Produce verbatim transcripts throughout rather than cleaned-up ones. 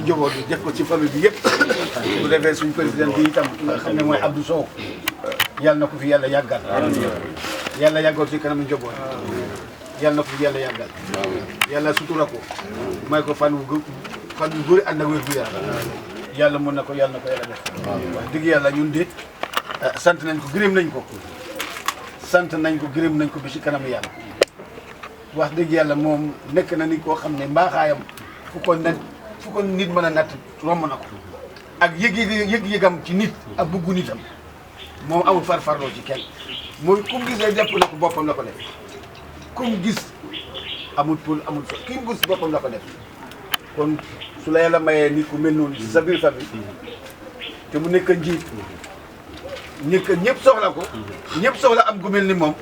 Njaboot bi, def ko ci famille bi yëpp. Bu defee suñ président bi itam, nga xam ne mooy Abdou Sow, yàlla na ko fi yàlla yàggal. Yàlla yàggal ci kanam njaboot. Yàlla na ko fi yàlla yàggal. Yàlla sutura ko. May ko fan wu gë-, fan wu bëri ànd ak wér gu yaram. Yàlla mën na ko, yàlla na ko yàlla def. Wax dëgg yàlla, ñun de, ah, sant nañ ko, gërëm nañ ko. Sant nañ ko, gërëm nañ ko bi ci kanam yàlla. Wax dëgg yàlla, moom nekk na nit koo xam ne mbaaxaayam fu ko nen, fu ko nit mën a natt, romb na ko. Ak yëg-yëg, yëg-yëgam ci nit ak buggu nitam, moom amul farfarloo ci kenn. Mooy kum gis rek jàpp na ko boppam la ko def. Kum gis, amul pul, amul so, kum gis boppam la ko def. Kon su la yàlla mayee nit ku mel noonu ci sa biir famille, te mu nekk njiit, ñëpp, ñëpp soxla ko, ñëpp soxla am ku mel ni moom,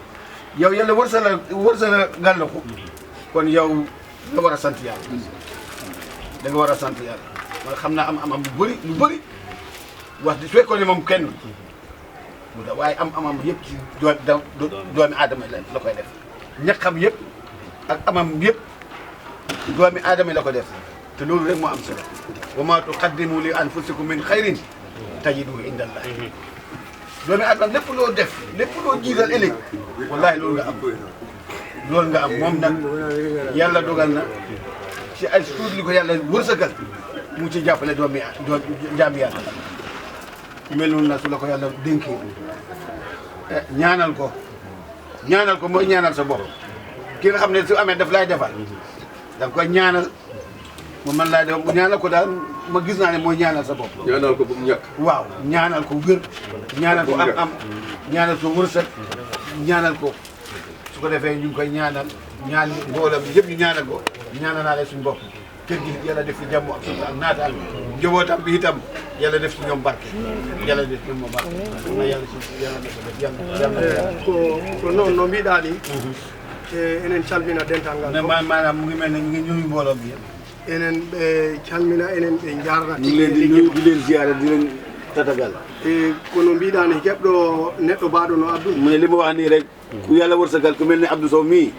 yow yàlla wërsëgal, wërsëgal la ko, kon yow nga war a sant yàlla. Da nga war a sant yàlla. Man xam naa am, am, am lu bëri, lu bëri. Wax di su fekkoon ne moom kenn, mu da, waaye am, am, am yëpp ci doo-, da-, do-, doomi aadama la, la koy def. Ñaqam yëpp ak amam yëpp, doomi aadama la ko def. Te loolu rek moo am solo. Wa ma tuqaddimu li anfusikum min xayrin tajiduhu inda Allah. Doomi aadama, lépp loo def, lépp loo jiital ëllëg, wallahi loolu nga am. Loolu nga am. Moom nag, yàlla dogal na ci ay suut li ko yàlla wërsëgal, mu ci jàppale doomi, doo-, jaami yàlla. Ku mel noonu nag, su la ko yàlla dénkee, eh, ñaanal ko. Ñaanal ko mooy ñaanal sa bopp. Ki nga xam ne su amee daf lay defal, da nga koy ñaanal, mu mën laa def, mu ñaanal ko daal, ma gis naa ne mooy ñaanal sa bopp. Ñaanal ko bu mu ñàkk. Waaw, ñaanal ko wér, ñaanal ko am am, ñaanal ko wërsëg, ñaanal ko. Su ko defee, ñu ngi koy ñaanal, ñaan mbooloo mi yëpp ñu ñaanal ko, ñaanalaale suñu bopp. Kër gi yàlla def fi jàmm ak sutura ak naataange. Njabootam bi itam, yàlla def ci ñoom barke. Yàlla def ci ñoom barke. Na yàlla ci, yàlla na ko def, yàlla, yàlla na ko def. Ko, ko noon no mbiɗaa ni, eh, enen calmina dental ngal. Ne fof. Ma-, maanaam mu ngi mel ne ñu ngi nuyu mbooloo bi yëpp. Enen ɓe calmina, enen ɓe njaarna. Ñu ngi leen di nuyu, di leen ziyaara, di leen tatagal. Eh, kono mbiɗaa ni, keɓɗo neɗɗo baaɗo no Abdou. Mu ne li ma wax nii rek, ku yàlla wërsëgal ku mel ni Abdou Sow mii.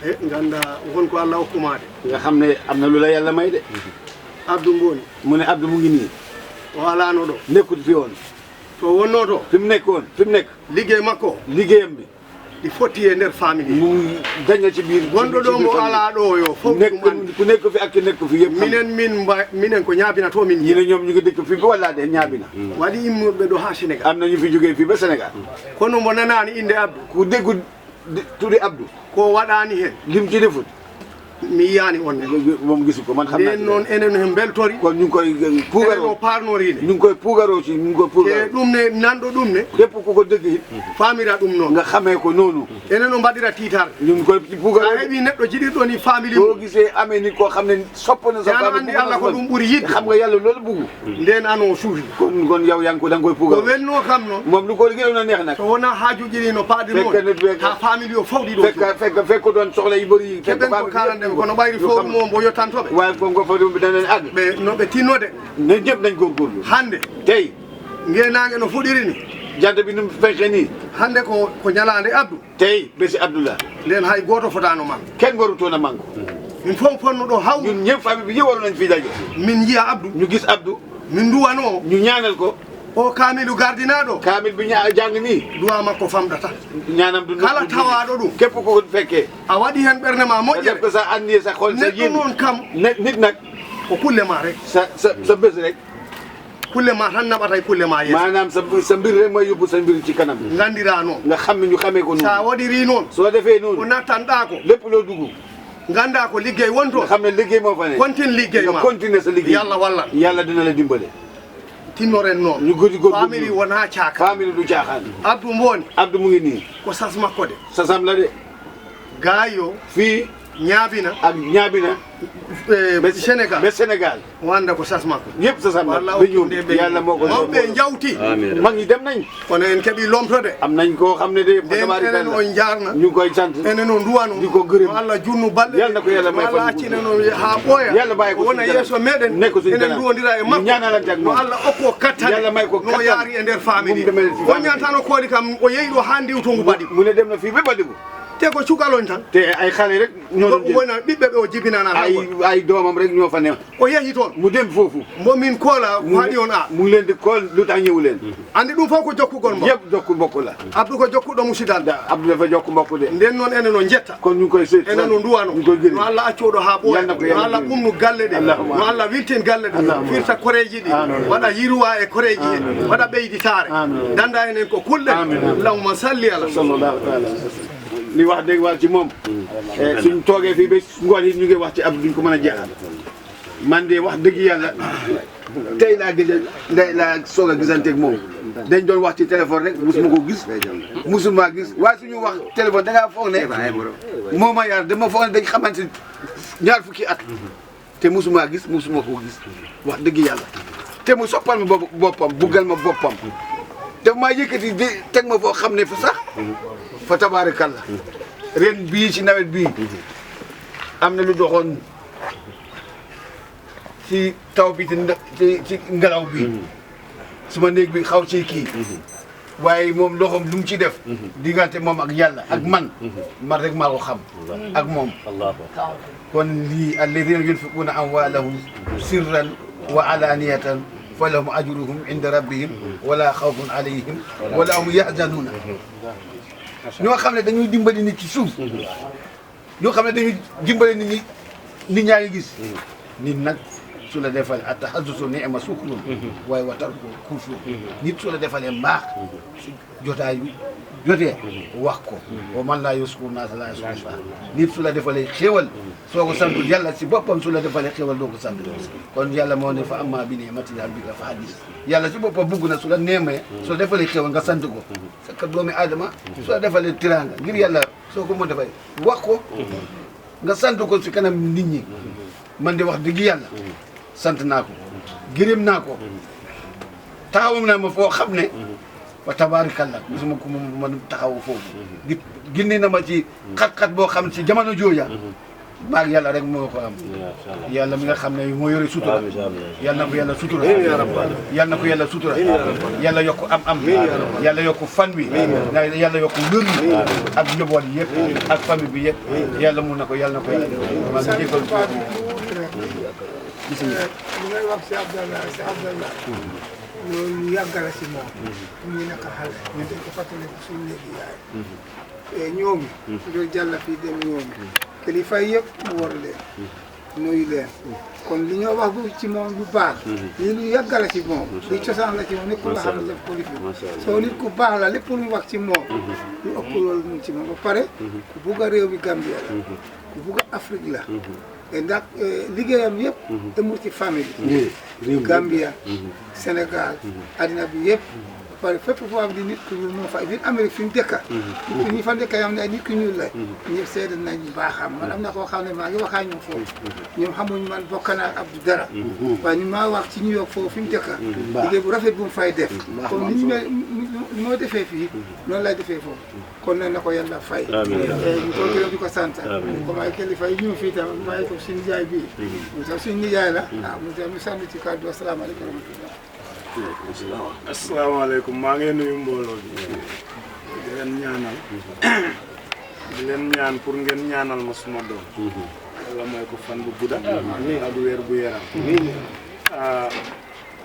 Eh, ngannda won ko Allah hokkumaade. Nga xam ne am na lu la yàlla may de. Abdou Mbooni. Mu ne Abdou mu ngi nii. O alaano ɗo. Nekkul fi woon. To wonnoo to. Fi mu nekkoon, fi mu nekk. Liggéey makko. Liggéeyam bi. Ɗi fotti e nder famille. Mu daña ci biir. Gonɗo ɗo mo alaa ɗo yo fof. Nekk, ku nekk fi ak ki nekk fi yëpp. Minen, min mba-, minen ko ñaabina to min. Ñu ne ñoom ñu ngi dëkk fi ba walla de ñaabina. Waɗi immorɓe ɗo haa Sénégal. Am na ñu fi jógee fii ba Sénégal. Kono mbo nanaani innde Abdou. Ku déggu di-, turi Abdou. Ko waɗaani heen. Lim ci defut. Mi yiyaani on ne. Moom gisu ko, man xam naa. Nden noon enen en mbeltori. Kon ñu ngi koy, eh, puugaroo. Enen o paarnoriinde. Ñu ngi koy puugaroo ci, ñu ngi koy puugaroo. Te ɗum ne, nanɗo ɗum ne. Képp ku ko dégg it. Faamira ɗum noon. Nga xamee ko noonu. Enen o mbaɗira tiitar. Ñu ngi koy puugaroo. A heɓi neɗɗo jiɗirɗo ni famille. Boo gisee amee nit koo xam ne sopp na sa famille, anndi Allah ko ɗum ɓuri yiɗde. Xam nga yàlla loolu bugg. Nden ano suufi. Kon, kon yow yaa ngi ko, da nga koy puugaroo. Ko wennoo kam noon. Moom lu ko gënoon a neex nag. So wonaa haajuuji ɗi no paaɗi noon. Fekk na, fekk, haa famille o fawɗi ɗo. Fekk, fekk, fekk ko doon soxla yu bëri yi. Keɓen ko kaalanden kono ɓayri fowru mo mbo yottanto ɓe. Waaye ko ngo fawɗi ɓe danen ak. Ɓe no ɓe tinnode. Ne ñëpp nañ góorgóorlu. Hannde. Tey. Ngeenaange no fuɗiri ni. Jant bi nu mu fenkee nii. Hannde ko, ko ñalaande Abdou. Tey, besi Abdou la. Nden hay gooto fotaano manko. Kenn warutoon a manko. Min fof ponno ɗo hawru. Ñun ñëpp famille bi yëpp waroon nañ fi daje. Min njiya Abdou. Ñu gis Abdou. Min nduwanoo. Ñu ñaanal ko. O kaamilu gardinaaɗo. Kaamil bi ña-, jàng nii. Duwa makko famɗata. Ñaanam du. Kala tawaaɗo ɗum. Képp ko fekkee. A waɗi heen ɓernde ma moƴƴere. Def ko sa anniye, sa xol, sa yéene. Neɗɗo noon kam. Ne-, nit nag. Ko kulle ma rek. Sa, sa, sa bés rek. Kulle ma tan naɓata e kulle ma yeeso. Maanaam sa, sa mbir rek mooy yóbbu sa mbir ci kanam. Nganndiraa noon. Nga xam ne ñu xamee ko noonu. Sa waɗirii noon. Soo defee noonu. Ko nattanɗaa ko. Lépp loo dugg. Nganndaa ko liggéey won toon. Nga xam ne liggéey moo fa ne. Continue liggéey ma. Nga continuer sa liggéey. Yàlla wallan. Yàlla dina la dimbale. Tinnoren noon. Ñu guddi góorgóorlu. Famille wonaa caaxaan. Famille du caaxaan. Abdou Mbooni. Abdou mu ngi nii. Ko sas makko de. Sasam la de. Gaayo. Fii. Ñaabina. Ak ñaabina. Eh, ɓe Sénégal. Ɓe Sénégal. O annda ko sas makko. Yëpp sasam la. Walla ɓe ñëw. Yàlla moo ko. Mawɓe njawti. Amiin. Mag ñi dem nañ. Kono en keɓi lomtode. Am nañ koo xam ne de, nden enen tabaarikalla, o njaarna. Ñu ngi koy sant. Enen o nduwano. Di ko gërëm. Mo Allah junnu balɗe. Yàlla na ko Yàlla may fan. Mo Allah accina no haa ɓooya. Yàlla bàyyi ko wona suñu kanam. Yeeso meɗen. Nekk suñu kanam. Enen nduwondira e makko. Ñu ñaanalante ak moom. Mo Allah okko kattane. Yàlla may ko kattan. No yaari e nder famille. Mu demee ci famille. O ñaantano kooli kam, o yehi ɗo haa ndiwtongu Badigu. Mu ne dem na fii ba Badigu. Te ko cukalon tan. Te ay xale rek ñoo doon jël. Wona ɓiɓɓe ɓe o jibinana. Ay, ay doomam rek ñoo fa ne. O yehi toon. Mu dem foofu. Mbo min koola ko haɗi on a. Mu ngi leen di kool lu tax ñëwu leen. Andi ɗum fof ko jokkugol mo. Yëpp jokku mbokk la. Abdou ko jokkuɗo musidal. Da Abdou dafa jokku mbokk de. Nden noon enen o jetta. Kon ñu ngi koy seet. Enen o nduwano. Ñu ngi koy gërëm. No Allah accuɗo ha ɓooya. Yal na ko no Yàlla Allah ɓunnu galle ɗe. Allahumma. No Allah wiltin galle ɗe. Allahumma. Firta koreeji ɗi. Amin. Waɗa yirwa e koreeji ɗi. Amin. Waɗa ɓeyditaare. Amin. Danda enen ko kulɗen. Amin. Allahumma salli ala. Sallallahu ta'ala alaihi wasallam. Li wax dëgg war ci moom. Eh, suñ toogee fii ba ngoon it ñu ngi wax ci Abdou, duñ ko mën a jeexal. Man de wax dëgg Yàlla, tey laa gëj a, tey laa soog a gisanteeg moom. Dañ doon wax ci téléphone rek, musuma ko gis. Musuma gis. Waaye suñu wax téléphone, da ngaa foog ne moo ma yar, dama foog ne dañ xamante ñaar fukki at. Te musuma gis, musuma ko gis. Wax dëgg Yàlla. Te mu soppal ma bopp-, boppam, buggal ma boppam. Te maa yëkkati di teg ma foo xam ne fa sax. Fa tabarakallah. Ren bii ci nawet bii, am na lu doxoon ci taw bi, ci nda-, ci, ci ngelaw bi. Suma néeg bi xaw ci kii. Waaye moom loxoom lu mu ci def, diggante moom ak Yàlla, ak man, man rek maa ko xam. Ak moom. Allahu akbar. Kon lii, alladhina yunfiquna amwalahum sirran wa alaniyatan falahum ajruhum inda rabbihim wala khawfun alayhim wala hum yahzanuna. Ñoo xam ne dañuy dimbali nit ci suuf. Ñoo xam ne dañuy dimbali nit ñi, nit ñaa ngi gis. Nit nag su la defalee, at-tahaddusu ni'ma sukrun, waaye wa tarku kufrun. Nit su la defalee mbaax, su jotaay bi jotee, wax ko. Wa man laa yashkuru naasa laa yashkuru llaah. Nit su la defalee xéewal, soo ko santul Yàlla si boppam, su la defalee xéewal doo ko sant. Kon Yàlla moo ne, fa amma bi ni'mati rabbika fa haddis. Yàlla si boppam bugg na su la neemee, su la defalee xéewal nga sant ko. Parce que doomi Aadama su la defalee tiraanga ngir Yàlla, soo ko mën defay, wax ko. Nga sant ko si kanam nit ñi. Man de wax dëgg Yàlla, sant naa ko, gërëm naa ko. Taxawam naa ma foo xam ne, wa tabarakallah, gisuma ko mu mën taxaw foofu. Gi-, génne na ma ci xat-xat boo xam ne si jamono jooja, maag Yàlla rek moo ko am. Yàlla mi nga xam ne moo yore sutura. Amiin, amiin. Yàlla na ko Yàlla sutura. Amiin, yaa rabbal aalamiin. Yàlla na ko Yàlla sutura. Amiin, yaa rabbal aalamiin. Yàlla yokk am am. Amiin, yaa rabbal aalamiin. Yàlla yokk wér wi. Amiin. Ak njaboot yëpp. Amiin. Ak famille bi yëpp. Amiin. Yàlla mun na ko, Yàlla na ko Yàlla. Maa ngi jégalu. Bismillah. Li may wax si Abdallah, si Abdallah, loolu lu yàgg la si moom. Ñu nekk xale. Ñu ngi ko fàttaliku suñu néegi yaay. Eh, ñoomi, su doon jàll fii dem ñoomi. Kilifa yëpp mu war leen, nuyu leen. Kon li ñoo wax bu ci moom lu baax, lii lu yàgg la ci moom, li cosaan la ci moom, nit ku la xam ne def ko lifi. Macha Allah. Soo nit ku baax la, lépp lu ñu wax ci moom, lu ëpp loolu mu ci moom. Ba pare, ku bugg a réew mi Gambia la, ku bugg a Afrique la. Et ndax, eh, liggéeyam yëpp, amul ci famille. Réew mi. Gambia, Sénégal, àddina bi yëpp. Ba pare fépp foo xam ne nit ku ñuul moo fa, biir Amérique fi mu dëkka. Nit ku ñuul fa dëkka, yoo xam ne ay nit ku ñuul la. Ñëpp seede nañ baaxam. Man am na koo xam ne maa ngi wax ak ñoom foofu. Ñoom xamuñ man bokk naa ak Abdou dara. Waaye ñu maa wax ci New York foofu fi mu dëkka. Liggéey bu rafet bu mu fay def. Comme ni ñu may, ni moo defee fii, noonu lay defee foofu. Kon nag na ko Yàlla fay. Amiin. Eh, ñu ko gërëm di ko sant. Amiin. Comme ay kilifa yi ñëw fii tam, bàyyi ko suñu nijaay bi. Mu tam suñu nijaay la. Ah, mu tam ñu sant ci kàddu. Asalaamaaleykum wa rahmatullah. Asalaamaaleykum. Maa ngi nuyu mbooloo bi. Di leen ñaanal. Di leen ñaan pour ngeen ñaanal ma suma doom. Yàlla may ko fan bu gudda. Ak wér bu yaram. Ah,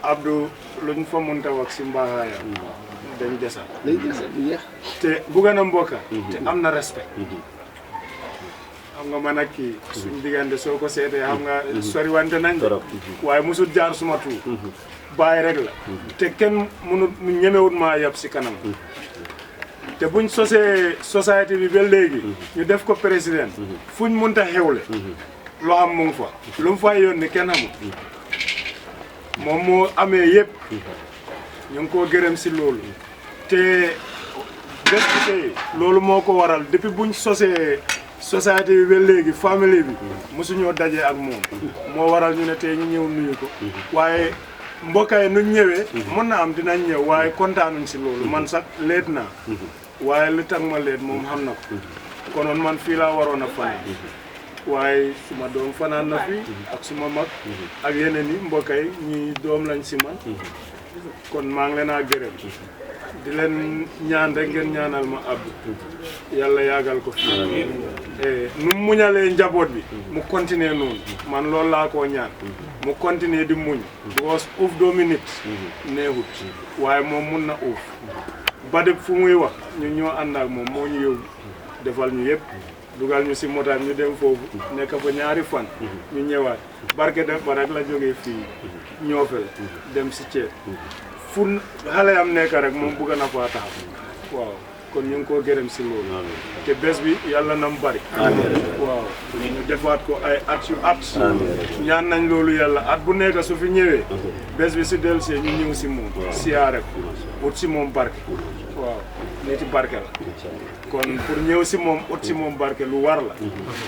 Abdou, luñ fa mënta wax si mbaaxaayam, dañ desa. Dañ desa, bu yéex. Te bugga na mbokka, te am na respect. Xam nga man ak kii, suñ diggante soo ko seetee, xam nga soriwante nañ de. Torop. Waaye musul jaar suma tuur. Bàyyi rek la. Te kenn mënut, mu ñemewut maa yab si kanam. Te buñ sosee société bi ba léegi, ñu def ko président, fuñ mënta xewle, loo xam mu ngi fa. Lu mu fay yónni kenn xamul. Moom moo amee yëpp. Ñu ngi koo gërëm si loolu. Te bés bi tey, loolu moo ko waral. Depuis buñ sosee société bi ba léegi, famille bi, mosuñoo dajee ak moom. Moo waral ñu ne tey ñu ñëw nuyu ko. Waaye mbokk yi nuñ ñëwee, mën na am dinañ ñëw, waaye kontaanuñ si loolu. Man sax leet naa. Waaye li tax ma leet moom xam na ko. Konoon man fii laa waroon a fanaan. Waaye suma doom fanaan na fi ak suma mag ak yeneen yi mbokk yi, ñi doom lañ si man. Kon maa ngi leen a gërëm. Di leen ñaan rek, ngeen ñaanal ma Abdou. Yàlla yàggal ko fi. Eh, nu mu muñalee njaboot bi, mu continuer noonu. Man loolu laa ko ñaan. Mu continuer di muñ. Because uuf doomi nit neexut. Waaye moom mun na uuf. Ba de fu muy wax, ñun ñoo ànd ak moom, moo ñu yóbbu, defal ñu yëpp. Dugal ñu si motaam, ñu dem foofu, nekk fa ñaari fan. Ñu ñëwaat. Barke def ba rek la jógee fii, ñoo fële, dem si ceeb. Fu n-, xale yam nekk rek, moom bëgg na faa taxaw. Waaw, kon ñu ngi koo gërëm si loolu. Te bés bi, Yàlla na mu bari. Waaw, ñu defaat ko ay at yu at. Ñaan nañ loolu Yàlla, at bu nekk su fi ñëwee, bés bi su dellusee, ñu ñëw si moom, siyaare ko, ut si moom barke. Waaw, nit yi barke la. Kon pour ñëw si moom, ut si moom barke, lu war la.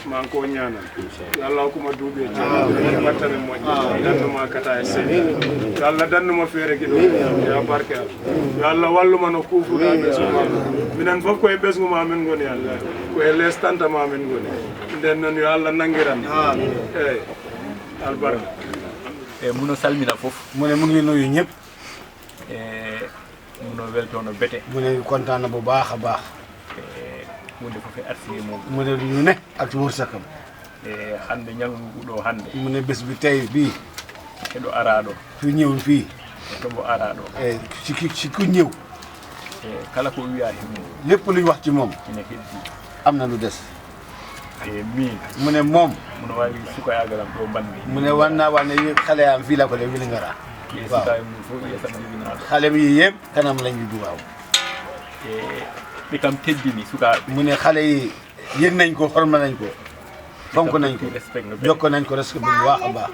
Maa ngi koo ñaanal. Yàlla ku ma duubee ci battane moƴƴe, dannuma kataye sey. Yàlla dannuma feere gi ɗo, ya barke Alla. Yàlla walluma no kuufuɗaa ɓesngu ma. Minen fof ko e ɓesngu ma min ngoni Alla. Ko e lees tanta ma min ngoni. Nden noon yo Alla nanngiran. Eey. Albarka. E muno salmina fof. Mu ne mu ngi nuyu ñëpp. E muno weltoono bete. Mu ne kontaan na bu baax a baax. E huunde fof e arsiye mum. Mu ne lu ne ak wërsëgam. E hannde ñalngu ɗo hannde. Mu ne bés bi tey bii. Eɗo araa ɗo. Fi ñëw fii. E to mbo araa ɗo. E ci ki, ci ku ñëw. E kala ko wiyaa e mum. Lépp luy wax ci moom. Ina heddi. Am na lu des. E miin. Mu ne moom. Muno waawi sukayaagal am ɗo mbanmi. Mu ne war naa wax ne yi xale yaam fii la ko le Vélingara. E sukaaɓe mum fof, yeesam jibinaɗo. Xale yi yëpp kanam lañ juddu, waaw. E ɓe kam teddini sukaaɓe. Mu ne xale yi yëg nañ ko, xorma nañ ko, fonk nañ ko, respect no ɓe. Jokko nañ ko respect bu baax a baax.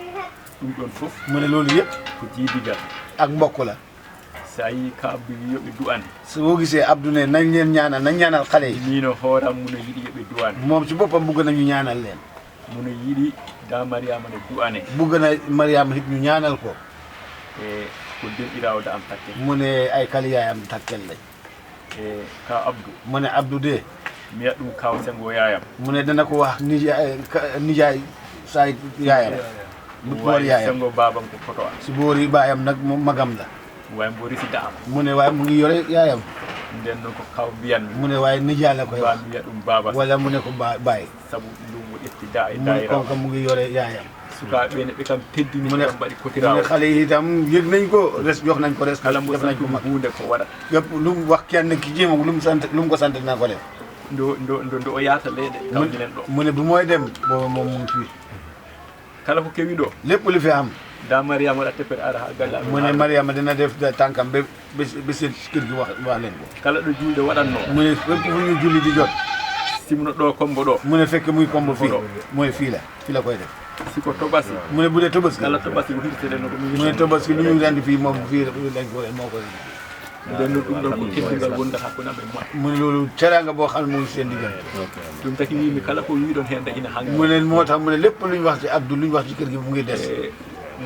Ɗum ɗoon fof. Mu ne loolu yëpp. Ko jiidigal. Ak mbokk la. So a yii ka Abdou wi yo ɓe du'ane. So boo gisee Abdou ne nañ leen ñaanal, nañ ñaanal xale yi. Miino hooram muno yiɗi yo ɓe du'ane. Moom ci boppam bugg nañu ñaanal leen. Muno yiɗi da Mariama ne du'ane. Bugg na Mariama hit ñu ñaanal ko. E ko denɗiraawo da am takke. Mu ne ay kali yaayam takkel lañ. E ka Abdou. Mu ne Abdou de. Mi wiya ɗum kaaw Senngo yaayam. Mu ne dana ko wax nijaay, ka-, nijaay saay yaayam. Bu boor yaayam. Senngo baabam ko koto am. Si boori baayam nag moom magam la. Waaye mbo risi da am. Mu ne waaye mu ngi yore yaayam. Nden noon ko kaaw mbiyan mi. Mu ne waaye nijaay la koy wax. Mbaa mi wiya ɗum baaba. Wala mu ne ko ba-, baay. Sabu ɗum o ƴetti da e daayira. Mu ne kon ko mu ngi yore yaayam. Sukaaɓe ɓe ne ɓe kam teddini. Mu ne, kam mbaɗi mu ne kotiraawo. Xale yi itam yëg nañ ko, res, jox nañ ko res, kala mbo def nañ ko santu mag. Huunde ko waɗat. Yëpp lu mu wax kenn ki ci moom, lu mu sant, lu mu ko sant dina ko def. Ndo, ndo, ndo, ndo o yaata leeɗe, kam minen ɗo. Mu ne bu mooy dem, boobu moom mu ngi fii. Kala ko kewi ɗo. Lépp lu fi am. Da Mariama waɗa teppere ara ha galle amen. Mu ne Mariama dina def da tànkam ba, ba, ba seen kër gi wax, wax leen ko. Kala ɗo julde waɗatno. Mu ne fépp fu ñu julli di jot. Si muno ɗo Kombo ɗo. Mu ne fekk muy Kombo fii. Ɗo. Mooy fii la, fii la koy def. Si ko Tobasi. Mu ne bu dee Tobaski. Kala Tobasi ko hirtete no ko min. Mu ne Tobaski lu ñu rendi fii moom fii lañ ko, moo koy. Nden noon ɗum ɗon ko teddungal wonde hakkunde amen e moƴƴo. Mu ne loolu teraanga boo xam ne mu ngi seen diggante. Ɗum taki wiimi kala ko wiɗon heen ina hanki. Mu ne moo tax mu ne lépp lu ñu wax ci Abdou, lu ñu wax ci kër gi mu ngi des. E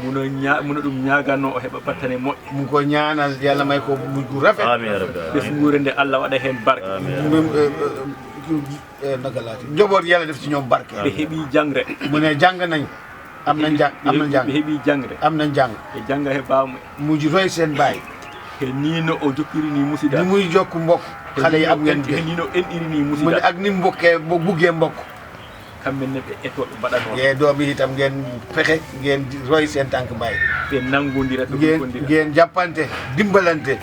muno ña-, muno ɗum ñaaganno o heɓa battane moƴƴe. Mu ngi ko ñaanal Yàlla may ko mujj gu rafet. Amiin ya Rabbi. Ɓesnguure nde Allah waɗa heen barke. Amiin. Mu, eh, eh, eh, naka laati. Njaboot Yàlla def ci ñoom barke. Ɓe heɓi jangre. Mu ne jàng nañ. Am nañ jàng, am nañ jàng. Ɓe heɓi jangre. Am nañ jàng. Ɓe janga he baaba mumen. Mu ji roy seen baay. He nii no o jokkiri nii musidal. Ni muy jokk mbokk. Xale yi am ngeen. He nii no enɗiri nii musidal. Mu ne ak ni mbokkee, bo buggee mbokk. Kamɓe ne ɓe etoo ɓe mbaɗanoo. Yee doom yi itam ngeen fexe, ngeen di roy seen tànk baay. Ɓe nanngondira, ɓe ngeen, hunkondira. Ngeen jàppante, dimbalante.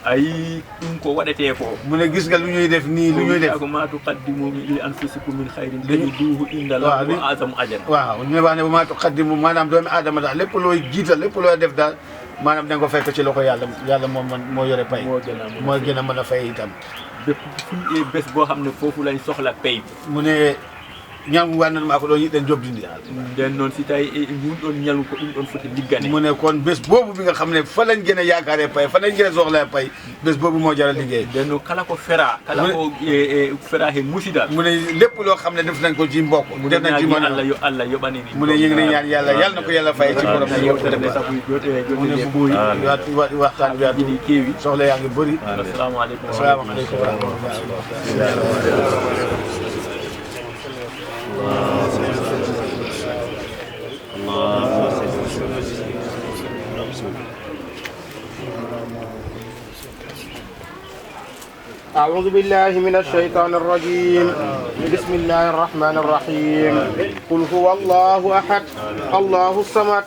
Ayi, ɗum ko waɗetee ko. Mu ne gis nga lu ñuy def nii, lu ñuy def. Ko ma tuqaddimu li anfusikum min khairin tajiduhu inda Allahi wa a'zamu ajran. Waaw, ñu ne wax ne wa ma tuqaddimu, maanaam doomi aadama daal, lépp looy jiital, lépp looy def daal, maanaam da nga ko fekk ci loxo Yàlla. Yàlla moom man, moo yore pay. Moo gën a mën a fay. Moo gën a mën a fay itam. Bépp fu, eh, bés boo xam ne foofu lañ soxla pay. Mu ne ñalngu nganndan maa ko ɗoon yiɗen jobdindi. Nden noon, si tawi e ngun ɗoon ñalngu ko ɗum ɗoon foti liggane. Mu ne kon bés boobu bi nga xam ne fa lañ gën a yaakaaree pay, fa lañ gën a soxlaa pay, bés boobu moo jar a liggéey. Nden noon kala ko fera, kala ko, e, e, fera he musidal. Mu ne lépp loo xam ne def nañ ko ci mbokk, def nañ ci mën. Allah yo, Allah yoɓani ni. Mu ne ñu ngi lay ñaan Yàlla, Yàlla na ko Yàlla fay ci borom bi. Mu ne bu buy, waxtu, wa-, waxtaan bi yaatu, soxla yaa ngi bëri. Assalaamu aleykum. Assalaamu aleykum wa rahmatullahi wa barakatuh. أعوذ بالله من الشيطان الرجيم. بسم الله الرحمن الرحيم. قل هو الله أحد، الله الصمد،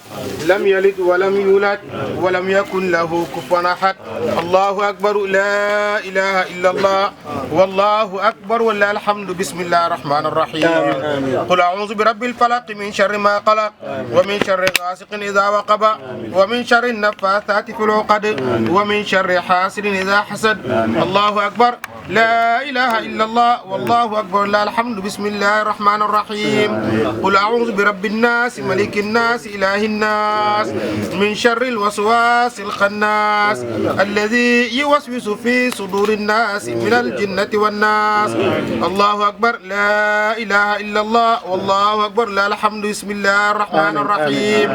لم يلد ولم يولد، ولم يكن له كفوا أحد. الله أكبر، لا إله إلا الله، والله أكبر، ولله الحمد. بسم الله الرحمن الرحيم. آمين، آمين. قل أعوذ برب الفلق، من شر ما خلق، ومن شر غاسق إذا وقب، ومن شر النفاثات في العقد، ومن شر حاسد إذا حسد. الله أكبر، لا إله إلا الله، والله أكبر، لا الحمد. بسم الله الرحمن الرحيم. قل أعوذ برب الناس، ملك الناس، إله الناس، من شر الوسواس الخناس، الذي يوسوس في صدور الناس من الجنة والناس. الله أكبر، لا إله إلا الله، والله أكبر، لا الحمد. بسم الله الرحمن الرحيم.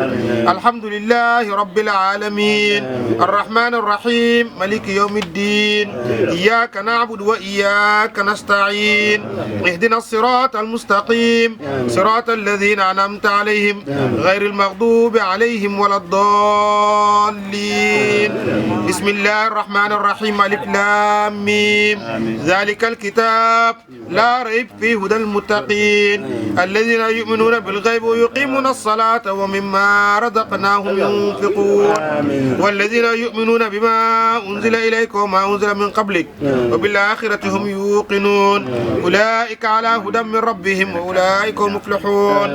الحمد لله رب العالمين، الرحمن الرحيم، ملك يوم الدين، إياك نعبد وإياك نستعين، اهدنا الصراط المستقيم، صراط الذين أنعمت عليهم، غير المغضوب عليهم ولا الضالين. بسم الله الرحمن الرحيم، ألف لام ميم، ذلك الكتاب لا ريب فيه، هدى المتقين، الذين يؤمنون بالغيب ويقيمون الصلاة ومما رزقناهم ينفقون، والذين يؤمنون بما أنزل إليك وما أنزل من قبلك، وبالآخرة هم يوقنون، أولئك على هدى من ربهم وأولئك هم المفلحون.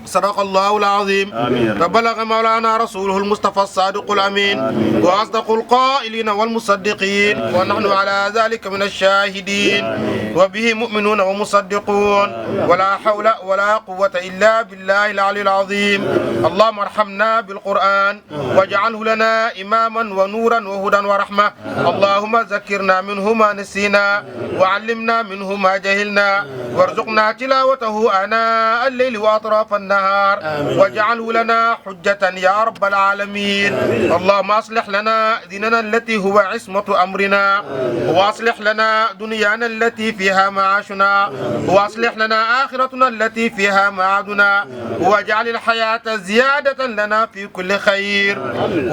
صدق الله العظيم. آمين. وبلغ مولانا رسوله المصطفى الصادق الأمين. آمين. وأصدق القائلين والمصدقين. آمين. ونحن على ذلك من الشاهدين. آمين. وبه مؤمنون ومصدقون. ولا حول ولا قوة إلا بالله العلي العظيم. اللهم ارحمنا بالقرآن واجعله لنا إماما ونورا وهدى ورحمة. اللهم ذكرنا منه ما نسينا، وعلمنا منه ما جهلنا، وارزقنا تلاوته آناء الليل وأطراف النهار، واجعله لنا حجة يا رب العالمين. اللهم أصلح لنا ديننا التي هو عصمة أمرنا، وأصلح لنا دنيانا التي فيها معاشنا، وأصلح لنا آخرتنا التي فيها معادنا، واجعل الحياة زيادة لنا في كل خير،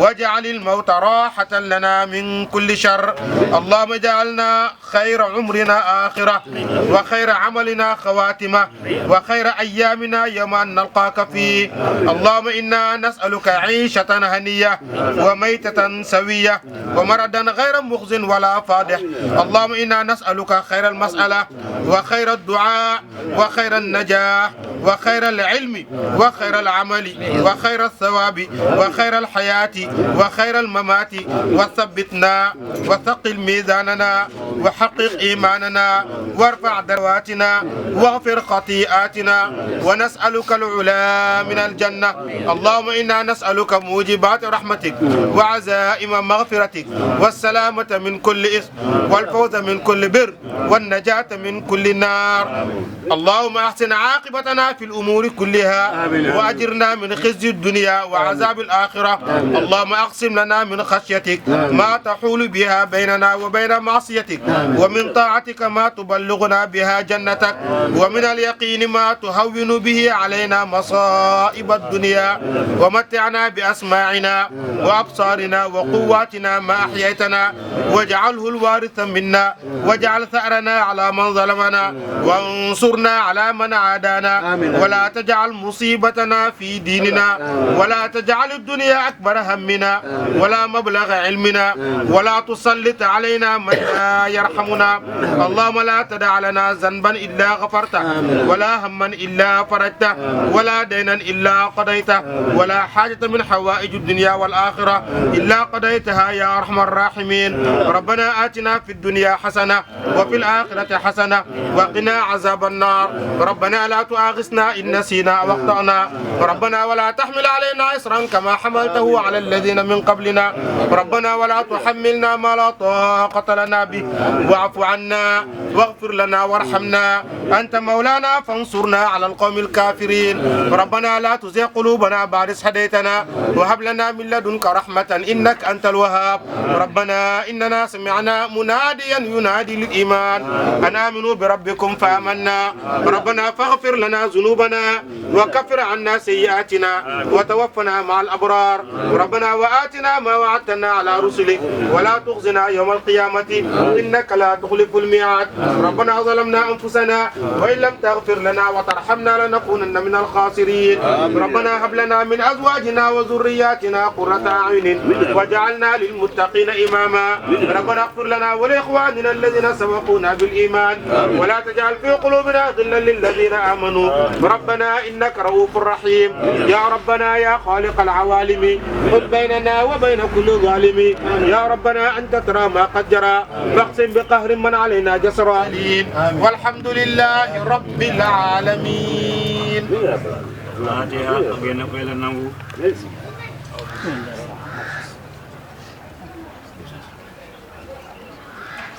واجعل الموت راحة لنا من كل شر. اللهم اجعلنا خير عمرنا آخرة، وخير عملنا خواتمة، وخير أيامنا يوم أن نلقاك فيه. اللهم إنا نسألك عيشة هنية، وميتة سوية، ومرضا غير مخز ولا فاضح. اللهم إنا نسألك خير المسألة، وخير الدعاء، وخير النجاح، وخير العلم، وخير العمل، وخير الثواب، وخير الحياة، وخير الممات، وثبتنا، وثقل ميزاننا، وحقق إيماننا، وارفع درجاتنا، واغفر خطيئاتنا، ونسألك العلا من الجنة. اللهم إنا نسألك موجبات رحمتك، وعزائم مغفرتك، والسلامة من كل إثم، والفوز من كل بر، والنجاة من كل نار. اللهم أحسن عاقبتنا في الأمور كلها، آمين. وأجرنا من خزي الدنيا وعذاب الآخرة. آمين. اللهم أقسم لنا من خشيتك، آمين. ما تحول بها بيننا وبين معصيتك، آمين. ومن طاعتك ما تبلغنا بها جنتك، آمين. ومن اليقين ما تهون به علينا مصائب الدنيا، ومتعنا بأسماعنا وأبصارنا وقواتنا ما أحييتنا، واجعله الوارث منا، واجعل ثأرنا على من ظلمنا، وانصرنا على من عادانا، آمين. ولا تجعل مصيبتنا في ديننا، آمين. ولا تجعل الدنيا أكبر همنا، آمين. ولا مبلغ علمنا، آمين. ولا تسلط علينا من لا يرحمنا. اللهم لا تدع لنا ذنبا إلا غفرته، آمين. ولا هما إلا فرجته، آمين. ولا دينا إلا قضيته، آمين. ولا حاجة من حوائج الدنيا والآخرة إلا قضيتها يا أرحم الراحمين. ربنا آتنا في الدنيا حسنة وفي الآخرة حسنة وقنا عذاب النار. ربنا لا تؤاخذنا إن نسينا أو أخطأنا. ربنا ولا تحمل علينا إصرا كما حملته على الذين من قبلنا. ربنا ولا تحملنا ما لا طاقة لنا به. واعف عنا واغفر لنا وارحمنا. أنت مولانا فانصرنا على القوم الكافرين. ربنا لا تزغ قلوبنا بعد إذ هديتنا وهب لنا من لدنك رحمة إنك أنت الوهاب. ربنا إننا سمعنا مناديا ينادي للإيمان أن آمنوا بربكم فآمنا. ربنا فاغفر لنا ذنوبنا وكفر عنا سيئاتنا وتوفنا مع الأبرار. ربنا وآتنا ما وعدتنا على رسلك ولا تخزنا يوم القيامة إنك لا تخلف الميعاد. ربنا ظلمنا أنفسنا وإن لم تغفر لنا وترحمنا لنكونن من الخاسرين. ربنا هب لنا من أزواجنا وذرياتنا قرة أعين واجعلنا للمتقين إماما. ربنا اغفر لنا ولإخواننا الذين سبقونا بالإيمان ولا تجعل في قلوبنا غلا للذين آمنوا ربنا إنك رؤوف رحيم. يا ربنا يا خالق العوالم خذ بيننا وبين كل ظالم. يا ربنا أنت ترى ما قد جرى فاقسم بقهر من علينا جسر. آمين. والحمد لله رب العالمين. Fatiha, ngeen ne ko Yàlla nangu.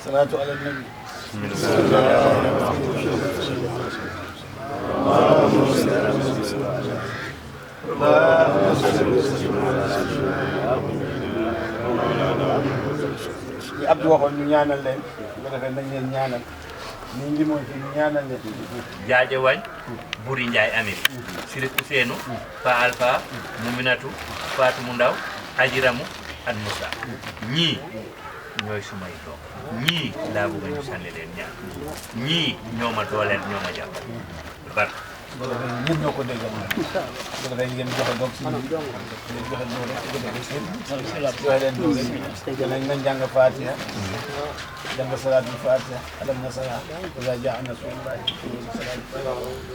Salaatu ala nabi. Li Abdou waxoon, ñu ñaanal leen, bu ko defee nañ leen ñaanal. Ñu ngi mooy fi ñu ñaanal leen. Jaaje Wañ, Buri Njaay Amin, Sirif Ousseynou, Pa Alpha, Muminatu, Fatou Mu Ndaw, Aji Ramu, ak Moussa. Ñii ñooy sumay doom. Ñii laa bëgg ñu sànni leen ñaan. Ñii ñoo ma dooleel, ñoo ma jàppale. Barke. Bu ko defee ñun ñoo ko déggal. Bu ko defee ngeen joxe doom si ñun. Ngeen joxe doom rek, bu ko defee seen, joxe leen doom rek. Danañ nañ jàng Fatiha, jàng Salaatul Fatiha, Alam Nasrah, Iza Jaa Nasrullahi.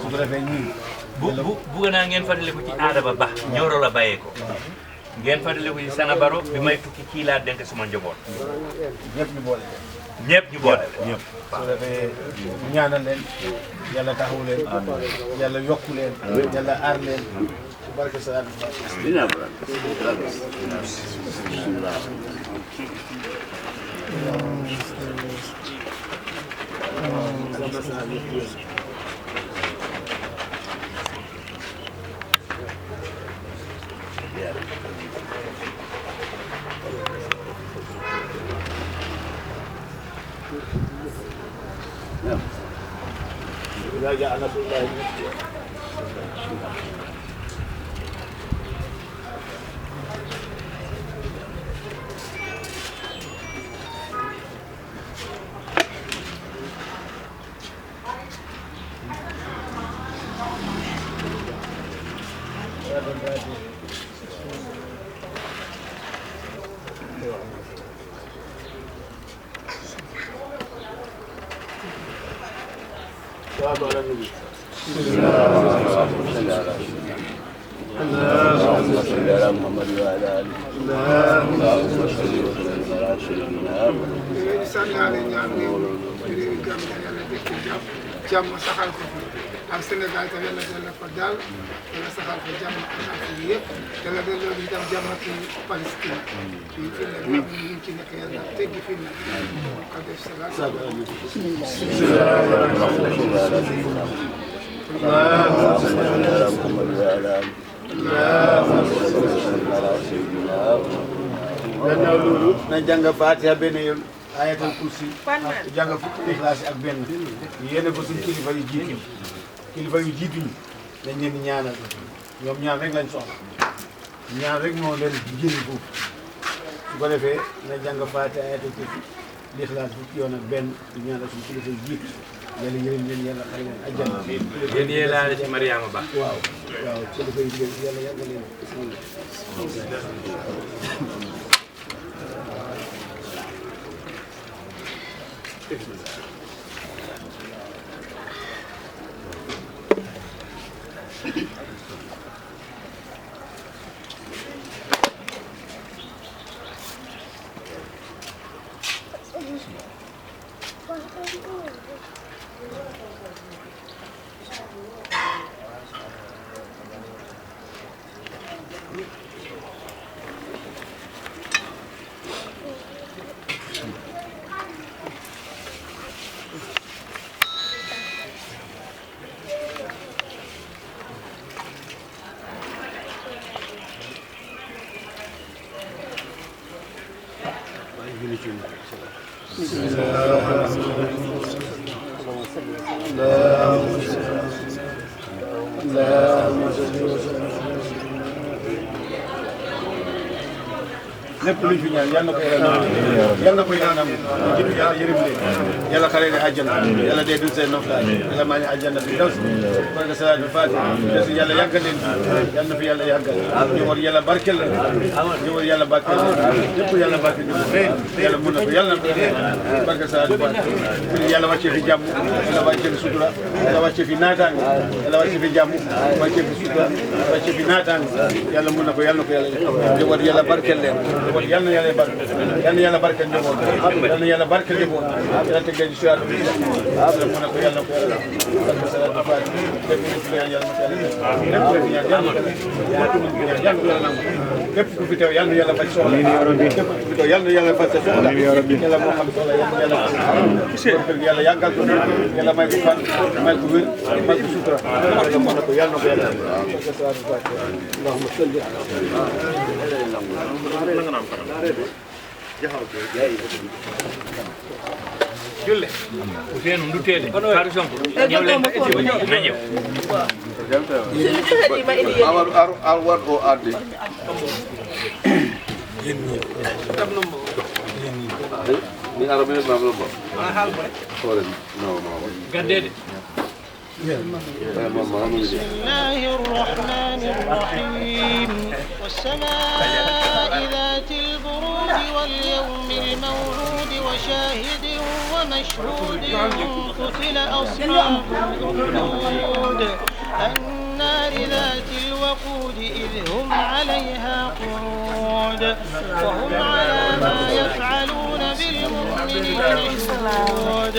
Su ko defee ñun. Bu, bu, bugg naa ngeen fàttaliku ci Adama Ba, Nioro la bàyyee ko. Ngeen fàttaliku ci Sana Baro bi may tukki, kii laa dénk suma njaboot. Ñëpp ñu boole. Ñëpp ñu boole. Ñëpp. Su ko defee, ñu ñaanal leen. Yàlla taxawu leen. Yàlla yokku leen. Yàlla aar leen. Ci barke Salaatu Faatiha. إذا جاء نصر الله. صلوا على النبي. اللهم صل على محمد وعلى آل محمد. اللهم صل وسلم على سيدنا محمد. Di sant Yàlla, ñaan réew mi, réewi Gambia, Yàlla def ci jàmm, jàmm saxal ko fi. Ak Sénégal tam, Yàlla delloo ko dal, Yàlla saxal ko jàmm ak Afrique yëpp. Yàlla delloo itam jàmm ci Palestine. Fii, fii nag, ñu ci nekk, Yàlla teggi fi nag. Ko def salaat. Gannaaw loolu, nañ jàng Faatiha benn yoon, Ayatul Kursi, jàng fukki Ixlaas ak benn. Yéene ko suñ kilifa yu jiitu, kilifa yu jiitu ñi, dañ leen di ñaanal. Ñoom ñaan rek lañ soxla. Ñaan rek moo leen jëli foofu. Su ko defee, na jàng Faatiha, Ayatul Kursi, Lixlaas fukki yoon ak benn, di ñaanal suñu kilifa yi jiitu. Yàlla yërëm leen, Yàlla xare leen àjjana. Yéen yéen laa ne ci Mariama Ba. Waaw, waaw, kilifa yi, Yàlla yàggal leen. اللهم صل وسلم. اللهم صل وسلم. Lépp luñ fi ñaan, yal na ko Yàlla nangu. Yal na ko Yàlla nangu. Ñu jiitu, Yàlla yërëm leen. Yàlla xare leen àjjana. Yàlla dee dul seen noflaay. Yàlla may leen àjjana fi daws. Barke Salaatul Faatiha. Des Yàlla yàggal leen. Yal na fi Yàlla yàggal. Ñu war Yàlla barkeel leen. Ñu war Yàlla barkeel leen. Lépp Yàlla barkeel leen. Yàlla mën na ko, Yàlla na ko. Barke Salaatul Faatiha. Yàlla wàcce fi jàmm. Yàlla wàcce fi sutura. Yàlla wàcce fi naataange. Yàlla wàcce fi jàmm. Wàcce fi sutura. Wàcce fi naataange. Yàlla mën na ko, Yàlla na ko Yàlla def. Njaboot, Yàlla barkeel leen. Njaboot, Yàlla na Yàlla barkeel. Yàlla na Yàlla barkeel njaboot. Yàlla na Yàlla barkeel njaboot. Yàlla teg leen ci siraat bi. Yàlla mën na ko, Yàlla na ko Yàlla def. Barke Salaatul Faatiha. Lépp lu fi ñaan, Yàlla na ko Yàlla def. Lépp lu fi ñaan, Yàlla na ko Yàlla def. Lépp lu fi ñaan, Yàlla na ko Yàlla nangu. Képp ku fi teew, Yàlla na Yàlla faj soxla. Amiin yaa Rabbi. Képp ku fi teew, Yàlla na Yàlla faj sa soxla. Amiin yaa Rabbi. Yàlla moo xam soxla, Yàlla na Yàlla faj. Yàlla yàggal ko, Yàlla may ko fan, may ko wér, may ko sutura. Yàlla mën na ko, Yàlla na ko Yàlla def. Allahumma salli ala Julle. Usenu ndutteede. Kaari Sonko. Ñewle. Na ñew. Ar, ar, ar wat o adde. Ni ara mi ma ma. Hoore, no, ma ma. Gaddeede. بسم الله الرحمن الرحيم. والسماء ذات البروج واليوم الموعود وشاهد ومشهود. قتل أصحاب الأخدود. النار ذات الوقود إذ هم عليها قعود. وهم على ما يفعلون بالمؤمنين شهود.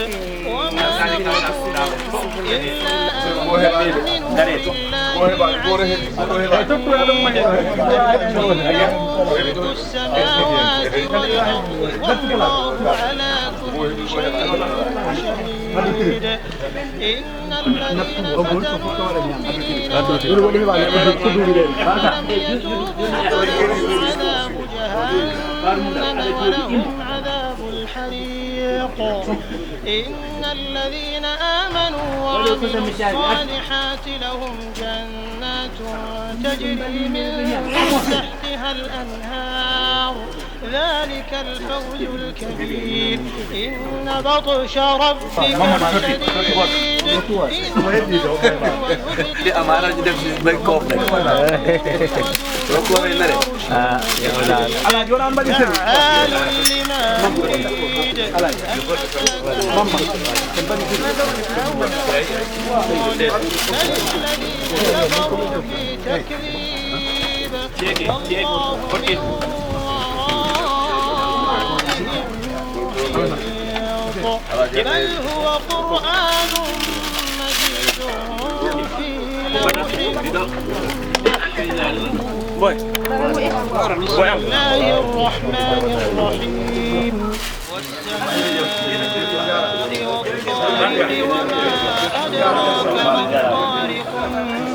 وما نقموا منهم إلا أن يؤمنوا بالله العزيز الرحيم. ملك السماوات والأرض والله على كل شيء شهيد. إن الذين فتنوا المؤمنين والمؤمنات ثم لم يتوبوا فلهم عذاب جهنم ولهم عذاب الحريق. إن الذين آمنوا وعملوا الصالحات لهم جنات تجري من تحتها الأنهار. ذلك الفوز الكبير. إن بطش ربك لشديد. إنه هو يبدئ. فعال لما يريد. الذين كفروا في تكذيب. الله من ورائهم محيط. بل هو قرآن مجيد في لوح محفوظ. بسم الله الرحمن الرحيم. والسماء والطارق وما أدراك ما الطارق.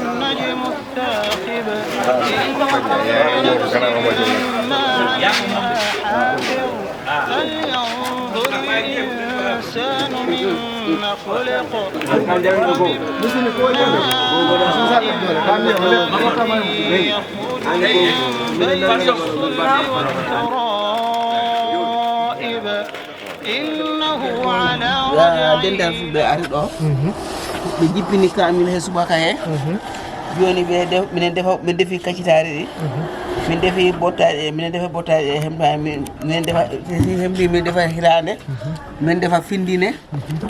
النجم الثاقب. إن عليها لحافظ. فلينظر الإنسان مما خلق. من ماء دافق. يخرج من بين الصلب والترائب. إنه على رجعه. Dental fulɓe ari ɗo. Ɓe jippini kamin he subaka he. Joni ɓe def, minen defa, min defi kaccitaari ɗi. Min defi bottaari, minen defa bottaari e hemta, min, minen defa, hemdi, min defa hiraande. Min defa findine.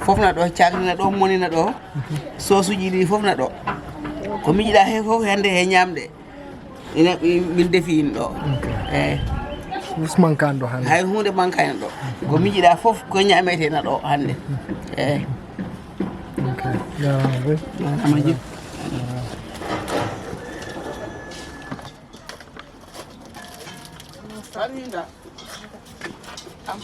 Fof na ɗo, cakri na ɗo, moni na ɗo. Sosuji ɗi fof na ɗo. Ko mijiɗa he fof hande he ñamde. Ina, min defi in ɗo. Eyi. Usman kan ɗo hande. Hay hunde mankani ɗo. Ko mijiɗa fof ko ñamete na ɗo hande. Eyi. Ok. Jarama be. Jarama je. Sarinda. Am.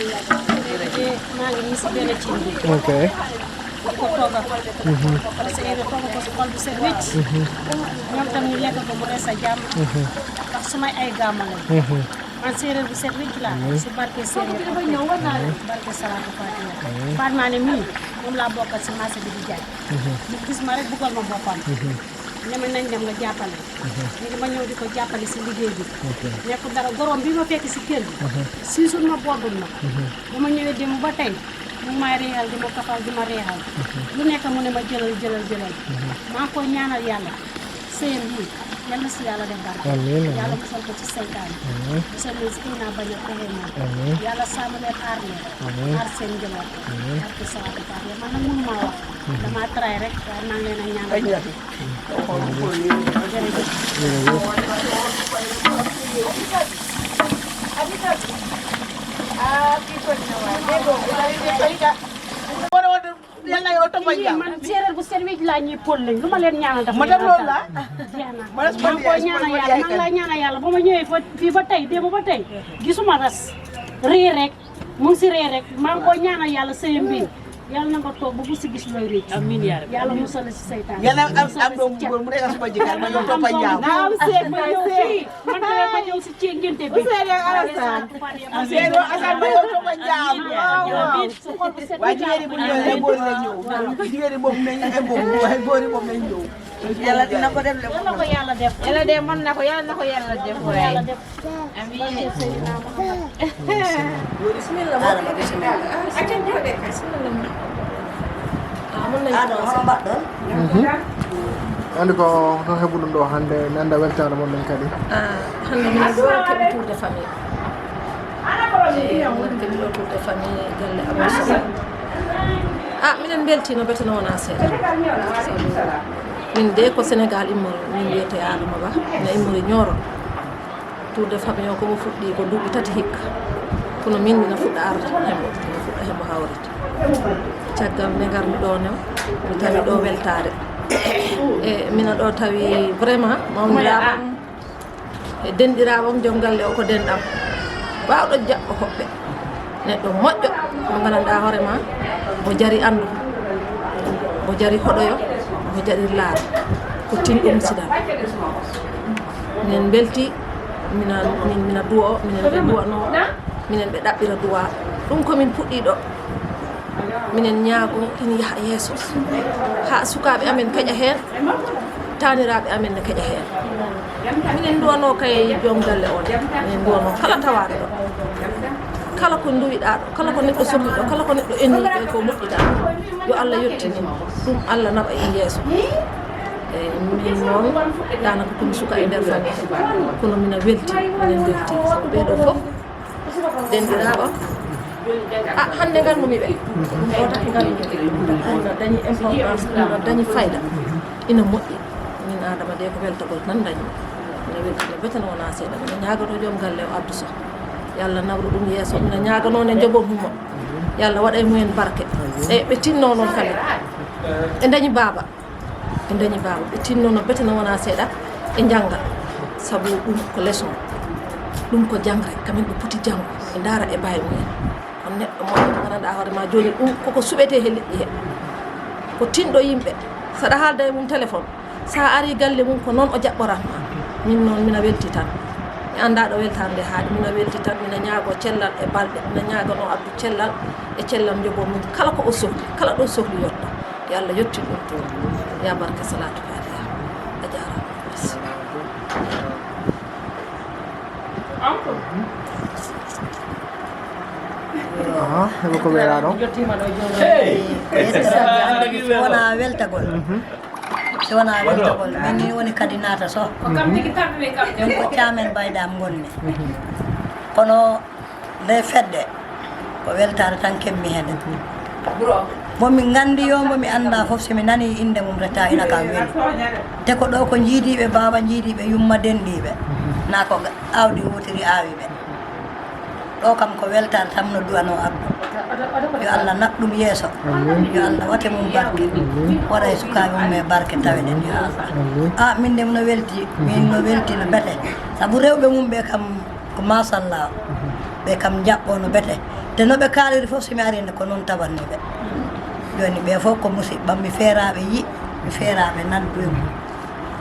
Léegi de, maa ngi nii si benn cin bi. Ok. Di ko togg. Ba pare sa yére togg ko si xol bu set wecc. Ñoom tam ñu lekk ko mu rees a jàmm. Ndax su may ay gàmmu lañ. Man séeréer bu set wecc laa. Si barke séeréer ak barke Salaatu Fatiha. Faat maa ne mii, moom laa bokkal si marché bi di jaay. Mu gis ma rek, bëggal ma boppam. Ne ma nañ dem nga jàppale. Léegi ma ñëw di ko jàppale si liggéey bi. Nekkul dara, gorom bi ma fekk si kër gi. Siisul ma, boddul ma. Bu ma ñëwee démb ba tey, mu may reexal, di ma kafal, di ma reexal. Lu nekk mu ne ma jëlal, jëlal, jëlal. Maa ngi koy ñaanal Yàlla. Sëyam bi, yal na si Yàlla def barke. Amiin, amiin. Yàlla musal ko ci seytaane. Amiin. Musal leen si kii naa bañ a pexe moom. Amiin. Yàlla sàmm leen, aar leen. Amiin. Aar seen njaboot. Amiin. Barke Salaatu Faatiha. Man nag mënu maa wax. Damaa try rek, waaye maa ngi leen a ñaanal. Jërëjëf. Lii man séeréer bu set wecc laa, ñii pël lañ. Lu ma leen ñaanal dafa leen dal. Jeex na. Maa ngi koy ñaanal Yàlla, maa ngi lay ñaanal Yàlla. Ba ma ñëwee fa, fii ba tey, démb ba tey, gisuma ras. Ree rek. Mu ngi si ree rek. Maa ngi koy ñaanal Yàlla sëyam bi. Yàlla na nga toog ba bu si gis looy rëcc. Amiin yaa Rabbi. Yàlla musal la si seytaan. Yàlla am, am doom bu góor mu nekk suma jëkkër, ma ñëw topp a ñaaw. Waaw, seet ma ñëw fii. Man de ma ñëw si ci ngénte bi. Seet yow Alassane. Seet yow Assane, ma ñëw topp a ñaaw. Waaw, waaw. Sa xol bu set. Waaye jigéen yi bu ñëwee, góor la ñëw. Jigéen yi boobu nañ, ay boobu, waaye góor yi boobu nañ ñëw. Yàlla dina ko def de. Yàlla ko Yàlla def. Yàlla de mën na ko, Yàlla na ko Yàlla def waaye. Yàlla def. Amiin. Bismillah. Adama, bismillah. Ah, mën nañu Adama, hono mbaɗɗon? Mhm. Andi ko, hoto heɓuɗum ɗo hannde, mi annda weltaare mon ɗon kadi. Ah, hannde min ɗo keɓi tour de famille. Min keɓi ɗo tour de famille, galle Abou Sow. Ah, minen mbeltiima bete no wonaa seeɗa. Sabu min de ko Sénégal immori, min wiyetee Adama Ba, ina immori Nioro. Tour de famille o ko mo fuɗɗi ko duuɓi tati hikka. Kono min mina fuɗɗa arde hembo, mina fuɗɗa hembo hawrita. Caggal nde ngarmi ɗo ne, mi tawi ɗo weltaare. E mina ɗo tawi vraiment mawniraaɓe am e denɗiraaɓe am, joom galle o ko denɗam. Baawɗo jaɓɓo hoɓɓe. Neɗɗo moƴƴo, mo nganndanɗaa hoore ma, mo jari anndu, mo jari hoɗoyo, mo jari laara. Ko tinɗo musidal. Minen mbelti, mina, min, mina duwo, minen ɓe duwano, minen ɓe ɗaɓɓira duwa. Ɗum ko min puɗɗi ɗo. Minen ñaago ina yaha yeeso. Haa sukaaɓe amen keƴa heen, taaniraaɓe amen ne keƴa heen. Minen nduwano kay joom galle on. Minen nduwano kala tawaaɗo ɗo. Kala ko nduwiɗaa ɗo, kala ko neɗɗo sohli ɗo, kala ko neɗɗo enni ɗo, ko moƴƴiɗaa. Yo Allah yottinin. Ɗum Allah naɓa en yeeso. Eyi, min noon, daanaka ko mi suka e nder famille. Kono mina welti, minen welti. Sabu ɓee ɗo fof, denɗiraaɓe. Ah, hannde ngarmumi ɓe. Ɗum ɗo taki ngarmumi ɓe. Ɗum na dañi importance, ɗum na dañi fayda. Ina moƴƴi. Min Adama de ko weltagol tan dañmi. Ina weltina bete no wonaa seeɗa. Ina ñaagoto joom galle o Abdou Sow. Yo Allah nawru ɗum yeeso. Ina ñaaganoo nde njoɓon hummo. Yo Allah waɗa e mumen barke. E ɓe tinno noon kadi. Ɓe dañi baaba. Ɓe dañi baaba. Ɓe tinnono bete no wonaa seeɗa. Ɓe njannga. Sabu ɗum ko leçon. Ɗum ko jangre. Kamin ɓe poti janngo. Ɓe ndaara e baay mumen. On neɗɗo moƴƴo mo nganndanɗaa hoore ma jooni ɗum koko suɓetee he leƴƴi he. Ko tinɗo yimɓe. Saɗa haalda e mum téléphone. Sa ari galle mum ko noon o jaɓɓorata ma. Min noon mina welti tan. Mi annda ɗo weltaare nde haaɗi. Mina welti tan, mina ñaago cellal e balɗe. Mina ñaagano Abdou cellal e cellal njogo mum. Kala ko o sohli, kala ɗo sohli yetto. Yo Allah yettin ɗum toon. Ya barke salatu fatiha. A jaaraama. Merci. Aha, heɓa ko weeraa ɗo. Yeeso kam hannde mi wona weltagol. Mhm. Si wona weltagol, min ni woni kadi naata so. Mhm. Min ko Caamen Baydam ngonmi. Mhm. Kono nde fedde, ko weltaare tan keɓmi heen. Mo mi nganndi yo mo mi annda fof, si mi nani innde mum reta ina kam weli. Te ko ɗo ko jiidiiɓe baaba, jiidiiɓe yumma, denɗiiɓe. Na ko ga-, aawdi wootiri aawi ɓe. Ɗo kam ko weltaare tan no du'anoo Abdou. Yo Allah naɓ ɗum yeeso. Amiin. Yo Allah waɗe mum barke. Amiin. Waɗa e sukaaɓe mum e barke taweɗen, yo Allah. Amiin. Ah, min de no welti, min no welti no bete. Sabu rewɓe mum ɓe kam ko machallah. Mhm. Ɓe kam njaɓɓoo no bete. Te no ɓe kaaliri fof, so mi arii nde, ko noon tawanmi ɓe. Jooni ɓe fof ko musiɓɓam, mi feeraaɓe yiɗ, mi feeraaɓe nan, ɗum.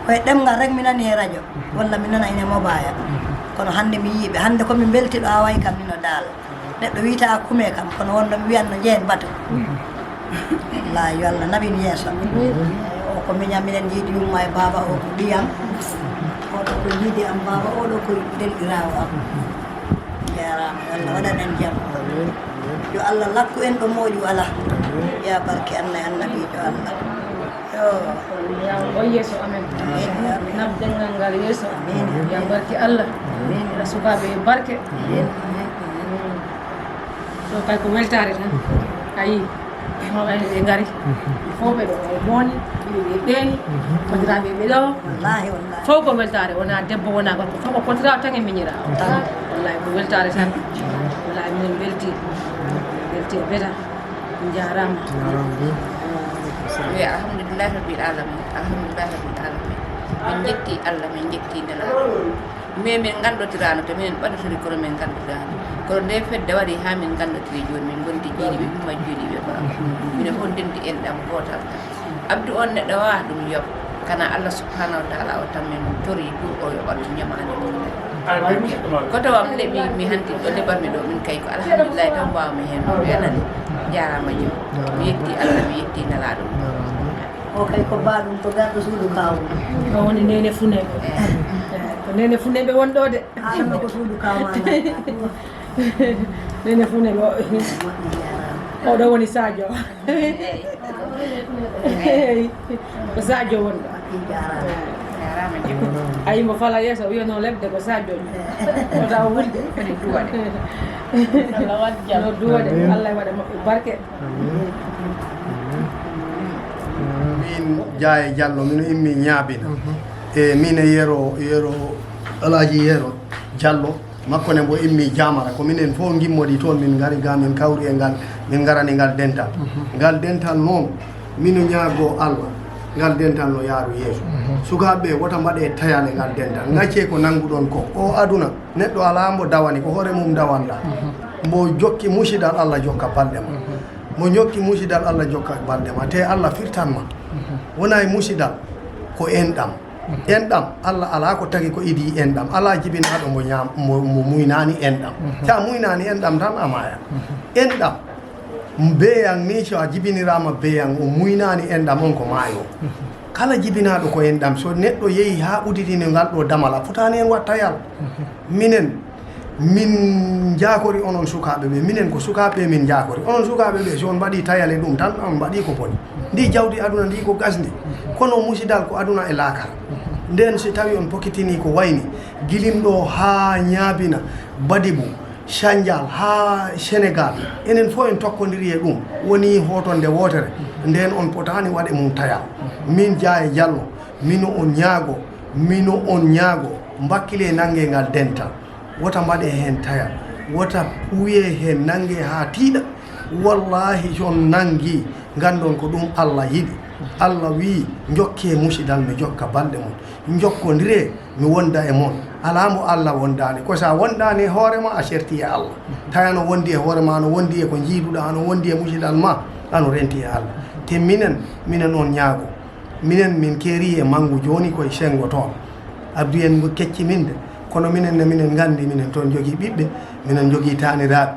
Koye ɗemngal rek mi nani e rajo, walla mi nana ene mobaya. Kono hannde mi yii ɓe, hannde ko mi mbeltiɗo, a way kam ni no daala. Neɗɗo wiyta kume kam, kono wonno mi wiyanno jeen bato. Wallaahi, yo Allah naɓin yeeso. O ko miñam, minen njiidi yumma e baaba, o ko ɓiyam. O ɗo ko njiidi am baaba, o ɗo ko denɗiraawo am. Jaaraama, yo Allah waɗan en jam. Yo Allah lakku en ɗo moƴu alaa. Ya barke Allah e annabiijo Allah. Yo. Yo o yeeso amen. Amin, amin. Nab dengal ngal yeeso. Amin. Ya barke Allah. Amin. Ya sukaaɓe e barke. Amin, amin, amin. Ɗo kay ko weltaare tan. A yii, mawɓe ɓe ngari. Fof ɓe ɗo, ɓe mooni, ɓe ɓeeni, kodiraaɓe ɓe ɗo. Wallaahi, wallaahi. Fof ko weltaare, wonaa debbo, wonaa gorko, fof ko kodiraaɗo tan e miñiraaɗo. Tan. Wallaahi, ko weltaare tan. Wallaahi, minen mbeltii. Mbeltii e beta. Njaaraama. Njaaraama. Wi alhamdulillahi rabbil alamin. Alhamdulillahi rabbil alamin. Min njetti Allah, min njetti Nelaaɗo. Mais min nganndotiraano, to minen ɓadotiri, kono min nganndotiraano. Kono nde fedde waɗi haa min nganndotiri jooni, min ngondi jiiɗiiɓe, min majjiriiɓe baaba. Minen fof ndenndi enɗam gootal. Abdu on neɗɗo waawaa ɗum yoɓ. Kana Allah subhanahu wa taala o tan min tori pour o yoɓa ɗum ñamaande mum. Ko tawam leɓi mi hanti ɗo leɓanmi ɗo min kay ko alhamdulillahi tan mbaawmi heen. Mi anani. Jaaraama joom. Mi yetti Allah, mi yetti Nelaaɗo. O kay ko baaɗum, ko garɗo suudu kaawum. O woni Neene Funeeɓe. Ko Neene Funeeɓe won ɗo de. Adama ko suudu kaawum. Neene Funeeɓe o. Moƴƴi, jaaraama. Oɗo woni Sadio. Ko Sadio won ɗo. Moƴƴi, jaaraama. Jaaraama, jaaraama. Ayi, mo fala yeeso, wiyano leɓde ko Sadio. O tawa wulde. Kadi duwaɗe. Allah waɗ jam. No duwaɗe. Amin. Allah waɗa maɓɓe barke. Amin. Amin. Min Jaaye Jallo, min immi Ñaabina. Mhm. E min e Yero, Yero, Alaaji Yero Jallo, makko ne mbo immi Jaamara. Ko minen fof ngimmoɗi toon, min ngari ga, min kawri e ngal, min ngarani ngal dental. Mhm. Ngal dental noon, mino ñaago Allah, ngal dental no yaaru yeeso. Mhm. Sukaaɓe, wota mbaɗe tayal e ngal dental. Ngaccee ko nannguɗon ko. O aduna, neɗɗo alaa mbo dawani, ko hoore mum dawanɗaa. Mhm. Mbo jokki musidal, Allah jokka balɗe ma. Mhm. Mo ñokki musidal, Allah jokka balɗe ma, te Allah firtan ma. Mhm. Wona e musidal, ko enɗam. Mhm. Enɗam, Allah alaa ko tagi ko idii enɗam. Alaa jibinaaɗo mo ñaam-, mo, mo muynaani enɗam. Mhm. Sa muynaani enɗam tan, a maaya. Mhm. Enɗam, beeyaŋ ni, so a jibiniraama beeyaŋ, o muynaani enɗam, on ko maayo. Mhm. Kala jibinaaɗo ko enɗam, so neɗɗo yehi haa uditini ngal ɗo damal, a fotaani en wattayal. Mhm. Minen, min njaakori onon sukaaɓe ɓe, minen ko sukaaɓe ɓe min njaakori. Onon sukaaɓe ɓe, so on mbaɗii tayal e ɗum tan, on mbaɗii ko boni. Ndi jawdi aduna ndi ko gasndi. Kono musidal ko aduna e laakara. Nden so tawi on pokitini ko wayni, Gilim ɗo haa Ñaabina, Badibu, Sanjal haa Senegal, enen fof en tokkondiri e ɗum, woni hotonde wootere, nden on potaani waɗe mum tayal. Min Jaaye Jallo, mino on ñaago, mino on ñaago, mbakkile nannge ngal dental. Wota mbaɗe heen tayal, wota puuye heen nannge haa tiiɗa. Wallaahi, so on nanngii, nganndon ko ɗum Allah yiɗi. Allah wii, njokkee musidal, mi jokka balɗe mon. Njokkondiree, mi wonda e mon. Alaa mo Allah wondaani. Ko so a wondaani e hoore ma, a sertii e Allah. Tawi ano wondi e hoore ma, ano wondi e ko njiiduɗaa, ano wondi e musidal ma, ano renti e Allah. Te minen, minen on ñaago. Minen, min keeri e manngu jooni koye senngo toon. Abdu en ngu kecci min de. Kono minen ne, minen nganndi, minen toon njogii ɓiɓɓe, minen njogii taaniraaɓe,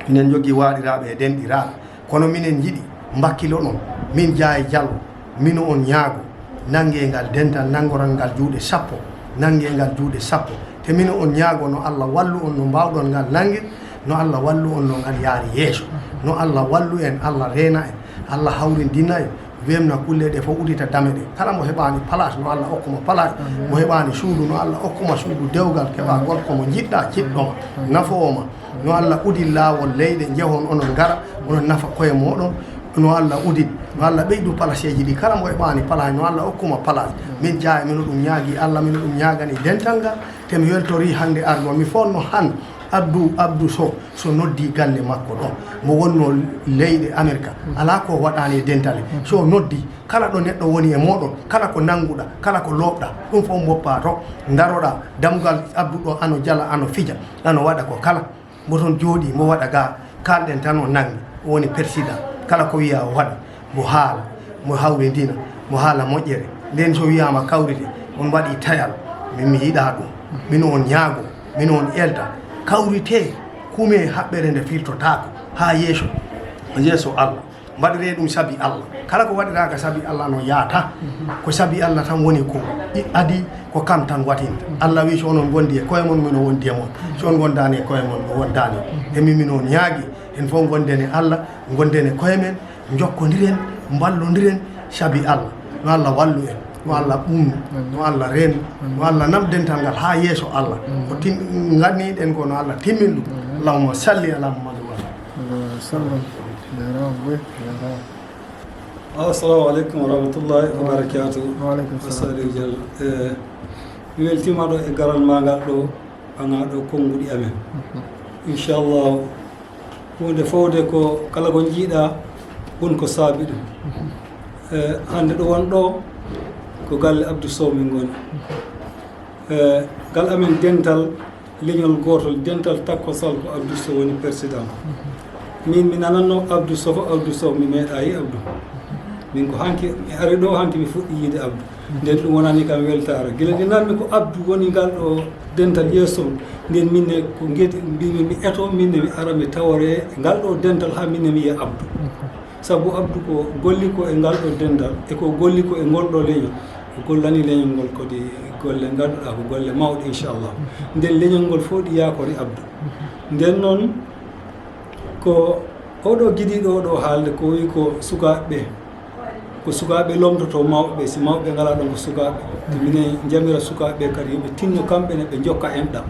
minen njogii waaɗiraaɓe e denɗiraaɓe. Kono minen njiɗi mbakkiloɗon, min Jaaye Jallo, mino on ñaago, nanngee ngal dental, nanngoral ngal juuɗe sappo, nanngee ngal juuɗe sappo. Te mino on ñaago no Allah wallu on no mbaawɗon ngal nanngir, no Allah wallu on no ngal yaari yeeso, no Allah wallu en, Allah reena en, Allah hawrindina en, weemna kulle ɗe fof, udita dame ɗe. Kala mo heɓaani place, no Allah okku mo place. Amin. Mo heɓaani suudu, no Allah okku ma suudu dewgal, keɓa gorko mo njiɗɗa, jiɗɗo ma, nafoowo ma. No Allah udin laawol leyɗe, njehon onon ngara, onon nafa koye mooɗon. No Allah udin, no Allah ɓeydu palaseeji ɗi. Kala mo heɓaani place, no Allah okku ma place. Min Jaaye, mino ɗum ñaagi Allah, mino ɗum ñaagani dental ngal. Te mi weltori hannde argol, mi fonno han Abdou, Abdou Sow, so noddi galle makko ɗo, mo wonno leyɗe Amerika, alaa ko waɗaani e dental. So noddi, kala ɗo neɗɗo woni e mooɗon, kala ko nannguɗa, kala ko looɓɗa, ɗum fof mboppa to, ndaroɗa dammugal Abdou ɗo, ano jala, ano fija, ano waɗa ko kala. Mbo toon jooɗii, mbo waɗa ga, Kaalɗen tan o nangi, o woni persidan. Kala ko wiyaa o waɗa, mo haala, mo hawrindina, mo haala moƴƴere. Nden so wiyaama kawrite, on mbaɗi tayal, min mi yiɗaa ɗum. Min on ñaago, min on elta, kawritee, kumee haɓɓere nde firtotaako haa yeeso, yeeso Allah. Mbaɗiree ɗum sabi Allah. Kala ko waɗiraaka sabi Allah no yaata. Ko sabi Allah tan woni ko i-, adii, ko kam tan watinta. Allah wii, "So onon ngondi e koye mon, mino wondi e mon. So on ngondaani e koye mon, mi wondaani." E min, mino ñaagi, en fof ngonden e Allah, ngonden e koye men, njokkondiren, mballondiren sabi Allah. Yo Allah wallu en, yo Allah ɓuunnu, yo Allah reennu, yo Allah naɓ dental ngal haa yeeso Allah. Ko tim-, nganniɗen ko, no Allah timmin ɗum. Allahumma salli ala Muhammad wa ala. Sallam. Jaaraama, wi, jaaraama. Assalamu aleykum wa rahmatullahi wa barakatuh. Wa aleykum salam. Saliou Diallo. Eh, mi weltiima ɗo e garal ma ngal ɗo, haa ɗo konnguɗi amen. Inchallah, huunde fof de ko kala ko njiiɗa, won ko saabi ɗum. Eh, hannde ɗo won ɗo, ko galle Abdou Sow min ngoni. Eh, ngal amen dental, leñol gootol, dental takkosal ko Abdou Sow woni président. Min mi nanatno Abdou Sow, Abdou Sow, mi meeɗaa yi Abdou. Min ko hanki, mi ari ɗo hanki mi fuɗɗi yiide Abdou. Nden ɗum wonani kam weltaare. Gila nde nanmi ko Abdou woni ngal ɗo dental yeeso, nden min ne ko ngeti mbimi mi eto, min ne mi ara mi tawore ngal ɗo dental haa min ne mi yiya Abdou. Sabu Abdou ko golli ko e ngal ɗo dental, e ko golli ko e ngol ɗo leñol. O gollani leñol ngol kadi golle ngannduɗaa ko golle mawɗe, inchallah. Nden leñol ngol fof ɗi yaakori Abdou. Nden noon ko oɗo gidiiɗo oɗo haalde ko wi ko sukaaɓe ɓe. Ko sukaaɓe lomtoto mawɓe ɓe, si mawɓe ɓe ngalaa ɗon ko sukaaɓe. Te minen njamira sukaaɓe ɓe kadi yo ɓe tinno kamɓe ne ɓe njokka enɗam.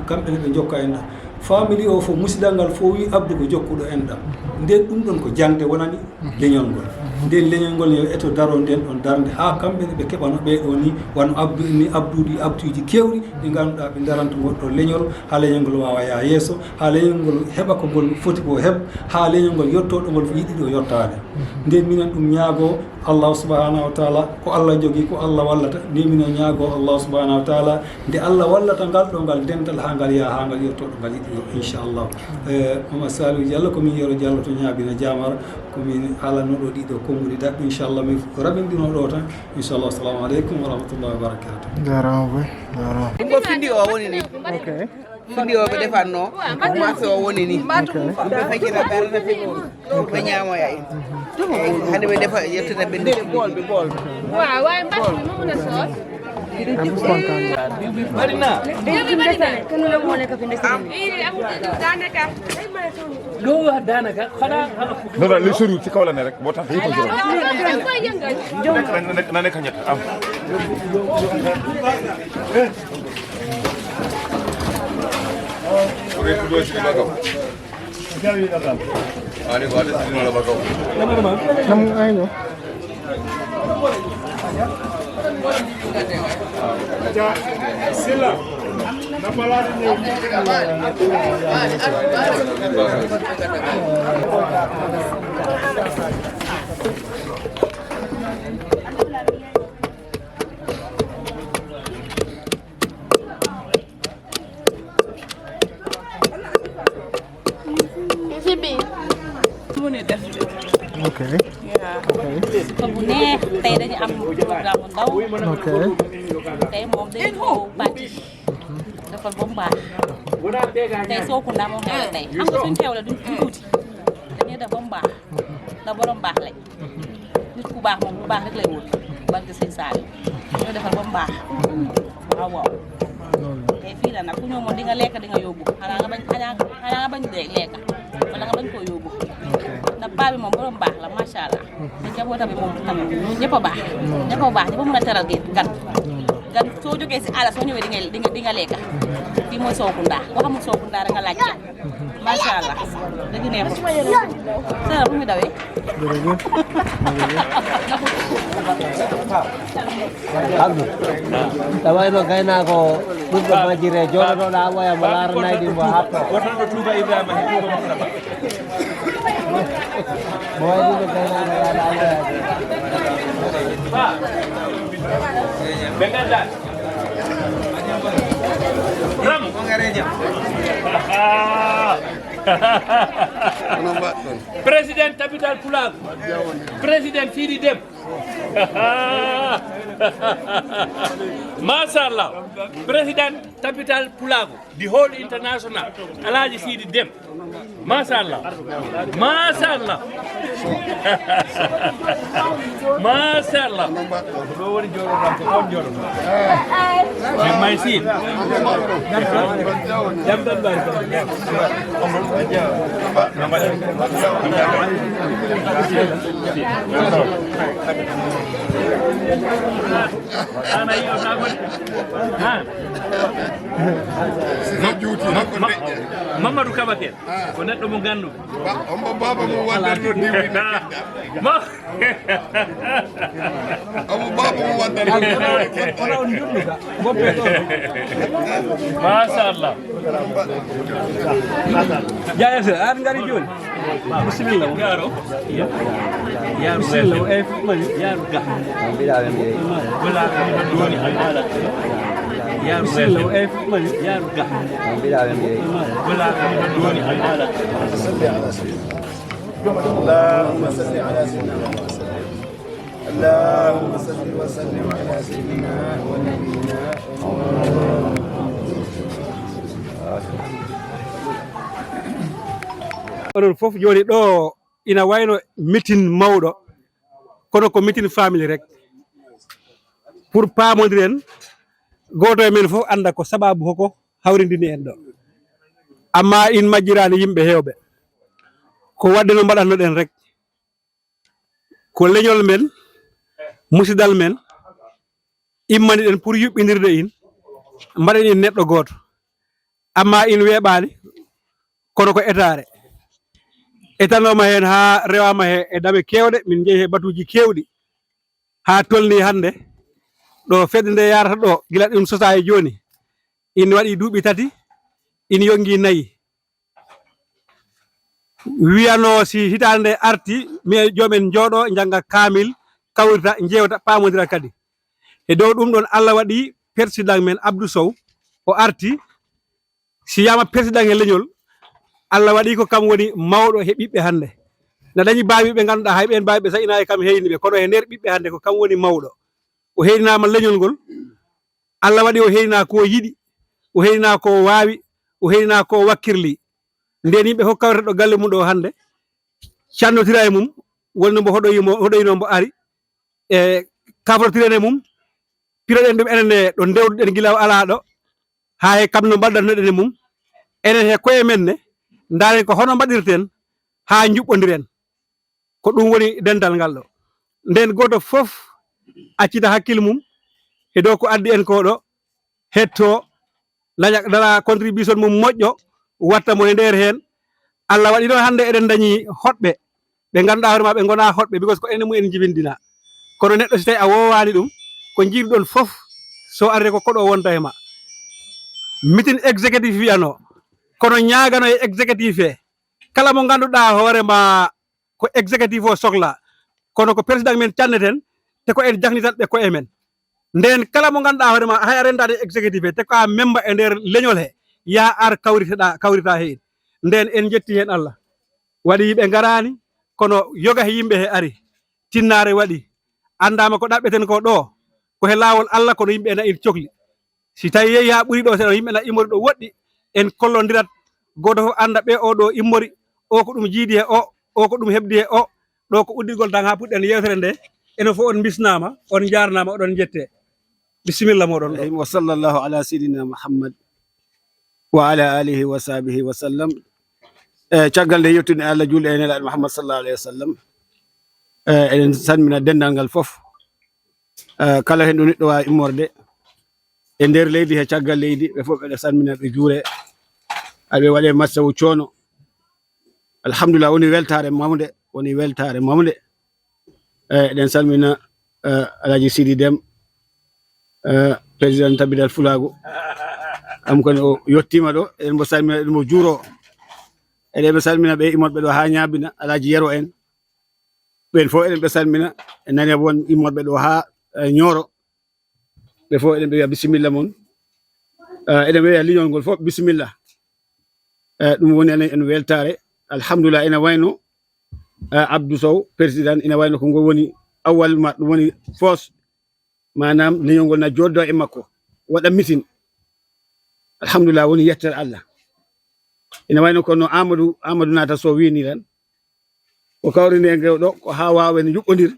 Kamɓe ne ɓe njokka enɗam. Famille o fof, musidal ngal fof wi Abdou ko jokkuɗo enɗam. Nden ɗum ɗon ko jaŋde wonani leñol ngol. Nden leñol ngol yo eto daro nden ɗon darnde haa kamɓe ne ɓe keɓano ɓee ɗoo ni, wano Abdou ni, Abdouji, Abdouji keewɗi ɗi ngannduɗaa ɓe daranta ngol ɗoo leñol, haa leñol ngol waawa yaa yeeso, haa leñol ngol heɓa ko ngol foti ko heɓ, haa leñol ngol yotto ɗo ngol yiɗi ɗo yottaade. Nden minen ɗum ñaagoo Allah subhanahu wa taala, ko Allah jogii, ko Allah wallata, ni minen ñaagoo Allah subhanahu wa taala, nde Allah wallata ngal ɗo ngal dental haa ngal yaha, haa ngal yetto ɗo ngal yiɗi ɗo, inchallah. Eh, Mama Saliou Diallo, ko min Yero Diallo to Ñaabina Jaamara, ko min haalanno ɗo ɗiɗo konnguɗi daɓɓi, inchallah, min fof ko raɓinɗino ɗo tan, inchallah. Assalamu aleykum wa rahmatullahi wa barakatuh. Jaaraama boy, jaaraama. Ɗum ko findi o woni ni. Ok. Findi o ɓe defanno, maafe o woni ni. Ok. Ɗum ɓe feccata ɓe arata findi o. Ɓe ñaamoya en. Eyi, hannde ɓe defa, ƴettata ɓe ndefa. Bool ɓe, bool. Waaw, waaye mbaɗ mi mum na soos. Am ko kontaan. Marina. Ɗo wa daanaka xanaa. Non, non, les jours ci kaw la ne rek, moo tax dañu ko juróom. Na nekk ñett am. Nam ay no. Sila. Sibi. Ɗum woni e defte. Ok. Yeah. Ok. Ko bu neex, tey dañu am programme bu ndaw. Ok. Tey moom dañu ko bâti. Defal ba mu baax. Tey Sokunda moom xewle tey. Xam nga suñ xewle duñ duñ tuuti. Dañuy def ba mu baax. Ndax borom baax lañ. Nit ku baax moom lu baax rek lay wut. Barke Sëñ Saliou. Ñu defal ba mu baax. Waaw, waaw. Noonu la. Te fii la nag, ku ñëw moom di nga lekk, di nga yóbbu. Xanaa nga bañ, xanaa, xanaa nga bañ de lekk. Wala nga bañ koo yóbbu. Ok. Ndax paa bi moom borom baax la, macha Allah. Te njabootam bi moom tamit, ñëpp a baax. Noonu la. Ñëpp a baax, ñëpp a mën a teral gi gan. Noonu la. Gan soo jógee si àll, soo ñëwee di nga, di nga, di nga lekk. Fii mooy Sokunda. Boo xamul Sokunda rek nga laajte. Macha Allah. Dëgg neexul. Sara, bu mu dawee. Jërëjëf. Jërëjëf. Abdou. Daway ma gaynaako ɓurɗo majjire jooɗoɗo ɗa waya mo laara naydi mo happa. Wotanɗo Touba Ibrahima he Touba Moustapha. Mo waɗi no gaynaako yaɗa waya. Ɓe nganndaa. Ram. Ah. Président Tabital Pulaagu, Président Sidi Dem. Machallah. Président Tabital Pulaagu, the whole international, Alaaji Sidi Dem. Machallah. Machallah. Machallah. Ɗo woni jooɗoɗon ko on jooɗoɗon. Min may si. Jam tan bari. Ana yiɗo sagol. Ha. Mamadou Kabakel. Ko neɗɗo mo ganduɗo. Ba-, omo baaba mo waddani no diwri. Ma-, omo baaba mo waddani no diwri. Kono on njulluka. Machallah. Jaayese, an ngari jooni. Bisimilla. Yaro. Yaro. Bisimilla. Eyi, fof mari. Yaro ga. Wala woni ala. Yaro. Bisimilla. Eyi, fof mari. Yaro ga. Wala woni ala. اللهم صل على سيدنا محمد وسلم. اللهم صل وسلم على سيدنا ونبينا ومولانا محمد. Onon fof jooni ɗo ina wayno mitin mawɗo, kono ko mitin family rek. Pour paamondiren, gooto e men fof annda ko sababu hoko hawrindini en ɗo. Amma in majjiraani yimɓe heewɓe. Ko waɗde no mbaɗatnoɗen rek. Ko leñol men, musidal men, immani ɗen pour yuɓɓindirde in, mbaɗen in neɗɗo gooto. Amma in weeɓaani, kono ko etaare. Etanooma heen haa rewaama he e dame keewɗe, min njehi he batuuji keewɗi. Haa tolni hannde, ɗo fedde nde yaarata ɗo, gila ɗum sosaa e jooni, in waɗi duuɓi tati, in yongi nayi. Wiyano si hitaande nde arti, mi e joomen njooɗo, njannga kaamil, kawrita, njeewta, paamondira kadi. E dow ɗum ɗon, Allah waɗi président men Abdou Sow, o arti, si yama président e leñol, Allah waɗi ko kam woni mawɗo he ɓiɓɓe hannde. Na dañi baawi ɓe ngannduɗaa hay ɓeen baawi ɓe sa ina e kam heyni ɓe, kono he nder ɓiɓɓe hannde ko kam woni mawɗo. O heyninaama leñol ngol, Allah waɗi o heyna ko yiɗi, o heyna ko waawi, o heyna ko wakkirli. Nden yimɓe fof kawrata ɗo galle mum ɗo hannde, cannotira e mum, wonno mbo hoɗoyi mo, hoɗoyino mbo ari, e kafrotiren e mum, piroɗen ɗum enen e ɗo ndewduɗen gila o alaa ɗo, haa e kam no mbaɗdannoɗen e mum, enen he koye men ne, ndaaren ko hono mbaɗirten haa njuɓɓondiren. Ko ɗum woni dental ngal ɗo. Nden gooto fof accita hakkille mum e dow ko addi en ko ɗo, hetto, laña dara contribution mum moƴƴo, watta mo e nder heen. Allah waɗi noon hannde eɗen dañi hoɗɓe, ɓe ngannduɗaa hoore ma ɓe ngonaa hoɗɓe, because ko enen mum en njibindina. Kono neɗɗo si tawi a woowaani ɗum, ko njiiduɗon fof, so arde ko koɗo wonta e ma. Mitin exécutif wiyano, kono ñaagano e exécutif he, kala mo ngannduɗaa hoore ma ko exécutif o sohla, kono ko président men canneten, te ko en jahnitat ɓe koye men. Nden kala mo ngannduɗaa hoore ma, hay a renndaade exécutif he, te ko a memba e nder leñol he, yaa ar kawriteɗaa, kawrita heen. Nden en njetti heen Allah. Waɗi ɓe ngaraani, kono yoga he yimɓe he ari. Tinnaare waɗi. Anndaama ko ɗaɓɓeten ko ɗo, ko he laawol Allah, kono yimɓe ena in cokli. Si tawi yehi haa ɓuri ɗo seeɗa, yimɓe na immori ɗo woɗɗi, en kollondirat, gooto fof annda ɓe o ɗo immori, o ko ɗum jiidi he o, o ko ɗum heɓdi he o, ɗo ko uddigol tan haa puɗɗen yeewtere nde, enen fof on mbisnaama, on njaarnaama, oɗon njette. Bisimilla mooɗon ɗo. Wa sallallahu ala sayyidina Muhammad wa ala alihi wa sahbihi wa sallam. E caggal nde yettude Allah, julde e Nelaaɗo Muhammad sallallahu alayhi wa sallam. E, eɗen salmina denndal ngal fof. E, kala heen ɗo neɗɗo waawi immorde e nder leydi he caggal leydi, ɓe fof ɓeɗe salmina, ɓe juure, aɓe waɗe massawu coono. Alhamdulillah, woni weltaare mawnde, woni weltaare mawnde. E, eɗen salmina, e, Alhaji Sidi Dem, e, président Tabidal Fulaagu. Am kon o yettiima ɗo, eɗen mo salmina, eɗen mo juuro. Eɗen ɓe salmina ɓe immorɓe ɗo haa Ñaabina, Alhaji Yero en. Ɓen fof eɗen ɓe salmina, e nane won immorɓe ɗo haa, e, Ñooro. Ɓe fof eɗen ɓe wiya bisimilla mon. E, eɗen ɓe wiya leñol ngol fof bisimilla. Eh, ɗum woni enen en weltaare. Alhamdulillah, ina wayno, eh, Abdou Sow, président, ina wayno ko ngol woni awwal ma, ɗum woni foos, maanaam leñol ngol na jooddoo e makko, waɗa mitin. Alhamdulillah, woni yettere Allah. Ina wayno kono Amadou, Amadou Nata Sow wiini tan, ko kawri nde ngew ɗo, ko haa waawen yuɓɓondir,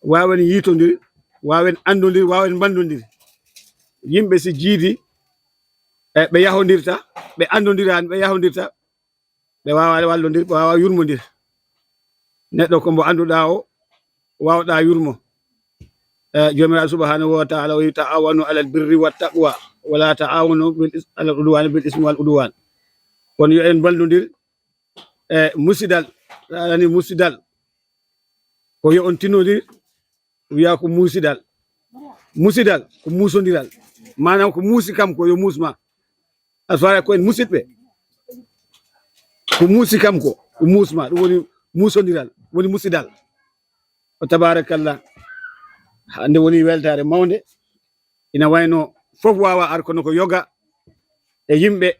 waawen yiitondir, waawen anndondir, waawen mbanndondir. Yimɓe si jiidi, e ɓe yahondirta, ɓe anndondiraani, ɓe yahondirta, ɓe waawa wallondir, ɓe waawa yurmondir. Neɗɗo ko mbo annduɗaa o, waawɗaa yurmo. Eh, Joomiraaɗo subhanahu wa taala o wi, "Ta'awanu alal birri wa taqwa, wala ta'awanu bil is-, alal udwani bil ismi wal udwan." Kono yo en mballondir e musidal. Alani musidal. Ko yo on tinnodir, wiya ko musidal. Musidal ko musondiral. Maanaam ko muusi kam ko yo muus ma. Alfaare ko en musidɓe. Ko muusi kam ko, ko muus ma. Ɗum woni musondiral, woni musidal. Ko tabarakallah. Hannde woni weltaare mawnde. Ina wayno fof waawa ar kono ko yoga e yimɓe.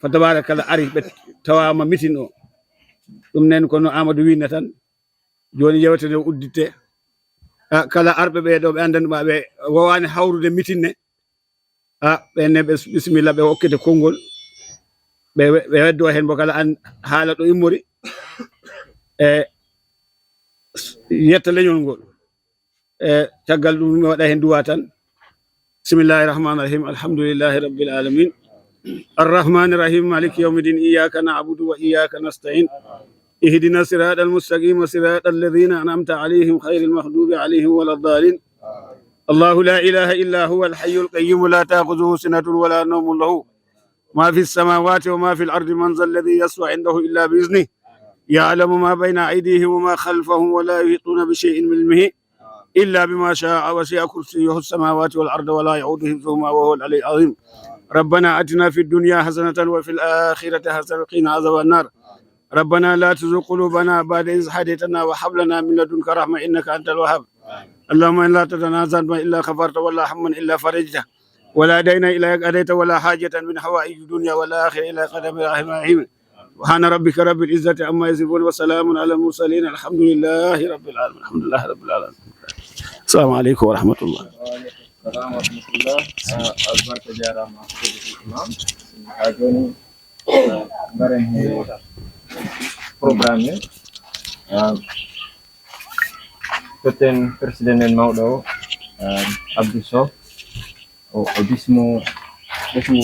Fa tabarakallah ari ɓe tawaama mitin o. Ɗum nen kono Amadou wiinna tan. Jooni yewtere nde udditte. A, kala arɓe ɓe ɗo ɓe anndan ma ɓe wowaani hawrude mitin ne. A, ɓenne ɓe bisimilla ɓe hokkete konngol. Ɓe, ɓe weddo heen mbo kala an haala ɗo immori. E yetta leñol ngol. E caggal ɗum mi waɗa heen duwa tan. Bismillahi rahmani rahim. Alhamdulillahi rabbil alamin. Arrahmani rahim. Maliki yawmi din. Iyyaka na'budu wa iyyaka nasta'in. Ihdina siratal mustaqima siratal ladhina an'amta alayhim ghayril maghdubi alayhim waladdallin. Allahu la ilaha illa huwa al hayyul qayyum la ta'khudhuhu sinatun wala nawmun lahu ma fis samawati wa ma fil ardi man dhal ladhi yashfa'u indahu illa bi idhnih. Ya'lamu ma bayna aydihim wa ma khalfahum wa la yuhituna bi shay'in min ilmihi illa bima sha'a wasi'a kursiyyuhu as-samawati wal arda wa la ya'uduhu hifdhuhuma wa huwa al-'aliyyul 'azhim. Rabbana atina fid dunya hasanatan wa fil akhirati hasanatan wa qina adhaban nar. Rabbana la tuzigh qulubana ba'da idh hadaytana wa hab lana min ladunka rahma innaka antal wahhab. Allahumma la tada lana dhanban illa ghafartahu wa la hamman illa farajtahu wa la daynan illa qadaytahu wa la hajatan min hawaiji dunya wal akhirati illa qadaytaha ya arhamar rahimin. Subhana rabbika rabbil izzati amma yasifun wa salamun ala al mursalin alhamdulillahi rabbil alamin. Alhamdulillahi rabbil alamin. Assalamu alaikum wa rahmatullah. Salam wa rahmatullah. Ah, albarka jarama, Imam. Ha joni, ah, ngaren he programme he. Ah, totten président men mawɗo o, ah, Abdou Sow. O, o bismo, bismo.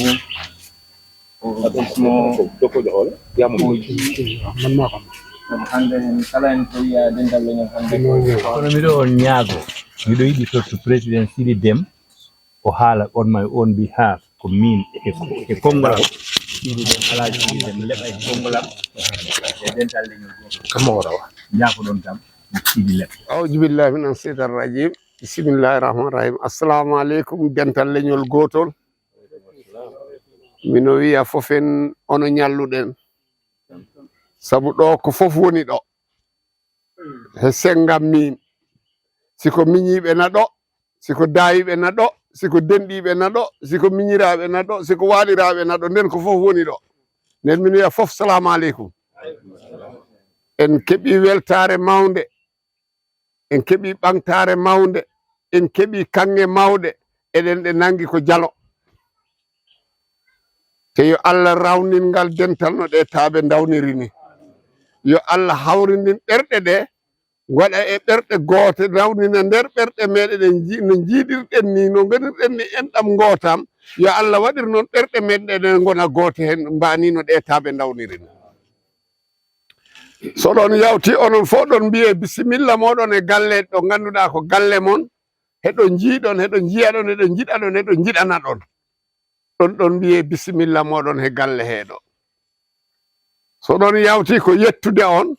Kono miɗo on ñaago, miɗo yiɗi toon to président Sidi Dem, o haala on ma on mbi haa ko min e, e konngol am. Sidi Dem, Alaaji Sidi Dem, leɓa e konngol am e dental leñol gooto. Kam o rawa. Ñaagoɗon kam, Sidi leɓa. Auzu billahi min asheytan rajim. Bismillahi rahmani rahim. Assalamu aleykum, dental leñol gootol. Mino wiya fof en ono ñalluɗen. Sabu ɗo ko fof woni ɗo. He senngam min. Si ko miñiiɓe na ɗo, si ko daayiiɓe na ɗo, si ko denɗiiɓe na ɗo, si ko miñiraaɓe na ɗo, si ko waaliraaɓe na ɗo, nden ko fof woni ɗo. Nden mino wiya fof salamu aleykum. En keɓi weltaare mawnde. En keɓi ɓaŋtaare mawnde, en keɓi kaŋŋe mawɗe, eɗen ɗe naŋgi ko jalo. Te yo Allah rawnin ngal dental no ɗe taaɓe ndawniri ni. Yo Allah hawrinin ɓerɗe ɗe, waɗa e ɓerɗe goote, rawnina nder ɓerɗe meɗen ɗe nji-, no njiidirɗen ni, no ngonirɗen ni enɗam ngootam. Yo Allah waɗir noon ɓerɗe meɗen ɗe ngona goote heen, mbaani no ɗe taaɓe ndawniri ni. So ɗon yawti, onon fof ɗon mbiye bisimilla moɗon e galle ɗo ngannduɗaa ko galle mon, heɗo njiiɗon, heɗo njiyaɗon, heɗo njiɗaɗon, heɗo njiɗanaɗon. Ɗon ɗon mbiye bisimilla moɗon he galle heɗo. So ɗon yawti ko yettude on,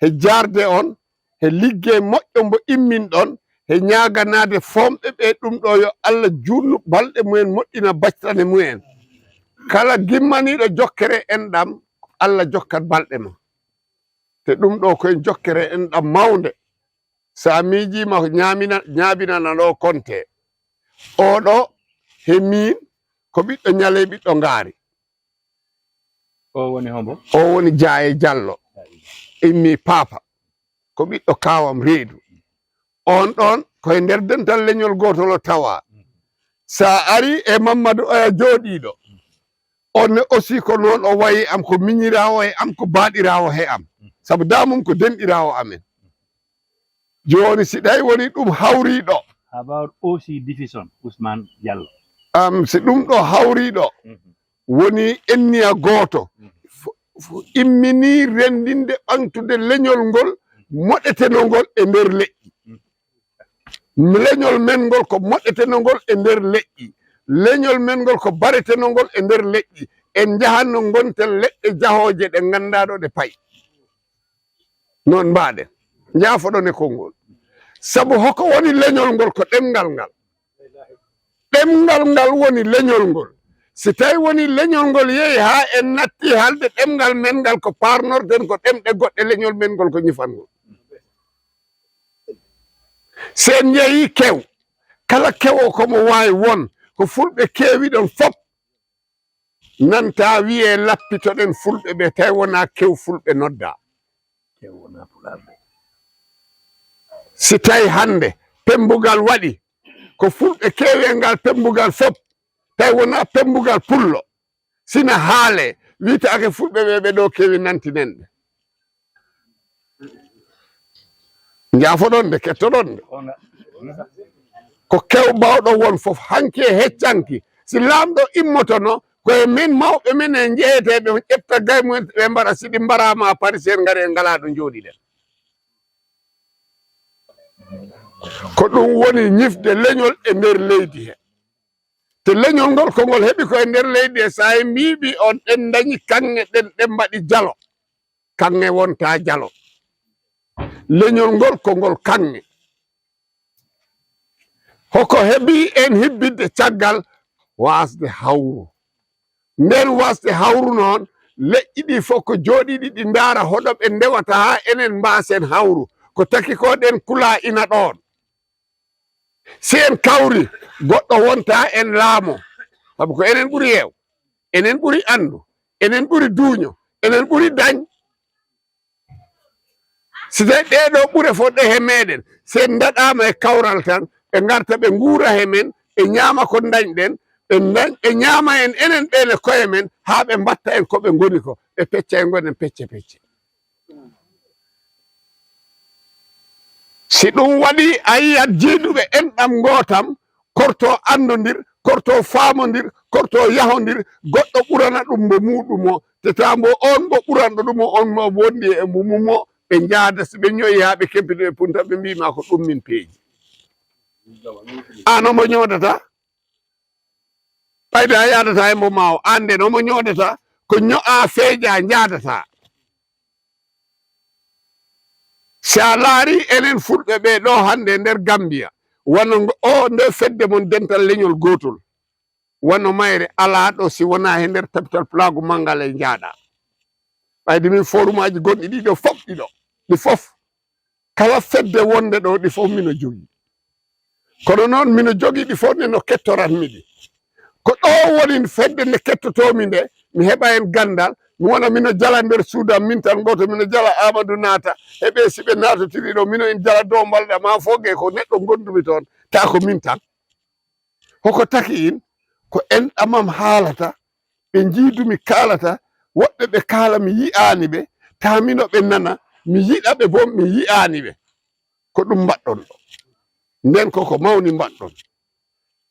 he jaarde on, he liggey moƴƴo mbo immin ɗon, he ñaaganaade foomɓe ɓe ɗum ɗo yo Allah juutnu balɗe mumen, moƴƴina battane mumen. Kala gimmaniiɗo jokkere enɗam, Allah jokkat balɗe ma. Te ɗum ɗo ko en jokkere enɗam mawnde. Sa miijiima ko ñaamina-, ñaabinana ɗo konte. Oɗo he miin ko ɓiɗɗo ñaley, ɓiɗɗo ngaari. O woni hombo? O woni Jaaye Jallo. Immi Paapa. Ko ɓiɗɗo kaawam reedu. On ɗon ko e nder dental leñol gootol o tawaa. Sa ari e Mammadu Oya jooɗiiɗo. On ne aussi ko noon o wayi am, ko miñiraawo e am, ko baaɗiraawo he am. Sabu daamum ko denɗiraawo amen. Jooni si ɗay woni ɗum hawriiɗo. About O C division, Ousmane Diallo. Am si ɗum ɗo hawriiɗo. Mhm. Woni enniya gooto. Mhm. Fo-, fo-, immini renndinde ɓaŋtude leñol ngol moɗetenongol e nder leƴƴi. Mhm. Leñol men ngol ko moɗetenongol e nder leƴƴi. Leñol men ngol ko baretenongol e nder leƴƴi. En njahanno ngonten leɗɗe jahooje ɗe nganndaa ɗo ɗe payi. Noon mbaɗen. Njaafoɗon e konngol. Sabu hoko woni leñol ngol? Ko ɗemngal ngal. Ɗemngal ngal woni leñol ngol. Si tawi woni leñol ngol yehi haa en natti haalde ɗemngal men ngal, ko parnorten ko ɗemɗe goɗɗe, leñol men ngol ko ñifangol. Si en njehii kew, kala kewo ko mo waawi won, ko fulɓe keewi ɗon fof. Nanta wiyee lappitoɗen fulɓe ɓe, tawi wonaa kew fulɓe noddaa. Kew wonaa pulaar de. Si tawi hannde pembugal waɗi, ko fulɓe keewi e ngal pembugal fof, tawi wonaa pembugal pullo. Sina haalee, wiytaake fulɓe ɓe, ɓe ɗo keewi, nantinen ɓe. Njaafoɗon nde, kettoɗon nde. Ko kew baawɗo won fof, hanki e heccanki. Si laamɗo immotono, ko e men mawɓe men e njeyeteeɓe, ƴetta gay mumen ɓe mbara, si ɗi mbaraama, Parisien ngari en ngalaa ɗo njooɗiɗen. Ko ɗum woni ñifde leñol e nder leydi he. Te leñol ngol, ko ngol heɓi ko e nder leydi he, so en mbiiɓi on, ɗen ndañi kaŋŋe, ɗen, ɗen mbaɗi jalo. Kaŋŋe wonta jalo. Leñol ngol ko ngol kaŋŋe. Hoko heɓi en hibbinde caggal waasde hawru? Nden waasde hawru noon, leƴƴi ɗi fof ko jooɗiiɗi ɗi ndaara hoɗo ɓe ndewata haa enen mbaasen hawru. Ko taki ko ɗen kulaa ina ɗoon. Si en kawri, goɗɗo wonta en laamo. Sabu ko enen ɓuri yeew, enen ɓuri anndu, enen ɓuri duuño, enen ɓuri dañ. Si tawi ɗee ɗoo ɓure fof ɗe he meɗen, si en ndaɗaama e kawral tan, ɓe ngarta ɓe nguura he men, ɓe ñaama ko ndañɗen, ɓe ndañ-, ɓe ñaama en enen ɓeen e koye men, haa ɓe mbatta en ko ɓe ngoni ko, ɓe pecca en, ngonen pecce pecce. Si ɗum waɗi, a yiyat jiiduɓe enɗam ngoo tan, korto anndondir, korto faamondir, korto yahondir, goɗɗo ɓurana ɗum mo muuɗum o, te taa mbo oon mbo ɓuranɗo ɗum o, oon mo wondi e mbo mum o, ɓe njaada, si ɓe ñoyi haa ɓe kempito e punta, ɓe mbii ma ko ɗum min peeji. Aan omo ñoodata? Ɓayde a yaadata e mbo ma o, aan nden omo ñoodata, ko ño'aa feeja njaadata. Si a laari enen fulɓe ɓe ɗo hannde e nder Gambia, wano ngo, o nde fedde mon dental leñol gootol, wano mayre alaa ɗo si wonaa he nder tapital pulaagu manngal e njaaɗa. Ɓayde min forumaaji gonɗi ɗiɗo fof, ɗiɗo, ɗi fof, kala fedde wonde ɗo, ɗi fof mino jogii. Kono noon, mino jogii ɗi fof ne no kettoranmi ɗi. Ko ɗo woni fedde nde kettotoomi nde, mi heɓa heen ganndal, mi wona mino jala nder suudu am, min tan gooto, mino jala Aamadu naata, heɓe si ɓe naatotiri ɗo, mino en jala dow mbalɗe am, haa fof ge ko neɗɗo ngonndumi toon, taa ko min tan. Hoko taki in, ko enɗam am haalata, ɓe njiidumi kaalata, woɓɓe ɓe kaala mi yi'aani ɓe, taa mino ɓe nana, mi yiɗa ɓe boom mi yi'aani ɓe. Ko ɗum mbaɗɗon ɗo. Nden koko mawni mbaɗɗon.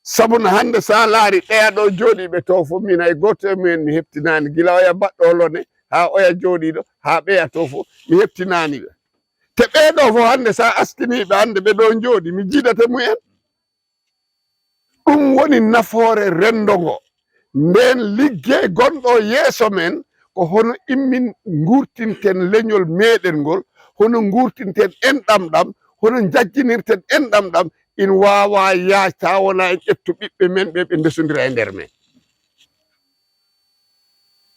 Sabu no hannde, so a laari ɓeya ɗo jooɗiiɓe to fof, min hay gooto e mumen mi heɓtinaani, gila oya baɗɗo lone, haa oya jooɗiiɗo, haa ɓeya to fof, mi heɓtinaani ɓe. Te ɓee ɗo fof hannde, so a askinii ɓe hannde, ɓe ɗo njooɗi, mi jiidata mumen. Ɗum woni nafoore renndo ngo. Ndeen liggey gonɗo yeeso men, ko hono immin nguurtinten leñol meɗen ngol, hono nguurtinten enɗam ɗam, hono njajjinirten enɗam ɗam, in waawa yaaj taa wonaa en ƴettu ɓiɓɓe men ɓe, ɓe ndesondira e nder men.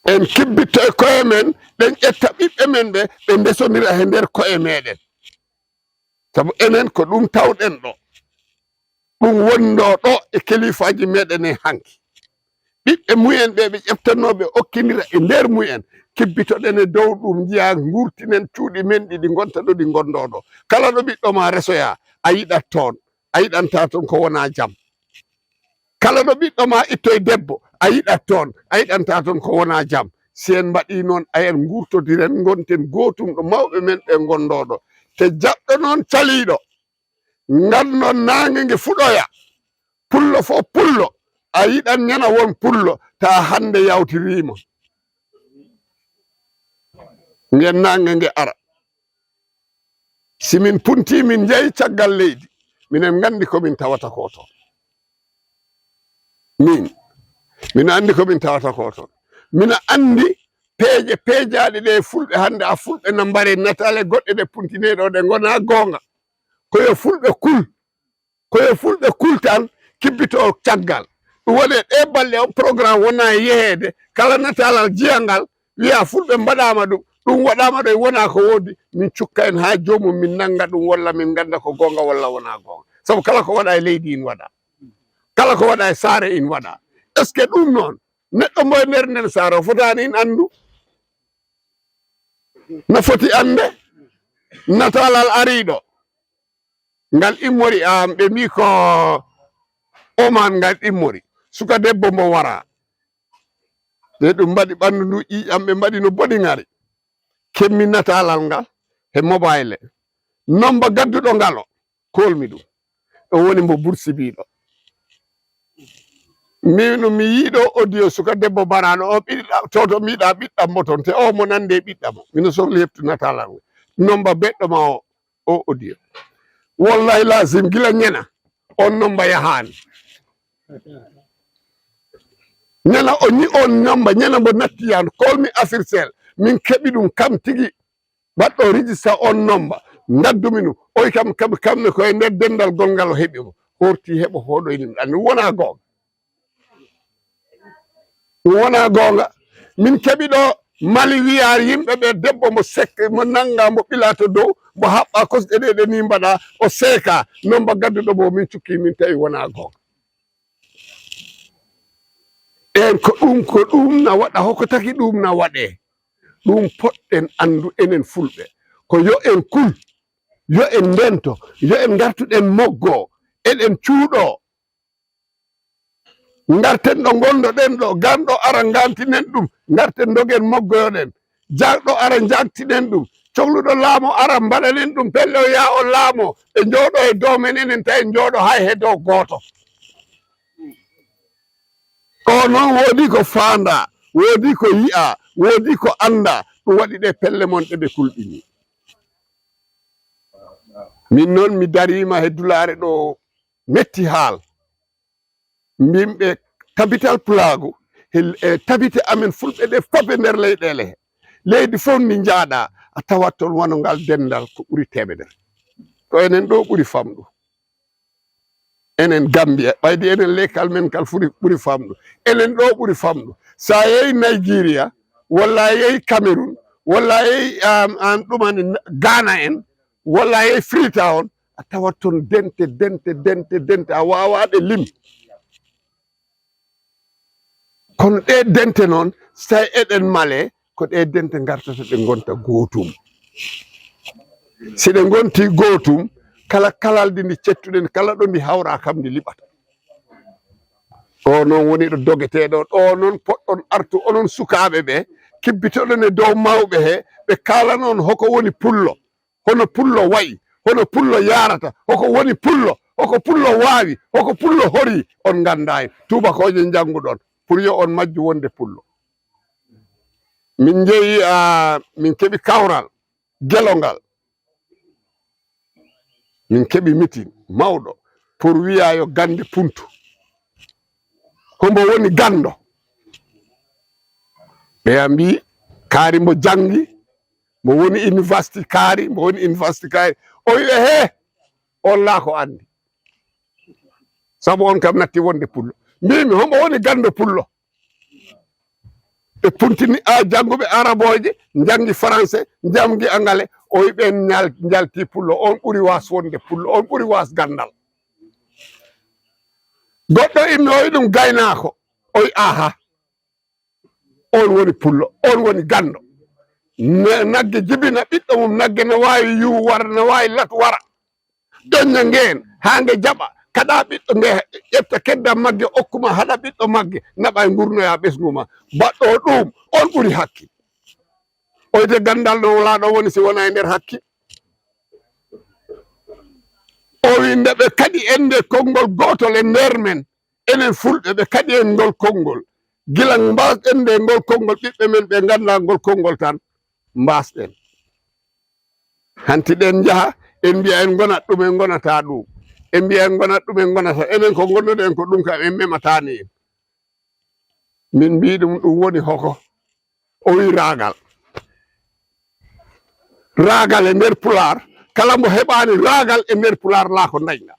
En kibbitto e koye men, ɗen ƴetta ɓiɓɓe men ɓe, ɓe ndesondira e nder koye meɗen. Sabu enen ko ɗum tawɗen ɗo. Ɗum wonno ɗo e kaliifaaji meɗen e hanki. Ɓiɓɓe mumen ɓe ɓe ƴeftatnoo ɓe okkindira e nder mumen, kibbitoɗen e dow ɗum, njiya, ngurtinen cuuɗi men ɗi, ɗi ngonta ɗo, ɗi ngonndoo ɗo. Kala ɗo ɓiɗɗo ma resoya, a yiɗat toon, a yiɗanta toon ko wonaa jam. Kala ɗo ɓiɗɗo ma ittoy debbo, a yiɗat toon, a yiɗanta toon ko wonaa jam. Si en mbaɗii noon, a en ngurtodiren, ngonten gootum ɗo mawɓe men ɓe ngonndoo ɗo. Te jaɓɗo noon caliiɗo, nganndon naange nge fuɗoya, pullo fof pullo, a yiɗan ñana won pullo, taa hannde yawtiriima. Ngen naange nge ara. Si min puntii, min njehi caggal leydi, minen nganndi ko min tawata ko toon. Min, mino anndi ko min tawata ko toon. Mino anndi peeje peejaaɗe ɗe fulɓe hannde, a fulɓe na mbare nataale goɗɗe ɗe puntinee ɗo, ɗe ngonaa goonga. Ko yo fulɓe kul, ko yo fulɓe kul tan kibbito caggal. Ɗum woni e ɗee balɗe on programme wonaa e yeheede, kala nataalal jiyangal, wiya fulɓe mbaɗaama ɗum, ɗum waɗaama ɗo, e wonaa ko woodi, min cukka en haa joomum, min nannga ɗum, walla min ngannda ko goonga walla wonaa goonga. Sabu kala ko waɗa e leydi ina waɗa. Kala ko waɗa e saare ina waɗa. Est-ce que ɗum noon, neɗɗo mbo e nder nden saare o fotaani in anndu? Na foti annde? Nataalal ariiɗo. Ngal immori am, ɓe mbii ko Oman ngal immori. Suka debbo mbo wara. Ɓe ɗum mbaɗi ɓanndu ndu ƴiiƴam, ɓe mbaɗi no boni ŋari. Kemmi nataalal ngal he mobile. Nomba gadduɗo ngal o, koolmi ɗum. O woni mbo bursibiiɗo. Min mi yiiɗo audio suka debbo baraɗo o ɓiɗɗa, to, to miɗa ɓiɗɗa mo toon, te o mo nande ɓiɗɗa mo. Mino sohli heɓtu nataalal ngal. Nomba beɗɗo ma o, o audio. Wallahi lazim, gila ñana, on nomba yahaani. Ñana o ñi on nomba, ñana mbo natti yaan, kolmi Africell, min keɓi ɗum kam tigi. Baɗɗo rijista on nomba, ngaddumi ɗum. Oy kam, kam, kamne ko e nder denndal gonngal o heɓi mo. Horti heɓo hoɗoyni ɗum. Ɗum wona goonga. Ɗum wona goonga. Min keɓi ɗo Mali wiyaar yimɓe ɓe debbo mo sekke, mo nannga, mo ɓila to dow, mo haɓɓa kosɗe ɗe, ɗe ni mbaɗa, o seeka, nomba gadduɗo mo min cukki, min tawi wona goonga. Ɗeen ko ɗum, ko ɗum na waɗa, hoko taki ɗum na waɗee. Ɗum poɗɗen anndu enen fulɓe. Ko yo en kul, yo en ndento, yo en ngartuɗen moggo, eɗen cuuɗo. Ngarten ɗo ngondoɗen ɗo, ganɗo ara ngantinen ɗum, ngarten ndogen moggoyoɗen. Jaagɗo ara njaagtinen ɗum, cokluɗo laamo ara mbaɗanen ɗum pelle o yaa o laamo, ɓe njooɗo e dow men enen tawi njooɗo hay he dow gooto. O noon woodi ko faanda, woodi ko yi'a, woodi ko annda, ɗum waɗi ɗe pelle mon ɗe ɓe kulɓini. Min noon mi dariima he dulaare ɗo metti haal. Mbimɓe tabital pulaagu, e, e tabite amen fulɓe ɗe fof e nder leyɗeele he. Leydi fof ndi njaaɗa, a tawat toon wano ngal denndal ko ɓuri teemedere. Ko enen ɗo ɓuri famɗu. Enen Gambia, ɓaydi enen lekkal men kal furi, ɓuri famɗu. Enen ɗo ɓuri famɗu. So a yehi Nigeria, walla a yehi Cameroun, walla a yehi, um, um, ɗumani Ghana en, walla a yehi Freetown, a tawat toon dente, dente, dente, dente, a waawaa ɗe lim. Kono ɗee dente noon, so tawi eɗen malee, ko ɗee dente ngartata ɗe ngonta gootum. Si ɗe ngontii gootum, kala kalaldi ndi cettuɗen, kala ɗo ndi hawraa kam ndi liɓata. Ɗo noon woni ɗo dogeteeɗo, ɗo noon poɗɗon artu onon sukaaɓe ɓe, kibbitoɗon e dow mawɓe he, ɓe kaalana on hoko woni pullo. Hono pullo wayi, hono pullo yaarata, hoko woni pullo, hoko pullo waawi, hoko pullo horii, on nganndaani. Tuubakooje njannguɗon, pour yo on majju wonde pullo. Min njehi, ah, min keɓi kawral, gelongal. Min keɓi mitin mawɗo, pour wiya yo gannde puntu. Hombo woni ganndo? Ɓe mbii, kaari mbo janngi, mbo woni university kaari, mbo woni university kaari. O wiɓe, "He, on laa ko anndi. Sabu on kam natti wonde pullo." Mbiimi, "Hombo woni ganndo pullo?" Ɓe puntini, a, jannguɓe arabooje, njanngi français, njanngi angale, o wiɓe, "En ñal-, njalti pullo, on ɓuri waas wonde pullo, on ɓuri waas ganndal." Goɗɗo immi, o wi ɗum gaynaako. Oy aha, on woni pullo, on woni ganndo. Ne- nagge jibina ɓiɗɗo mum, nagge no waawi yuw wara, no waawi lat wara. Ƴoñña ngeen haa nge jaɓa, kaɗa ɓiɗɗo nge, ƴetta kedda magge okkuma, haɗa ɓiɗɗo magge, naɓa e ngurnoya ɓesngu ma. Baɗɗo ɗum, on ɓuri hakkil. Oyde ganndal no wala ɗo woni si wona e nder hakkil. O wi nde ɓe kaɗi en nde konngol gootol e nder men, enen fulɓe ɓe kaɗi en ngol konngol. Gila mbaasɗen nde ngol konngol, ɓiɓɓe men ɓe ngannda ngol konngol tan mbaasɗen. Hanti ɗen njaha, en mbiya en ngonat ɗum, en ngonata ɗum. En mbiya en ngonat ɗum, en ngonata. Enen ko ngonnoɗen ko ɗum kam en memataani en. Min mbii ɗum, ɗum woni hoko. O wi raagal. Raagal e nder pulaar, kala mbo heɓaani raagal e nder pulaar laa ko ndañɗa.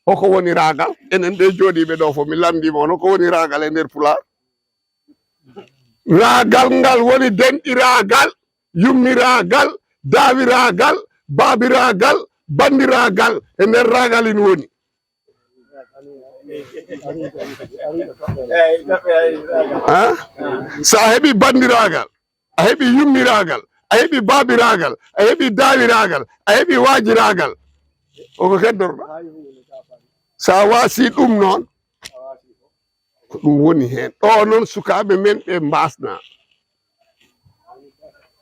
Hoko woni raagal? Enen ɓe jooɗiiɓe ɗo fof, mi lamndiima on, hoko woni raagal e nder pulaar? Raagal ngal woni denɗiraagal, yummiraagal, daawiraagal, baabiraagal, banndiraagal. E nder raagal in woni. Ha? So a heɓi banndiraagal, a heɓi yummiraagal, a heɓi baabiraagal, a heɓi daawiraagal, a heɓi waajiraagal, o ko keddorɗo? So a waasi ɗum noon, ko ɗum woni heen. Ɗo noon sukaaɓe men ɓe mbaasna.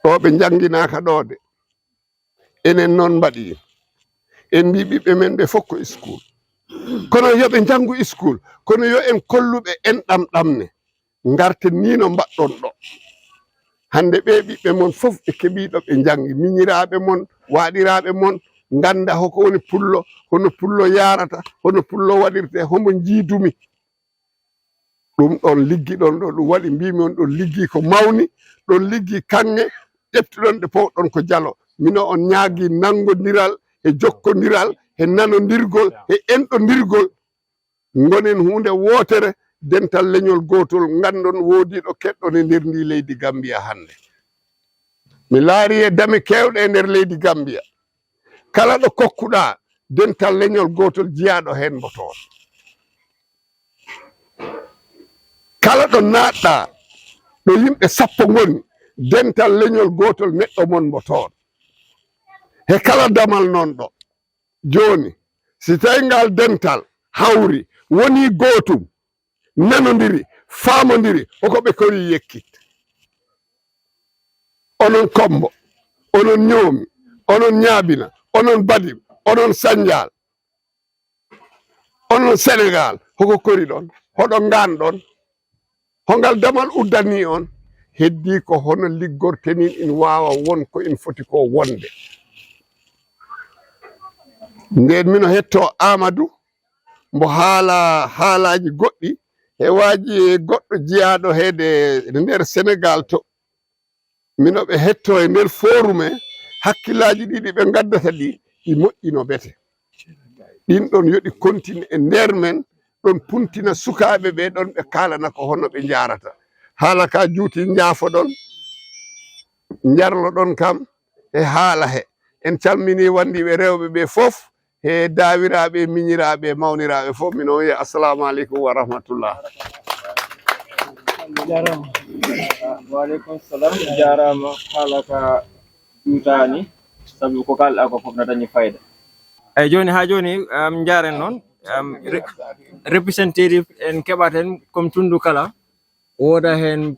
Ɗo ɓe njannginaaka ɗo de. Enen noon mbaɗi. En mbii ɓiɓɓe men ɓe fof ko school. Kono yo ɓe njanngu school. Kono yo en kolluɓe enɗam ɗamne. Ngarten nii no mbaɗɗon ɗo. Hannde ɓe ɓiɓɓe mon fof ɓe keɓii ɗo ɓe njanngi. Miñiraaɓe mon, waaɗiraaɓe mon, ngannda hoko woni pullo, hono pullo yaarata, hono pullo waɗirte, homo njiidumi. Ɗum ɗon liggi ɗon ɗo, ɗum waɗi mbiimi on ɗon liggi ko mawni, ɗon liggi kaŋŋe, ƴeftuɗon ɗe powɗon ko jalo. Mino on ñaagi nanngondiral e jokkondiral e nanondirgol e enɗondirgol. Ngonen huunde wootere, dental leñol gootol, nganndon woodiiɗo keɗɗon e nder ndi leydi Gambia hannde. Mi laari e dame keewɗe e nder leydi Gambia. Kala ɗo kokkuɗaa dental leñol gootol, jiyaaɗo heen mbotoor. Kala ɗo naatɗaa, ɗo yimɓe sappo ngoni, dental leñol gootol, neɗɗo mon mbotoor. He kala damal noon ɗo. Jooni, si tawi ngal dental hawri, woni gootum, nanondiri, faamondiri, hoko ɓe kori yekkit? Onon Kombo, onon Ñoomi, onon Ñaabina, onon Badim, onon Sanjaal, onon Senegaal, hoko kori ɗon? Hoɗo ngaan ɗon? Hongal damal uddanii on? Heddii ko hono liggorten in, in waawa won ko in foti ko wonde. Ndeen mino hettoo Aamadu, mbo haala haalaaji goɗɗi, e waaji goɗɗo jiyaaɗo heede nder Senegaal to. Mino ɓe hettoo e nder forum he, hakkillaaji ɗi ɗi ɓe ngaddata ɗi, ɗi moƴƴi no bete. Ɗin ɗon yo ɗi kontine e nder men, ɗon puntina sukaaɓe ɓe, ɗon ɓe kaalana ko hono ɓe njaarata. Haala ka juuti, njaafoɗon, njarloɗon kam e haala he. En calminii wanndiiɓe rewɓe ɓe fof, he daawiraaɓe, miñiraaɓe, mawniraaɓe fof, mino wiya assalamu aleykum wa rahmatullah. Jaaraama. Wa aleykum salam. Jaaraama, haala ka juutaani, sabu ko kaalɗaa ko fof na dañi fayda. Eyi, jooni, haa jooni, am, njaaren noon, am, re-, representative en keɓaten comme tunndu kala, wooda heen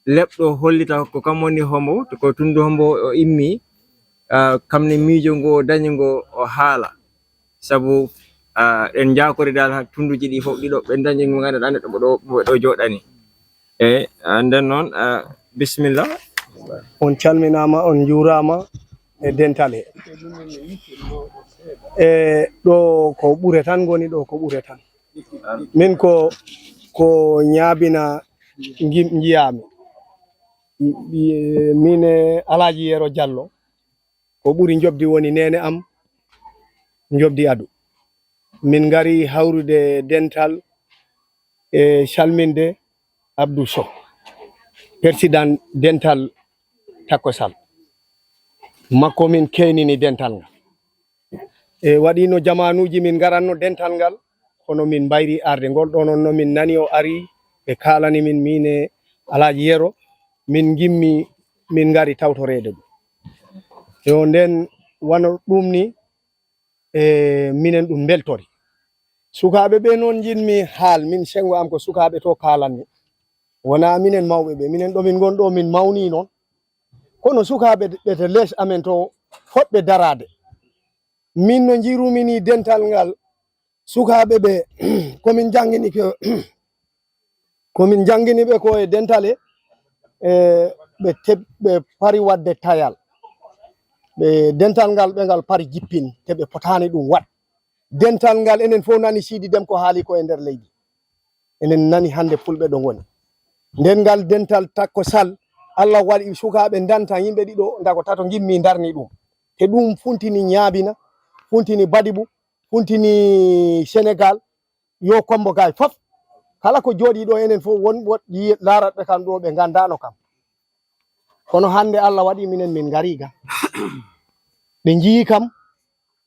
leɓɗo hollita ko kam woni hombo, ko tunndu hombo o immi, ah, kam ne miijo ngo o dañi ngo o haala. Sabu, ah, en njaakori dal ha tunnduuji ɗi fof ɗiɗo, ɓe dañi ngo ngannduɗaa neɗɗo mo ɗo, mo ɗo jooɗani. Eyi, ah, nden noon, ah, bisimilla. On calminaama, on njuuraama e dental he. E ɗo ko ɓure tan ngoni ɗo, ko ɓure tan. Min ko, ko Ñaabina ngi-, njiyaami. Min e Alaaji Yero Jallo, ko ɓuri njoɓdi woni neene am, njoɓdi adu. Min ngari hawrude dental e calminde Abdou Sow, persidan dental Takko Sall. Makko min keynini dental ngal. E waɗiino jamaanuuji min ngaranno dental ngal, kono min mbayri arde. Ngol ɗoo noon no min nani o ari, Ɓe kaalani min, min e Alaaji Yero, min ngimmi, min ngari tawtoreede ɗum. Yo nden wano ɗum ni, e minen ɗum mbeltori. Sukaaɓe ɓe noon njiɗmi haal, min senngo am ko sukaaɓe to kaalanmi. Wonaa minen mawɓe ɓe, minen ɗo min ngon ɗo min mawni noon. Kono sukaaɓe ɓe to les amen to fotɓe daraade. Min no njirumi ni dental ngal sukaaɓe ɓe, ko min janngini ko, ko min janngini ɓe ko e dental e, e ɓe teb-, ɓe pari waɗde tayal. Ɓe dental ngal ɓe ngal pari jippin, te ɓe potaani ɗum waɗ. Dental ngal enen fof nani Siidi Dem ko haali ko e nder leydi. Enen nani hannde fulɓe ɗo ngoni. Nden ngal dental takko sal, Allah waɗi sukaaɓe ndanta yimɓe ɗiɗo, ndako tato ngimmi ndarni ɗum. Te ɗum funtini Ñaabina, funtini Badibu, funtini Senegal, yo Kombo Gaay fof. Kala ko jooɗii ɗo enen fof won woɗ-, yi-, laaratɓe kam ɗo ɓe nganndaano kam. Kono hannde Allah waɗi minen min ngarii ga. Ɓe njiyii kam,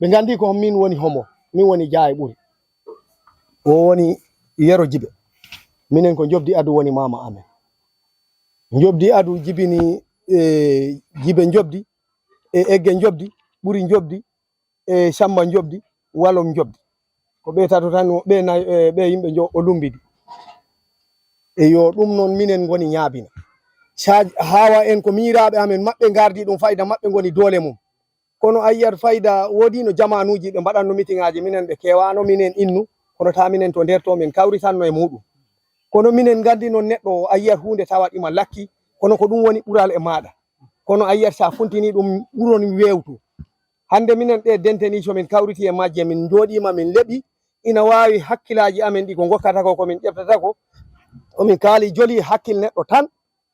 ɓe nganndi ko min woni homo, min woni Jaaye Ɓuri. O woni Yero Jibe. Minen ko Njoɓdi Adu woni maama amen. Njoɓdi Adu jibini, e, Jibe Njoɓdi, e Egge Njoɓdi, Ɓuri Njoɓdi, e Samba Njoɓdi, Walom Njoɓdi. Ko ɓe tato tan, ɓe nay-, e, ɓe yimɓe njo-, o lumbidi. Eyo, ɗum noon minen ngoni Ñaabina. Sa haawa en ko miiraaɓe amen, maɓɓe ngardi ɗum fayda, maɓɓe ngoni doole mum. Kono a yiyat fayda woodino jamaanuuji ɓe mbaɗatno mitiŋaaji, minen ɓe keewaano, minen innu, kono taa minen to nder to min kawritanno e muuɗum. Kono minen nganndi noon neɗɗo o a yiyat huunde tawat ima lakki, kono ko ɗum woni ɓural e maaɗa. Kono a yiyat sa funtini ɗum ɓuron weewtu. Hannde minen ɗe dente ni so min kawriti e majje, min njooɗiima, min leɓi, ina waawi hakkilaaji amen ɗi ko ngokkata ko, ko min ƴeftata ko, ko min kaali joli hakkil neɗɗo tan,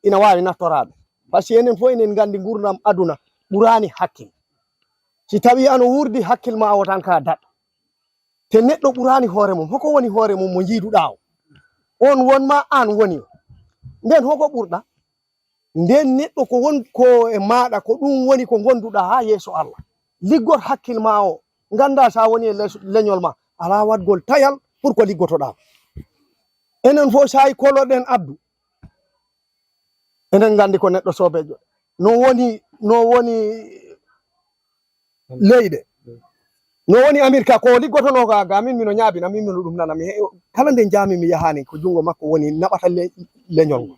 ina waawi naftoraade. Par ce que enen fof enen nganndi nguurndam aduna ɓuraani hakkil. Si tawii ano wuurdi hakkil ma o tan ka daɗ. Te neɗɗo ɓuraani hoore mum. Hoko woni hoore mum mo njiiduɗaa o? On won ma aan woni o. Nden hoko ɓurɗa? Nden neɗɗo ko won ko e maaɗa, ko ɗum woni ko ngonduɗaa haa yeeso Allah. Liggor hakkil ma o. Ngannda sa woni e les-, leñol ma, alaa waɗgol tayal pour ko liggotoɗaa. Enen fof sa yi koloɗen Abdu. Enen nganndi ko neɗɗo soobeejo. No woni, no woni leyɗe. No woni Amerika, ko liggotonoo ga, ga min mino ñaabina, min mino ɗum nana. Mi he-, kala nde njaami mi yahaani, ko junngo makko woni naɓata le-, leñol ngol.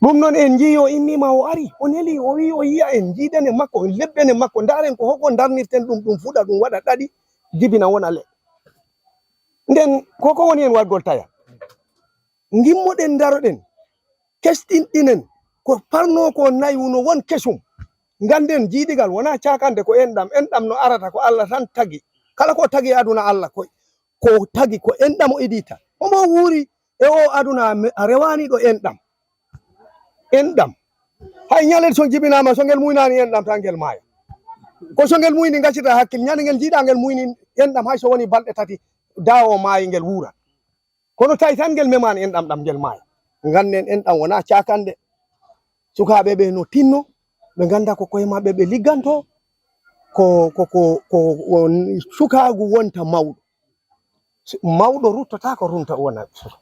Ɗum noon en njii o inniima, o ari, o neli, o wii o yiya en, njiiden e makko, en lebben e makko, ndaaren ko hoko ndarnirten ɗum, ɗum fuɗa, ɗum waɗa ɗaɗi, jibina wona le. Nden ko, ko woni en waɗgol taya? Ngimmoɗen, ndaroɗen, kesɗinɗinen, ko parnoo ko naywuno won kesum. Ngannden jiidigal wonaa caakande ko enɗam, enɗam no arata ko Allah tan tagi. Kala ko tagi e aduna Allah ko, ko tagi ko enɗam o idii tan. Omo wuuri e o aduna a me-, a rewaani ɗo enɗam. Enɗam. Hay ñalel so jibinaama, so ngel muynaani enɗam tan ngel maaya. Ko so ngel muyni ngacirta hakkil, ñande ngel njiiɗaa ngel muyni enɗam hay so woni balɗe tati, daawo maayi ngel wuura. Kono tawi tan ngel memaani enɗam ɗam ngel maaya. Ngannden enɗam wonaa caakande. Sukaaɓe ɓe no tinno, ɓe ngannda ko koye maɓɓe ɓe ligganto, ko, ko, ko, ko, ko sukaagu wonta mawɗo. Su-, mawɗo ruttotaako runta wona suka.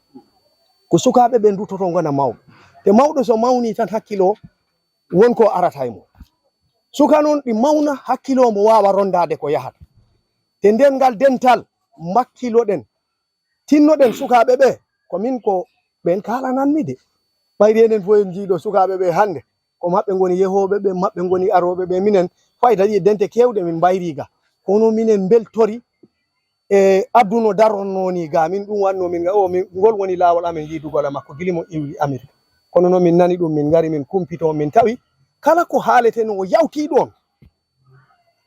Ko sukaaɓe ɓe nduttoto ngona mawɓe. Te mawɗo so mawni tan hakkilo won ko arata e mum. Suka noon ɗi mawna hakkilo mo waawa rondaade ko yahata. Te nden ngal dental mbakkiloɗen. Tinnoɗen sukaaɓe ɓe, ko min ko ɓen kaalananmi de. Ɓayri enen fof en njiiɗo sukaaɓe ɓe hannde, ko maɓɓe ngoni yehooɓe ɓe, maɓɓe ngoni arooɓe ɓe. Minen fayda ɗi dente keewɗe min mbayri ga. Kono minen mbeltori e aduna daronnoo ni ga. Min ɗum wannoo min ga, o min, ngol woni laawol amen yiidugol e makko, gili mo iwri Amerik. Kono noon min nani ɗum, min ngari min kumpito, min tawi kala ko haaleten o yawtii ɗoon.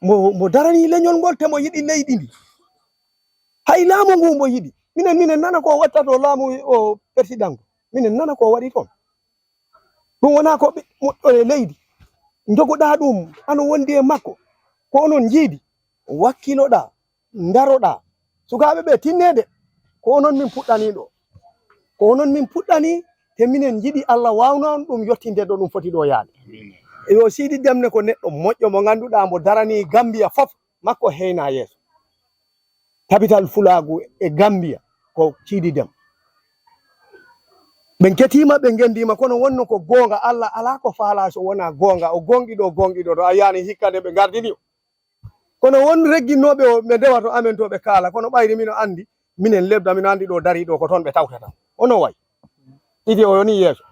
Mo, mo daranii leñol ngol, te mo yiɗi leydi ndi. Hay laamu ngu mbo yiɗi. Minen, minen nana ko watta to laamu o président. Minen nana ko waɗi toon. Ɗum wonaa ko ɓe moƴƴore leydi. Njogoɗaa ɗum, ano wondi e makko. Ko onon njiidi. Wakkiloɗaa, ndaroɗaa. Sukaaɓe ɓe tinneede. Ko onon min puɗɗanii ɗo. Ko onon min puɗɗanii, te minen njiɗi Allah waawna on ɗum yottinde ɗo ɗum foti ɗo yaade. Yo Siidi Dem ne ko neɗɗo moƴƴo mo ngannduɗaa mbo daranii Gambiya fof, makko heyna yeeso. Tabital Fulaagu e Gambiya ko Siidi Dem. Ɓen ketiima, ɓe ngendiima, kono wonno ko goonga. Allah alaa ko faalaa so wonaa goonga. O goonɗiɗo, o goonɗiɗo, to a yaani hikka nde ɓe ngardini o. Kono won regginnooɓe o, ɓe ndewa to amen to ɓe kaala, kono ɓayri mino anndi, minen lebda, mino anndi ɗo darii ɗo ko toon ɓe tawtata. Ono wayi. Idi o yoni yeeso.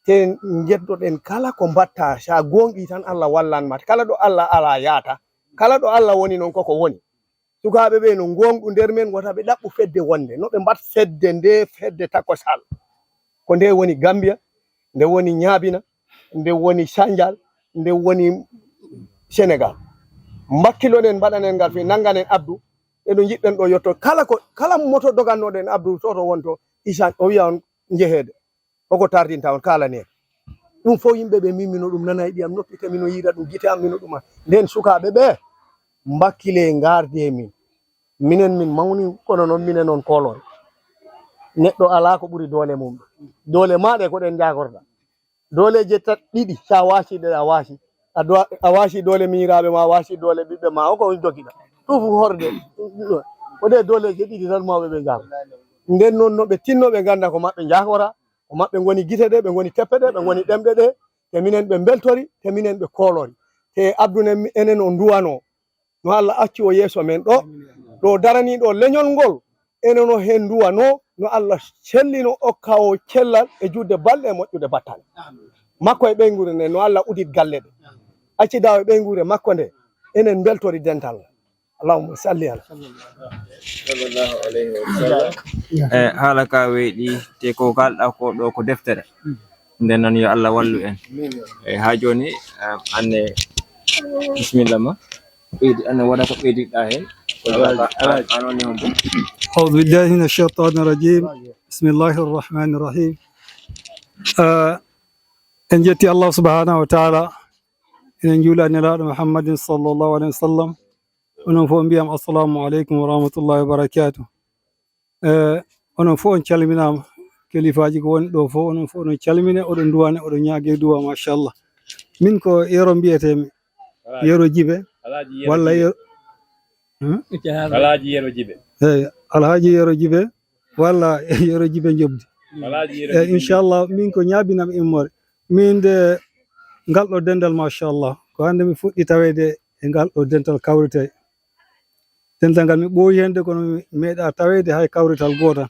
Te njeddoɗen kala ko mbatta, sa goonɗii tan Allah wallan ma. Kala ɗo Allah alaa yaata. Kala ɗo Allah woni noon koko woni. Sukaaɓe ɓe no ngoongɗu nder men, wota ɓe ɗaɓɓu fedde wonde. No ɓe mbat fedde nde, fedde takosal. Ko nde woni Gambia, nde woni Ñaabina, nde woni Sanjal, nde woni Senegal. Mbakkiloɗen, mbaɗanen ngal fii, nannganen Abdou, eɗo njiɗɗen ɗo yotto. Kala ko, kala moto dogannoɗen Abdou, toto wonto, Isa, o wiya on njeheede. Hoko tardinta on, kaalanee. Ɗum fof yimɓe ɓe, min mino ɗum nana e ɗiyam noppi, te mino yiida ɗum gite am, mino ɗuma. Nden sukaaɓe ɓe, mbakkilee, ngaardee min. Minen min mawni, kono noon minen on koolore. Neɗɗo alaa ko ɓuri doole mum. Doole maa ɗe ko ɗen njaakorta. Dooleeje tat-, ɗiɗi, sa waasi ɗe, a waasi. A do-, a waasi doole miñiraaɓe ma, a waasi doole ɓiɓɓe ma, o ko on jogiɗa. Ɗum fof horde. Ko ɗe dooleeje ɗiɗi tan mawɓe ɓe njaako. Nden noon no ɓe tinno, ɓe ngannda ko maɓɓe njaakora, ko maɓɓe ngoni gite ɗe, ɓe ngoni teppe ɗe, ɓe ngoni ɗemɗe ɗe, te minen ɓe mbeltori, te minen ɓe koolori. Te Abdou nen, enen o nduwanoo. No Allah accu o yeeso men ɗo, ɗo daranii ɗo leñol ngol, enen o heen nduwanoo, no Allah sellino okka o cellal e juutde balɗe e moƴƴude battane. Makko e ɓeynguure nden, no Allah udit galle ɗe. Accida o e ɓeynguure makko nde, enen mbeltori dental ngal. Allahumma salli ala. Sallallahu alayhi wa sallam. E haala ka weeɗi, te ko kalɗa ko ɗo ko deftere. Nden noon yo Allah wallu en. E haa jooni, eh, anne, bismillah ma. Ɓeydi, anne wona ko ɓeydiɗa heen. Ko alaaji, alaaji. An, an woni hombo? أعوذ بالله من الشيطان الرجيم. بسم الله الرحمن الرحيم. Eh, en jetti Allah subhanahu wa taala. Enen njuula Nelaaɗo Muhammadin sallallahu alayhi wa sallam. Onon fof mbiyam assalamu aleykum wa rahmatullahi wa barakatuh. Eh, onon fof on calminaama. Kelifaaji ko woni ɗo fof, onon fof onon calmine, oɗon nduwane, oɗon ñaage duwa, machallah. Min ko Yero mbiyetee mi. Alaaji. Yero Jibe. Alaaji Yero walla Jibe. Yero, hmm? Alaaji Yero Jibe. Eey, Alhaji Yero Jibe, walla Yero Jibe Njoɓdi. Alaaji Yero Eey, Jibe. Inchallah, min ko ñaabinam immore. Min de ngal ɗo dental, machallah. Ko hannde mi fuɗɗi taweede e ngal ɗo dental kawrite. Dental ngal mi ɓooyi heen de, kono mi meeɗa taweede hay kawrital gootal.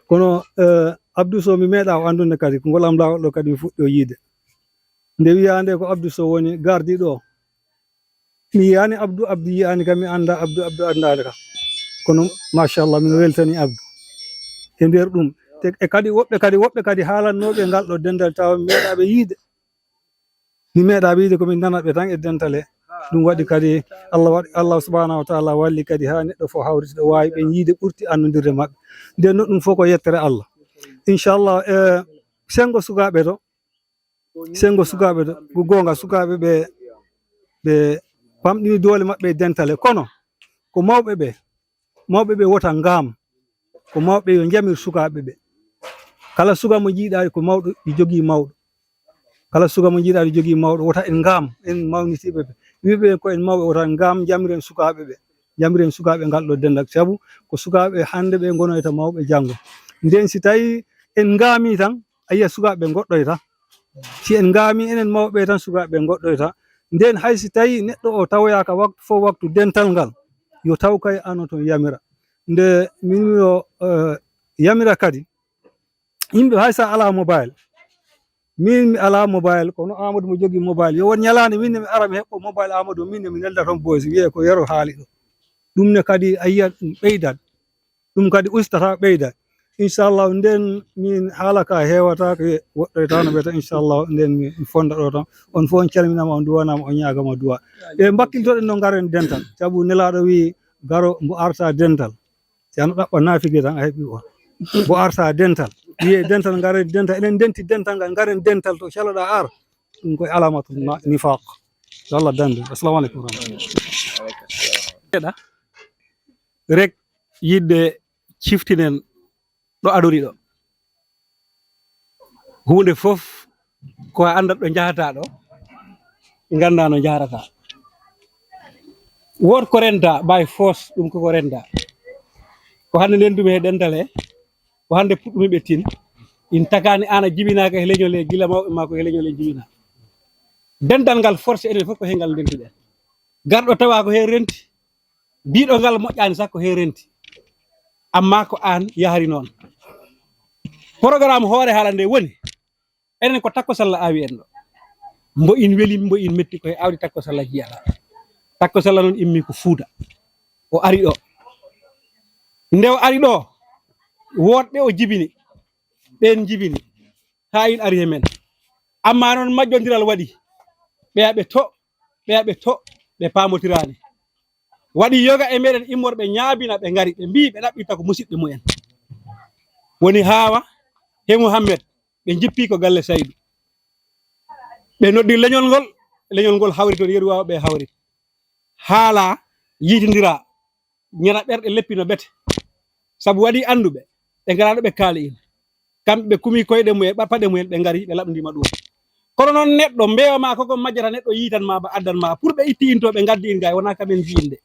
Kono, eh, Abdou Sow mi meeɗa o anndude kadi, ko ngol am laawol ɗo kadi mi fuɗɗi o yiide. Nde wiyaa nde ko Abdou Sow woni gardi ɗo. Mi yiyaani Abdou, Abdou yiyaani kam, mi annda Abdou, Abdou anndaani kam. Kono machallah, min weltani Abdou. E nder ɗum, te, e kadi woɓɓe kadi, woɓɓe kadi haalannooɓe ngal ɗo dental tawa mi meeɗa ɓe yiide. Mi meeɗa wiide ko min nana ɓe tan e dental he. Ɗum waɗi kadi Allah waɗi, Allah subhanahu wa taala walli kadi haa neɗɗo fof hawriti ɗo waawi ɓe yiide ɓurti anndude maɓɓe. Nden noon ɗum fof ko yettere Allah. Inchallah, eh, senngo sukaaɓe to, senngo sukaaɓe to, ko goonga sukaaɓe ɓe, ɓe pamɗini doole maɓɓe e dental he. Kono ko mawɓe ɓe, mawɓe ɓe wota ngaam, ko mawɓe yo njamir sukaaɓe ɓe. Kala suka mo njiiɗaa ko mawɗo, ɗi jogii mawɗo. Kala suka mo njiiɗaa ɗi jogii mawɗo, wota en ngaam, en mawnitiiɓe ɓe. Wiɓe ko en mawɓe, wota en ngaam, njamiren sukaaɓe ɓe. Njamiren sukaaɓe ngal ɗo dental. Sabu ko sukaaɓe hannde ɓe ngonoyta mawɓe janngo. Nden si tawii en ngaami tan, a yiya sukaaɓe ngoɗɗoyta. Si en ngaami enen mawɓe tan, sukaaɓe ngoɗɗoyta. Nden hay si tawii neɗɗo o tawoyaaka waktu fof waktu dental ngal, yo taw kay ano to yamira. Nde min yo, eh, yamira kadi, yimɓe hay sa alaa mobile, min mi alaa mobile, kono Amadou mo jogii mobile, yo won ñalaande min ne mi ara mi heɓɓo mobile Amadou, min ne mi nelda toon boys, wiyee ko Yero haali ɗo. Ɗum ne kadi a yiyat ɗum ɓeydat. Ɗum kadi ustata ɓeyda. Inchallah, nden min haala ka heewata ko woɗɗoytano ɓe tan, inchallah, nden mi, mi fonda ɗo tan. On fof on calminama, on duwanama, on ñaagama duwa. E mbakkiltoɗen no ngaren dental. Sabu Nelaaɗo wi garo mbo arta dental. Si ano ɗaɓɓa naafige tan a heɓi on. Mbo arta dental. Wiye dental, ngaren dental. Enen denti dental ngal, ngaren dental to caloɗa ar. Ɗum koye alamatul na-, nifaq. Yo Allah dandu. Assalamu aleykum wa rahmatullah. Rek yiɗde ciftinen ɗo adori ɗo. Huunde fof ko a anndat ɗo njahataa ɗo, nganndaa no njahrataa. Wood ko renta by force, ɗum koko renta. Ko hannde nden dumi he dental he, ko hannde puɗɗumi ɓe tin. In takaani aan a jibinaaka he leñol he, gila mawɓe maa ko he leñol he jibinaa. Dental ngal force enen fof ko he ngal ndentiɗen. Garɗo tawa ko he renti, biiɗo ngal moƴƴaani sah ko he renti. Amma ko aan yahri noon. Programme hoore haala nde woni, enen ko takko salla awi en ɗo. Mbo in weli, mbo in metti ko he awdi takko salla jiyata. Takko salla noon immi ko Fuuta. O ari ɗo. Nde o ari ɗo, woɗɓe o jibini, ɓeen jibini. Haa in ari he men. Amma noon majjondiral waɗi. Ɓeya ɓe to, ɓeya ɓe to, ɓe paamotiraani. Waɗi yoga e meɗen immorɓe ñaabina ɓe ngari, ɓe mbii ɓe ɗaɓɓita ko musidɓe mumen. Woni Haawa he Muhammed, ɓe njippi ko galle Saydu. Ɓe noddi leñol ngol, leñol ngol hawri toon, yeru waawa ɓe hawri. Haala yiitindira, ñana ɓerɗe leppi no bete. Sabu waɗi annduɓe, ɓe ngalaa ɗo ɓe kaali in. Kamɓe ɓe kumi koyɗe mumen, ɓa-, paɗe mumen, ɓe ngari, ɓe laɓndima ɗum. Kono noon neɗɗo, mbeewa ma koko majjata neɗɗo yiitan ma, ba addan ma, pour ɓe itti in to, ɓe ngaddi in ga, wonaa kamen jiyinde.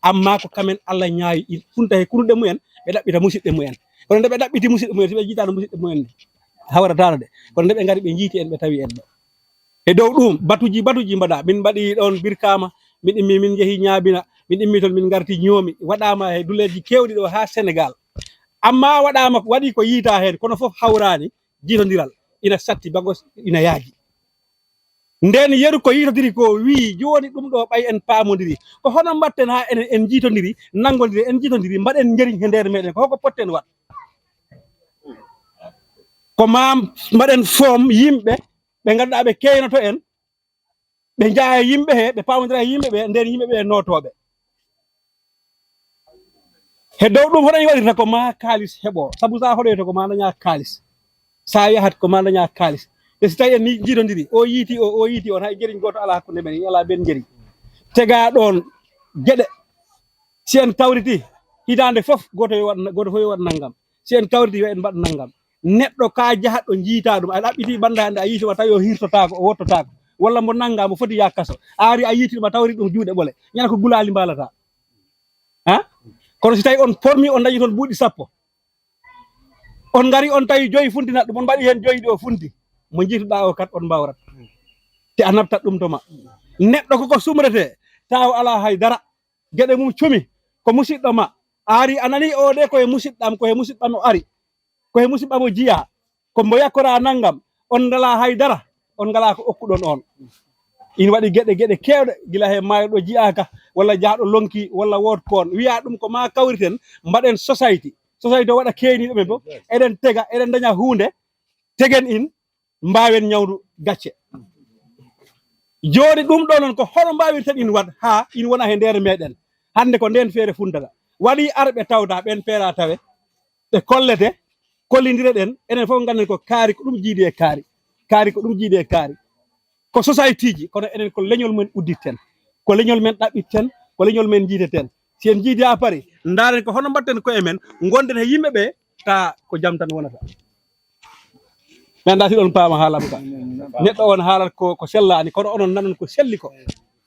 Amma ko kamen Allah ñaawi in, funta he kunuɗe mumen, ɓe ɗaɓɓita musidɓe mumen. Kono nde ɓe ɗaɓɓiti musidɓe mumen, si ɓe jiitaano musidɓe mumen, hawrataano de. Kono nde ɓe ngari, ɓe njiiti en, ɓe tawi en ɗo. E dow ɗum, batuji, batuji mbaɗa. Min mbaɗi ɗon Birkama, min immi, min njehi Ñaabina, min immi toon, min ngarti Ñoomi. Waɗaama he duleeji keewɗi ɗo haa Senegal. Amma waɗaama, waɗi ko yiita heen, kono fof hawraani, jiitondiral ina satti, bagos ina yaaji. Nden yeru ko yiitodiri ko wii, jooni ɗum ɗo ɓay en paamondiri. Ko hono mbaɗten haa enen en jiitondiri, nanngondiri, en jiitondiri, mbaɗen njëriñ he nder meɗen. Ko hoko potten waɗ? Ko maa mbaɗen foom yimɓe ɓe ngannduɗaa ɓe keynoto en, ɓe njaha e yimɓe he, ɓe paamondira e yimɓe ɓe, nden yimɓe ɓe nootooɓe. He dow ɗum, hoɗo en waɗirta ko maa kaalis heɓo, sabu sa hoɗoyta ko maa daña kaalis, sa yahat ko maa daña kaalis. Te si tawi en ni jiitondiri, o yiiti o, o yiiti on, hay jeriñ gooto alaa hakkunde men, en alaa ben jeriñ. Tega ɗon geɗe, si en kawriti, hitaande fof, gooto yo waɗ, gooto fof yo waɗ nanngam. Si en kawriti, yo en mbaɗ nanngam. Neɗɗo ka jahatɗo jiita ɗum, a ɗaɓɓiti bannda hannde, a yiiti ma tawi o hirtotaako, o wottotaako, walla mbo nannga, mbo foti yaa kaso. A ari a yiiti ɗum, a tawri ɗum juuɗe ɓole. Ñande ko gulaali mbaalata. Ha? Kono si tawi on pormi, on dañi toon buuɗi sappo. On ngari, on tawi joyi funti naɗɗum, on mbaɗi heen joyi ɗi o funti. Mo jiituɗaa o kat on mbawrat. Te a nabtat ɗum to ma. Neɗɗo koko sumrete, taw alaa hay dara. Geɗe mum cumi, ko musiɗɗo ma. A ari, a nani o de ko e musiɗɗam, ko e musiɗɗam o ari. Ko e musiɗɗam o jiya. Ko mbo yakkora nanngam, on ngalaa hay dara, on ngalaa ko okkuɗon on. Ina waɗi geɗe, geɗe keewɗe, gila he maayɗo jiyaaka, walla jahɗo lonki, walla woot koon. Wiya ɗum ko maa kawriten, mbaɗen society. Society o waɗa keeniiɗo men fof. Eɗen tega, eɗen daña huunde, tegen in, mbaawen ñawndu gacce. Jooni ɗum ɗo noon ko hono mbaawirten in waɗ haa in wona he nder meɗen? Hannde ko nden feere funtata. Waɗi arɓe tawta ɓen peera tawe, ɓe kollete, kollindire ɗen, enen fof ngannden ko kaari ko ɗum jiidi e kaari. Kaari ko ɗum jiidi e kaari. Ko society ji, kono enen ko leñol men udditten. Ko leñol men ɗaɓɓitten, ko leñol men jiiteten. Si en jiidi haa pari, ndaaren ko hono mbaɗten koye men, ngonden he yimɓe ɓe, taa ko jam tan wonata. Mi anndaa si ɗon paama haalam ka. Neɗɗo on haalat ko, ko sellaani, kono onon nanon ko selli ko.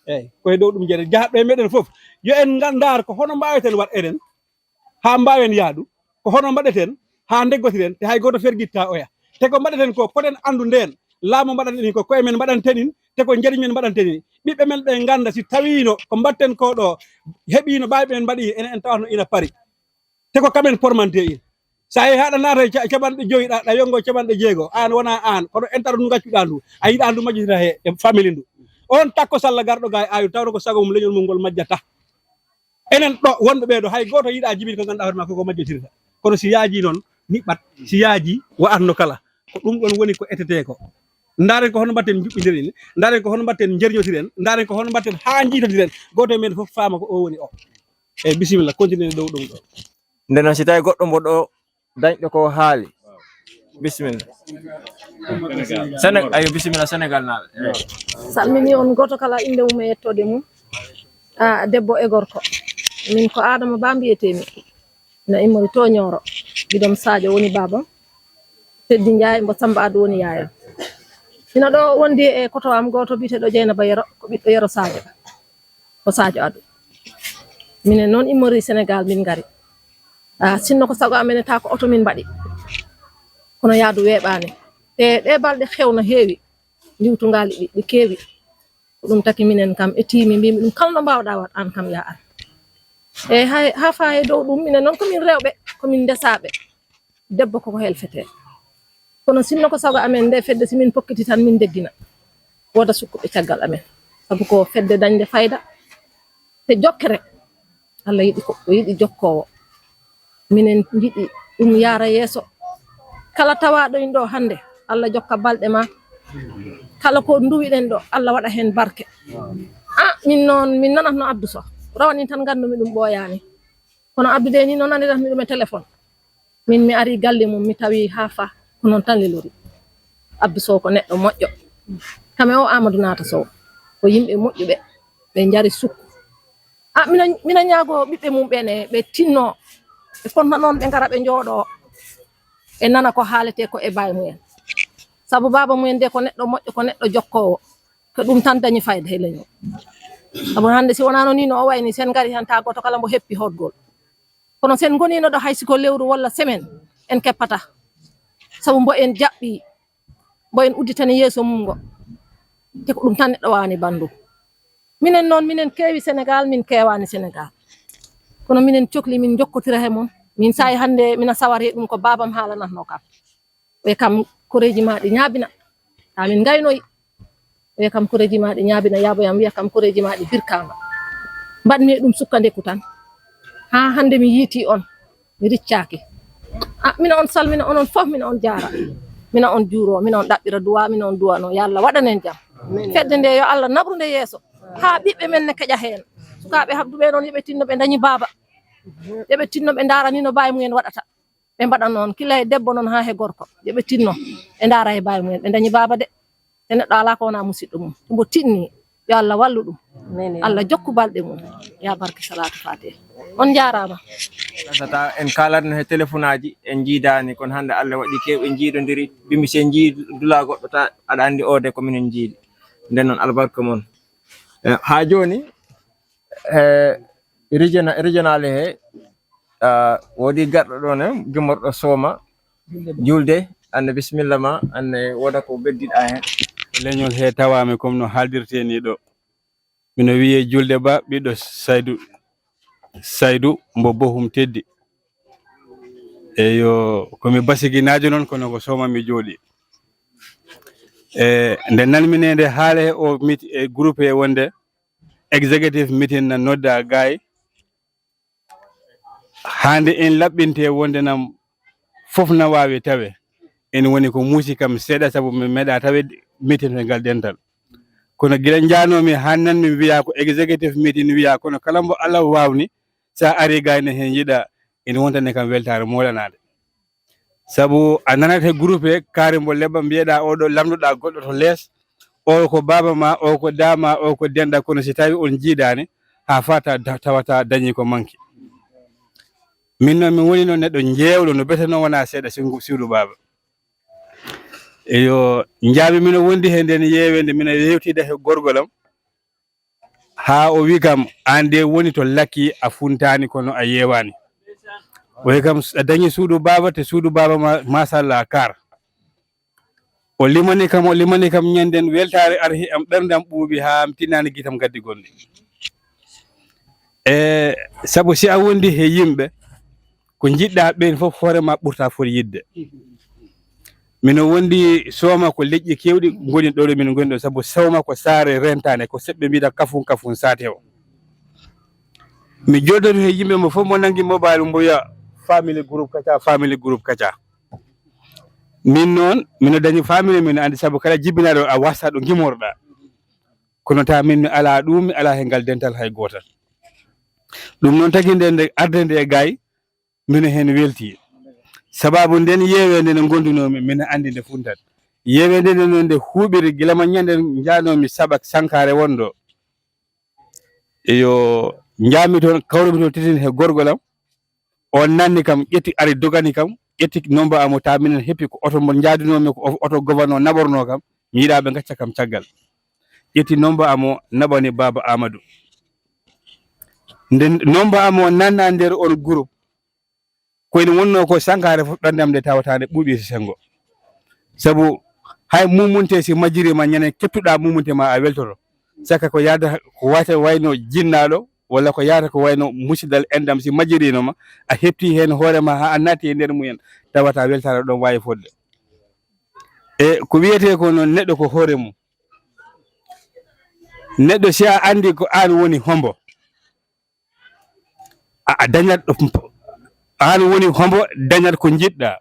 Eey, ko e dow ɗum jeɗen. Jahatɓe meɗen fof, yo en nganndar ko hono mbaaweten waɗ enen, haa mbaawen yaadu, ko hono mbaɗeten, haa ndeggotiren, te hay gooto fergitta oya. Te ko mbaɗeten ko, poɗen anndu ndeen, laamu mbaɗanten ko, koye men mbaɗanten in, te ko njariñ men mbaɗanten in. Ɓiɓɓe men ɓe ngannda si tawiino ko mbaɗten ko ɗo, heɓiino ɓaayɓe men mbaɗi, enen en tawatno ina pari. Te ko kamen pormante in. Sa yehi haɗa naata e ca-, capanɗe joyi, ɗa, ɗa yongo capanɗe jeego, aan wona aan, kono entara ndu ngaccuɗa ndu, a yiɗa ndu majjitira he, e famille ndu. On takko salla garɗo ga e ayu, tawno ko sago mum leñol mum ngol majjata. Enen ɗo wonɓe ɓee ɗo, hay gooto yiɗa jibin ko ganduɗa hoore ma koko majjotirta. Kono si yaaji noon, niɓɓat, si yaaji, wa'atno kala. Ko ɗum ɗon woni ko etete ko. Ndaaren ko hono mbatten njuɓɓindiren, ndaaren ko hono mbatten njerñotiren, ndaaren ko hono mbatten haa njiitodiren. Gooto e men fof faama ko o woni o. Eyi, bisimilla, continue dow ɗum ɗo. Nde noon, si tawi goɗɗo mbo ɗo dañɗo ko haali, bisimilla. Sene-, ayo, bisimilla, Senegal naaɓe. Eyi. Salmini on gooto kala innde mum e yettoode mum. Ah, debbo e gorko. Min ko Adama Ba mbiyetee-mi. Ina immori to Ñooro. Giɗo am Sadio woni baaba am. Teddi Njaay mbo Samba Addu woni yaaya am. Ina ɗo wondi e koto am gooto biyeteeɗo Jeynaba Yero, ko ɓiɗɗo Yero Sadio. Ko Sadio Addu. Minen noon immori Senegal min ngari. Ah, sinno ko sago amen, taa ko oto min mbaɗi. Kono yaadu weeɓaani. Te ɗe balɗe hewno heewi, ndiwtungaali ɗi, ɗi keewi. Ko ɗum taki minen kam e tiimi mbimi ɗum, kala no mbaawɗaa waɗ aan kam yaa ar. E hay, haa faa e dow ɗum, minen noon ko min rewɓe, ko min ndesaaɓe. Debbo koko helfetee. Kono sinno ko sago amen nde fedde, si min pokkiti tan min ndeggina. Wooda sukkuɓe caggal amen. Sabu ko fedde dañde fayda. Te jokkere, Allah yiɗi ko, o yiɗi jokkoowo. Minen njiɗi ɗum yaara yeeso. Kala tawaaɗo en ɗo hannde, Allah jokka balɗe ma. Kala ko nduwiɗen ɗo, Allah waɗa heen barke. Ah, min noon, min nanat no Abdou Sow. Rawanin tan nganndu-mi ɗum ɓooyaani. Kono Abdou de ni noon nanirat mi ɗum e téléphone. Min mi ari galle mum, mi tawi haa fa, ko noon tan lelori. Abdou Sow ko neɗɗo moƴƴo. Kam e o Amadou Naata Sow. Ko yimɓe moƴƴuɓe, ɓe njari sukku. Ah, mina, mina ñaago ɓiɓɓe mum ɓen e ɓe tinno. Ɓe fotna noon ɓe ngara ɓe njooɗo. E nana ko haalete ko e baay mumen. Sabu baaba mumen de ko neɗɗo moƴƴo, ko neɗɗo jokkoowo. Ko ɗum tan dañi fayda e leñol. Sabu hannde si wonano ni no o wayni, sen ngari tan ta gooto kala mbo heppi hoɗgol. Kono sen ngonino ɗo hay siko lewru walla semaine, en keppata. Sabu mbo en jaɓɓi, mbo en udditani yeeso mum ngo. Te ko ɗum tan neɗɗo waawani banndum. Minen noon, minen keewi Senegaal, min keewaani Senegaal. Kono minen cokli, min njokkotira he mon. Min saa'i hannde, mina sawari ɗum ko baabam haalanatnoo kam. Wiya kam koreeji ma ɗi ñaabina. Taa min ngaynoyi. Wiya kam koreeji ma ɗi ñaabina, yaabo yam wiya kam koreeji ma ɗi birkaama. Mbaɗmi e ɗum sukka ndeku tan. Haa hannde mi yiiti on, mi riccaaki. Ah, mina on salmina, onon fof mina on jaara. Mina on juuro, mina on ɗaɓɓira duwa, mina on duwano. Yo Allah waɗan en jam. Amin. Fedde nde yo Allah naɓru nde yeeso. Haa ɓiɓɓe men ne keƴa heen. Sukaaɓe habduɓe noon, yo ɓe tinno ɓe dañi baaba. Yo ɓe tinno ɓe ndaara ni no baay mumen waɗata. Ɓe mbaɗa noon, kila e debbo noon haa he gorko. Yo ɓe tinno, ɓe ndaara e baay mumen. Ɓe dañi baaba de. Te neɗɗo alaa ko wonaa musiɗɗo mum. Mbo tinni, yo Allah wallu ɗum. Amin. Allah jokku balɗe mum. Ya barke Salatu Fatiha. On njaaraama. Tata en kaalatno he telefonaaji, en njiidaani, kono hannde Allah waɗi kew en njiidondiri. Bimbi si en njii dula goɗɗo ta, aɗa anndi o de ko minen njiidi. Nden noon albarka mon. Eh, haa jooni, eh, regiona-, regional he, ah, woodi garɗo ɗo ne, gimmorɗo Sooma, julde, anne bisimilla ma, anne wooda ko beddiɗa heen. Leñol he tawaami comme no haaldirte ni ɗo. Mino wiyee Julde Ba, ɓiɗɗo Saydu, Saydu mbo Bohum Teddi. Eyo, ko mi basiginaajo noon, kono ko Sooma mi jooɗi. E, nde nanmi nde haala he o mit-, e groupe he wonde executive meeting na nodda gaay. Hande en laɓɓinte wonde nam fof na waawi tawe. En woni ko muusi kam seeɗa, sabu min meeɗa tawe meeting he ngal dental. Kono gila njaanoomi haa nanmi wiya ko executive meeting wiya, kono kala mbo Allah waawni, sa ari gayne heen yiɗa, ene wontani kam weltaare moolanaade. Sabu a nanat he groupe he, kaari mbo leɓɓa mbiyeɗa oɗo lamndoɗa goɗɗo to lees, o ko baaba ma, o ko dama, o ko denɗa, kono si tawi on jiidani, haa fata da-, tawata dañi ko manki. Min noon, mi woni noon neɗɗo jeewɗo, no beteno wona seeɗa, si ngu-, siwɗo baaba. Eyo, njaami mino wondi he nden yeewende, mino yewtida he gorgol am. Haa o wi kam, aan de woni to Lakki a funtaani kono a yeewaani. O wi kam, a dañi suudu baaba, te suudu baaba ma, machallah, kaar. O limani kam, o limani kam ñanden weltaare arhi am, ɓernde am ɓuuɓi haa am tinnaani gitam gaddi gonɗi. E, sabu si a wondi he yimɓe, ko njiɗɗa ɓeen fof hoore ma ɓurta foti yiɗde. Mino wondi Sooma ko leƴƴi kewɗi ngoni ɗo ɗo min ngoni ɗo, sabu Sooma ko saare rentane, ko seɓɓe mbiɗa kafun kafun sate o. Mi jooɗoto he yimɓe mo fof mo nangi mobile mbo wiya family group kaca, family group kaca. Min noon, mino dañi family, mino andi sabu kala jibinaɗo a wasa ɗo gimorɗa. Kono ta min mi ala ɗum, mi ala he ngal dental hay gootal. Ɗum noon tagi nde, nde arde nde gay, mino heen welti. Sababu nden yeewende nde ngondunoomi, mino anndi nde funtat. Yeewende nde noon nde huuɓiri gila ma ñande njaanoomi Saɓak Sankaare wonɗo. Eyo, njaami toon, kawrumi toon titin he gorgol am. On nanni kam, ƴetti ari dogani kam, ƴetti nomba am o ta minen heppi ko oto mo njaadunoomi ko oto gouverneur naɓornoo kam. Mi yiɗaa ɓe ngacca kam caggal. Ƴetti nomba am o naɓani Baaba Amadou. Nde nomba am o nanna nder on groupe, ko ene wonnoo ko sankaare fof ɓernde am nde tawata nde ɓuuɓi e senngo. Sabu hay mumunte si majjiriima, ñande keɓtuɗaa mumunte ma, a weltoto. Saka ko yaada ko wata wayno jinnaaɗo, walla ko yaata ko wayno musidal enɗam, si majjiriino ma, a heɓti heen hoore ma haa a naati e nder mumen, tawata weltaare ɗon waawi fodde. E ko wiyetee ko noon, neɗɗo ko hoore mum. Neɗɗo, si a anndi ko aan woni hombo, a, a dañat, aan woni hombo, dañat ko njiɗɗa.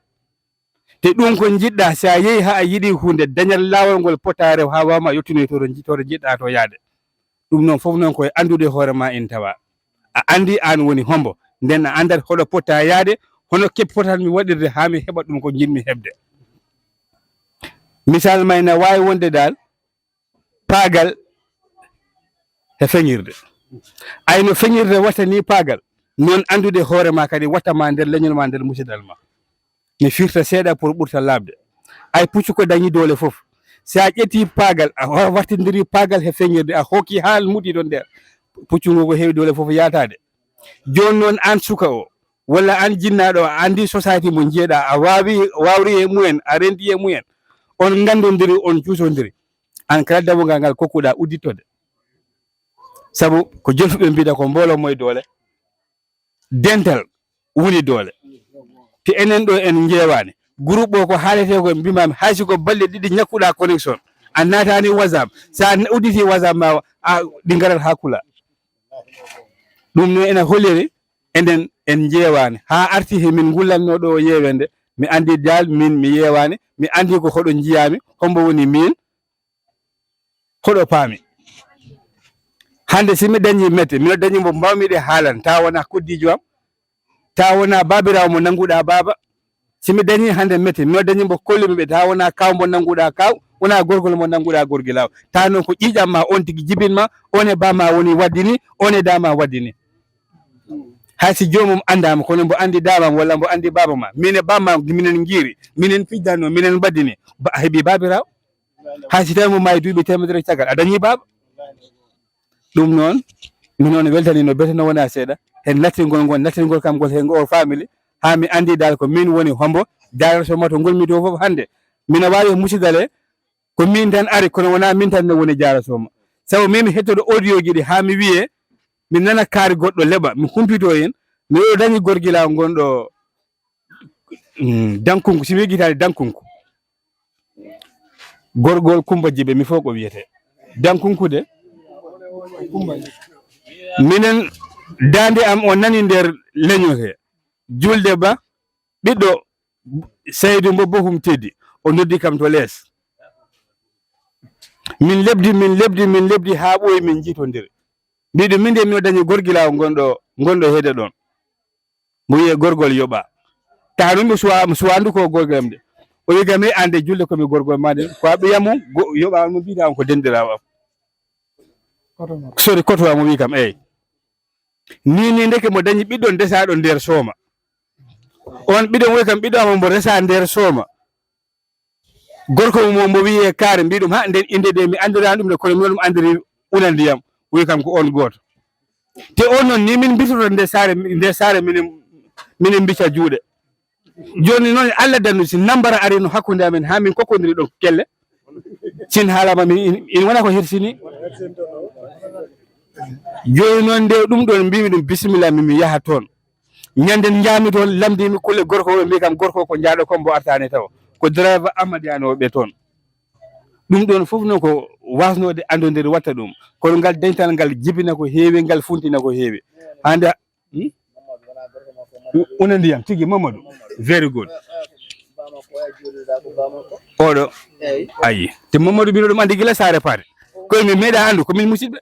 Te ɗum ko njiɗɗa, si a yehi haa a yiɗi huunde, dañat laawol ngol potaare haa waawma yottunoy to to nji-, to to njiɗɗa to yaade. Ɗum noon fof noon ko e anndude hoore ma in tawa. A anndi aan woni hombo, nden a anndat hoɗo potta yaade, hono keɓ potatmi waɗirde haa mi heɓa ɗum ko njiɗmi heɓde. Misal may na waawi wonde dal, paagal e feŋirde. Ay no feŋirde watta ni paagal, noon anndude hoore ma kadi watta ma nder leñol ma, nder musidal ma. Mi firta seeɗa pour ɓurta laaɓde. Ay puccu ko dañi doole fof. Si a ƴetti paagal, a wa-, wartindiri paagal he feŋirde, a hokki haa muti ɗon nder. Puccu ngo ko heewi doole fof yaataade. Jooni noon aan suka o, walla aan jinnaaɗo o, a anndi society mo njiyeɗaa, a waawi, waawri e mumen, a rendi e mumen. On nganndondiri, on cuusondiri. Aan kala dammugal ngal kokkuɗaa udditode. Sabu ko jolfuɓe mbiɗa ko mbooloo moye doole. Dental woni doole. Te enen ɗo en njeewaani. Groupe o ko haaletee ko mbimaami hay si ko balɗe ɗiɗi ñakkuɗaa connexion. A naataani WhatsApp. So a udditi WhatsApp ma, a, ɗi ngarat haa kula. Ɗum ne ena holiri enen en njeewaani. Haa arti he min ngullatnoo ɗo yeewende, mi anndi dal min mi yeewaani, mi anndi ko hoɗo njiyaami, hombo woni min, hoɗo paami. Hannde si mi dañi mette, mino dañi mo mbawmi ɗe haalan, taa wonaa koddiijo am, taa wonaa baabiraawo mo nannguɗaa baaba. Si mi dañi hannde mette, mino dañi mo kollumi ɓe, taa wonaa kaaw mo nannguɗaa kaaw, wonaa gorgol mo nannguɗaa gorgilaawo. Taa noon ko ƴiiƴam ma on tigi jibin ma, on e ba ma woni waɗdi ni, on e da ma waɗdi ni. Hay si joomum anndaama, kono mbo anndi daabam walla mbo anndi baaba ma. Min e ba ma, minen ngiiri, minen pijjanno, minen mbaɗdi ni. Ba, a heɓi baabiraawo. Hay si tawi mo maayi duuɓi teemedere caggal, a dañi baaba. Ɗum noon, min on weltani no bete no wona seeɗa. Hen nattingol ngol, nattingol kam ngol he ngo family. Haa mi anndi dal ko min woni hombo, jaaraso ma to ngol mi dow fof hannde. Mina waawi musidal e ko min tan ari, kono wonaa min tan ne woni jaaraso ma. Sabu min mi hettoɗo audio ji ɗi haa mi wiye, mi nana kaari goɗɗo leɓa, mi humpito hen, mi ɗo dañi gorgilaawo ngonɗo, mm, Dankunku, si mi yejjitaani Dankunku. Gorgol Kumba Jibe, mi fof ko wiyetee. Dankunku de. Minen, daande am o nani nder leñol he. Julde Ba, ɓiɗɗo Saydu Mbo Bohum Teddi, o noddi kam to lees. Min lebdi, min lebdi, min lebdi haa ɓooyi min njitondiri. Mbiɗo min de mi dañi gorgilaawo ngonɗo, ngonɗo heede ɗon. Mo wiye gorgol yoɓa. Taanumi suwa, mi suwandu ko gorgol am de. O wi kam, "Hey, an de julde ko mi gorgol ma de. Ko a ɓiyam mum, go-, yoɓa mo mbiɗa on ko denɗiraawo am." Koto ma. Sori, koto am, o wi kam, "Eey." Ni, ni ndeke mo dañi ɓiɗɗo ndesaaɗo nder sooma. On ɓiɗɗo mo wi kam, ɓiɗɗo am mo resa nder sooma. Gorko mo, mo wiye kaare, mbi ɗum, "Ha, nden innde de mi anndirani ɗum de, kono mi ɗum anndiri una ndiyam." Wi kam ko on gooto. Te on noon ni min mbitoto nde saare, nde saare minen, minen mbicca juuɗe. Jooni noon Allah dandu si nambara ari no hakkunde amen haa min kokkondiri ɗo kelle. Sin haalama min in, in wona ko hersini. Jooni noon nde ɗum ɗon mbimi ɗum bisimilla mi, mi yaha toon. Ñande njaami toon, lamndimi kulle gorko o, mbi kam, "Gorko ko njaaɗo kon, mbo artaani taw." Ko driver Amadiyano ɓe toon. Ɗum ɗon fof noon ko wasnode anndondiri watta ɗum. Kono ngal dental ngal jibina ko heewi, ngal funtina ko heewi. Hannde, hmm? U-, una ndiyam tigi Mamadou. Very good. Oɗo. Ayi. Te Mamadou mino ɗum anndi gila saare paade. Koye mi meeɗa anndu, ko min musidɓe.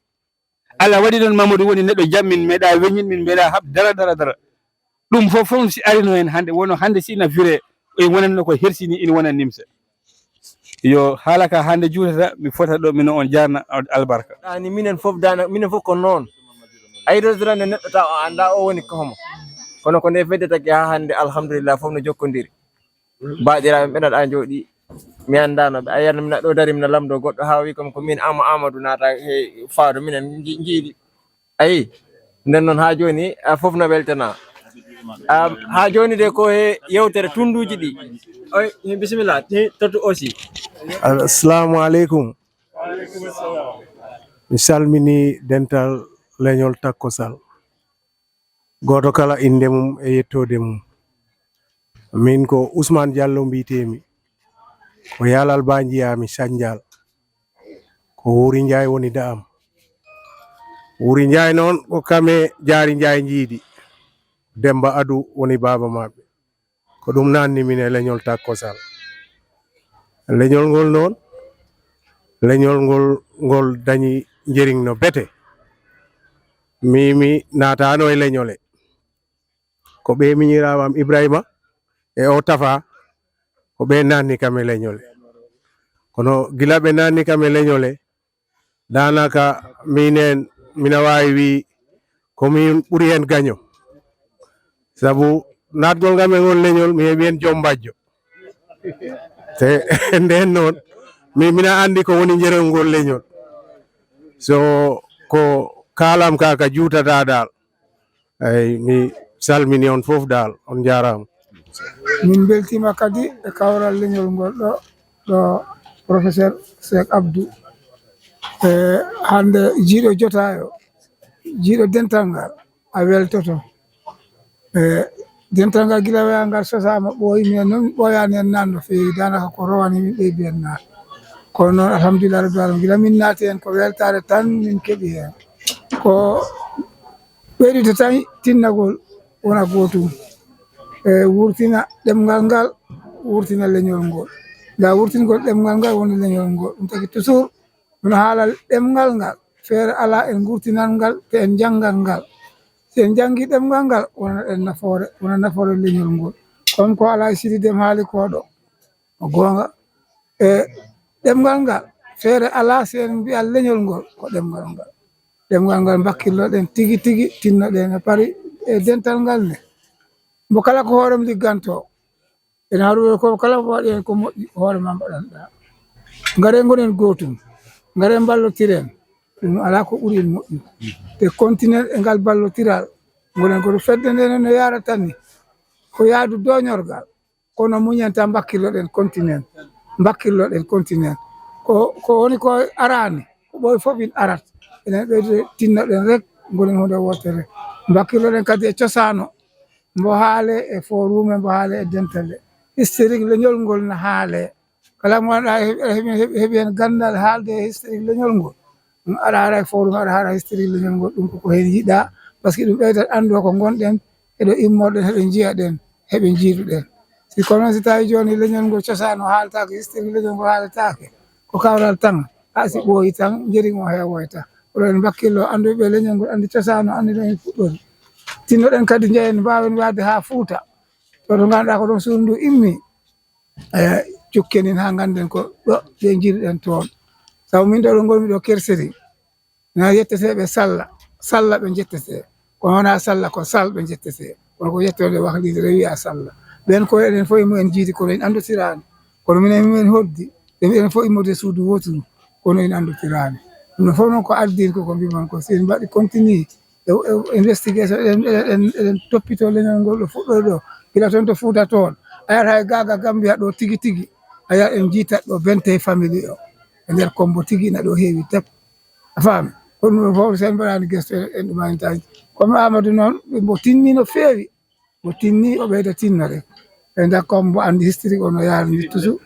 Allah waɗi ɗon Mamadou woni neɗɗo jam, min meeɗa weñin, min meeɗa haɓ dara, dara, dara. Ɗum fof, fof si arino heen hannde, wono hannde si ina fire, en wonanno ko hersini, ina wona nimse. Yo haala ka hannde juutata, mi fota ɗo, mino on jaarna albarka. Ɗaani minen fof daana, minen fof ko noon. A yiɗodirande neɗɗo taw a annda o woni ko homo. Kono ko nde fedde tagi haa hannde, alhamdulillah, fof no jokkondiri. Baaɗiraaɓe ɓe naɗa jooɗi, mi anndaano ɓe. A yiyat mina ɗo dari, mina lamndoo goɗɗo, haa wi kam ko min Ama-, Amadou naata he faado, minen nji-, njiiɗi. Ayi, nden noon haa jooni, a, fof no weltanaa. Haa jooni de ko he yewtere tunnduuji ɗi. Oy, bisimilla, he totu aussi. Assalamu aleykum. Mi salmini dental leñol Takkosal. Gooto kala innde mum e yettoode mum. Min ko Ousmane Diallo mbiyetee-mi. Ko Yalal Ba njiyaa-mi, Sañnjaal. Ko Wuuri Njaay woni da am. Wuuri Njaay noon ko Kame Jaari Njaay njiidi. Demmba Adu woni baaba maɓɓe. Ko ɗum naatni min e leñol Takkosal. Leñol ngol noon, leñol ngol, ngol dañi njeriñ no bete. Mi, mi naataano e leñole. Ko ɓe miñiraawo am Ibrahima e o Tafa, ko ɓe naatni kam e leñole. Kono gila ɓe naatni kam e leñole, daanaka minen, mina waawi wii ko min ɓuri heen gaño. Sabu naatgol ngam e ngol leñol, mi heɓi heen joom mbajjo. Te ndeen noon, mi, mina anndi ko woni njerol ngol leñol. So ko kaalam ka, ka juutataa daal. Eey, mi salmini on fof daal, on njaaraama. Min mbeltiima kadi e kawral leñol ngol ɗo, ɗo professeur Cheikh Abdou. E hannde jiiɗo jotaayo, jiiɗo dental ngal, a weltoto. E dental ngal gila waya ngal sosaama ɓooyi, minen noon ɓooyaani en naan no feewi, daanaka ko rowani min ɓeydi en naan. Kono noon alhamdulillah rabbil alamin, gila min naati heen ko weltaare tan min keɓi heen. Ko ɓeydita tan tinnagol wona gootum. E wurtina ɗemngal ngal, wurtina leñol ngol. Nda wurtingol ɗemngal ngal woni leñol ngol. Ɗum tagi toujours mino haala ɗemngal ngal. Feere alaa en ngurtinan ngal te en njanngan ngal. Si en njanngi ɗemngal ngal wonana en nafoore, wona nafoore leñol ngol. Comme ko Alaaji Sidi Dem haali ko ɗo. Ko goonga. E ɗemngal ngal, feere alaa si en mbiya leñol ngol ko ɗemngal ngal. Ɗemngal ngal mbakkilloɗen tigi tigi, tinnoɗen e pari e dental ngal ne. Mbo kala ko hoorem liggantoo. Ene harude ko kala ko waɗi heen ko moƴƴi, hoore ma mbaɗanɗaa. Ngare ngonen gootum, ngare mballotiren. Ɗum alaa ko ɓuri en moƴƴu. Te kontinen e ngal ballotiral. Ngonen ko fedde nde no yaarata ni. Ko yaadu dooñorgal. Kono muñen tan mbakkilloɗen kontinen, mbakkilloɗen kontinen. Ko, ko woni ko araani, ko ɓooy fof in arat. Enen ɓeyde tinnoɗen rek, ngonen huunde wootere. Mbakkilloɗen kadi e cosaano, mbo haale e forum, mbo haale e dentale. Historique leñol ngol na haale. Kala mo wonɗa heɓi, heɓi, heɓi heen ganndal haalde e historique leñol ngol. Ɗum aɗa haara e forum, aɗa haara historique leñol ngol. Ɗum koko heen yiɗaa, parce que ɗum ɓeydat anndu ko ngonɗen, eɗo immorɗen, heɓe njiyaɗen, heɓe njiiduɗen. Si kono si tawi jooni leñol ngol cosaan o haaltaake, historique leñol ngol haalataake, ko kawral tan, a si ɓooyi tan, njeri mo heewoyta. Oɗo en mbakkillo annduɓe leñol ngol, anndi cosaan o, anndi no en fuɗɗori. Tinnoɗen kadi njeyen, mbaawen waade haa Fuuta. To to ngannduɗaa ko ɗon suudu ndu immi, e cukken in haa ngannden ko ɗo ɓe njiiduɗen toon. Sabu min ɗo ɗo ngonmi ɗo kerseri, na yetteteeɓe salla, salla ɓe njettete. Kono wonaa salla, ko sal ɓe njettete. Kono ko yettoode wakliide rewi a salla. Ɓeen ko eɗen fof imo en jiidi kono en anndotiraani. Kono minen minen hoddi, ɓe mbiɗen fof immorde suudu wooturu, kono en anndotiraani. Ɗum no fof noon ko ardin koko mbimon ko si en mbaɗi continue e investigation, eɗen toppito leñol ngol ɗo fuɗɗori ɗo, gila toon to Fuuta toon. A yiyat hay Gaaga Gambiya ɗo tigi tigi, a yiyat en njiitat ɗo Bentey family o e nder Kombo tigi ina ɗo heewi tep. A faami? Ko ɗum ɗo fof so en mbaɗaani gesto en ɗum ayntaji. Kono Amadou noon, mbo tinni no feewi. Mbo tinni, o ɓeyda tinnore. E nder Kombo mbo anndi historique o no yaari ni toujours.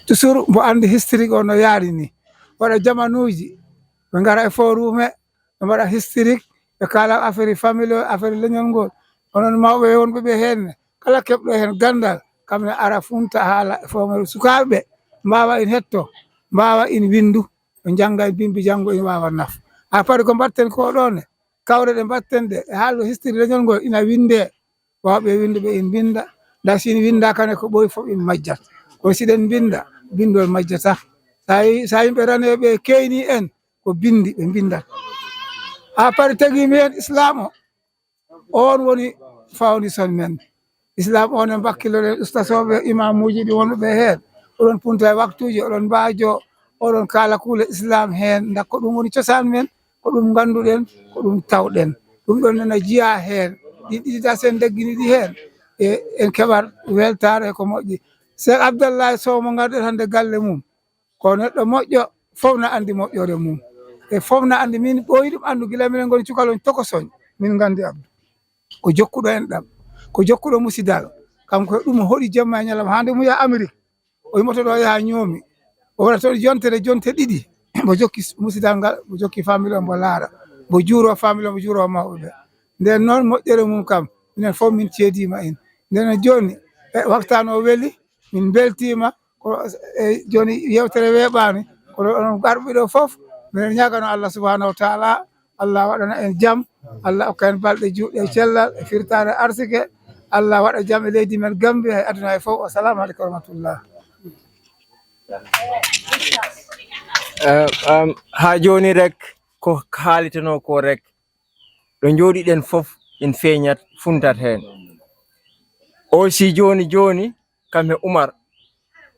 Toujours mbo anndi historique o no yaari ni. Waɗa jamanuuji, ɓe ngara e forum he, ɓe mbaɗa historique, ɓe kaala affaire famille o, affaire leñol ngol. Onon mawɓe wonɓe ɓe heen ne, kala keɓɗo heen ganndal, kam ne ara funta haala e forum he. Sukaaɓe ɓe mbaawa in hetto, mbaawa in winndu, ɓe njannga e bimbi janngo ina waawa naf. A paari ko mbaɗten ko ɗo ne, kawre ɗe mbaɗten ɗe e haalde historique leñol ngol ina winndee. Waawɓe winnduɓe in mbinnda, nda si in winndaaka ne ko ɓooy fof in majjat. Kono si ɗen mbinnda, binndol majjata. Sa yi-, sa yimɓe raneeɓe keeni en, ko binndi ɓe mbinndat. A paari tagi mi heen Islam o, oon woni foundation men. Islam o ne mbakkilloɗen ustasooɓe, imamuuji ɗi wonɓe heen. Oɗon punta e waktuuji, oɗon mbaajo, oɗon kaala kuule Islam heen. Nda ko ɗum woni cosaan men, ko ɗum ngannduɗen, ko ɗum tawɗen. Ɗum ɗon nana jiyaa heen. ɗin ɗiɗi da sen daggini ɗi heen, e en keɓat weltaare ko moƴƴi. Seek Abdallahi Sow mo ngarɗen hannde galle mum, ko neɗɗo moƴƴo, fof na anndi moƴƴoore mum. E fof na anndi, min ɓooyi ɗum anndu gila minen ngoni cukalon tokosoñ, min nganndi Abdou. Ko jokkuɗo enɗam, ko jokkuɗo musidal. Kanko e ɗum o hoɗi jemma e ñalawma, hannde mum yaha Amérique. O yimoto ɗo yaha ñoomi. O waɗa toon jontere, jonte ɗiɗi. Mo jokki musidal ngal, mo jokki famille o, mo laara. Mo juuro famille o, mo juuro mawɓe ɓe. Nden noon moƴƴere mum kam, minen fof min ceediima en. Nden noon jooni, e, waktaan o weli, min mbeltiima. Ko, e, jooni yewtere weeɓaani. Kono onon garɓe ɗo fof, minen ñaagano Allah subhanahu wa taala, Allah waɗana en jam, Allah okka en balɗe juutɗe e cellal, e firtaare arsike, Allah waɗa jam e leydi men Gambia e aduna e fof. Assalamu aleykum wa rahmatullah. Eh, um, haa jooni rek, ko haalitanoo ko rek, ɗo njooɗiɗen fof en feeñat, funtat heen. O si jooni jooni, kam e Umar,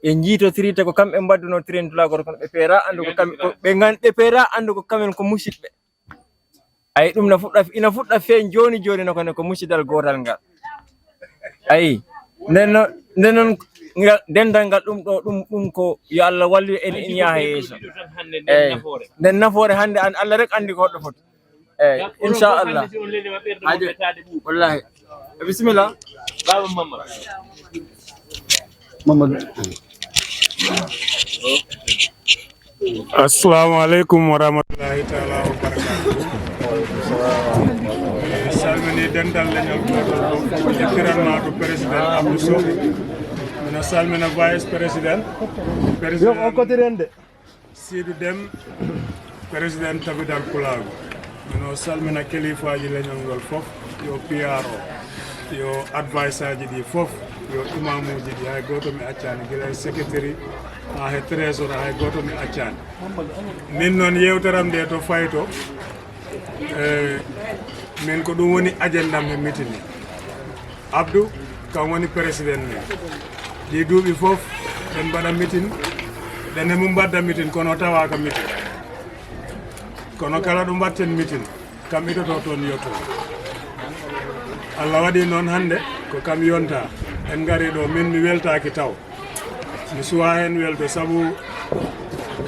ɓe njiitotiri, te ko kamɓe mbaɗduno train dulagoro, kono ɓe peera anndu ko kamɓe, ko ɓe ngan-, ɓe peera anndu ko kamen ko musidɓe. Ayi, ɗum na fuɗɗa, ina fuɗɗa feeñ jooni jooni, no ko, no ko musidal gootal ngal. Ayi, nden noon, nden noon, ngal, dental ngal ɗum ɗo, ɗum, ɗum ko yo Allah wallu en, en yaha yeeso. Eyi, nden nafoore hannde an, Allah rek anndi ko hoɗɗo foti. Eyi, inchallah. Aje, wallahi. Bisimilla. Baba Mamadou. Mamadou. Assalamu aleykum wa rahmatullahi taala wa barakatuh. Mi salmini dental leñol gootal fof, e kiranmaaɗo président Abdou Sow. Mino salmina vice président, président Sidou Dem, président Tabidal Pulaagu. Mino salmina kelifaaji leñol ngol fof, yo P R O, yo advice aji ɗi fof, yo imamuuji ɗi, hay gooto mi accaani, gila e secretary haa he trésor, hay gooto mi accaani. Min noon, yewtere am nde to fayto, e, min ko ɗum woni agenda am he meeting. Abdou, kam woni président men. Ɗii duuɓi fof, ɓen mbaɗa meeting, ɓen e mum mbadda meeting, kono o tawaaka meeting. Kono kala ɗo mbaɗten meeting, kam itoto toon yotto. Allah waɗi noon hannde, ko kam yonta. En ngari ɗo, min mi weltaaki taw. Mi suwaa heen welto, sabu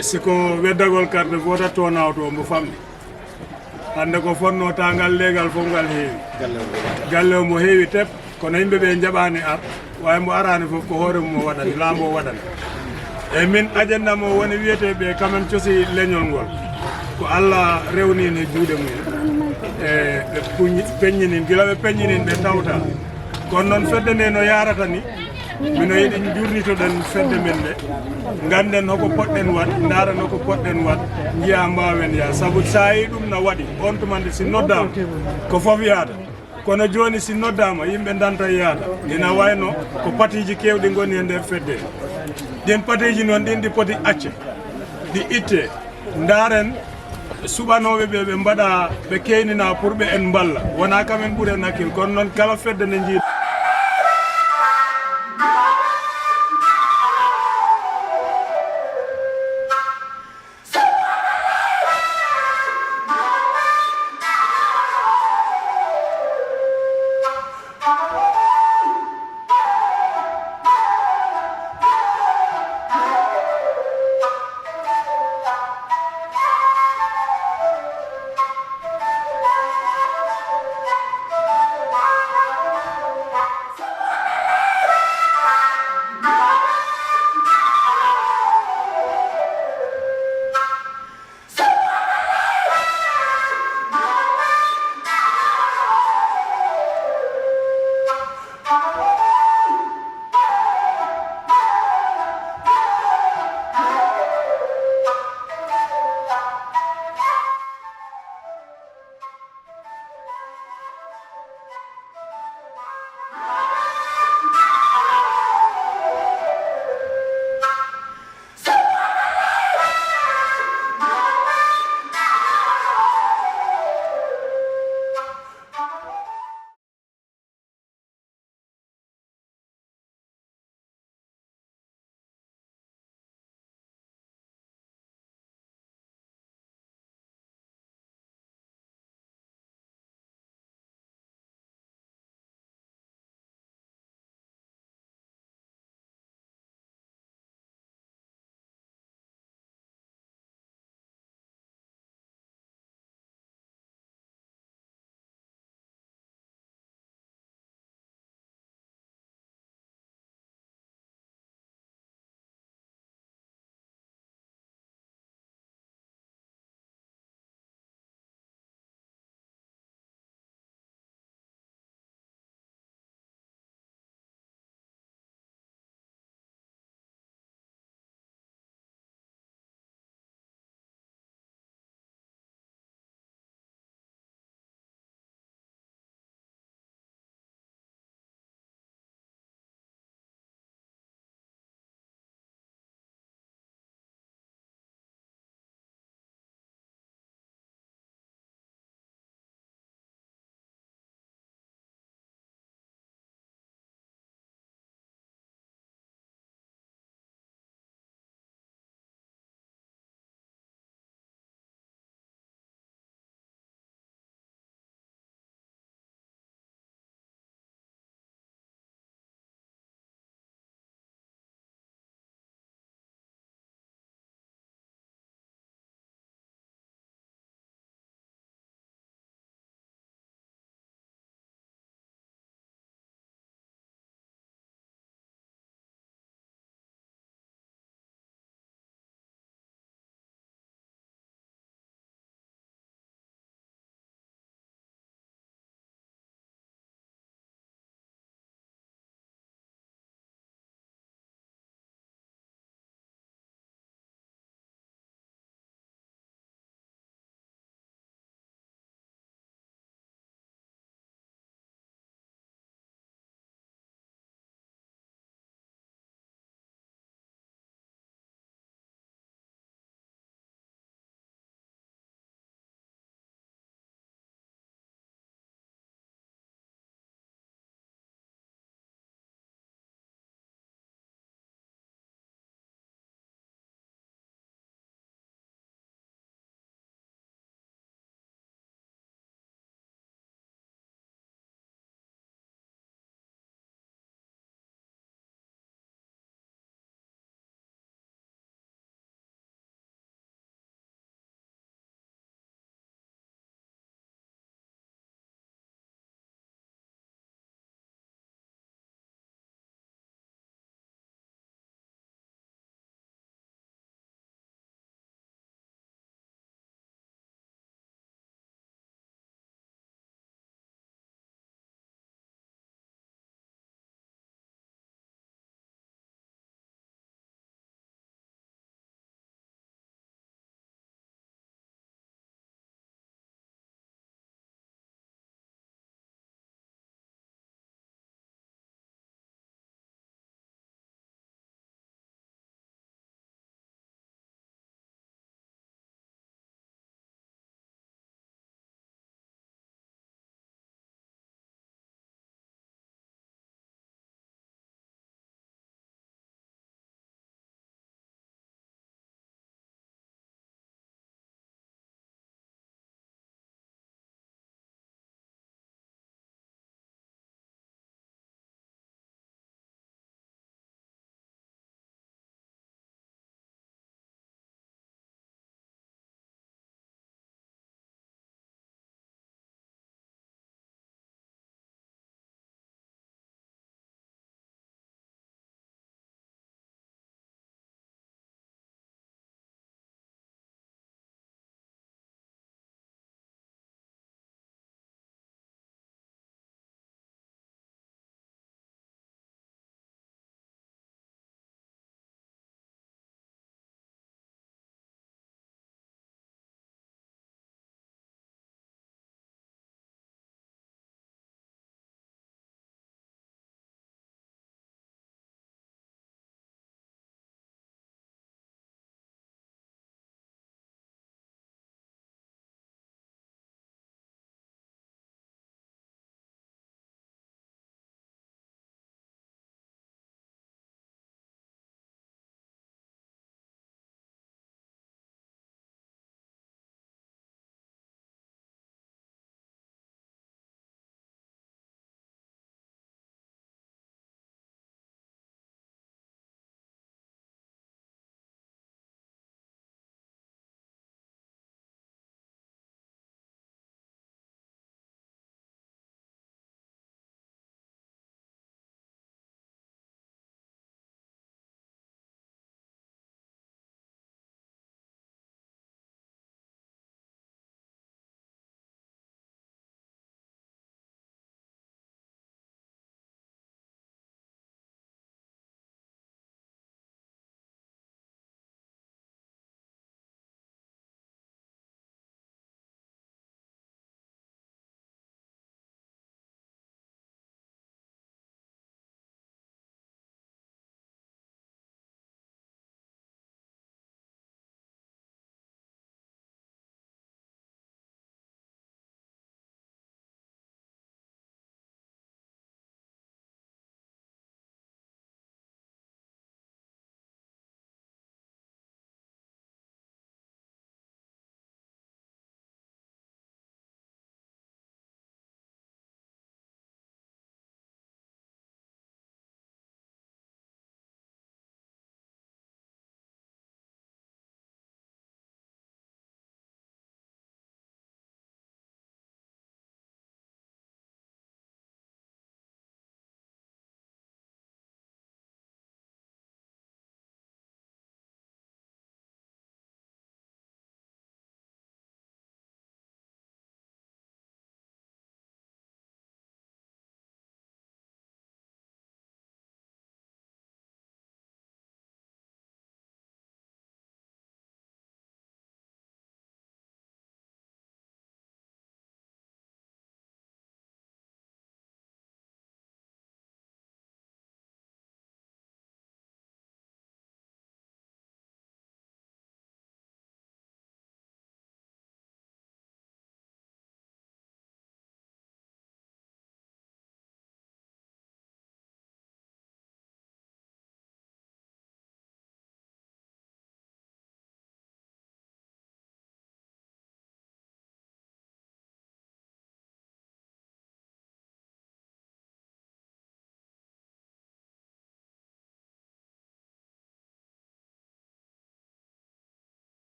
si ko weddagol carte vote to nawto, mbo famɗi. Hannde ko fotnoo taangal leegal fof ngal heewi. Galle o mo heewi tep, kono yimɓe ɓe njaɓaani ar, waawi mbo araani fof ko hoore mum o waɗani, laamu o waɗani. E min agenda mo woni wiyetee ɓe kamen cosi leñol ngol. Ko Allah rewni en e juuɗe mum. E ɓe puñi-, peññinin, gila ɓe peññinin ɓe tawta. Kono noon fedde nde no yaarata ni, mino yiɗi njurnitoɗen fedde men nde. Ngannden hoko poɗɗen waɗ, ndaaren hoko poɗɗen waɗ, njiya mbaawen yaa. Sabu so a yii ɗum na waɗi, on tuma nde si noddaama, ko fof yaata. Kono jooni si noddaama, yimɓe ndanta yaata. Ina wayno ko patiiji keewɗi ngoni e nder fedde. Ɗin patiiji noon, ɗin ɗi poti acce, ɗi itte. Ndaaren suɓanooɓe ɓe, ɓe mbaɗa, ɓe keynina pour ɓe en mballa. Wonaa kam en ɓuri en hakkil, kono noon kala fedde nde njii-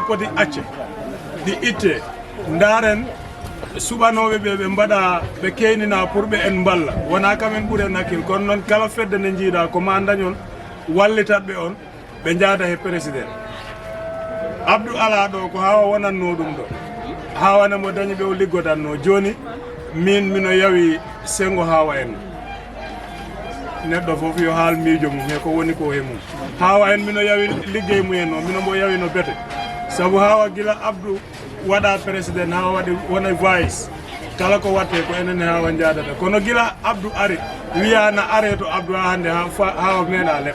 Poti acce, ɗi itte, ndaaren suɓanooɓe ɓe, ɓe mbaɗa, ɓe keynina pour ɓe en mballa. Wonaa kam en ɓuri en hakkil, kono noon kala fedde nde njiiɗa ko ma ndañon wallitatɓe on, ɓe njaada he président. Abdou alaa ɗo, ko Hawa wonannoo ɗum ɗo. Hawa ne mo dañi ɓe o liggodatnoo. Jooni, miin mino yawi senngo Hawa en. Neɗɗo fof yo haal miijo mum, he ko woni ko he mum. Hawa en mino yawi liggey mum en o, mino mbo yawi no bete. Sabu Hawa gila Abdou waɗa président, Hawa waɗi wona vice. Kala ko watte ko enen e Hawa njaadata. Kono gila Abdou ari, wiya na are to Abdou haa hannde, haa fa-, Hawa meeɗa leɓ.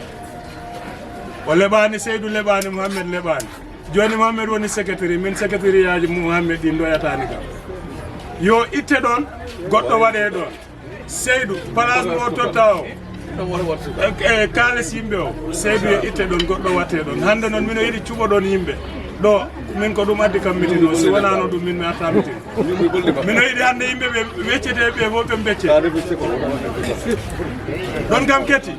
O leɓaani, Seydou leɓaani, Mouhamed leɓaani. Jooni Mouhamed woni secrétaire, min secrétariat ji Mouhamed ɗi ndoyataani kam. Yo itte ɗoon, goɗɗo waɗe ɗoon. Seydou, place mo o totta o, e, e kaalis yimɓe o, Seydou yo itte ɗoon, goɗɗo watte ɗoon. Hannde noon mino yiɗi cuɓoɗon yimɓe. Ɗo, min ko ɗum addi kam mitin o, si wonaano ɗum min mi arta mitin. Mino yiɗi hannde yimɓe ɓe weccete ɓe fof ɓe mbecce. Ɗoon kam ketti.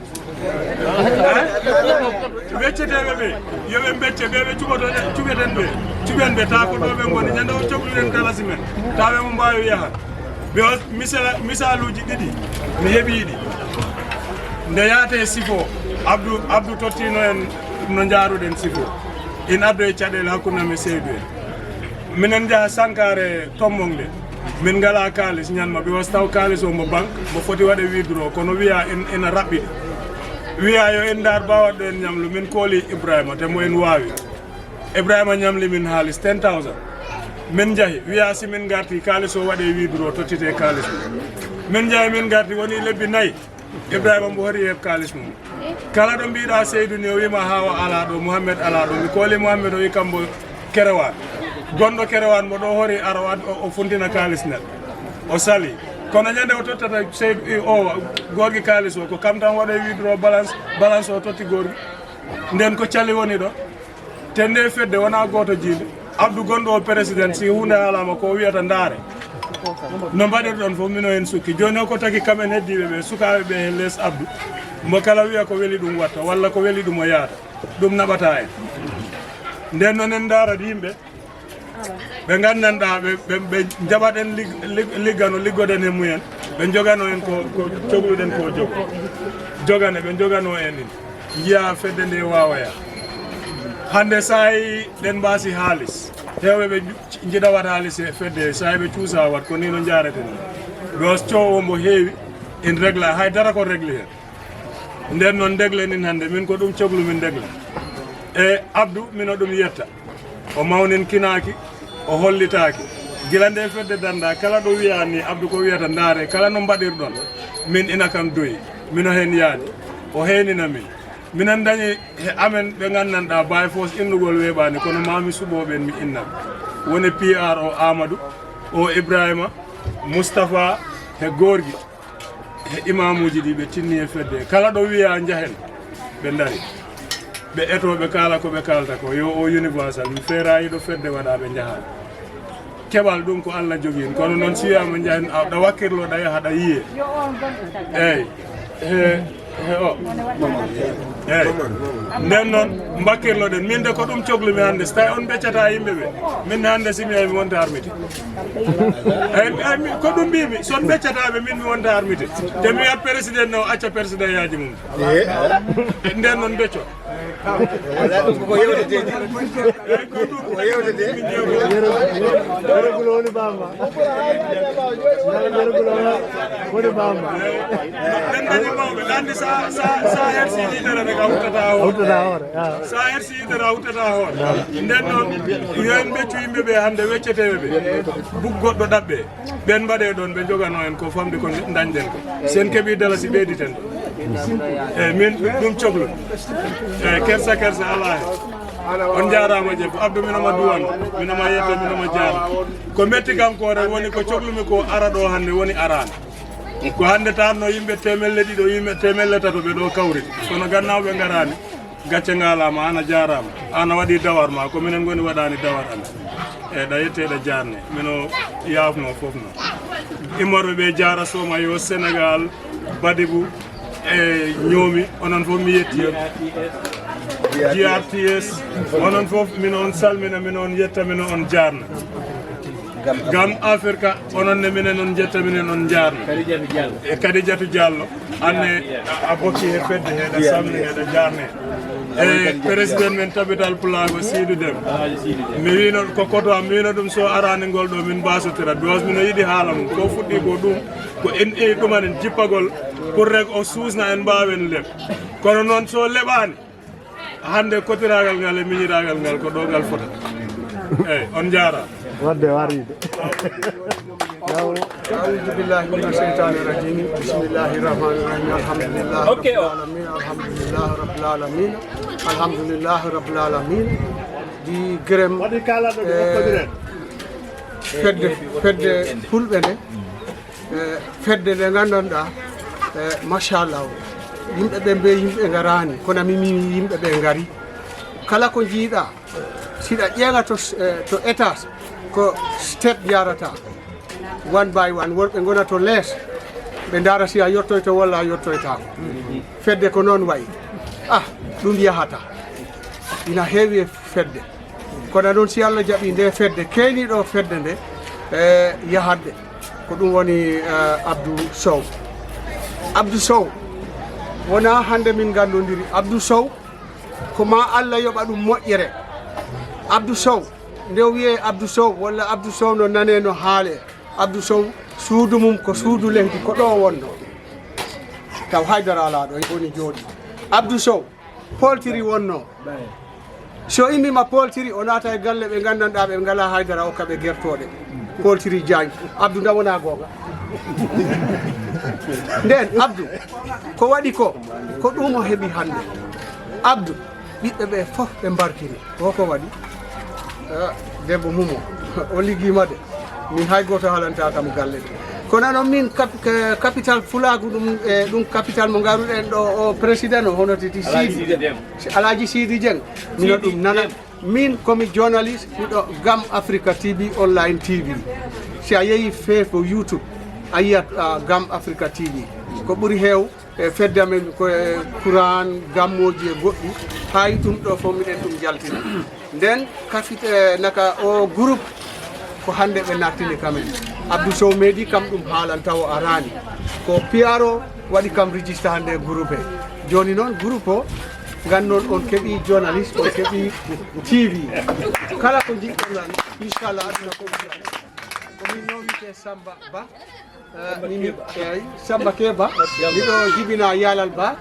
Wecceteeɓe ɓe, yo ɓe mbecce ɓe, ɓe cuɓoto, cuɓeten ɓe, cuɓen ɓe, taa ko ɗo ɓe ngoni, ñande o cokluɗen kalasi men, taa ɓe mo mbaawi yaha. Ɓe o misala-, misaaluuji ɗiɗi, mi heɓii ɗi. Nde yaate sifo, Abdou, Abdou tottino en no njaaruɗen sifo. In addo e caɗeele hakkunde am e Seydou en. Minen njaha sankaare tomboŋ nde. Min ngalaa kaalis ñalma, ɓe wasi taw kaalis o mo banque, mo foti waɗe withdraw, kono wiya en, ena raɓɓiɗi. Wiya yo en ndaar ba waɗɗo en ñamlu, min kooli Ibrahima, te mo en waawi. Ibrahima ñamli min haalis ten thousand. Min njahi, wiya si min ngarti kaalis o waɗe withdraw, tottite kaalis mum. Min njahi, min ngarti, woni lebbi nayi. Ibrahima mbo hori heɓ kaalis mum. Kala ɗo mbiɗa Seydou ni o wima Hawa ala ɗo, Mouhamed ala ɗo. Mi kooli Mouhamed o wi kambo Kerewan. Gonɗo Kerewan mo ɗo hori ara o ad-, o, o funtina kaalis nen. O sali. Kono ñande o tottata Seydou, i, o gorgi kaalis o, ko kam tan waɗo e withdraw balance, balance o totti gorgi. Nden ko cali woni ɗo. Te nde fedde wona gooto jiinde. Abdou gonɗo o président, si huunde haalama ko o wiyata ndaare. No mbaɗirɗon fof mino en sukki. Jooni o ko taki kam en heddiiɓe ɓe, sukaaɓe ɓe he les Abdou. Mbo kala wiya ko weli ɗum watta, walla ko weli ɗum o yaata. Ɗum naɓata en. Nden noon en ndaarat yimɓe. Ɓe nganndanɗaa, ɓe, ɓe, ɓe njaɓaɗen lig-, lig-, liggano, liggoɗen e mumen. Ɓe njogano en ko, ko cogluɗen ko jogo. Jogane, ɓe njogano en ɗin. Njiya fedde nde waawaya. Hannde saayi ɗen mbaasi haalis. Heewɓe ɓe nju-, njiɗa wat haalis e fedde, saayi ɓe cuusa wat, ko ni no njaareten. Ɓe os coowo mbo heewi, en regla, hay dara ko regli heen. Nden noon ndegle nin hannde, min ko ɗum coglu min ndegle. E Abdou, mino ɗum yetta. O mawninkinaaki, o hollitaaki. Gila nde fedde dannda, kala ɗo wiya ni, Abdou ko wiyata ndaare, kala no mbaɗirɗon, min ina kam doyi. Mino heen yaadi. O heenina min. Minen dañi he amen ɓe nganndanɗaa, Baye Foss innugol weeɓaani, kono maa mi suɓoo ɓeen mi inna. Woni P R o Amadou, o Ibrahima, Moustapha, he Gorgui, he imaamuuji ɗi ɓe tinni e fedde. Kala ɗo wiya njahen, ɓe ndari. Ɓe eto, ɓe kaala ko ɓe kaalta ko, yo o universal, mi feeraayiɗo fedde waɗa ɓe njaha. Keɓal ɗum ko Allah jogii, kono noon si wiyaama njahen, a, ɗa wakkirlo, ɗa yaha, ɗa yiye. Eey. He, he o. Eey. Nden noon, mbakkirlo-ɗen. Min de ko ɗum coglumi hannde. So tawi on ɓeccata yimɓe ɓe, min hannde si mi yahi mi wonta armite. Eey, eey, mi, ko ɗum mbiimi. So on ɓeccata ɓe, min mi wonta armite. Te mi wiyat président ne o acca président yaaji mum. Nden noon becco. Ko yewtete ni. Ko yewtete. Yero-, Yerogulo woni bamba. Yerogulo woni bamba. Ɓen dañi mawɓe, andi sa, sa, sa hersi yitere ne ka huttata hoore. Huttata hoore, ah. Sa hersi yitere a huttata hoore. Nden noon, yo en beccu yimɓe ɓe hannde wecceteeɓe ɓe. Bug goɗɗo ɗaɓɓe. Ɓen mbaɗe ɗon, ɓe njogano en ko famɗi ko dañɗen ko. Sen keɓi dalasi ɓeyditen. Eey, min ɗum coglu. Eey, kersa, kersa alaa hen. On njaaraama Jeff. Abdou, mino ma duwano, mino ma yetta, mino ma jaara. Ko metti kam ko rek woni ko coglumi ko ara ɗo hannde woni araani. Ko hannde tanno yimɓe teemelle ɗiɗo, yimɓe teemelle tato ɓe ɗo kawri. Kono gannaaw ɓe ngaraani. Gacce ngalaama, aan a jaaraama. Aan a waɗi dawar ma, ko minen ngoni waɗani dawar amen. Eey, ɗa yette, ɗa jaarne. Mino yaafno fof no. Immorɓe ɓe jaara Sooma yo Senegal, Badibu, e Ñoomi, onon fof mi yetti on. G R T S, onon fof, min on salmina, min on yetta, min on jaarna. Gam Afirka, onon ne minen on jetta, minen on jaarna. E Kadijatu Diallo, anne a bokki he fedde, heɗa salmina, heɗa jaarne. E président men Tabital Pulaagu Siidi Dem. Mi wino ko koto am, mi wino ɗum so arani ngol ɗo min mbasotira. Because mino yiɗi haala mum. Ko fuɗɗi ko ɗum, ko en e ɗum anen jippagol pour rek o suusna en mbaawen leb. Kono noon so leɓaani, hannde kotiraagal ngal e miñiraagal ngal ko ɗo ngal fota. Eeyi, on njaaraama. Wadde o ariide. أعوذ بالله من الشيطان الرجيم. بسم الله الرحمن الرحيم. الحمد لله رب العالمين. الحمد لله رب العالمين. الحمد لله رب العالمين. Di gërëm, eh, fedde, fedde fulɓe nde. Eh, fedde nde nganndanɗaa, eh, machallah, yimɓe ɓe mbe yimɓe ngaraani, kono mi mi yimɓe ɓe ngari. Kala ko njiiɗaa, siɗa ƴeeŋa to, eh, to étage, ko step yarata. One by one, worɓe ngona to lees, ɓe ndaara si a yottoyto walla a yottoytaako. Fedde ko noon wayi. Ah, ɗum yahata. Ina heewi e fedde. Kono noon, si Allah jaɓi nde fedde, keeniiɗo fedde nde, e, yahadde. Ko ɗum woni, e, Abdou Sow. Abdou Sow, wonaa hannde min nganndondiri. Abdou Sow, ko ma Allah yoɓa ɗum moƴƴere. Abdou Sow, nde o wiyee Abdou Sow, walla Abdou Sow no nanee no haalee. Abdou Sow, suudu mum ko suudu leydi, ko ɗo wonno. Taw haydara alaa ɗo, woni jooɗi. Abdou Sow, pooltiri wonno. So immiima pooltiri, o naata e galle ɓe nganndanɗaa ɓe ngalaa haydara, okka ɓe gertooɗe. Pooltiri Jaañ. Abdou, nda wonaa goonga. Ndeen, Abdou, ko waɗi ko, ko ɗum o heɓi hannde. Abdou, ɓiɓɓe ɓe fof ɓe mbarkini. O ko waɗi? Ah, debbo mum o, o liggiima de. Min hay gooto haalanta kam galle ɗe. Kono noon min kap-, ka-, capital Pulaagu ɗum, e ɗum capital mo ngaruɗen ɗo o président o, hono titi Alaaji Sidi. Sidi Dem. Si Alaaji Sidi Dieng. Mino Sidi ɗum nana. Dem. Min komi journaliste, miɗo Gam Africa T V, online T V. Si a yehi Facebook, YouTube, a yiyat, ah, Gam Africa T V. Ko ɓuri heew e fedde amen ko e Quran, gammooji e goɗɗi, haa e ɗum ɗo fof miɗen ɗum jaltina. Nden kafit-, eh, naka o groupe ko hannde ɓe nattini kamen. Abdou Sow meeɗi kam ɗum haalan taw o araani. Ko P R o waɗi kam register hannde e groupe he. Jooni noon groupe o, nganndon on keɓi journaliste, on keɓi T V. Kala ko njiɗɗon lan, inchallah, aduna ko ko min noon wiyetee Samba Ba. Eh, mimi, eeyi, Samba Keba, miɗo jibina Yalal Ba,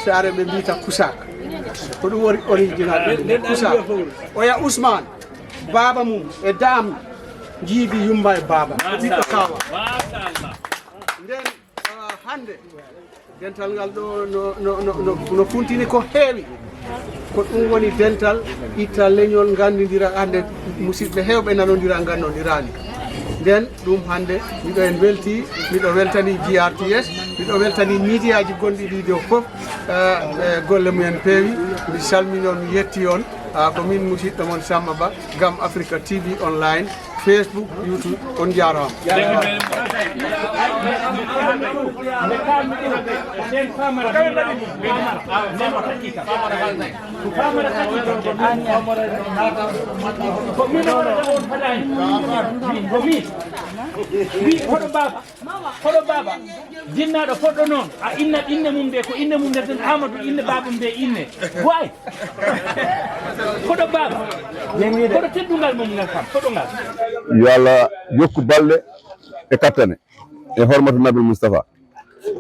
saare ɓe mbiyata Kusaak. Ko ɗum woni original ɗum, Kusaak. Oya Ousmane, baaba mum e Dam, jiidi yumma e baaba, ɓiɗɗo kaawa. Nden, ah, hannde, dental ngal ɗo no, no, no, no, no funtini ko heewi. Ko ɗum woni dental, itta leñol, nganndindira, hannde musidɓe heewɓe nanondira, ngannondiraani. Nden ɗum hannde, miɗo en welti, miɗo weltani G R T S, miɗo weltani midiyaaji gonɗi ɗi ɗo fof, eh, eh, golle mumen peewi. Mi salmini on, mi yetti on. Ah, ko min musidɗo mon Samba Ba, Gam Africa T V Online. Facebook, YouTube, on njaaraama. Ko min o waɗata on fadaani. Ko min. Wi, hoɗo baaba. Hoɗo baaba. Jinnaaɗo fodɗo noon. A innat innde mum nde, ko innde mum nde tan, Amadou, innde baaba mum nde, innde. Way. Koɗo baaba. Koɗo teddungal mum ngal kam. Koɗo ngal. Yo Allah yokku balɗe e kattane. E hormatu Nabil Moustapha.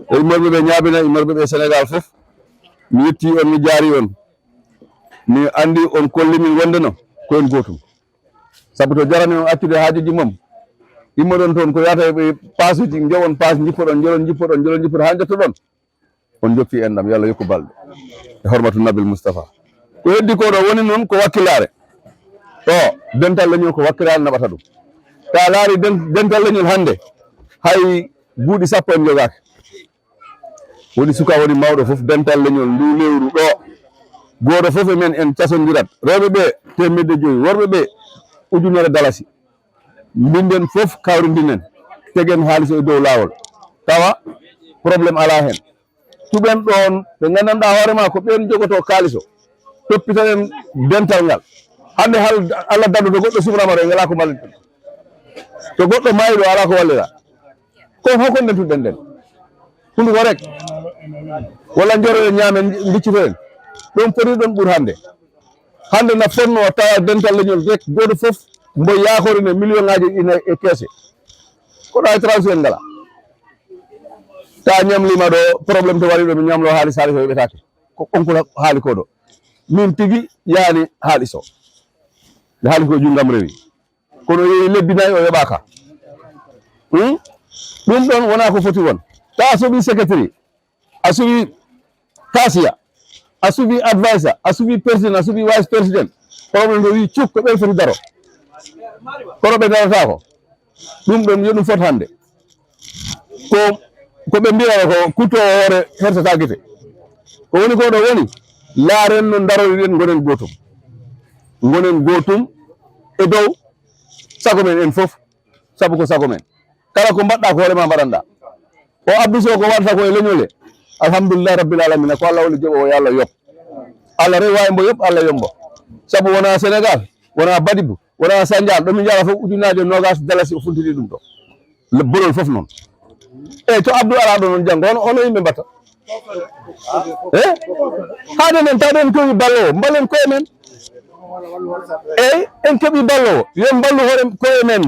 E immorɓe ɓe ñaabina, immorɓe ɓe Sénégal fof. Mi yetti on, mi jaari on. Mi anndi on kolli min wonde no ko en gootum. Sabu to jarani on accude haajuji mum. Immoɗon toon ko yahata e paasuji, njowon paas, njippoɗon, njolon, njippoɗon, njolon, njippoɗon, haa njottoɗon. On jokki enɗam, yo Allah yokku balɗe. E hormatu Nabil Moustapha. Ko heddi ko ɗo woni noon ko wakkilaare. Ɗo, dental leñol ko wakkilaare naɓata ɗum. Ta laari den-, dental leñol hannde, hay buuɗi sappo en jogaaki. Woni suka, woni mawɗo fof, dental leñol ndu lewru ɗo. Gooto fof e men en casondirat. Rewɓe ɓe, teemedde joyi. Worɓe ɓe, ujunere dalasi. Mbinden fof kawrindinen, tegen haalis o e dow laawol, tawa problème alaa heen. Cuɓen ɗoon ɓe nganndanɗaa hoore maa ko ɓeen njogotoo kaalis o. Toppitoɗen dental ngal. Hannde hal Allah danndo to goɗɗo suɓrama ɗo, en ngalaa ko mballeten. To goɗɗo maayi ɗo, alaa ko wallira. Ko hokon ndentuɗen nden? Hunduko rek. Walla njoroɗen ñaamen, mbiccitoɗen. Ɗum foti ɗon ɓur hannde. Hannde na fonno tawa dental leñol rek, gooto fof mbo yaakori ne million ŋaaji ina e keese. Kono hay transfert ngala. Ta ñamlima ɗo, problème to wari ɗo, mi ñamlo haalis, haalis o yoɓetaake. Ko onkula haali ko ɗo. Min tigi yaani haalis o. Nde haalis ko junngam rewi. Kono yehi lebbi nayi o yoɓaaka. Hmm? Ɗum ɗon wona ko foti won. Ta a suɓi secretary, a suɓi kasiya, a suɓi advisor, a suɓi president, a suɓi vice president. Kono ɓe wi cuk ko ɓen foti daro. Kono ɓe darataako. Ɗum ɗon yo ɗum fot hannde. Ko, ko ɓe mbiyata ko kuttoowo hoore hersata gite. Ko woni ko ɗo woni, laaren no ndaroɗen, ngonen gootum. Ngonen gootum e dow sago men en fof, sabu ko sago men. Kala ko mbaɗɗa ko hoore ma mbaɗanɗa. O Abdou Sow ko waɗata ko e leñol he, alhamdulillahi rabbil alamina, ko Allah woni joɓo o, yo Allah yoɓ. Allah rewi wawi mbo yoɓ, Allah yoɓ mbo. Sabu wona Sénégal, wona Badibu, wona Sandial, ɗo min jara fof ujunaje nogas dalasi o funtini ɗum ɗo. Le bolol fof noon. Eyyi, to Abdou ara ɗo noon janngo, hono, hono yimɓe mbatta? Eh? Haade men, taw ɗen koye ballowo, mballen koye men. Eyyi, en keɓi ballowo, yo en mballu hoore koye men.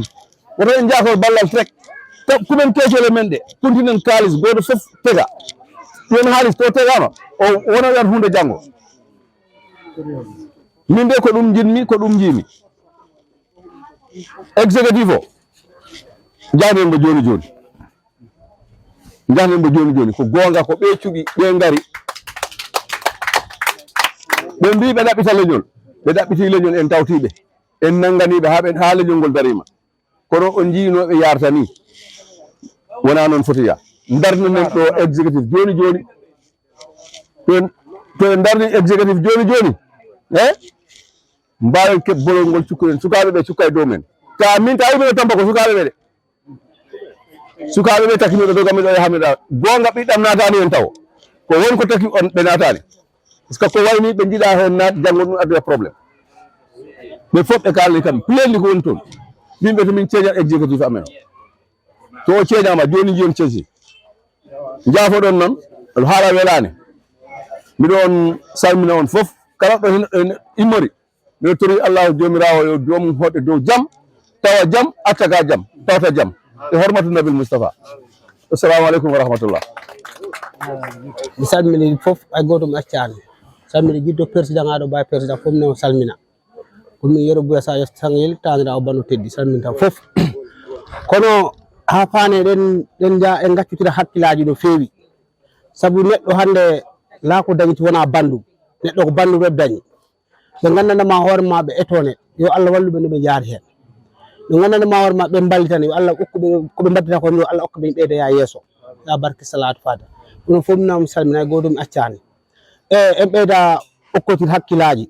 Woto en jaako ballal tek. Ko kumen keecele men ɗe, kuntinen kaalis, gooto fof tega. Yon haalis to tegama, o wona yon huunde janngo. Min de ko ɗum njiɗmi, ko ɗum njiimi. Exécutif o, jahnen mo jooni jooni. Jahnen mo jooni jooni. Ko goonga, ko ɓe cuɓi, ɓe ngari. Ɓe mbi ɓe ɗaɓɓita leñol. Ɓe ɗaɓɓiti leñol, en tawti ɓe. En nanngani ɓe haa ɓe, haa leñol ngol dariima. Kono on njii no ɓe yarta ni. Wona noon foti ya. Ndarninen ɗo exécutif jooni jooni. To en, to en ndarni exécutif jooni jooni. Eh? Mbaawen keɓ bolol ngol cukkuɗen. Sukaaɓe ɓe cukka e dow men. Ta min ta yimɓe ɓe tampa ko sukaaɓe ɓe de. Sukaaɓe ɓe takkinoɓe dow gamme ɗo e hamida. Goonga ɓiɗɗam naatani en taw. Ko won ko takki on ɓe naatani. Par ce que ko wayni ɓe njiɗa heen naat, janngo ɗum addoya problème. Ɓe fof ɓe kaalani kam, plendi ko woni toon. Min ɓe to min ceeñat exécutif amen o. To o ceeñaama, jooni njiyon ceesi. Njaafoɗon noon, haala welaani. Miɗo on salmina on fof, kala ɗo hino, hino immori. Miɗo tori Allahu Joomiraawo yo joomum hoɗe dow jam, tawa jam, attaka jam, tawta jam. E hormatu Nabil Mustafa. Assalamu aleykum wa rahmatullah. Mi salmini fof, hay gooto mi accaani. Salmini jiddo président, haa ɗo baay président fof ne o salmina. Ko min Yero Buya Sadio Sangel, taanira o Bano Teddi, salminta fof. Kono haa faane ɗen, ɗen nja-, en ngaccutira hakkilaaji no feewi. Sabu neɗɗo hannde laa ko dañi wona banndum. Neɗɗo ko banndum rek dañi. Ɓe nganndanama hoore ma ɓe etone. Yo Allah wallu ɓe no ɓe njaari heen. Ɓe nganndanama hoore ma ɓe mballitani. Yo Allah okku ɓe ko ɓe mbaddata kon, yo Allah okku ɓe ɓeydoya yeeso. Ya barke salatu fata. Ɗum fof mi salmina, hay gooto mi accaani. E, en ɓeyda okkotir hakkilaaji.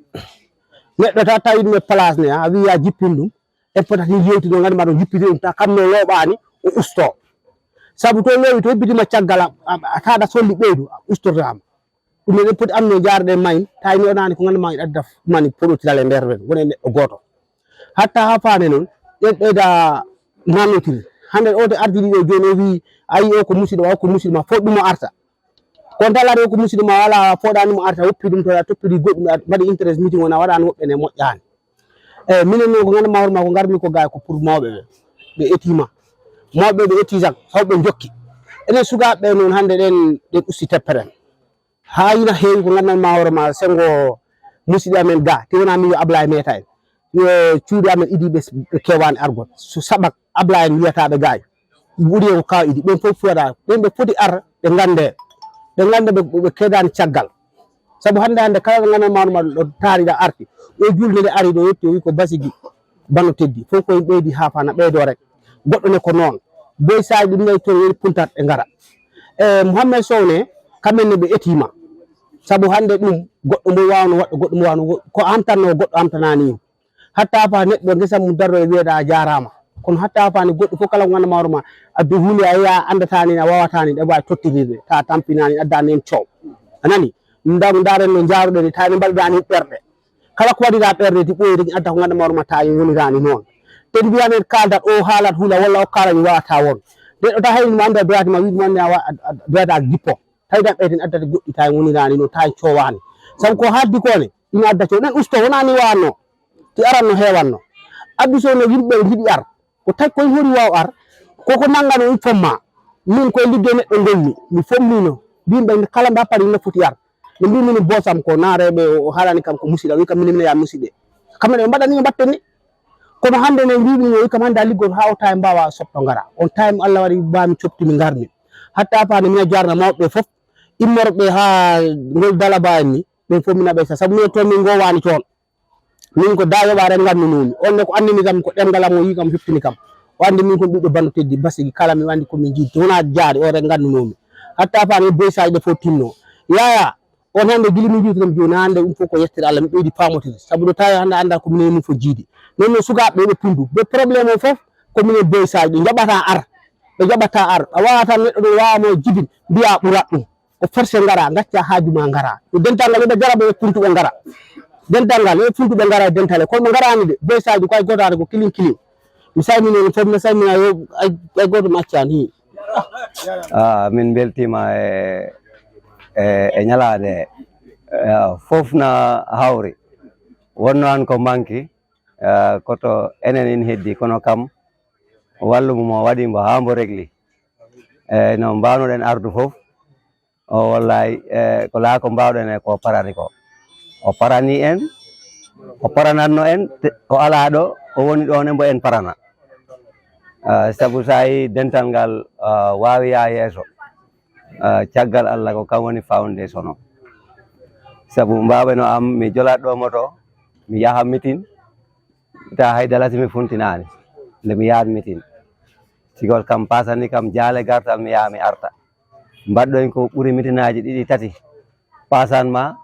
Neɗɗo ta tawi ɗum e place ne, a wiya jippin ɗum. En potata ni yewti no nganndu ma ɗum jippiti ɗum, ta kam no looɓaani, o usto. Sabu to loowi to, hibbitima caggal, a, a, a taɗa solli ɓeydu, a ustortama. Ɗum en poti anno jaarɗe mayin, tawi ni onani ko nganndu ma en adda mani poɗotiral e nder men, woni e neɗɗo gooto. Hatta haa faane noon, ɗen ɓeyda nannotir. Hannde o de ardiri ɗo jooni o wi, a yi o ko musiɗɗo, o ko musiɗɗo ma, fof ɗum o arta. Kono tan laari o ko musiɗɗo ma, wala foɗani mo arta, woppi ɗum to, a toppiri goɗɗum, a mbaɗi interest meeting, wona waɗani woɓɓe ne moƴƴani. Eyyi, minen noon ko nganndu ma hoore ma ko ngarmi ko gaay ko pour mawɓe ɓe. Ɓe etima. Mawɓe ɓe eti jak, saw ɓe jokki. Enen sukaaɓe ɓe noon hannde ɗen, ɗen usti tepperen. Haa ina heewi ko nganndan ma hoore ma, senngo musiɗɗo amen ga, te wona min yo Ablaye Meta en. Yo cuuɗi amen idi ɓe, ɓe kewaani argol. So saɓak Ablaye en wiyata ɓe gaay. Ɓuri ko kaw idi. Ɓen fof fota, ɓen ɓe foti ar, ɓe ngannde. Ɓe ngannda ɓe, ɓe kedaani caggal. Sabu hannde, hannde kala ɗo nganndan ma hoore ma ɗo taariɗa arti. Ɗo julde nde ari ɗo yetti o wi ko basigi. Bano Teddi. Fof ko en ɓeydi haa fana ɓeydo rek. Goɗɗo ne ko noon. Boy Sadio ɗum nayi toon woni puntat ɓe ngara. E Mouhamed Sow ne, kamɓe ne ɓe etima. Sabu hannde ɗum, goɗɗo mbo wawno waɗɗo, goɗɗo mbo wawno, ko amtanno, goɗɗo amtanani. Hatta fa neɗɗo ngesa mum darro e wiyeɗa a jarama. Kono hatta fa ni goɗɗo fof kala ko nganndu ma hoore ma, addu huunde a yiya a andatani, a wawatani, ɗe wawi tottirde, ta tampinani, addani en coow. A nani? Nda-, ndaren no njaaruɗen ni, tawi no mbaɗirani ɓerɗe. Kala ko waɗira ɓerɗe ti ɓooyi rek, adda ko ngannduɗaa hoore ma tawi wonirani noon. Te mbiyan en kaaldat, o haalat hula walla o kaala mi wawata won. Neɗɗo ta hayni mo annda doyade ma, wiide mo anne a wa-, a, a, doyade ak dippo. Tawi tan ɓeyten addata goɗɗi tawi wonirani noon, tawi coowani. Sabu ko haaldi ko ne, ina adda coow. Ɗen usto wona ni wanno. Ti aran no heewanno. Abbi so no yimɓe njiɗi ar. Ko tawi koye hori waaw ar, koko nanngano ɗum fomma. Min koye liggey neɗɗo ngonmi, mi fommino. Mbimi ɓe kala mba pari no foti ar. Ɓe mbimi min boosam ko na reeɓe o haalani kam ko musiɗa, wi kam minen mina ya musiɗɓe. Kamɓe ɓe mbaɗani no mbaɗten ni. Kono hannde ne mbimi no wi kam hannde a liggoto haa o tawi mbawa sotto ngara. On time Allah waɗi mbami coptimi ngarmi. Hatta fani mina jarna mawɓe fof, immorɓe haa ngol dala ba en ni, ɓen fof mina ɓeysa. Sabu minen toon min ngowani toon. Min ko da yoɓa ren nganndunomi. On ne ko anndini kam ko ɗemngal am o yi kam heftini kam. O anndi min kon ɓiɗɗo Bandu Teddi Basigi kala mi anndi ko min jiidi. Wona jaari o ren nganndunomi. Hatta fani boysaji ɗe fof tinno. Yaya, on hannde gila min jiidi kam jooni hannde ɗum fof ko yettere Allah mi ɓeydi pamotire. Sabu ɗo tawi hannde annda ko minen mum fof jiidi. Non non sukaaɓe ɓe pundu. Ɓe problème o fof ko minen boysaji ɓe jaɓata ar. Ɓe jaɓata ar. A wawa tan neɗɗo ɗo wawa mo jibin mbiya ɓurat ɗum. Ko forcé ngara, ngacca haaju ma ngara. Yo dental ngal, yo ɓe gara ɓe, yo puntuɓe ngara. Dental ngal, yo puntuɓe ngara e dental he. Kono ɓe ngarani de, boysaji ko ay gotaade ko kilin kilin. Mi salmini on fof, mi salmina yo ay, ay gooto mi accaani. Ah, min mbeltiima e, e, e ñalaande he. Eh, fof na hawri. Wonno an ko manki, eh, koto enen in heddi, kono kam wallu mo waɗi mbo haa mbo regli. Eh, no mbawnoɗen ardu fof, o wallahi, eh, ko laa ko mbawɗen e ko parani ko. O parani en, o paranatno en, te-, o alaa ɗo, o woni ɗoon e mbo en parana. Ah, sabu so a yii dental ngal, ah, waawi yaa yeeso. Ah, caggal Allah ko kam woni foundation o. Sabu mbawɓe no am, mi jolat ɗo moto, mi yaha mitin, ta hay dalasi mi funtinaani. Nde mi yahat mitin. Sigol kam pasani kam jaale gartal mi yaha mi arta. Mbaɗɗon ko ɓuri mitinaaji ɗiɗi tati. Pasan ma,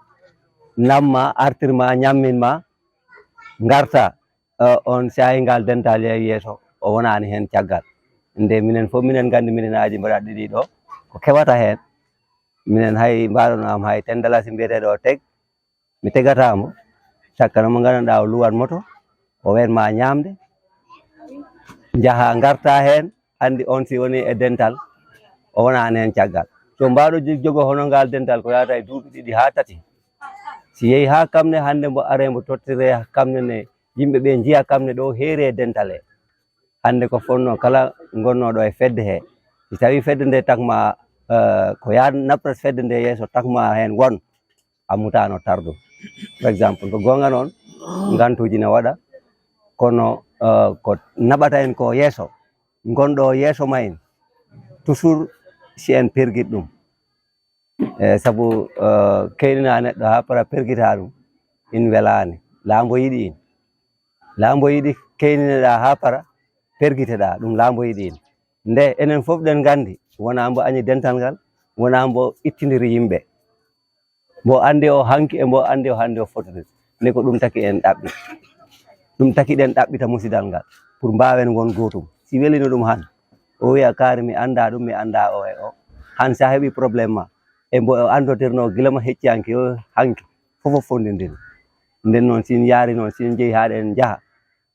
nam ma, artir ma, ñammin ma, ngarta. Eh, on saayi ngal dental yeeso, o wonaani heen caggal. Nde minen fof minen nganndi mitinaaji mbaɗa ɗiɗi ɗo, ko kewata heen. Minen hay mbaɗono am hay ten dalasi mbiyeteeɗo o teg, mi tegata mo, sakkano mo nganndanɗaa o luwat moto, o wet ma ñaamde, njaha ngarta heen, anndi on si woni e dental, o wonaani heen caggal. So mbaɗo jo-, jogo hono ngal dental ko yahata e duuɓi ɗiɗi haa tati. Si yehi haa kamne hannde mbo are mbo tottire kamne ne, yimɓe ɓe njiya kamne ɗo heeri e dental he. Hannde ko fonno kala ngonnoɗo e fedde he. Si tawi fedde nde takma, eh, ko yaa nafrat fedde nde yeeso takma heen won, a mutano tardu. Par exemple, ko goonga noon, ngantuuji ne waɗa, kono, eh, ko naɓata en ko yeeso, ngonɗo yeeso ma en, toujours si en pergit ɗum. Eh, sabu, eh, keynina neɗɗo haa para pergita ɗum, in welaani. Laambo yiɗi in. Laambo yiɗi keyninaɗa haa para pergiteɗa, ɗum laambo yiɗi in. Nde enen fof ɗen nganndi, wonaa mbo añi dental ngal, wonaa mbo ittindiri yimɓe. Mbo anndi o hanki e mbo anndi o hannde o fotiri. Nde ko ɗum taki en ɗaɓɓi. Ɗum taki ɗen ɗaɓɓita musidal ngal. Pour mbaawen won gootum. Si welino ɗum han, o wiya kaari mi annda ɗum, mi annda o e o. Han sa heɓi problème ma. E mbo o anndotirno gila ma hecci hanki o hanki. Fof fof fondindiri. Nden noon, si en yaari noon, si en njehi haa ɗen njaha,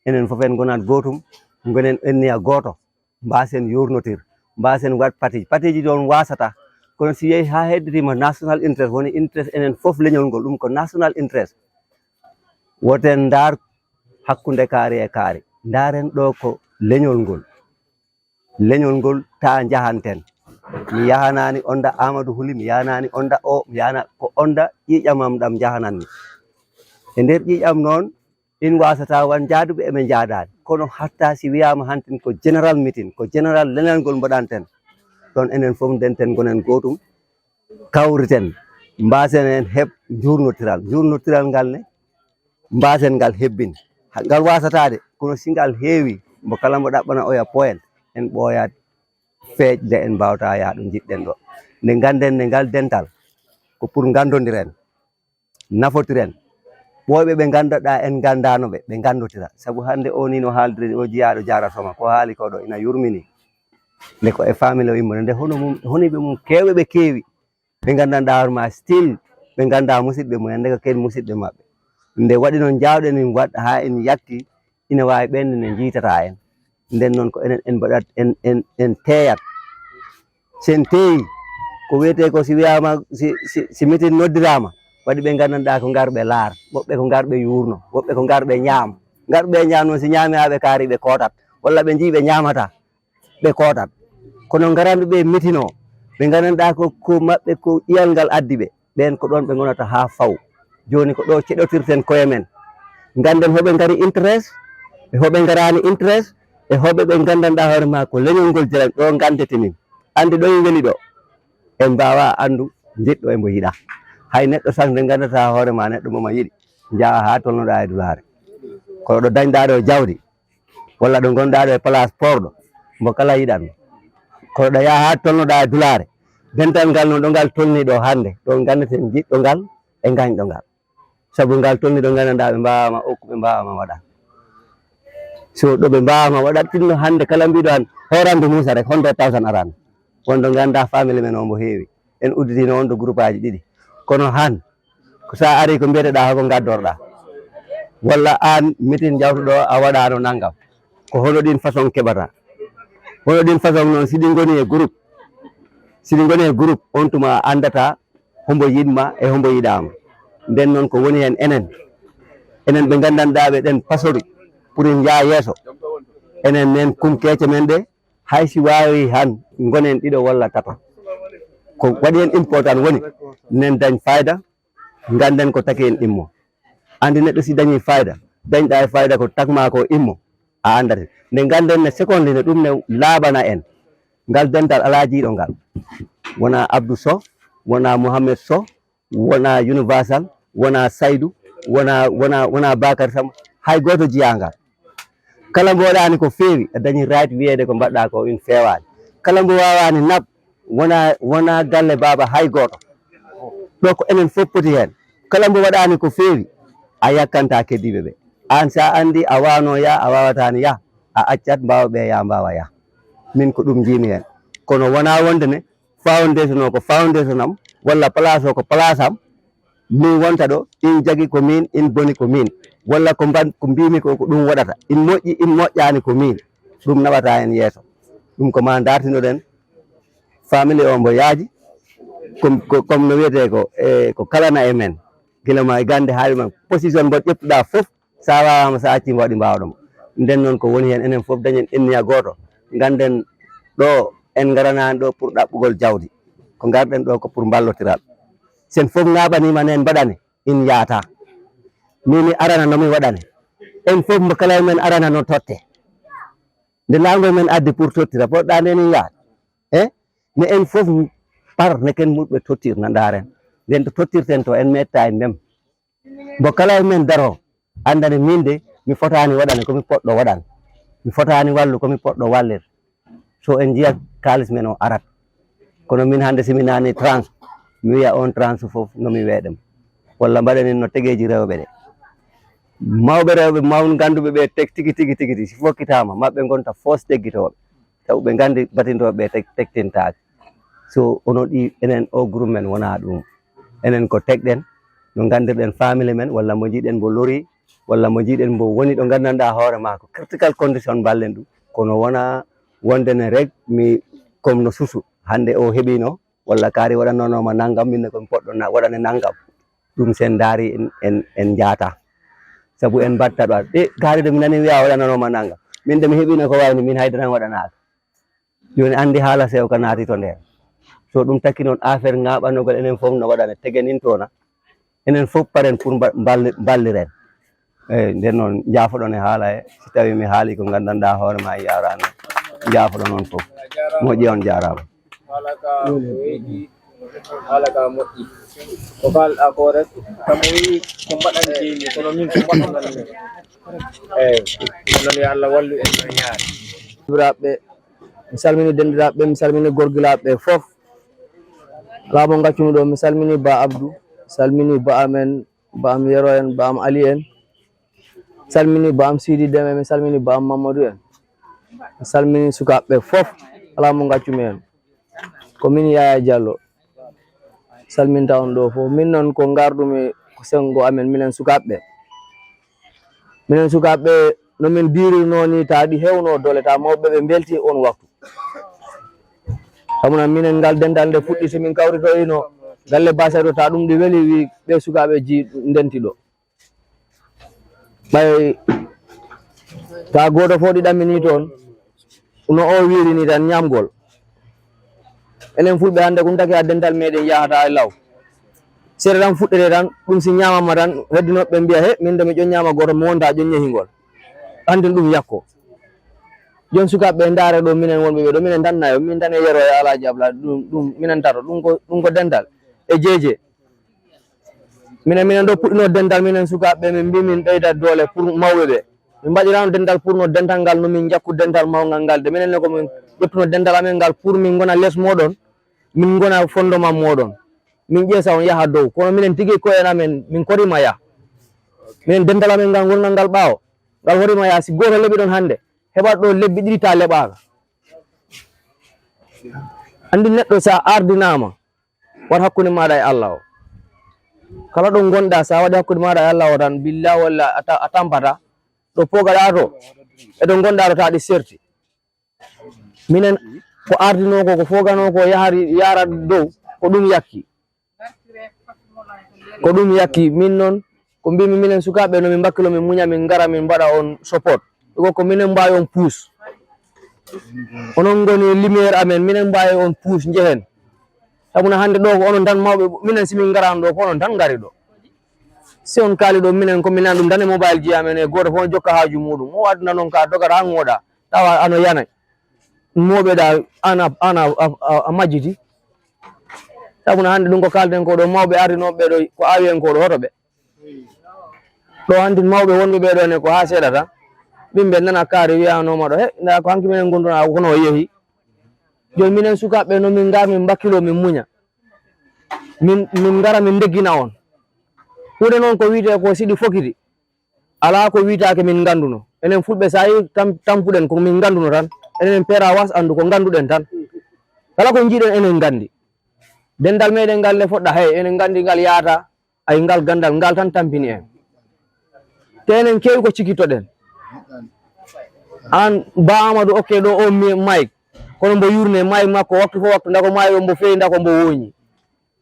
enen fof en ngonat gootum, ngonen enniya gooto, mbaasen yurnotir, mbaasen waɗ patiji. Patiji ɗoon waasata, kono si yehi haa hedditiima national interest, woni interest enen fof leñol ngol, ɗum ko national interest. Woten ndaar hakkunde kaari e kaari, ndaaren ɗo ko leñol ngol. Leñol ngol taa njahanten. Mi yahanaani onda Amadou Huli, mi yahanaani onda o, mi yahana ko onda ƴiiƴam am ɗam njahananmi. E nder ƴiiƴam noon, in waasata wan jaaduɓe eɓe njaadaani. Kono hatta si wiyaama hanten ko général meeting, ko général leñol ngol mbaɗanten. Ɗoon enen fof ndenten ngonen gootum, kawriten, mbaasen en heɓ njuurnotiral. Njuurnotiral ngal ne, mbaasen ngal hebbin. Ha-, ngal waasataade, kono si ngal heewi, mbo kala mbo ɗaɓɓana oya point, en ɓooyaat feeƴde, en mbaawta yaha ɗo njiɗɗen ɗo. Nde ngannden ne ngal dental, ko pour nganndondiren, nafotiren. Ɓooyɓe ɓe ngannduɗaa en nganndaano ɓe, ɓe nganndotira. Sabu hannde o ni no haaldiri, o jiyaaɗo Jaara Soma, ko haali ko ɗo ina yurmini. Nde ko e famille o immori, nde hono mum, hono ɓe mum keewɓe ɓe keewi. Ɓe nganndanɗaa hoore ma still, ɓe nganndaa musidɓe mumen, nde ko ken musidɓe maɓɓe. Nde waɗi noon, njaawɗen en waɗ haa en yalti, ina waawi ɓeen ne njiitataa en. Nden noon, ko enen en mbaɗat, en, en, en teeyat. So en teeyi, ko wiyetee ko, si wiyaama, si, si, si mitin noddiraama, waɗi ɓe nganndanɗaa ko ngarɓe laar, woɓɓe ko ngarɓe yuurno, woɓɓe ko ngarɓe ñaama. Ngarɓe ñaam noon, si ñaami haa ɓe kaari, ɓe kootat, walla ɓe njii ɓe ñaamataa, ɓe kootat. Kono ngaranɓe ɓe mitinoo, ɓe nganndanɗaa ko, ko maɓɓe, ko ƴiyal ngal addi ɓe, ɓeen ko ɗoon ɓe ngonata haa faw. Jooni ko ɗo ceɗotirten koye men. Ngannden hoɓe ngari interest, e hoɓe ngaraani interest, e hoɓe ɓe nganndanɗaa hoore maa ko leñol ngol jeyani, ɗo nganndete min. Anndi ɗo en ngoni ɗo. En mbaawaa anndu njiɗɗo e mbo yiɗaa. Hay neɗɗo tan nde nganndataa hoore maa neɗɗo mo ma yiɗi, njaha haa tolnoɗaa e dulaare. Ko ɗo dañɗaa ɗo jawdi, walla ɗo ngonɗaa ɗo e place porɗo, mbo kala yiɗatno. Ko ɗo yaha haa tolnoɗaa e dulaare. Dental ngal noon ɗo ngal tolni ɗo hannde, ɗo nganndeten jiɗɗo ngal e ngañɗo ngal. Sabu ngal tolni ɗo nganndanɗaa ɓe mbaawaama okku, ɓe mbaawaama waɗa. So ɗo ɓe mbaawaama waɗa, tinno hannde kala mbiɗo an, hooramde Muusa rek, hundred thousand arano. Wonɗo nganndaa famille men o mbo heewi. En udditino on ɗo groupe aji ɗiɗi. Kono han, ko sa ari ko mbiyeteɗaa hoko ngaddorɗaa. Walla aan mitin jawtuɗo a waɗaano nanngam. Ko hono ɗin façon keɓata. Hono ɗin façon noon, si ɗi ngoni e groupe, si ɗi ngoni e groupe, on tuma a anndata hombo yiɗma e hombo yiɗaama. Nden noon ko woni heen enen, enen ɓe nganndanɗaa ɓe ɗen pasori pour en njaha yeeso. Enen men kum keece men ɗe, hay si waawi han ngonen ɗiɗo walla tato. Ko waɗi heen important woni nen dañ fayda, ngannden ko taki en immo. Anndi neɗɗo si dañii fayda, dañɗaa e fayda ko takmaa ko immo, a anndata. Nde ngannden ne seconde ne ɗum ne laaɓana en. Ngal dental alaa jiiɗo ngal. Wonaa Abdou Sow, wonaa Mouhamed Sow, wonaa Universal, wonaa Saydou, wonaa, wonaa, wonaa Bakar Samb, hay gooto jiyaa ngal. Kala mbo waɗaani ko feewi, a dañi right wiyeede ko mbaɗɗaa ko in feewaani. Kala mbo waawaani naɓ, wonaa, wonaa galle baaba hay gooto. Ɗo ko enen fof poti heen. Kala mbo waɗaani ko feewi, a yakkantaa keddiiɓe ɓe. Aan sa anndi a waawno yaa, a waawataani yaa, a accat mbaawa ɓe yaa mbaawa yaa. Min ko ɗum njiimi heen. Kono wonaa wonde ne foundation o ko foundation am, walla place o ko place am, min wonta ɗo, in jagi ko min, in boni ko min, walla ko mban-, ko mbimi ko, ko ɗum waɗata, in moƴƴi, in moƴƴaani ko min, ɗum naɓata en yeeso. Ɗum ko ma dartinoɗen famille o mbo yaaji, comme, ko, comme no wiyetee ko, e, ko kalana e men, gila ma e gannde haawi ma, position mbo ƴettuɗaa fof, sa waawaama, sa accii mbo waɗi mbaawɗo mo. Nden noon ko woni heen, enen fof dañen inniya gooto, ngannden ɗo en ngaranaani ɗo pour ɗaɓɓugol jawdi, ko ngarɗen ɗo ko pour mballotiral. Sen fof ngaaɓaniima ne en mbaɗani, in yaata. Min mi arana no mi waɗane. En fof mbo kala e men arana no totte. Nde laawol men addi pour tottira, poɗɗa nde min yaata. Eh? Ne en fof par ne ken muɗɓe tottir na ndaaren. Nden to tottirten to en metta e mem. Mbo kala e men daro, anndani min de, mi fotaani waɗane ko mi poɗɗo waɗan. Mi fotaani wallu ko mi poɗɗo wallir. So en njiya kaalis men o arat. Kono min hannde si mi nani trans, mi wiya on trans fof no mi weeɗe mo. Walla mbaɗanin no tegeeji rewɓe ɗe. Mawɓe rewɓe mawn ngannduɓe ɓe tek tigi, tigi, tigi, tigi, si fokkitaama, maɓɓe ngonta foos teggitooɓe. Taw ɓe nganndi batindooɓe ɓe tek-, tektintaake. So ono ɗi, enen o groupe men wonaa ɗum. Enen ko tekɗen, no nganndirɗen famille men, walla mo njiɗen mbo lori, walla mo njiɗen mbo woni ɗo nganndanɗaa hoore maa ko critical condition mballen ɗum. Kono wonaa wonde ne rek mi comme no susu. Hannde o heɓino, walla kaari waɗanonooma nanngam, min ne ko mi poɗɗo na-, waɗane nanngam. Ɗum sen ndaari en, en, en njaata. Sabu en mbatta ɗo, e kaari de mi nani wiya waɗanonooma nanngam. Min de mi heɓino ko wayni min haydara waɗanaaka. Jooni anndi haala sew ka naati to nder. So ɗum takki noon affaire ŋaaɓanogol enen fof no waɗane tegenintoona. Enen fof paren pour mba-, mballi-, mballiren. Eey, nden noon njaafoɗon e haala he. Si tawii mi haali ko nganndanɗaa hoore maa yaraani, njaafoɗon on fof. Moƴƴi on jaaraama. Haala ka weeɓi, haala ka moƴƴi. Ko kaalɗaa ko rek, kam o wi'i ko mbaɗan jeyi, kono min ko mbaɗanan min. Eey, noon yo Allah wallu en. Banndiraaɓe, mi salmini denndiraaɓe, mi salmini gorgilaaɓe fof. Alaa mo ngaccumi ɗo, mi salmini Ba Abdou, mi salmini Ba Amen, Ba am Yero en, Ba am Ali en. Mi salmini Ba am Sidi Deme, mi salmini Ba am Mamadou en. Mi salmini sukaaɓe fof, alaa mo ngaccumi heen. Ko min Yaya Diallo. Salminta on ɗo fof. Min noon ko ngarɗumi ko senngo amen, minen sukaaɓe ɓe. Minen sukaaɓe ɓe, no min diirirnoo nii, taa ɗi heewnoo doole, taa mawɓe ɓe mbeltii oon waktu. Sabu noon minen ngal dental nde fuɗɗi, so min kawritoyino galle Basay ɗo, taa ɗum ɗi weli, wi ɓe sukaaɓe ji ndenti ɗo. Ɓay taa gooto fof ɗi ɗaminii toon, no o wiiri nii tan ñaamgol. Enen Fulɓe hannde, ko ɗum taki haa dental meɗen yahata e law. Seeɗa tan fuɗɗete tan, ɗum si ñaamama tan, heddinooɓe ɓe mbiya, "He, min de mi ƴoññaama gooto, mi wonta ƴoññehingol." Hannden ɗum yakko. Jooni sukaaɓe ɓe ndaare ɗo, minen wonɓe ɓe ɗo, minen tan nayo, min tan e Yero e Alaaji Abla, ɗum, ɗum minen tato, ɗum ko, ɗum ko dental e jeeje. Minen, minen ɗo puɗɗinoo dental, minen sukaaɓe ɓe, min mbii min ɓeyda doole pour mawɓe ɓe. Min mbaɗiraano dental pour no dental ngal, no min njakku dental mawngal ngal. De minen ne ko min ƴettuno dental amen ngal pour min ngona les mooɗon, min ngona fondement mooɗon. Min ƴeesa on yaha dow. Kono minen tigi ko en amen, min korima yaha. Minen dental amen ngal ngurngal ngal ɓaawo, ngal horima yaha. Si gooto leɓi ɗon hannde, heɓat ɗo lebbi ɗiɗi ta leɓaaka. Anndi neɗɗo sa ardinaama, waɗ hakkunde maaɗa e Allah o. Kala ɗo ngonɗa, sa waɗi hakkunde maaɗa e Allah o tan, billa walla a ta-, a tampata. Ɗo pogaɗa to, e ɗo ngonɗa to, ta ɗi serti. Minen ko ardinoo ko, ko foganoo ko, yahari, yara dow, ko ɗum yakki. Ko ɗum yakki. Min noon, ko mbimi minen sukaaɓe, no min mbakkilo, min muña, min ngara, min mbaɗa on support. Ɗum ko minen mbaawi on puus. Onon ngoni lumière amen, minen mbaawi on puus, njehen. Sabu no hannde ɗo ko onon tan mawɓe, minen si min ngaraano ɗo ko onon tan ngari ɗo. Si on kaali ɗo, minen ko minen ɗum tan e mobile ji amen e gooto fof jokka haaju muɗum. O aduna noon ka dogata haa ŋooɗa, tawa ano yana. Mooɓeɗa an a, an a, a, a, a majjiti. Sabu no hannde ɗum ko kalden ko ɗo, mawɓe ardinooɓe ɓe ɗo, ko awi en ko ɗo, hoto ɓe. Ɗo hanti mawɓe wonɓe ɓee ɗoo ne ko haa seeɗa tan. Ɓimɓe nana kaari wiyanoo ma ɗo, "He, ndaa ko hanki minen ngondunoo, kono o yehi." Jooni minen sukaaɓe no min ngar, min mbakkiloo, min muña. Min, min ngara, min ndeggina on. Huunde noon ko wiyetee ko siɗi fokiti, alaa ko wiyetaake min ngannduno. Enen Fulɓe, so a yii tam-, tampuɗen ko min ngannduno tan. Enen en peera was anndu ko ngannduɗen tan. Kala ko njiiɗen enen nganndi. Dental meɗen ngal ne foɗɗa, hey, enen nganndi ngal yaata. Ay, ngal ganndal, ngal tan tampini en. Te enen keewi ko cikittoɗen. Aan, Ba Amadou, okke ɗo o mi-, mayik. Kono mbo yurne mayik makko waktu fof waktu, nda ko maayi o mbo feewi, nda ko mbo wooñi.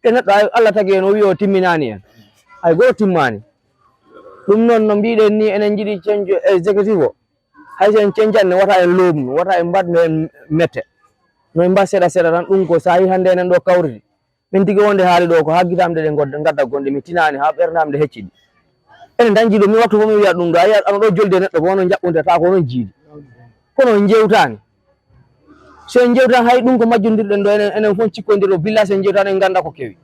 Te neɗɗo, ay, Allah tagi en, o wi o timminaani en. Hay goo timmaani. Ɗum noon, no mbiɗen ni, enen njiɗi cenjo exécutif o. Hay so en cenjanne, wata en looɓnu, wata en mbaɗnu en mette. No en mbaɗ seeɗa seeɗa tan, ɗum ko so a yii hannde enen ɗo kawriti. Min tigi wonde haali ɗo ko haa gitaam de ɗe ngadda gonɗe, mi tinaani haa ɓernde am nde hecci ɗi. Enen tan njiɗo, mi waktu fof mi wiya ɗum ɗo, a yiyat ano ɗo jolde neɗɗo ko onon njaɓɓondirta ko onon jiidi. Kono on njewtaani. So en njewtan hay ɗum ko majjondirɗen ɗo, enen, enen fof cikkondiro, billa so en njewtan en ngannda ko kewi.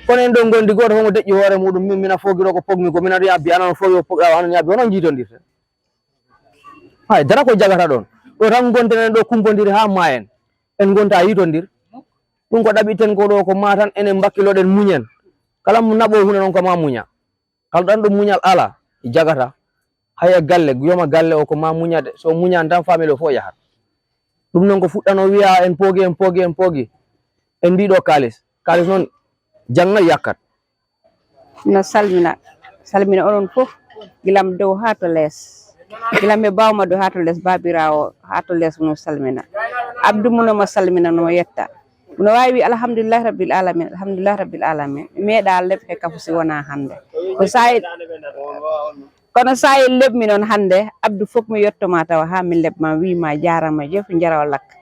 Kono en ɗo ngondi gooto fof mo deƴƴi hoore muɗum, min mina fogiro ko pogmi ko, mina wiya bi anan fof yo pog-, awa anan yaabi, onon njiitondirte. Hay dara ko jagata ɗon. Ɗo tan ngonten en ɗo kumpondiri haa maayen. En ngonta yiitondir. Ɗum ko ɗaɓɓiten ko ɗo ko maa tan enen mbakkiloɗen muñen. Kala mo naɓo hunde noon ko maa muña. Kala ɗan ɗo muñal ala, jagata. Hay e galle, yoma galle o ko maa muñade. So muñani tan famille o fof yahat. Ɗum noon ko fuɗɗano wiya en poogi, en poogi, en poogi. En mbiɗo kaalis. Kaalis noon janngal yakkat. No salmina, salmina onon fof, gilam dow haa to lees. Gilam e bawma dow haa to lees, babirawo haa to lees no salmina. Abdou muno mo salmina no yetta. No waawi wi alhamdulillahi rabbil alamin, alhamdulillahi rabbil alamin. Mi meeɗa leɓ he kafu si wona hannde. Ko sayi, kono sayi leɓmi noon hannde, Abdou fof mi yettoma tawa haa min leɓma, wima jarama jof jarawa lakka.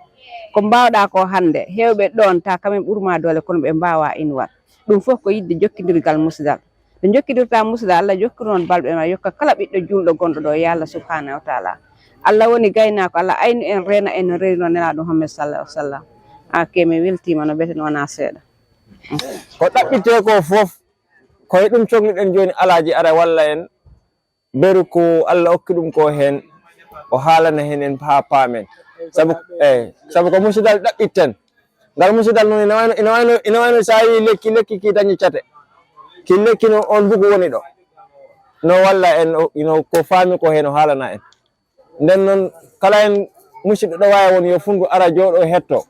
Ko mbawɗa ko hannde, hewɓe ɗon ta kamen ɓurma doole kono ɓe mbawa inwat. Ɗum fof ko yiɗde jokkindirgal musidal. Nde jokkindirta musidal, Allah jokkir noon balɓe ma, yokka kala ɓiɗɗo julɗo gonɗo ɗo, ya Allah subhanahu wa taala. Allah woni gaynaako, Allah aynu en, reena en no reenirnoo Nelaaɗo Muhammad sallallahu alaihi wasallam. A ke mi weltiima no mbeten wonaa seeɗa. Ko ɗaɓɓitee ko fof, ko e ɗum cogluɗen jooni, Alaaji ara walla en, beru ko Allah okki ɗum ko heen, o haalana heen en haa paamen. Sabu, eey, sabu ko musidal ɗaɓɓitten. Ngal musidal noon ina wayno, ina wayno, ina wayno so a yii lekki, lekki ki dañi cate. Ki lekki no on bugu woni ɗo. No walla en, o, ino ko faami ko heen o haalana en. Nden noon, kala en musidɗo ɗo waawi won yo funndu ara jooɗo hetto.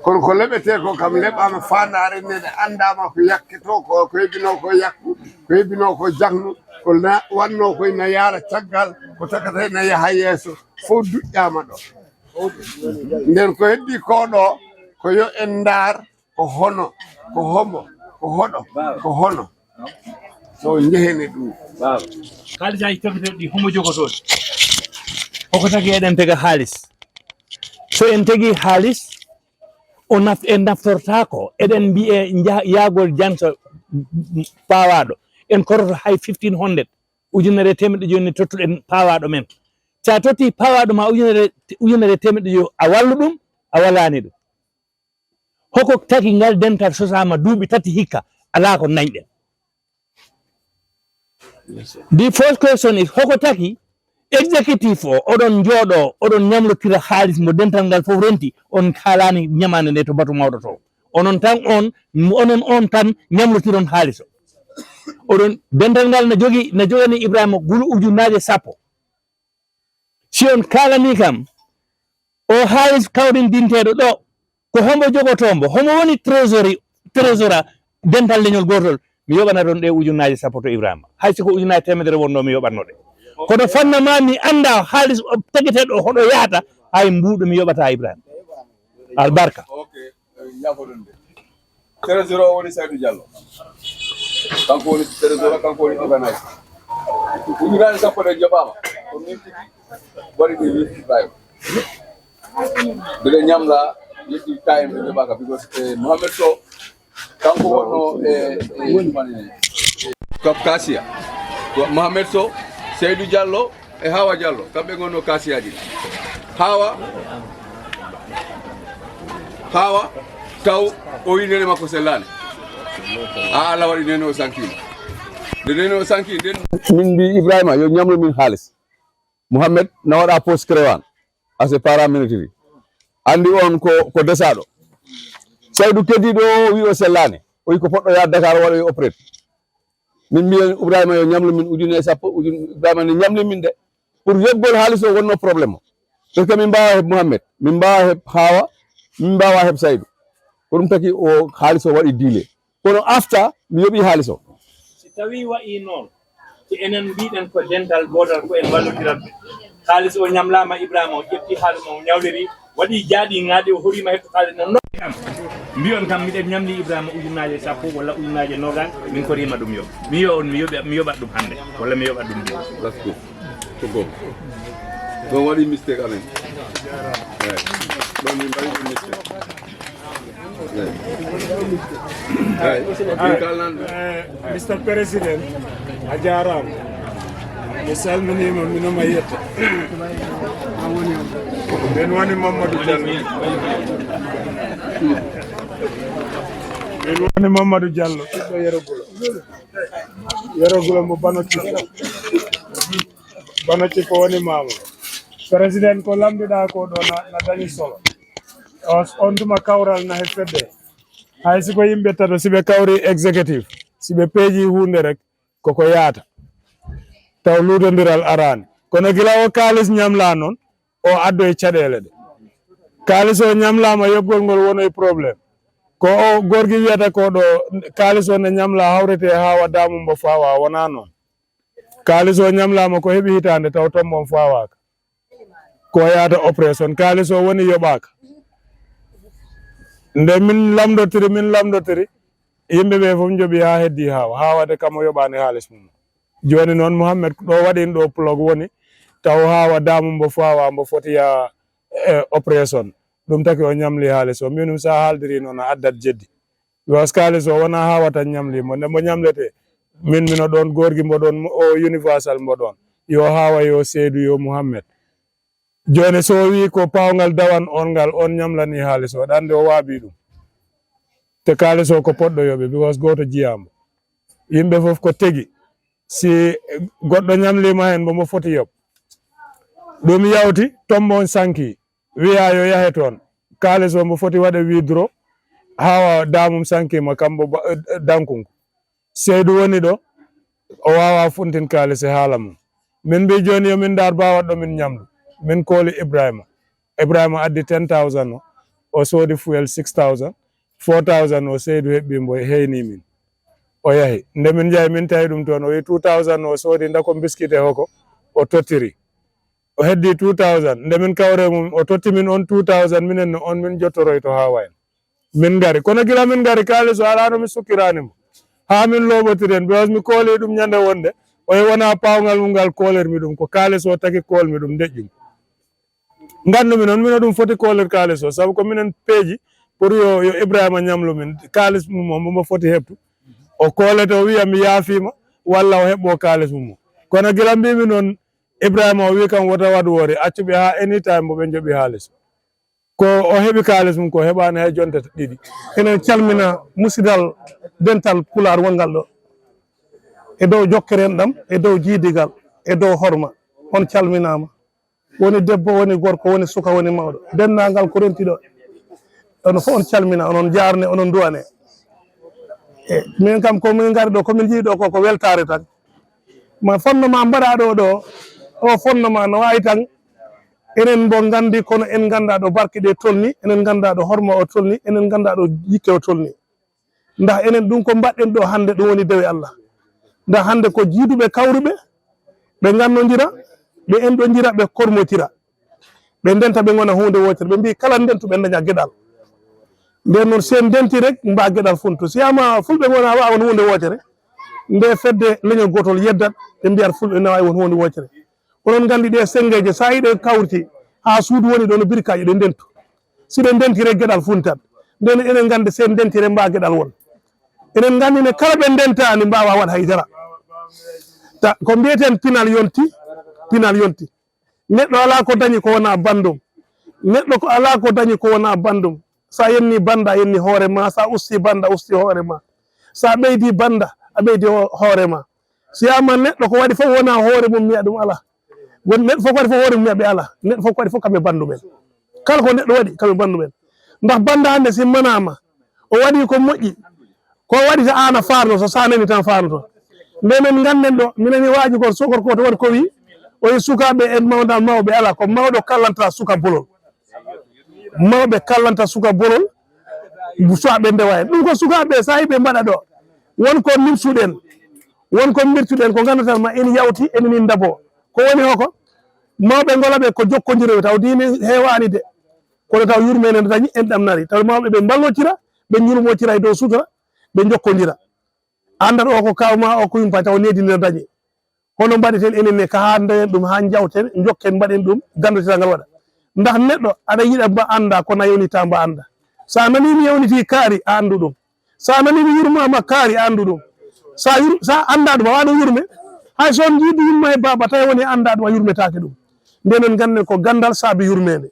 Kono ko leɓetee ko kam leɓaama faandaare nde, nde anndaama ko yakketoo ko, ko hebbinoo ko yakku, ko hebbinoo ko jahnu, ko na-, wannoo ko ina yaara caggal, ko takata ina yaha yeeso, fof duƴƴaama ɗo. Nden ko heddii ko ɗo, ko yo en ndaar, ko hono, ko hombo, ko hoɗo, ko hono. So njehene ɗum. Baaba. Haalisaaji tefeteeɗi ɗi, homo jogotoo ɗi? Hoko taki eɗen tega haalis? So en tegi haalis, o naf-, en naftortaako. Eɗen mbiye nja-, yaagol janso paawaaɗo. En koroto hay fifteen hundred, ujunere e teemeɗɗe joyi ne tottuɗen paawaaɗo men. Sa totti paawaaɗo ma ujunere, ujunere e teemeɗɗe joyi, a wallu ɗum, a walaani ɗum. Hoko taki ngal dental sosaama duuɓi tati hikka, alaa ko nañɗen? The first question is, hoko taki executive o, oɗon njooɗo, oɗon ñamlotira haalis mo dental ngal fof renti, on kaalaani ñamaande nde to batu mawɗo to? Onon tan on, onon on tan ñamlotiron haalis o. Oɗon, dental ngal na jogi, na jogani Ibrahima gulu ujunnaaje sappo. Si on kaalanii kam, o haalis kawrindinteeɗo ɗo, ko hombo jogotoo mbo? Homo woni trésori-, trésora dental leñol gootol? Mi yoɓana toon ɗe ujunnaaje sappo to Ibrahima. Hay si ko ujunnaaje teemedere wonno, mi yoɓatno ɗe. Kono fanna ma mi annda haalis o tegeteeɗo o hoɗo yahata, hay mbuuɗo mi yoɓata Ibrahima. Albarka. Ok, eh, yaafoɗon de. Trésor o woni Saydou Diallo. Kanko woni trésor, kanko woni organise. Ujunnaaje sappo ɗe joɓaama. Ko min tigi waɗi ɗe yettittayo. Mbiɗa ñamla yetti time ɗe joɓaaka, because, eh, Mohamed Sow, kanko wonno, eh, eh, Kap Kasiya. Ko Mohamed Sow, Saydou Diallo, e Hawa Diallo, kamɓe ngonno Kasiyaaji ɗi. Hawa, Hawa, taw o wi nene makko sellaani. A, Allah waɗi nene o sankiima. Nde nene o sanki, nden min mbi Ibrahima, yo ñamlo min haalis. Mohamed na waɗa post Créwan, as a paramilitary. Anndi on ko, ko desaaɗo. Saydou keddiiɗo o wi o sellaani. O wi ko poɗɗo yaade Dakar o waɗoyi opérate. Min mbiya Ibrahima yo ñamlo min ujune e sappo, ujun-, Ibrahima ne ñamli min de. Pour yoɓgol haalis o wonno problème o. Parce que min mbaawa heɓ Mohamed, min mbaawa heɓ Hawa, min mbaawa heɓ Saydou. Ko ɗum taki o haalis o waɗi diile. Kono after mi yoɓi haalis o. Si tawi wayi noon, si enen mbiɗen ko dental gootal, ko en wallodiralɓe. Haalis o ñamlaama, Ibrahima o ƴetti haalis o ñawliri, waɗi jaaɗi ŋaaɗi, o horiima heɓto haalis no nokki am. Mbiyon kam miɗen ñamli Ibrahima ujunnaaje sappo walla ujunnaaje noogas, min koriima ɗum yo. Mi yo on, mi yoɓa, mi yoɓat ɗum hannde, walla mi yoɓat ɗum joni. That's good. Ko gom. Ɗon waɗi mistake amen. Eyi. Ɗon min mbaɗi ɗum mistake. Eyi. Eyi. Min kalnan. Eh, Mister President, a jaaraama. Mi salminiima, mino ma yetta. Min woni Mamadou Diallo. Min woni Mamadou Diallo, ɓiɗɗo Yero Gula. Yero Gula mo Bano Cikko. Bano Cikko woni maama. President, ko lamndiɗaa ko ɗo na, na dañi solo. On, on tuma kawral na he fedde. Hay si ko yimɓe tato, si ɓe kawri executive, si ɓe peeji huunde rek, koko yaata. Taw luutondiral araani. Kono gila o kaalis ñamlaa noon, o addoy caɗeele ɗe. Kaalis o ñamlaama, yoɓgol ngol wonoy problème. Ko o gorgi wiyata ko ɗo, kaalis o ne ñamlaa, hawretee haa wa daamum mbo faawaa, wonaa noon. Kaalis o ñamlaama ko heɓi hitaande taw toon mbo on faawaaka. Ko yaata opération, kaalis o woni yoɓaaka. Nde min lamndotiri, min lamndotiri, yimɓe ɓe fof njoɓi haa heddii Hawa. Hawa de kam o yoɓaani haalis mum. Jooni noon Mohamed ɗo waɗi ɗo plug woni, taw Hawa daamum mbo faawaa, mbo foti yaa, eh, opération. Ɗum taki o ñamli haalis o. Mbiɗum so a haaldiri noon a addat jeddi. Because kaalis o wonaa Hawa tan ñamli mo. Nde mbo ñamletee, min mino ɗoon, gorgi mbo ɗoon, o Universal mbo ɗoon. Yo Hawa, yo Seydou, yo Mohamed. Jooni so o wii ko paawngal dawan on ngal, on ñamlanii haalis o, ɗande o waabii ɗum. Te kaalis o ko poɗɗo yoɓe, because gooto jiyaa mbo. Yimɓe fof ko tegi. Si goɗɗo ñamliima heen, mbo mbo foti yoɓ. Ɗum yawti, toon mbo on sanki. Wiyaa yo yahe toon. Kaalis o mbo foti waɗe withdraw. Hawa daamum sankiima, kam mbo ba-, eh, dankungu. Seydou woni ɗo, o waawaa funtin kaalis e haala mum. Min mbii jooni yo min ndaar baawaɗɗo min ñamdu. Min kooli Ibrahima. Ibrahima addi ten thousand o. o soodi fuel six thousand, four thousand o Seydu heɓɓi mbo heyni min. O yahi. Nde min njahi min tawi ɗum toon, o wi two thousand o soodi ndako biskit e hoko, o tottiri. O heddi two thousand. Nde min kawre mum, o totti min on two thousand, minen no on min jottoroyto haa wayen. Min ngari. Kono gila min ngari, kaalis o alaa no mi sukkirani mo. Haa min looɓotiren, because mi kooli ɗum ñande wonde, o wi wona paawngal mum ngal koolermi ɗum, ko kaalis o tagi koolmi ɗum, deƴƴum. Nganndu-mi noon, mino ɗum foti koolir kaalis o, sabu ko minen peeji pour yo, yo Ibrahima ñamlu min. Kaalis mum o, mo foti heɓtu. O koolete, o wiya, "Mi yaafiima," walla o heɓɓo kaalis mum o. Kono gila mbiimi noon, Ibrahima o wi kam, "Wota waɗ woori, accu ɓe haa anytime mbo ɓe njoɓi haalis." Ko o heɓi kaalis mum ko, heɓaani hay jonte ɗiɗi. Enen calmina musidal dental Pulaar wongal ɗo. E dow jokkere enɗam, e dow jiidigal, e dow horma. On calminaama. Woni debbo, woni gorko, woni suka, woni mawɗo. Denndaangal ko renti ɗo. On fof on calmina, onon njaarne, onon nduwane. E, min kam ko min ngari ɗo, ko min njii ɗo ko, ko weltaare tan. Ma fondement mbaɗaa ɗo ɗo, o fondement no waawi tan, enen mbo nganndi, kono en nganndaa ɗo barke ɗe tolni, enen nganndaa ɗo horma o tolni, enen nganndaa ɗo jikke o tolni. Ndax enen ɗum ko mbaɗɗen ɗo hannde, ɗum woni dewe Allah. Ndax hannde ko jiiduɓe kawruɓe, ɓe ngannondira, ɓe enɗondira, ɓe kormotira. Ɓe ndenta, ɓe ngona huunde wootere. Ɓe mbii kala ndentu ɓe daña geɗal. Nden noon, si en ndenti rek, mbaa geɗal funtu. Si ama fulɓe ngona waawa won huunde wootere, nde fedde leñol gootol yeddat, ɓe mbiyat fulɓe na waawi won huunde wootere. Onon nganndi ɗe senngeeje, so a yiɗe kawriti, haa suudu woni ɗo no birkaaji, ɗe ndentu. Si ɗe ndenti rek, geɗal funtat. Nden enen nganndi, si en ndenti rek, mbaa geɗal won. Enen nganndi ne, kala ɓe ndentaani, mbaawa waɗ hay dara. Ta, ko mbiyeten pinal yonti, pinal yonti. Neɗɗo alaa ko dañi ko wonaa banndum. Neɗɗo ko alaa ko dañi ko wonaa banndum. So a yenni bannda, a yenni hoore ma. So a usti bannda, a usti hoore ma. So a ɓeydi bannda, a ɓeydi ho-, hoore ma. Si ama neɗɗo ko waɗi fof wonaa hoore mum, mbiya ɗum alaa. Won neɗɗo fof ko waɗi fof hoore mum, mbiya ɓe alaa. Neɗɗo fof ko waɗi fof kamɓe banndum en. Kala ko neɗɗo waɗi, kamɓe banndum en. Ndax bannda hannde si manaama, o waɗi ko moƴƴi, ko waɗi ta aan a faarnoto, so a nani tan faarnoto. Nde men ngannden ɗo, mi nani waaji goto sokor ko to waɗi ko wi, o wi sukaaɓe en mawda mawɓe alaa, ko mawɗo kallanta suka bolol. Mawɓe kallanta suka bolol, suwaa ɓe ndewa en. Ɗum ko sukaaɓe, so a yi ɓe mbaɗa ɗo, won ko nimsuɗen, won ko mbirtuɗen, ko ngannduɗaa ma en yawti, enen en ndabo. Ko woni hoko? Mawɓe ngola ɓe ko jokkondiroɓe, taw diine heewaani de. Kono taw yurmeende no dañi, enɗam nari. Taw mawɓe ɓe mballotira, ɓe ñurmotira e dow sutura, ɓe njokkondira. Anndat o ko kaaw ma, o ko yumpa, taw needi no dañi. Hono mbaɗeten enen ne, ka haa ndañen ɗum, haa njawten, njokken, mbaɗen ɗum, ganndotiral ngal waɗa. Ndax neɗɗo aɗa yiɗa mba annda, kono a yewnitaa mba annda. So a nanii mi yewnitii kaari, a anndu ɗum. So a nanii mi yurmaama kaari, a anndu ɗum. So a yur-, so a anndaa ɗum, a waɗa yurme. Hay so on njiidi yumma e baaba, tawi woni anndaa ɗum, a yurmetaake ɗum. Nden noon ngannden ko ganndal saabi yurmeende.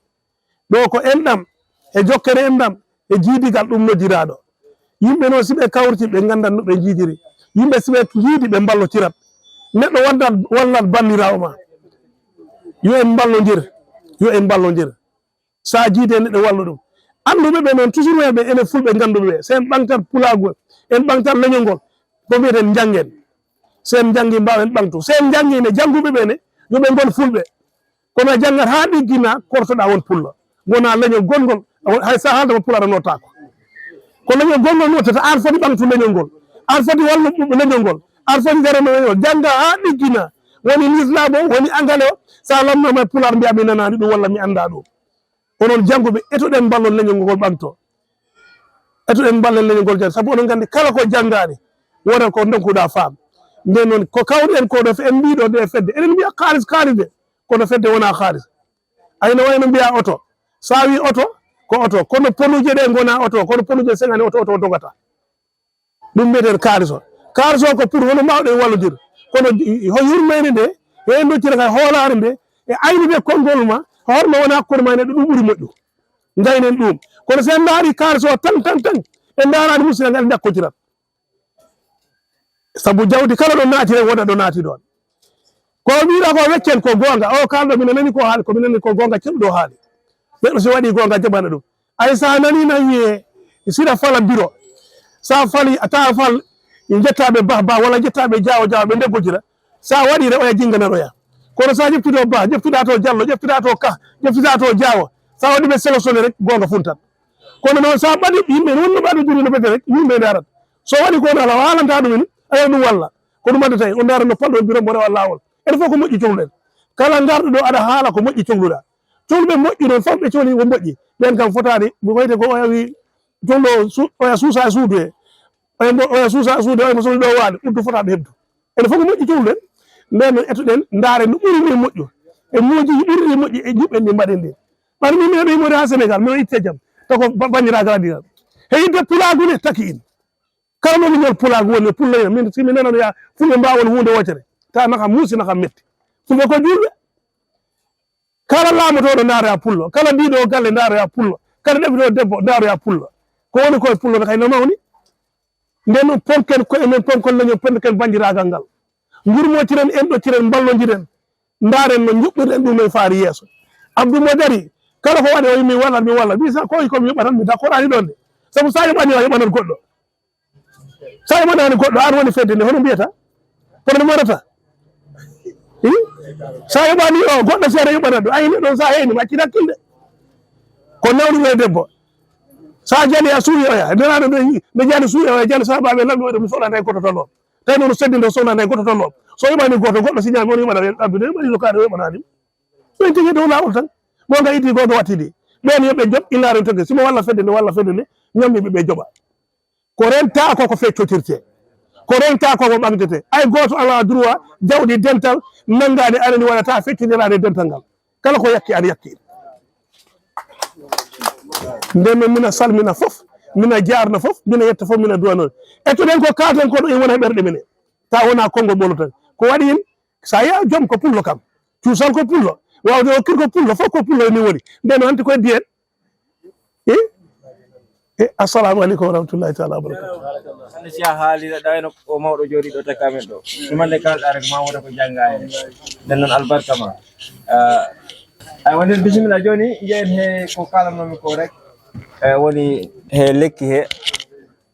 Ɗo ko enɗam, e jokkere enɗam, e jiidigal ɗum noddiraaɗo. Yimɓe noon, si ɓe kawriti, ɓe nganndan no ɓe njiidiri. Yimɓe si ɓe njiidi, ɓe mballotirat. Neɗɗo wallat, wallat banndiraawo ma. Yo en mballondir, yo en mballondir. So a jiidi e neɗɗo, wallu ɗum. Annduɓe ɓe noon, toujours wiyata ɓe, enen fulɓe ngannduɓe ɓe. So en ɓangtat pulaagu, en ɓangtat leñol ngol, ko mbiyeten njanngen. So en njanngi, mbaawen ɓangtu. So en njanngi ne, jannguɓe ɓe ne, yo ɓe ngon fulɓe. Kono a janngat haa ɗiggina, kortoɗaa won pullo. Ngona leñol gonngol, hay so a haaldama pulaar a nootaako. Ko leñol gonngol nootata, aan foti ɓangtu leñol ngol. Aan foti wallu leñol ngol. Aan foti darano leñol. Jannga haa ɗiggina. Woni lislaam o, woni angale o. So a lamndaama e pulaar, mbiyaa mi nanaani ɗum walla mi anndaa ɗum. Onon jannguɓe, etoɗen mballon leñol ngol ɓangto. Etoɗen mballen leñol ngol janngo. Sabu onon nganndi kala ko janngaani, wona ko ndonkuɗaa faam. Nden noon, ko kawruɗen ko ɗo, en mbii ɗo nde fedde. Eɗen mbiya kaalis, kaalis de. Kono fedde wonaa kaalis. Ay, no wayno mbiya oto. So a wii oto, ko oto. Kono ponuuje ɗe ngonaa oto. Kono ponuuje seŋani oto, oto o dogata. Ɗum mbiyeten kaalis o. Kaalis o ko pour hono mbaawɗen wallodir. Kono ho yurmeende nde, he en doccira kay hoolaare nde, e aynude konngol ma, horma wona hakkunde ma e neɗɗo, ɗum ɓuri moƴƴu. Ngaynen ɗum. Kono so en ndaari kaalis o tan, tan, tan, en ndaaraani musidal ngal, en njakkondirat. Sabu jawdi kala ɗo naati, en wona ɗo naati ɗoon. Ko mbiɗa ko weccen ko goonga. O kaalɗo, mino nani ko haali, ko mino nani ko goonga, celluɗo haali. Neɗɗo so waɗi goonga, jaɓana ɗum. Ay, so a nanii na wiyee, siɗa fala biro. So a fali, a tawa fal, jettaaɓe bah bah, walla jettaaɓe jaawo jaawo, ɓe ndeggondira. So a waɗi re, oya jinnganaroya. Kono so a ƴeftuɗo bah, ƴeftuɗa to jallo, ƴeftuɗa to kah, ƴeftuɗa to jaawo. So a waɗi ɓe sélectionné rek, goonga funtat. Kono noon, so a ɓadii yimɓe, wonno ɓaɗo juri no ɓete rek, yimɓe ndarat. So waɗi ko wona ala, haalanta ɗum en, ayo ɗum walla. Ko ɗum addata en, on ndaara no palɗo biro mo rewa laawol. Enen fof ko moƴƴi cohluɗen. Kala ngarɗo ɗo aɗa haala ko moƴƴi cohluɗa. Cohluɓe moƴƴi noon, fof ɓe cohli ko moƴƴi. Ɓen kam fotaani, mi hoyte ko oya wi, cohluɗo o su-, oya suusa e suudu he. Oya mbo-, oya suusa e suudu he, oya mo sohli ɗo waali, uddu fota ɗo heɓdu. Enen fof ko moƴƴi cohluɗen. Nden noon etoɗen, ndaaren no ɓuri ni moƴƴo. E miijoji ɓurɗi moƴƴi e juɓɓen ɗi mbaɗen ɗin. Ɓaɗa min mi heɓe yimɓe haa Sénégal, mi o itte jam. Taw ko ba-, banndiraagal addi tan. He yidde pulaagu ne taki in. Kala mo miñol pulaagu woni, pullo ina. Min, si mi nanano ya, fulɓe mbaawon huunde wocere. Ta naka muusi, naka metti. Fulɓe ko juulɓe. Kala laamotooɗo ndaaro ya pullo. Kala diiɗo galle ndaaro ya pullo. Kala ɗeɓitooɗo debbo ndaaro ya pullo. Ko woni ko e pullo ne kay no mawni. Nden noon ponken ko enen ponkon leñol, ponken banndiraagal ngal. Ngurmotiren, enɗotiren, mballondiren. Ndaaren no njuɓɓirɗen ɗum no faari yeeso. Abdou mo dari, kala ko waɗi o yimmi wallat, mi wallat. Mi sa ko ko mi yoɓa tan, mi d'accord ani ɗon de. Sabu sa yoɓani o, yoɓanan goɗɗo. Sa yoɓanani goɗɗo, an woni fedde nde, hono mbiyata? Kono mi marata. Hi? Sa yoɓani o, goɗɗo seeɗa yoɓanan ɗum. A ini ɗon sa heyni, mi accita hakkille. Ko nawnude e debbo. Sa jali a suuyoya, nelaɗo nde, nde jali suuyoya, jali sa baɓe lamɗo, mi soɗa nde goto tollo. Tawi noon seddi ndo sowna nde goto tollo. So yoɓani goto, goɗɗo si ñaami, on yoɓana ɓe abdude, yoɓani no kaade, yoɓanani. Ɗum tigi dow laawol tan. Mo nga itti goto wattidi. Ɓen yo ɓe joɓ, illa ren tagi. Si mo walla fedde nde, walla fedde nde, ñammi ɓe, ɓe joɓa. Ko renta ko, ko feccotirte. Ko renta ko, ko ɓamtete. Ay goto ala droit jawdi dental nangade arani waɗata feccodirade dental ngal. Kala ko yakki, aɗa yakki. Nden noon, mina salmina fof, mina jaarna fof, mina yetta fof, mina duwano. Ettuɗen ko kaaten ko ɗo e wona ɓerɗe minen. Ta wona konngol ɓolo tan. Ko waɗi hen, sa yiya joom ko pullo kam. Cuusal ko pullo. Wawde o kir ko pullo, fof ko pullo ni woni. Nden noon, hanti koye diyen. Eh? Eh, assalamu aleykum wa rahmatullahi taala wa barakatuh. Hannde si a haali ɗa wayno o mawɗo jooɗi ɗo takka men ɗo. Ɗumande kalɗa rek ma wota ko jannga en. Nden noon albarka ma. Ah, ay wonde bisimilla jooni njeyen he ko kaalanoomi ko rek. Eh, woni he lekki he.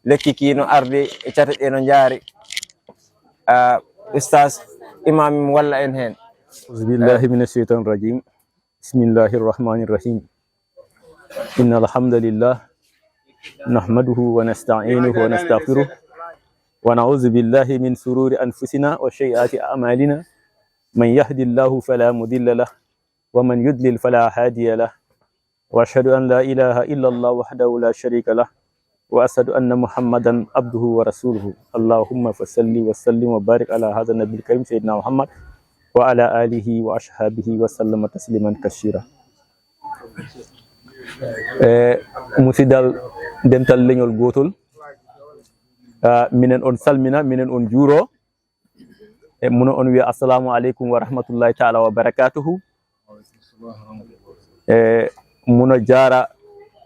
Lekki ki no ardi e cate ɗe no njaari. Ah, Ustaz Imam walla en heen. أعوذ بالله من الشيطان الرجيم. بسم الله الرحمن الرحيم. إن الحمد لله نحمده ونستعينه ونستغفره ونعوذ بالله من شرور أنفسنا وسيئات أعمالنا. من يهد الله فلا مضل له ومن يضلل فلا هادي له. وأشهد أن لا إله إلا الله وحده لا شريك له وأشهد أن محمدا عبده ورسوله. اللهم فصل وسلم وبارك على هذا النبي الكريم سيدنا محمد وعلى آله وأصحابه وسلم تسليما كثيرا. E musidal dental leñol gootol, ah, minen on salmina, minen on juuro. E muno on wiya assalamu aleykum wa rahmatullahi taala wa barakatuhu. E muno jaara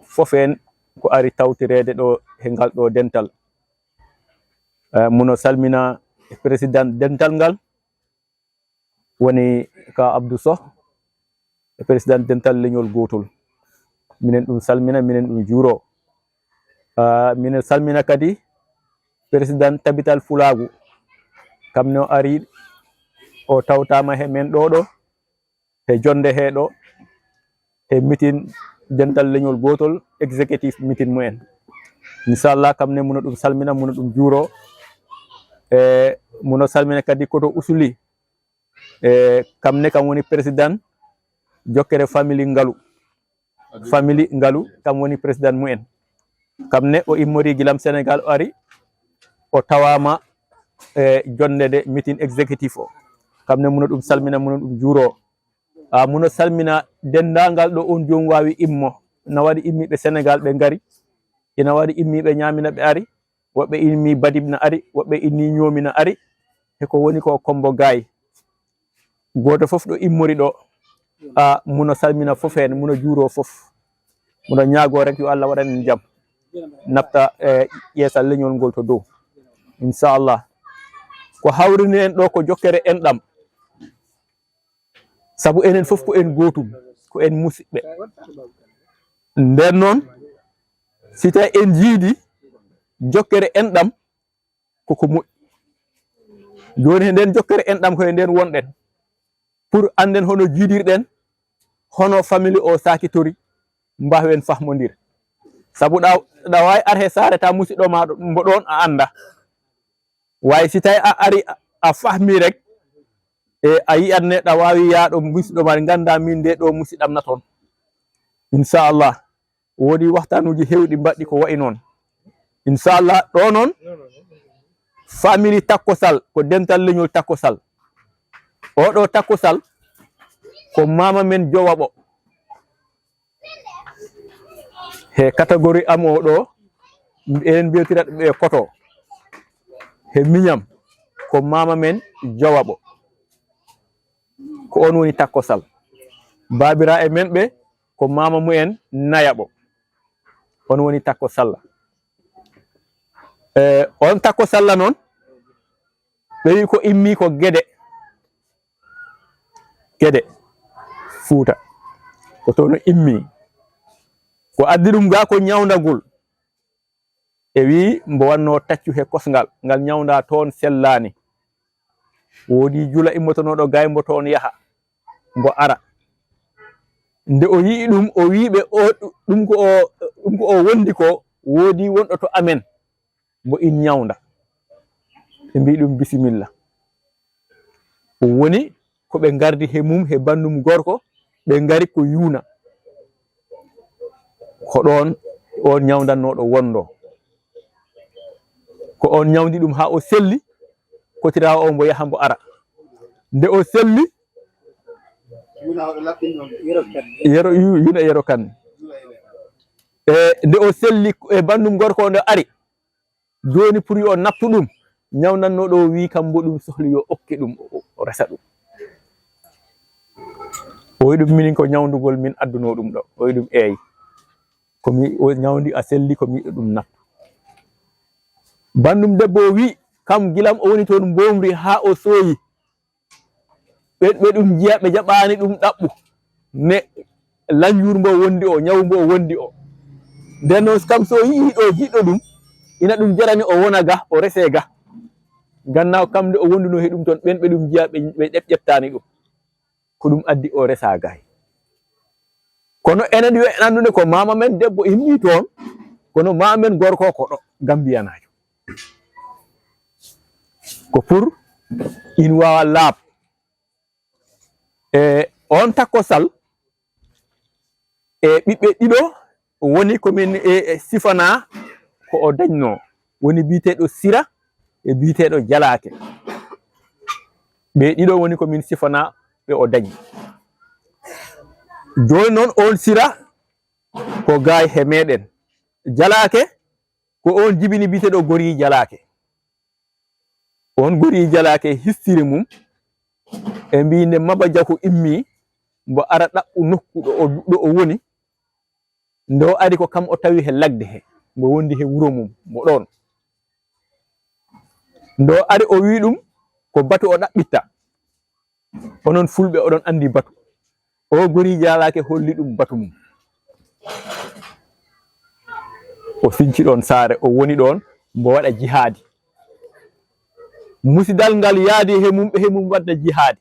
fof en ko ari tawtireede ɗo he ngal ɗo dental. E muno salmina président dental ngal, woni ka Abdou Soh, e président dental leñol gootol. Minen ɗum salmina, minen ɗum juuro. Ah, minen salmina kadi président Tabital Fulaagu. Kam ne o ari, o tawtama he men ɗo ɗo, he jonde he ɗo, he mitin dental leñol gootol, exécutif mitin mumen. Inchallah, kam ne muno ɗum salmina, muno ɗum juuro. E muno salmina kadi koto usuli. E kam ne kam woni président jokkere famille Ngalu. Famille Ngalu kam woni président mumen. Kam ne o immori gilam Sénégal o ari, o tawama e jonde nde meeting exécutif o. Kam ne muno ɗum salmina, muno ɗum juuro. A muno salmina dendagal ɗo on jom wawi immo. Na waɗi immiɓe Sénégal ɓe ngari. Ina waɗi immiɓe ñamina ɓe ari. Woɓɓe inni badib na ari, woɓɓe inni ñoomi na ari. He ko woni ko Kombo Gaay. Gooto fof ɗo immori ɗo, a, muno salmina fof heen, muno juuro fof. Muno ñaago rek yo Allah waɗan en jam. Nafta, e, yeesal leñol ngol to dow. Inchallah. Ko hawrini en ɗo ko jokkere enɗam. Sabu enen fof ko en gootum, ko en musiɓɓe. Nden noon, si tawi en jiidi jokkere enɗam, koko moƴƴi. Jooni he nden jokkere enɗam ko e nden wonɗen. Pour annden hono jiidirɗen, hono famille o sakitori, mbaawen fahmondir. Sabu ɗa, ɗa waawi ar he saare ta musiɗɗo ma ɗo, mbo ɗoon a annda. Waawi si tawi a ari a, a fahmi rek, e a yi'at ne ɗa waawi yaa ɗo musiɗɗo ma, ngannda min nde ɗo musiɗɗam na toon. Inchallah, woodi waxtaanuuji heewɗi mbaɗɗi ko wayi noon. Inchallah, ɗo noon, family Takko Sal, ko dental leñol Takko Sal. Oɗo Takko Sal, ko maama men Jowaɓo. He catégorie am o ɗo, eɗen mbiyotira ɓe koto. He miñam, ko maama men Jowaɓo. Ko on woni Takko Sal. Baabiraaɓe men ɓe, ko maama mumen Nayaɓo. On woni Takko Salla. E, on Takko Salla noon, ɓe wi ko immi ko Gede. Gede, Fuuta. Ko toon o immi. Ko addi ɗum ga ko ñawndagol. E wi mbo wanno taccu he kosngal, ngal ñawnda toon sellaani. Woodi jula immotonooɗo gay mbo toon yaha, mbo ara. Nde o yi'i ɗum, o wi'i ɓe, o, ɗum ko o, ɗum ko o wondi ko, woodi wonɗo to amen, mbo in ñawnda. Ɓe mbi'i ɗum bisimilla. O woni ko ɓe ngardi he mum, he banndum gorko, ɓe ngari ko yuuna. Ko ɗoon on ñawndannooɗo wonndo. Ko on ñawndi ɗum haa o selli, kotiraawo o mbo yaha mbo ara. Nde o selli, yero, yu-, yuuna yero kan. E, nde o selli e banndum gorko o nde ari, jooni pour yo nattu ɗum, ñawndannooɗo o wi kam mbo ɗum sohli yo okke ɗum, o, o resa ɗum. O wi ɗum minin ko ñawndugol min addunoo ɗum ɗo. O wi ɗum eey. Ko mi, o ñawndi a selli ko mi yiɗo ɗum nattu. Banndum debbo o wi kam gilam o woni toon mbomri haa o sooyi. Ɓe, ɓe ɗum njiya, ɓe jaɓaani ɗum ɗaɓɓu. Ne lanjur mbo wondi o, ñaw mbo wondi o. Nden noon, kam so yi'i ɗo jiɗɗo ɗum, ina ɗum jarani o wona ga, o rese ga. Gannaaw kam nde o wonduno he ɗum toon, ɓen ɓe ɗum njiya, ɓe, ɓe ɗeɓ-, ƴeɓtaani ɗum. Ko ɗum addi o resa gay. Kono enen yo en anndu ne ko maama men debbo immi toon, kono maama men gorko ko ɗo, Gambiyanaajo. Ko pour in waawa laaɓ. E on Takko Sal, e ɓiɓɓe ɗiɗo woni ko min, e, e sifana ko o dañno. Woni biyeteeɗo Sira e biyeteeɗo Jalaake. Ɓe ɗiɗo woni ko min sifana ɓe o dañi. Jooni noon on Sira ko gay he meɗen. Jalaake ko on jibini biyeteeɗo Gori Jalaake. On Gori Jalaake histiri mum, e mbi nde Maba Jaku immi, mbo ara ɗaɓɓu nokku ɗo o, ɗo o woni. Nde o ari ko kam o tawi he lagde he, mbo wondi he wuro mum, mbo ɗoon. Nde o ari o wi ɗum, ko batu o ɗaɓɓitta. Onon Fulɓe oɗon anndi batu. O Gori Jalaake holli ɗum batu mum. O sinci ɗoon saare, o woni ɗoon, mbo waɗa jihaadi. Musidal ngal yaadi he mum, he mum wadda jihaadi.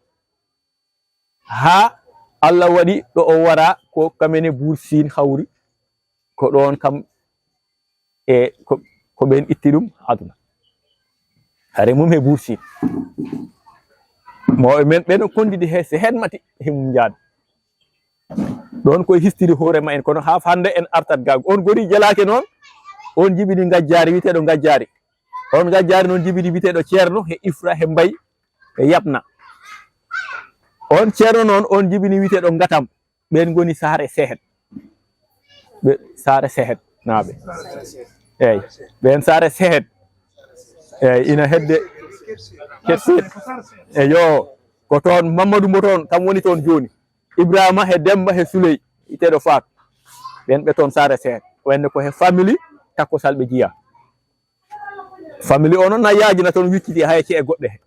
Haa Allah waɗi ɗo o wara ko kamene Buur Siin hawri, ko ɗoon kam e ko, ko ɓeen itti ɗum aduna. Hare mum he Buur Siin. Mawɓe men ɓe no kondidi he, so heen mati he mum njaada. Ɗoon koye histiri hoore ma en, kono haa hannde en artat ga. On Gori Jalaake noon, on jibini ngajjaari, wiyeteeɗo Ngajjaari. On Ngajjaari noon jibini wiyeteeɗo Ceerno he Ifra, he Mbay, he Yaɓna. On Ceerno noon, on jibini wiyeteeɗo Ngatam. Ɓeen ngoni Saare Sehed. Ɓe, Saare Sehed naaɓe. Eey, ɓeen Saare Sehed. Eey, ina hedde Ketseed. Eey, yo, ko toon Mammadu mbo toon, kam woni toon jooni. Ibrahima he Demba he Suley, iteeɗo Faatu. Ɓeen ɓe toon Saare Sehed. Wayde ko he family Takko Sal ɓe jiya. Family o noon na yaajina toon wicciti hay ce'e goɗɗe he.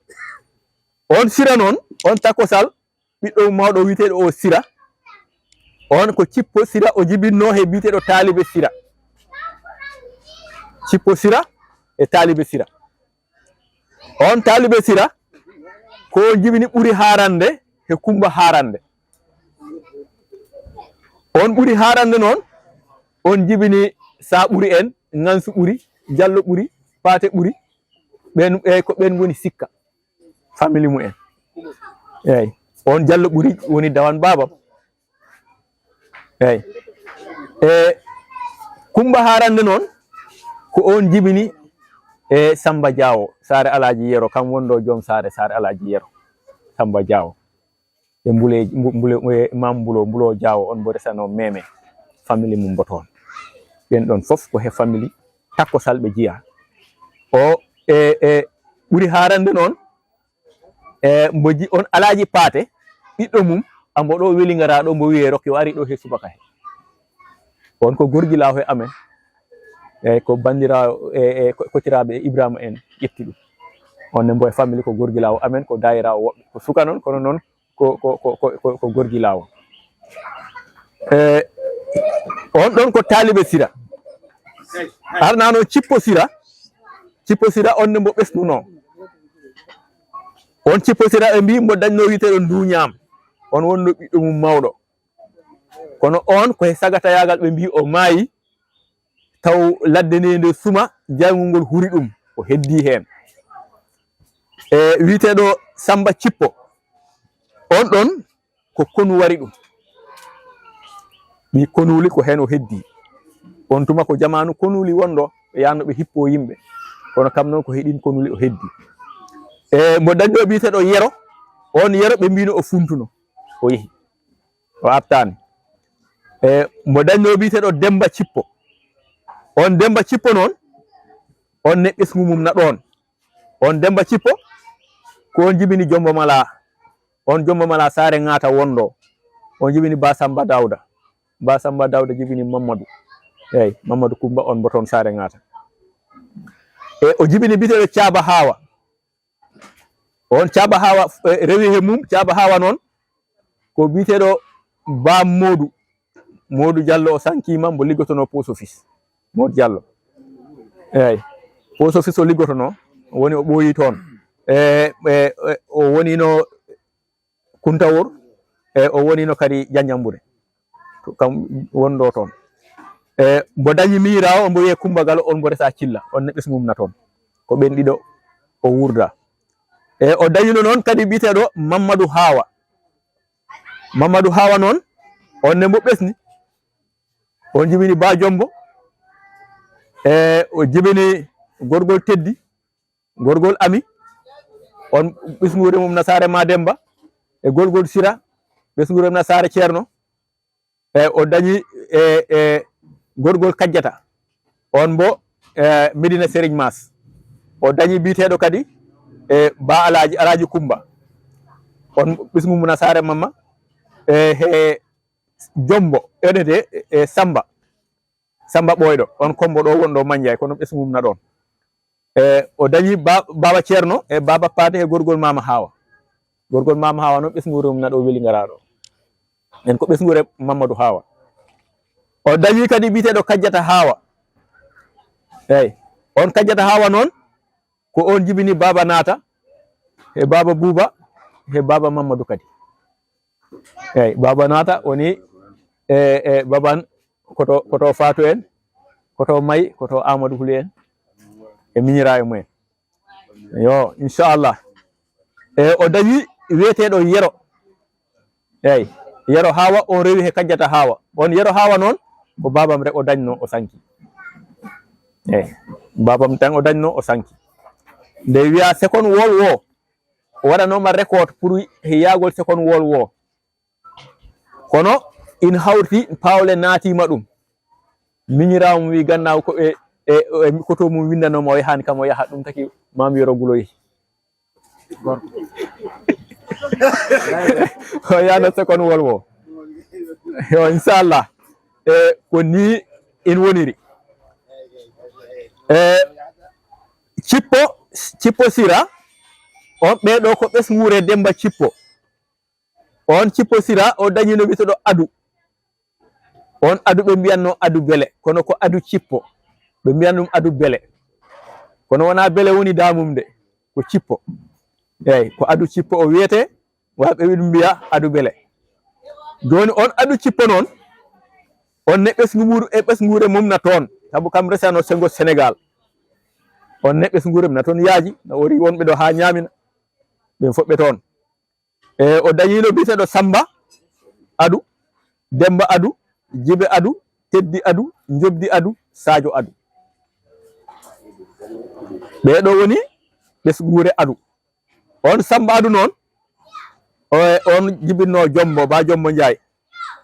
On Sira noon, on Takko Sal, ɓiɗɗo mum mawɗo wiyeteeɗo o Sira. On ko Cippo Sira o jibinno he biyeteeɗo Taalibe Sira. Cippo Sira e Taalibe Sira. On Taalibe Sira, ko on jibini Ɓuri Haarande he Kummba Haarande. On Ɓuri Haarande noon, on jibini Sa ɓuri en, Ŋansu ɓuri, Jallo ɓuri, Paate ɓuri. Ɓen, e ko ɓen ngoni sikka. Famille mumen. Eey. On Jallo ɓuri woni dawan baabam. Eey. E Kumba Haarannde noon, ko on jibini e Samba Diawo, Saare Alaaji Yero, kam wonɗo joom Saare, Saare Alaaji Yero, Samba Diawo. E Mbule, Mbu-, Mbule, e Maam Mbulo, Mbulo Diawo, on mbo resano meme, famille mum mbo toon. Ɓen ɗon fof ko he famille Takko Sall ɓe jeyaa. O, e, e ɓuri haarande noon, e mbo ji-, on Alaaji Paate, ɓiɗɗo mum, ambo ɗo Welingaraa ɗo, mbo wiyee Rokke, o ari ɗo he subaka he. On ko gorgilaawo he amen. Eey, ko banndiraawo, e, e ko-, kocciraaɓe Ibrahima en ƴetti ɗum. On ne mbo e famille ko gorgilaawo amen, ko daayiraawo woɓɓe. Ko suka noon, kono noon ko, ko, ko, ko, ko, ko gorgilaawo. E, on ɗon ko taalibe Sira. Arnano Cippo Sira. Cippo Sira, on ne mbo ɓesnuno. On Cippo Sira ɓe mbi mbo dañno wiyeteeɗo Nduñaam. On wonno ɓiɗɗo mum mawɗo. Kono on ko he sagatayaagal ɓe mbi o maayi, taw ladde nde nde suma, jayngol ngol huri ɗum, o heddi heen. E wiyeteeɗo Samba Cippo, on ɗon ko konu wari ɗum. Ɓii konuuli ko heen o heddi. On tuma ko jamaanu konuuli wonɗo, ɓe yaanno ɓe hippo yimɓe. Kono kam noon ko heɗin konuuli o heddi. E mbo dañɗo biyeteeɗo Yero, on Yero ɓe mbino o funtuno, o yehi. O artaani. E mbo dañno biyeteeɗo Demba Cippo. On Demba Cippo noon, on ne ɓesngu mum na ɗoon. On Demba Cippo, ko on jibini Jombo Mala. On Jombo Mala Saare Ŋaata wonɗo. On jibini Ba Samba Dawda. Ba Samba Dawda jibini Mammadu. Eey, Mammadu Kumba on mbo toon Saare Ŋaata. E o jibini biyeteeɗo Caaba Haawa. On Caaba Haawa, e, rewi he mum, Caaba Haawa noon, ko biyeteeɗo Ba Moodu. Moodu Jallo o sankiima, mbo liggotono post office. Moodu Jallo. Eey. Post office o liggotono, woni o ɓooyi toon. E, e, e, o wonino Kuntawor, e, o wonino kadi Janjambure. To kam wonɗo toon. E, mbo dañi miñiraawo, mbo wiyee Kumba Galo, on mbo resa Cilla, on ne ɓesngu mum na toon. Ko ɓen ɗiɗo o wurda. E, o dañino noon kadi biyeteeɗo Mammadu Haawa. Mammadu Haawa noon, on ne mbo ɓesni. On jibini Ba Jombo. E, o jibini gorgol Teddi. Gorgol Ami, on ɓesnguure mum na Saare Mademba, e gorgol Sira, ɓesnguure mum na Saare Ceerno, e o dañi e, e gorgol Kajjata, on mbo, e, Medina Serigne Mas. O dañi biyeteeɗo kadi e Ba Alaaji, Alaaji Kumba, on ɓesngu mum na Saare Mamma, e he Jombo, enede e Samba. Samba Ɓooyɗo, on Kommbo ɗo wonɗo Manjaay, kono ɓesngu mum na ɗoon. E, o dañi ba-, Baaba Ceerno e Baaba Paate e gorgol Maama Haawa. Gorgol Maama Haawa noon, ɓesnguure mum na ɗo Welingaraa ɗo. En ko ɓesnguure Mammadu Haawa. O dañi kadi biyeteeɗo Kajjata Haawa. Eey, on Kajjata Haawa noon, ko on jibini Baaba Naata, e Baaba Buuba, e Baaba Mammadu kadi. Eey, Baaba Naata woni e, e Baban koto, koto Faatu en, koto May, koto Amadou Huli en, e miñiraaɓe mumen. Yo, inchallah. E o dañi wiyeteeɗo Yero. Eey, Yero Haawa, on rewi he Kajjata Haawa. On Yero Haawa noon, ko baabam rek o dañno, o sanki. Eey, baabam tan o dañno, o sanki. Nde wiya Second World War, o waɗanooma record pour he yaagol Second World War. Kono in hawti, paawle naatiima ɗum. Miñiraawo mum wi gannaaw ko e, e, e koto mum winndanooma, o yahaani kam, o yaha ɗum taki Maam Yero Gulo yehi. O yaano Second World War. Yo, inchallah. E ko ni in woniri. E Cippo, Cippo Sira, on ɓee ɗo ko ɓesnguure Demba Cippo. On Cippo Sira, o dañino wiyeteeɗo Adu. On Adu ɓe mbiyanno Adu Bele, kono ko Adu Cippo. Ɓe mbiyan ɗum Adu Bele. Kono wonaa Bele woni daamum de, ko Cippo. Eey, ko Adu Cippo o wiyetee, wa ɓe ɗum mbiya Adu Bele. Jooni on Adu Cippo noon, on ne ɓesngu mum e ɓesnguure mum na toon. Sabu kam resano sengo Sénégal. On neɓɓe sungure na toon yaaji, na ori wonɓe ɗo haa ñaamina. Ɓen fof ɓe toon. E o dañiino biyeteeɗo Samba Adu, Demba Adu, Jibe Adu, Teddi Adu, Njobdi Adu, Sadio Adu. Ɓee ɗoo woni ɓesnguure Adu. On Samba Adu noon, o, on jibinno Jombo, ba Jombo Njaay.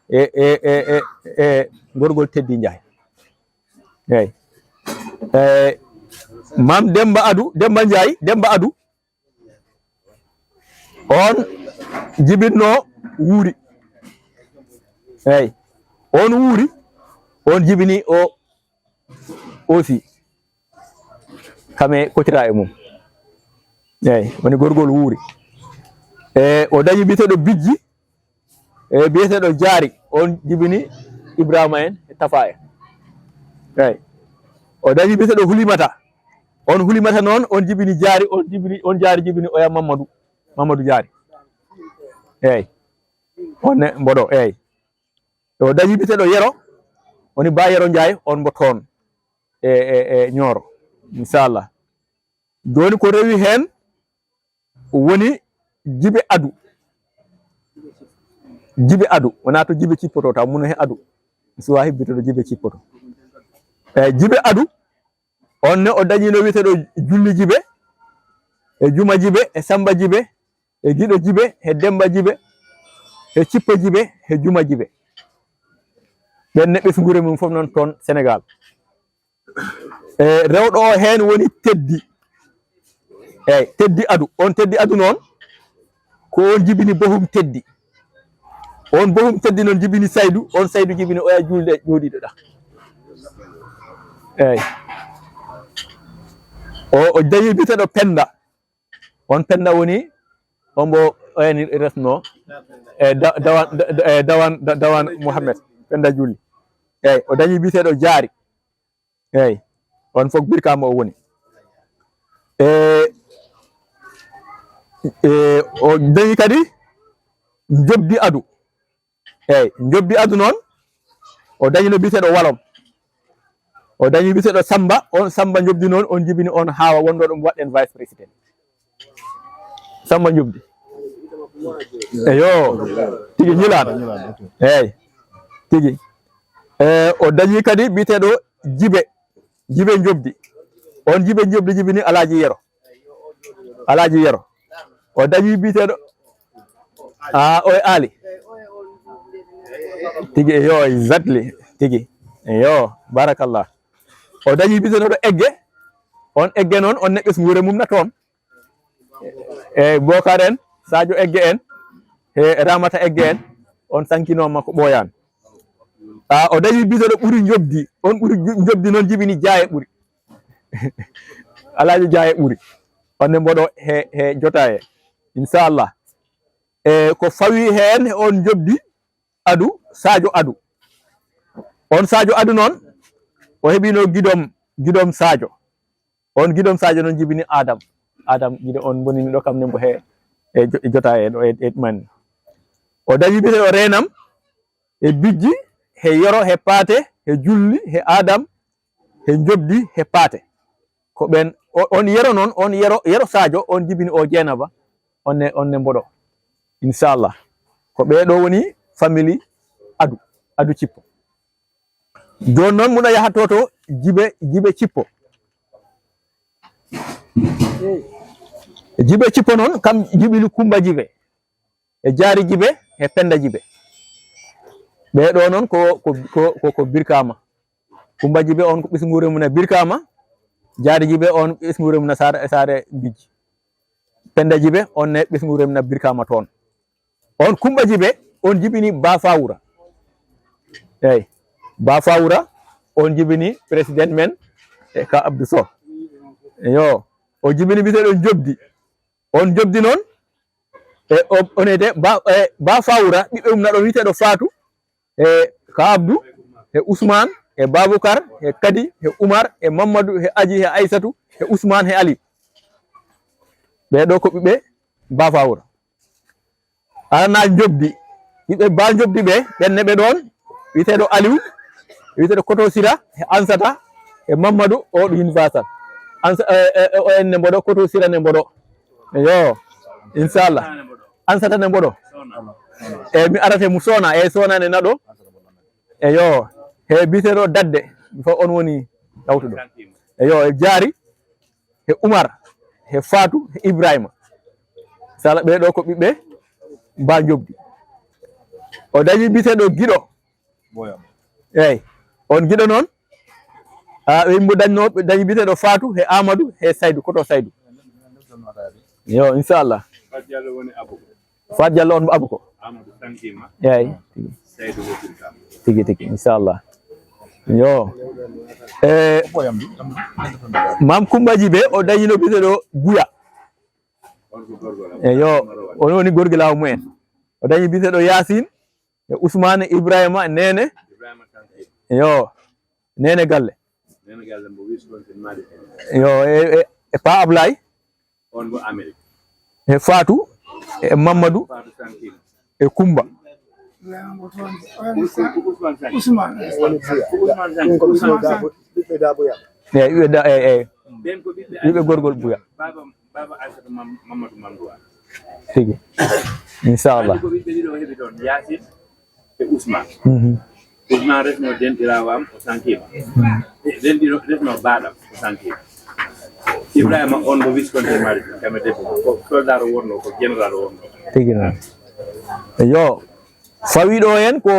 E, e, e, e, e gorgol Teddi Njaay. Eey. E, Maam Demba Adu, Demba Njaay, Demba Adu. On jibinno Wuuri. Eey. On Wuuri, on jibini o aussi. Kame kotira e mum. Eey, woni gorgol Wuuri. E, o dañi biyeteeɗo Bijji, e biyeteeɗo Jaari, on jibini Ibrahima en e Tafa en. Eey. O dañi biyeteeɗo Hulimata. On Hulimata noon, on jibini Jaari, on jibini, on Jaari jibini oya Mamadou, Mamadou Jaari. Eey. On ne mboɗo, eey. O dañi biyeteeɗo Yero, woni ba Yero Njaay, on mbo toon e, e, e Ñooro, inchallah. Jooni ko rewi heen woni Jibe Adu. Jibe Adu, wonaa to Jibe cippoto, taw mum he Adu. Suwa hebbito to Jibe cippoto. E Jibe Adu, on ne o dañiino wiyeteeɗo Julli Jibe, e Juma Jibe, e Samba Jibe, e Giɗo Jibe, e Demba Jibe, e Cippo Jibe, e Juma Jibe. Ɓen neɓɓe sungure mum fof noon toon Sénégal. E rewɗo o heen woni Teddi. Eey, Teddi Adu. On Teddi Adu noon, ko on jibini Bohum Teddi. On Bohum Teddi noon jibini Saydu, on Saydu jibini oya julde jooɗiiɗo ɗa. Eey. O, o dañi biyeteeɗo Penda. On Penda woni, on mbo oya ni resno. E da-, dawan, da-, da-, e dawan, da-, dawan Mouhamed. Penda Julli. Eey, o dañi biyeteeɗo Jaari. Eey, on fof Birkama o woni. E, e, o dañi kadi Njobdi Adu. Eey, Njobdi Adu noon, o dañino biyeteeɗo Walom. O dañi biyeteeɗo Samba, on Samba Njobdi noon, on jibini on Haawa wonɗo ɗum waɗɗen vice président. Samba Njobdi. Eyo, tigi ñilaano. Eey, tigi. E, o dañi kadi biyeteeɗo Jibe, Jibe Njobdi. On Jibe Njobdi jibini Alaaji Yero. Alaaji Yero. O dañi biyeteeɗo, a, o e Aali. Tigi, eyo, exactly. Tigi. Eyo, barakallah. O dañi biyeteeɗo Egge. On Egge noon, on neɓɓes nguure mum na toon. E Bokar en, Sadio Egge en, e Ramata Egge en, on sankinooma ko ɓooyaani. A, o dañi biyeteeɗo Ɓuri Njobdi, on Ɓuri Njo-, Njobdi noon jibini Jaaye Ɓuri. Alaaji Jaaye Ɓuri. On ne mboɗo he, he jotaaye, inchallah. E ko fawi heen on Njobdi Adu, Sadio Adu. On Sadio Adu noon, o heɓino giɗom, giɗom Sadio. On giɗom Sadio noon jibini Adam. Adam giɗo on bonini ɗo kam ne mbo he, e jo-, e jotaaye ɗo e, e ɗumanni. O dañi biyeteeɗo Reenam, e Bijji, he Yero, he Paate, he Julli, he Adam, he Njobdi, he Paate. Ko ɓen, o-, on Yero noon, on Yero, Yero Sadio, on jibini o Jeenaba, on ne, on ne mboɗo. Inchallah. Ko ɓee ɗoo woni famille Adu, Adu Cippo. Jooni noon muna yaha to, to Jibe, Jibe Cippo. Jibe Cippo noon, kam jibini Kumba Jibe. E Jaari Jibe, e Penda Jibe. Ɓee ɗoo noon ko, ko, ko, ko, ko Birkama. Kumba Jibe on ko ɓesnguure mum na Birkama. Jaari Jibe on ɓesnguure mum na Saare, Saare Bijji. Penda Jibe on ne ɓesnguure mum na Birkama toon. On Kumba Jibe on jibini Ba Fawura. Eey. Ba Fawura on jibini président men e ka Abdou Sow. Yo. O jibini biyeteeɗo Njobdi. On Njobdi noon, e o, on ete Ba, e Ba Fawura, ɓiɓɓe mum na ɗon wiyeteeɗo Faatu, e ka Abdou, e Ousmane, e Baboukar, e Kadi, e Oumar, e Mamadou, e Aji, e Aissatu, e Ousmane, e Ali. Ɓee ɗoo ko ɓiɓɓe Ba Fawura. Alana Njobdi. Ɓiɓɓe Ba Njobdi ɓe, ɓen ne ɓe ɗoon, wiyeteeɗo Aliou, wiyeteeɗo Koto Sira, e Ansata, E Mammadu, o ɗo hin Faasal. Ansa, e, e, e, o en ne mboɗo, koto sira ne mboɗo. Yo, inchallah. Ansata ne mboɗo. E mi arate mu sona, e sona ne naɗo. E yo, he biteɗo Dadde, mi fa on woni ɗawtuɗo. E yo, e Jaari, he Umar, he Faatu, he Ibrahima. Sala ɓe ɗo ko ɓiɓɓe Ba Jobdi. O dañi biteɗo Giɗo. Eyyi. On Giɗo noon, a, ɓe yimɓe dañno, ɓe dañi biteɗo Faatu, he Amadou, he Saydou, koto Saydou. Yo, inchallah. Faat Diallo on mo Abou ko. Eyyi. Tigi, tigi, inchallah. Yo. E, Mam Kumbaji ɓe, o dañino biteɗo Buya. E yo, on woni gorgilaawo mumen. O dañi biteɗo Yasin, e Ousmane, Ibrahima, Nene. Yo, Nene Galle. Yo, e, e, e Pa Ablaye. E Fatou, e Mamadou, e Koumba. Ousmane. Eyyi, ɓiɓɓe da-, eyyi, eyyi. Ɓiɓɓe gorgol Buya. Baba Aissata Mam-, Mamadou Mandoua. Tigi. Inchallah. Ko ɓiɓɓe ɗiɗo o heɓi toon, Yacine e Ousmane. Mhm. Ousmane resno denɗiraawo am, o sankiima. Mhm. Denɗiro resno baaɗam, o sankiima. Ibrahima on mo Visconti Mali, kam e debbo, ko soldat o wonno, ko général o wonno. Tigi noon. Yo, fawiɗo en ko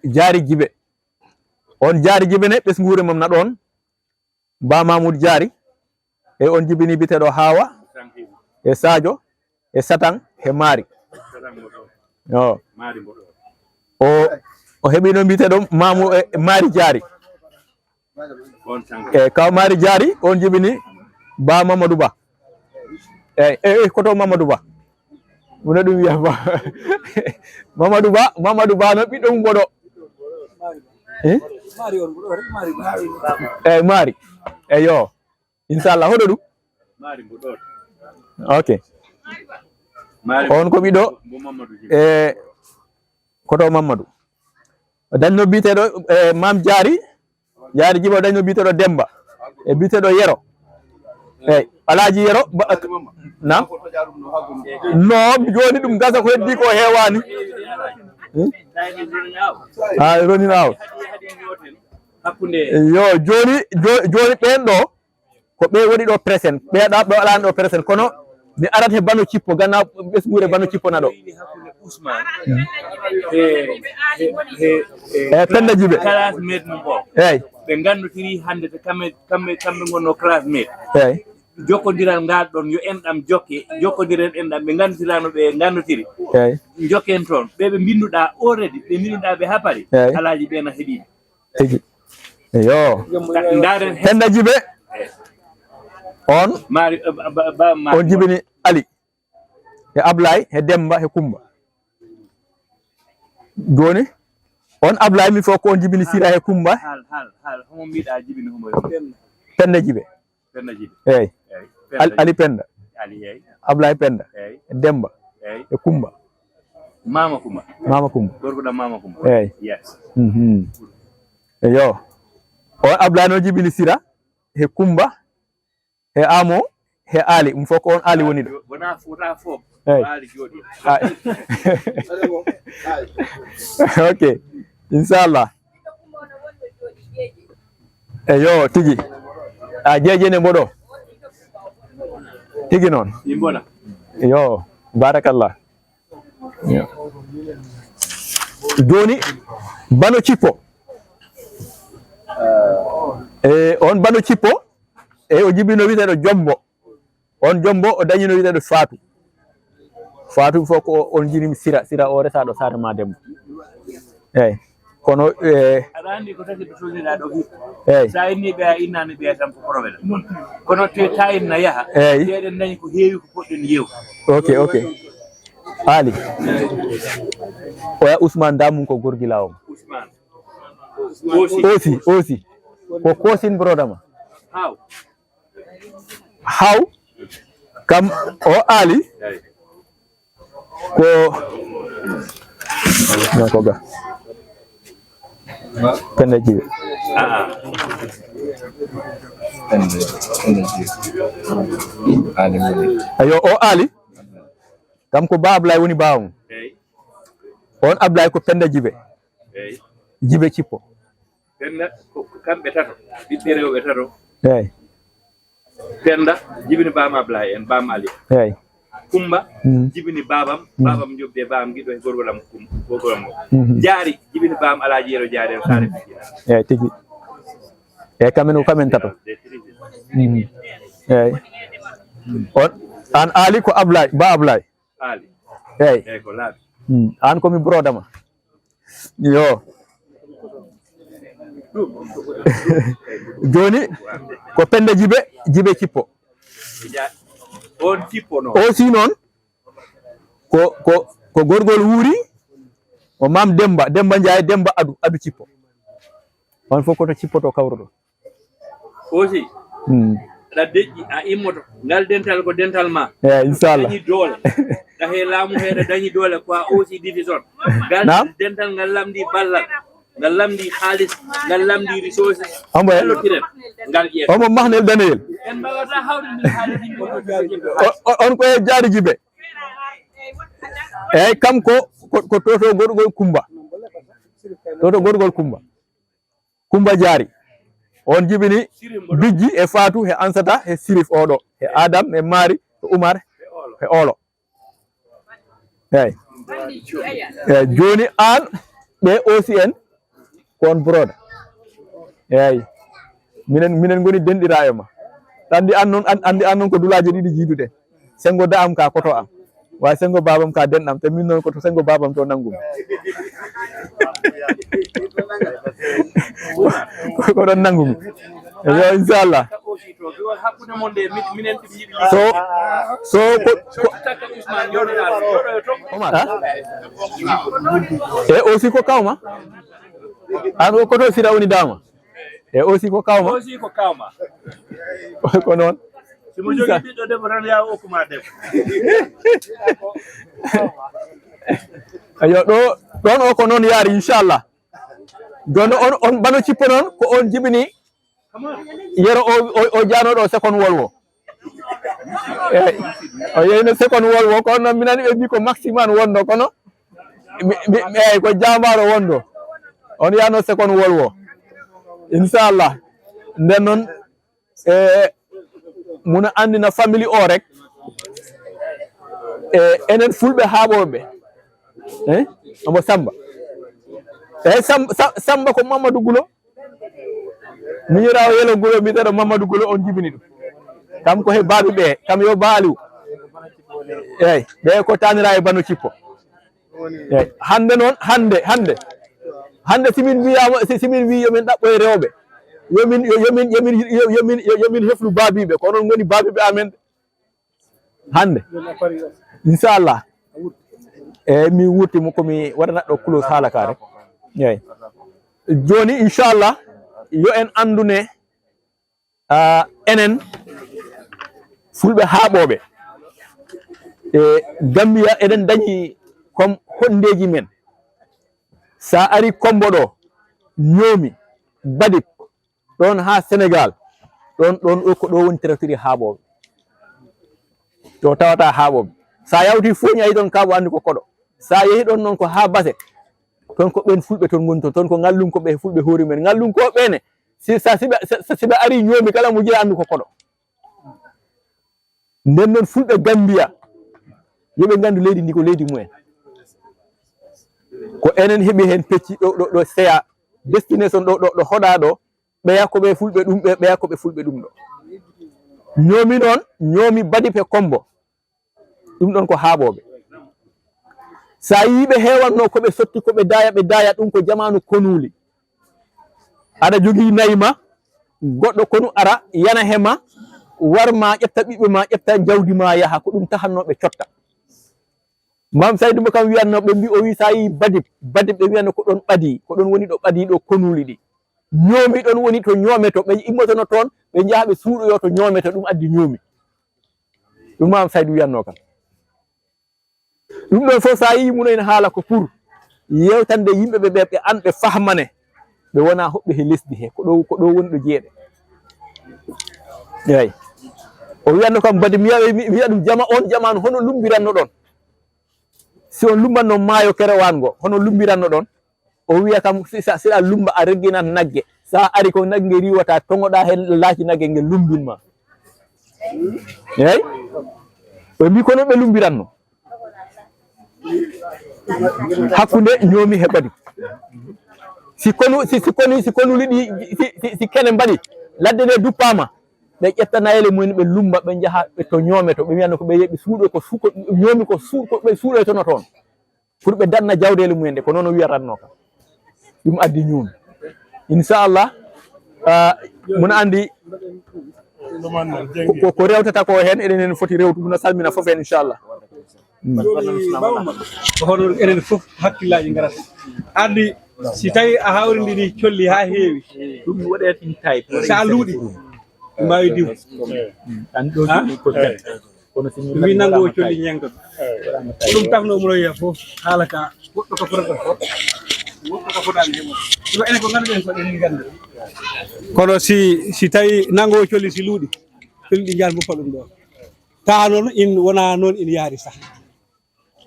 Jaari Jibe. On Jaari Jibe ne, ɓesnguure mum na ɗoon. Ba Mamoudou Diary, e on jibini biteɗo Hawa, e Sadio, e Satan, e Mari. Yo. O, o heɓino biteɗo Mamu-, e, Mari Diary. E kaw Mari Diary, on jibini Ba Mamadou Ba. Eyyi, eyyi, eyyi, koto Mamadou Ba. Mune ɗum wiya Ba. Mamadou Ba, Mamadou Ba no ɓiɗɗo mum mboɗo. Eh? Eyyi, Mari. Eyyo. Inchallah, hoɗo ɗum? Ok. On ko ɓiɗɗo, e, koto Mamadou. O dañno biteɗo, e, Mam Diary. Jaari Jibo dañno biteɗo Demba. E biteɗo Yero. Eyyi, Alhaji Yero, ba-, na? No, mi joni ɗum gasa ko heddi ko hewani. Hmm? Ha, ronina aw. Yo, joni, jo-, joni ɓen ɗo, ko ɓe woni ɗo present. Ɓe ɗa, ɓe waɗani ɗo present. Kono mi arat he Bano Cippo, ganna ɓesnguure Bano Cippo na ɗo. Ousmane. E, e, e, e Penda Jibe. Classmate mum o. Eyyi. Ɓe ngannotiri hannde to kamɓe, kamɓe, kamɓe ngonno classmate. Eyyi. Jokkondiral ngal ɗon, yo enɗam jokke, jokkondire enɗam, ɓe nganndotirano ɓe nganndotiri. Eyyi. Jokken toon. Ɓe ɓe mbinnduɗaa already, ɓe mbinnduɗaa ɓe hapari. Eyyi. Alhaji ɓe na heɓiɓe. Tigi. Yo. Nda-, ndaaren he- Penda Jibe. On. Mari, eh, ba, ba, ba, Mari. On jibini Ali. He Ablaye, he Demba, he Koumba. Joni, on Ablaye mi fof ko on jibini Sira he Koumba. Hal, hal, hal, homo mbiɗa jibini homo yo? Penda Jibe. Penda Jibe. Eyyi. Eyyi. Al-, Penda Ali Jibe. Penda. Ali, eyyi. Ablaye Penda. Eyyi. Demba. Eyyi. E Koumba. Mama Koumba. Mama Koumba. Gorko ɗam Mama Koumba. Eyyi. Yes. Mhm. Eyyo. O Ablaye no jibini Sira he Koumba. He Amo, he Ali, ɗum fof ko on Ali woni ɗo. Wona fota fof. Eyyi. Ali jooɗi. Ah. Ok. Inchallah. Eyyo, tigi. A jeeje ne mboɗo. Tigi noon. Ɗi mbona. Yo, barakallah. Yo. Joni, Bano Cippo. E, on Bano Cippo, e, o jibino wiyeteeɗo Jombo. On Jombo, o dañino wiyeteeɗo Faatu. Faatu fof ko on jibini Sira, Sira o resaɗo Saare Ma Demba. Eyyi. Kono, e, aɗa anndi ko taki ɓe tolniɗaa ɗo hikka. Eyyi. Sa inni ɓe a innani ɓe tan ko problème. Kono te ta inna yaha. Eyyi. Te eɗen dañi ko heewi ko poɗɗen yeew. Ok, ok. Ali. Oya Ousmane Damun ko gorgilaawo ma. Ousmane. Osi. Osi, Osi. Ko Kosin broda ma. Haw. Haw. Kam o Ali. Eyyi. Ko, non ko ga. Penda Jibe. Ah, ah. Ayo, o Ali. Kam ko Ba Ablaye woni baawam. On Ablaye ko Penda Jibe. Jibe Cippo. Penda ko, ko kamɓe tato, ɓiɓɓe rewɓe tato. Eyi. Penda jibini Bam Ablaye en, Bam Ali. Eyi. Kumba jibini babam, babam jobbi e babam giɗo e gorgol am Kum-, gorgol am. Jaari jibini Bam Alaaji Yero Jaari en saare Fijira. Eyi, tigi. Eyi, kamen ko kamen tato. Eyi. On, an Ali ko Ablaye, Ba Ablaye. Ali. Eyi. Eyi, ko laaɓi. An ko mi broda ma. Yo. Joni ko Penda Jibe, Jibe Cippo. On Cippo noon. O si noon ko, ko, ko gorgol wuuri, o Mam Demba, Demba Njaay, Demba Adu, Adu Cippo. On fof ko to Cippo to kawruɗo. Aussi, aɗa deƴƴi, a immoto. Ngal dental ko dental ma. Eyi, inchallah. Dañi doole. Ɗa he laamu he ɗa dañi doole, ko a aussi division. Ngal dental ngal lamdi ballal, ngal lamdi haalis, ngal lamdi resources. Hombo he? Ngal ƴeew. Hombo mahnel daneyel? En mbawata hawde min haalis. O, on ko e Jaari Jibe. Eyi, kam ko, ko, ko toto gorgol Kumba. Toto gorgol Kumba. Kumba Jaari. On jibini Bijji e Faatu e Ansata e Sirif oɗo e Adam e Mari e Umar e Olo. Eyi. Eyi, joni an ɓe aussi en ko on broda. Eyi. Minen, minen ngoni denɗira e ma. Andi an noon, an-, andi an noon ko dulaji ɗiɗi jiiduɗe. Sengo da am ka koto am. Wa sengo babam ka den am. Te min noon ko to sengo babam to nangumi. Ko, ko ɗon nangumi. Yo, inchallah. So, so, ko, ko, Omar. Ha? E aussi ko kawma. An o koto sira woni dama. E aussi ko kawma. Aussi ko kawma. Ko noon. Si mo jogii ɓiɗɗo debbo tan, yaa o okku ma debbo. Ayo, ɗo, ɗon o ko noon yaari, inchallah. Ɗon on, on Bano Cippo noon, ko on jibini Yero o, o, o jaanoɗo Sekon Wolwo. Eyi, o yeyno Sekon Wolwo, kono noon mi nani ɓe mbi ko Maximan wonno, kono mi, mi, mi, eyi, ko Jambaaro wonno. On yaano Sekon Wolwo. Inchallah. Nden noon, e, muna anndina famille o rek. E, enen Fulɓe haaɓooɓe. Eh? Omo Samba. Eyi, Sam-, Sa-, Samba ko Mamadou Gulo. Miñiraawo Yelo Gulo, mbiyeteeɗo Mamadou Gulo, on jibini ɗum. Kam ko he baaɓe ɓe, kam yo Ba Aliou. Eyi, ɓe ko taanira e Bano Cippo. Eyi, hannde noon, hannde, hannde. Hannde si min mbiyaama, si, si min mbii yo min ɗaɓɓo e rewɓe. Yo min, yo, yo min, yo min, yo, yo min, yo, yo min heflu baabiiɓe, ko onon ngoni baabiiɓe amen. Hannde. Inchallah. Eyi, mi wurti mo ko mi waɗana ɗo close haala ka rek. Eyi. Joni, inchallah, yo en anndune, ah, enen Fulɓe haaɓooɓe. E Gambia, eɗen dañi comme honndeeji men. Sa ari Kombo ɗo, Ñoomi, Badip, ɗon haa Senegal, ɗon, ɗon ɗo ko ɗo woni territoire haaɓooɓe. To tawata haaɓooɓe. Sa yawti Fooñi, a yi ɗon Kaabo, anndi ko koɗo. Sa yehi ɗon noon ko haa Base, toon ko ɓen Fulɓe toon ngoni toon, toon ko Ngallunkooɓe e Fulɓe hoori men. Ngallunkooɓe ne, si, sa, si ɓe, sa, si ɓe ari Ñoomi, kala mo jeyi anndu ko koɗo. Nden noon Fulɓe Gambia, yo ɓe nganndu leydi ndi ko leydi mumen. Ko enen heɓi heen pecci ɗo, ɗo, ɗo seya, destination ɗo, ɗo, ɗo hoɗa ɗo, ɓeya ko ɓe Fulɓe ɗum, ɓe, ɓeya ko ɓe Fulɓe ɗum ɗo. Ñoomi noon, Ñoomi Badip e Kombo. Ɗum ɗon ko haaɓooɓe. Sa yii ɓe heewanno ko ɓe sotti, ko ɓe daaya, ɓe daaya, ɗum ko jamaanu konuuli. Aɗa jogii nayi ma, goɗɗo konu ara, yana he ma, war ma, ƴetta ɓiɓɓe ma, ƴetta jawdi ma, yaha, ko ɗum tahanno ɓe cotta. Mam Saydu mo kam wiyanno ɓe mbi, o wi sa yii Badip, Badip ɓe wiyanno ko ɗon ɓadi, ko ɗon woni ɗo ɓadi ɗo konuuli ɗi. Ñoomi ɗon woni to ñoometo, ɓe immotono toon, ɓe njaha ɓe suuɗoyo to ñoometo, ɗum addi Ñoomi. Ɗum Mam Saydu wiyanno kam. Ɗum ɗon fof sa yii muno ene haala ko pour yewtande yimɓe ɓe, ɓe, ɓe an ɓe fahmane, ɓe wona hoɓɓe he lesdi he, ko ɗo, ko ɗo woni ɗo jeeɗe. Eyi. O wiyanno kam, badi mi wiya, mi wiya ɗum, jama on jamaanu, hono lumbiranno ɗon? Si on lumbanno maayo Kerewaan ngo, hono lumbiranno ɗon? O wiya kam, si sa, si a lumba, a regginan nagge. Sa ari ko nagge riiwata, toŋoɗa heen laaci nagge nge lumbin ma. Eyi? Ɓe mbi kono ɓe lumbiranno. Hakkunde ñoomi he ɓadi. Si konu, si, si konu, si konu liɗi, si, si, si kene mbaɗi, ladde nde duppaama, ɓe ƴetta nayeele mumen, ɓe lumba, ɓe njaha ɓe to ñoome to, ɓe wiyanno ko ɓe yeɓi suuɗo, ko suuko, ñoomi ko suuɗo, ko ɓe suuɗoytono toon. Pour ɓe danna jawdeele mumen ɗe, ko noon o wiyatanno ka. Ɗum addi ñuun. Inchallah, ah, muna anndi ko, ko, ko rewtata ko heen, eɗen en foti rewtude, muna salmina fof heen, inchallah. Mm. Ko hono enen fof hakkillaaji ngarata. Anndi, si tawi a hawrindini colli haa heewi, ɗum waɗe tin tawi. So a luuɗi, mbaawi diw. An ɗo. Ha? Ɗum wi nanngo o colli ñeeŋto. Ko ɗum tafno muno yiya fof haala ka, woɗɗo ko fotata fof, woɗɗo ko fotaani he mum. Ɗum enen ko ngannduɗen ko ɗen nganndu. Kono si, si tawi nanngo o colli si luuɗi, colli ɗi njahan mboppa ɗum ɗo. Taa noon in wona noon in yaari sah.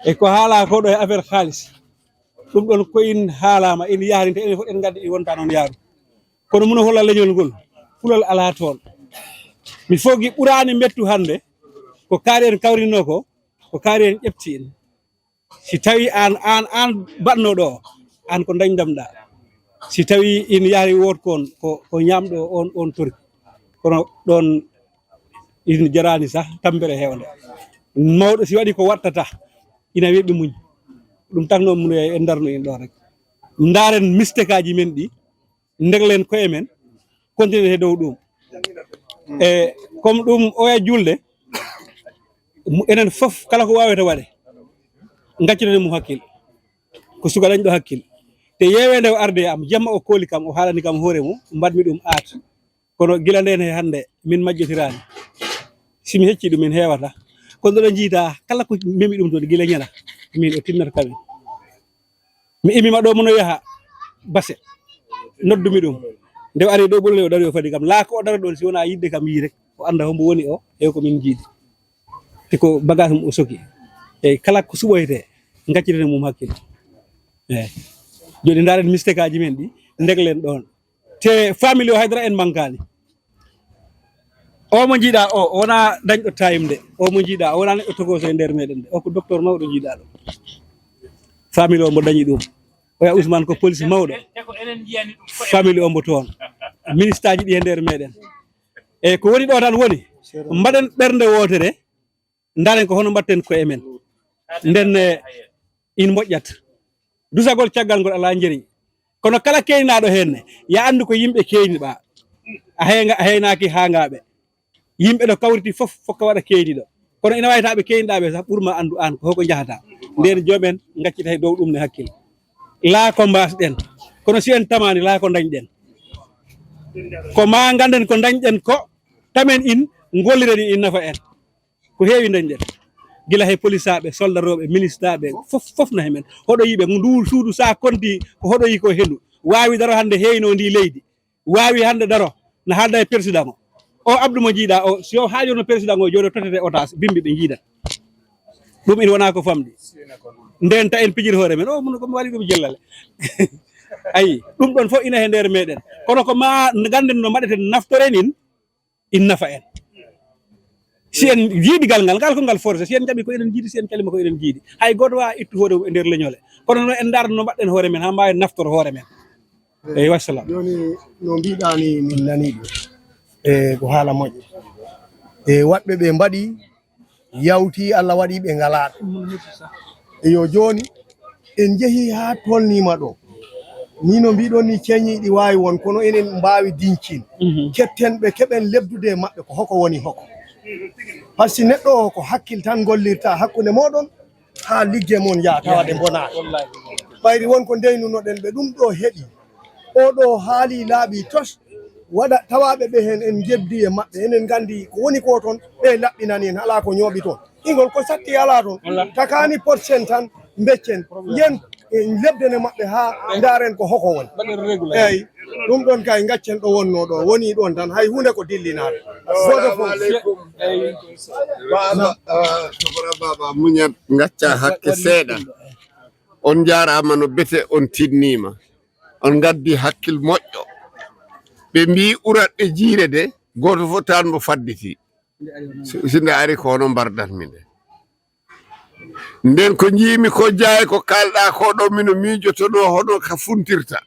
E ko haala ko ɗo e affaire haalis. Ɗum ɗon ko in haalama, in yaari, te enen fof en ngaddi ɗi wonta noon yaaru. Kono muno holla leñol ngol, kulol alaa toon. Mi fogi ɓuraani mettu hannde, ko kaari en kawrinno ko, ko kaari en ƴefti en. Si tawi aan, aan, aan baɗno ɗo, aan ko dañdamɗa. Si tawi in yahri woot kon, ko, ko ñaamɗo on, on torki. Kono ɗon in jaraani sah, tampere heewnde. Mawɗo si waɗi ko wattata, ina weɓi muñ. Ɗum takno mun e, en darno in ɗo rek. Ndaaren mistekaaji men ɗi, ndeglen koye men, continue he dow ɗum. E, comme ɗum oya julde, mu-, enen fof kala ko wawete waɗe, gaccitene mum hakkil. Ko suka dañɗo hakkil. Te yeewende o arde e am, jemma o kooli kam, o haalani kam hoore mum, mbaɗmi ɗum aat. Kono gila nden he hannde, min majjotiraani. Si mi hecci ɗum, min heewata. Kono ɗo jiita, kala ko memi ɗum toon, gila ñala, min o tinnata kamin. Mi imima ɗo, mono yaha base. Noddumi ɗum. Nde o ari ɗo ɓurle, o dari, o fadi kam. Laa ko o dara ɗon, si wonaa yiɗde kam yii rek, o annda hombo woni o, e ko min jiidi. Te ko bagage mum o soki. Eyi, kala ko suɓoyte, gaccitene mum hakkille. Eyi. Jooni ndaaren mistekaaji men ɗi, ndeglen ɗon. Te famille o haydara en mankaani. O mo njiiɗa o, o wona dañɗo tayim de. O mo njiiɗa o wona neɗɗo togoso e nder meɗen de. O ko docteur mawɗo njiiɗa ɗo. Famille o mbo dañi ɗum. Oya Ousmane ko police mawɗo. Famille o mbo toon. Ministre aji ɗi e nder meɗen. E ko woni ɗo tan woni, mbaɗen ɓernde wootere, ndaaren ko hono mbaɗten ko e men. Nden, eh, in moƴƴat. Dusagol caggal ngol alaa njeri. Kono kala keynaaɗo heen ne, ya anndu ko yimɓe keyniɓa. A heyga-, a heynaaki haangaaɓe. Yimɓe ɗo kawriti fof, fof ko waɗa keyniɗo. Kono ina wawi taɓe keyniɗaɓe sah ɓurma anndu aan ko hoko njahata. Nden joom en gaccita he dow ɗum ne hakkille. Laa ko mbasɗen. Kono si en tamani, laa ko dañɗen. Ko ma ganden ko dañɗen ko, tamen in, ngolliren in, in nafa en. Ko heewi dañɗen. Gila he polisaɓe, soldaroɓe, ministaɓe, fof, fof na he men. Hoɗo yiɓe, ndu suudu sa konti, ko hoɗo yi ko hendu. Wawi daro hande heyno ndi leydi. Wawi hande daro, na haalda e président o. O Abdou mo jiiɗa o, si o haajono président o, joni o totete otage, bimbi ɓe jiidat. Ɗum ina wona ko famɗi. Nden ta en pijir hoore men, o mun ko mi waɗi ɗum jellale. Ayi, ɗum ɗon fof ina he nder meɗen. Kono ko ma ganden no mbaɗeten naftoren in, in nafa en. Si en jiidi gal ngal, ngal ko ngal forcé, si en jaɓi ko enen jiidi, si en calima ko enen jiidi. Hay goto wawa ittu hoore mum e nder leñole. Kono no en ndaara no mbaɗɗen hoore men, ha mbawen naftor hoore men. Eyyi, wassalam. Joni, no mbiɗa ni, min nani ɗum. E ko haala moƴƴo. E waɗɓe ɓe mbaɗi, yawti, Allah waɗi ɓe ngalaɗo. Eyyo, joni, en jeehi ha tolnima ɗo. Ni no mbiɗon ni, ceñiɗi wawi won, kono enen mbawi dincin. Mhm. Ketten ɓe, keɓen lebdude e maɓɓe ko hoko woni hoko. Par ce que neɗɗo o ko hakkil tan gollirta hakkunde moɗon, ha ligge mon yaa tawade bonani. Ɓayri won ko ndeynunoɗen ɓe, ɗum ɗo heɓi. O ɗo haali laaɓi tos, waɗa tawaɓe ɓe hen en jebdi e maɓɓe, enen gandi ko woni ko toon, ɓe laɓɓinani en, ala ko ñooɓi toon. Ingol ko satti ala toon. Takani pot sen tan, mbeccen. Yen En lebdene maɓɓe haa ndaaren ko hoko woni. Eyi, ɗum ɗon kay, ngaccen ɗo wonnoo ɗo, woni ɗon tan, hay huunde ko dillinaade. Gooto fof. Baaba, ah, sofra baaba, muñat, ngacca hakke seeɗa. On njaaraama no bete, on tinniima. On ngaddi hakkil moƴƴo. Ɓe mbii ɓurat ɓe jiire de, gooto fof tan mbo fadditi. Si nde ari ko hono mbardatmi nde. Nden ko njiimi ko jaay ko kaalɗa ko ɗo mino miijotono hono ka funtirta.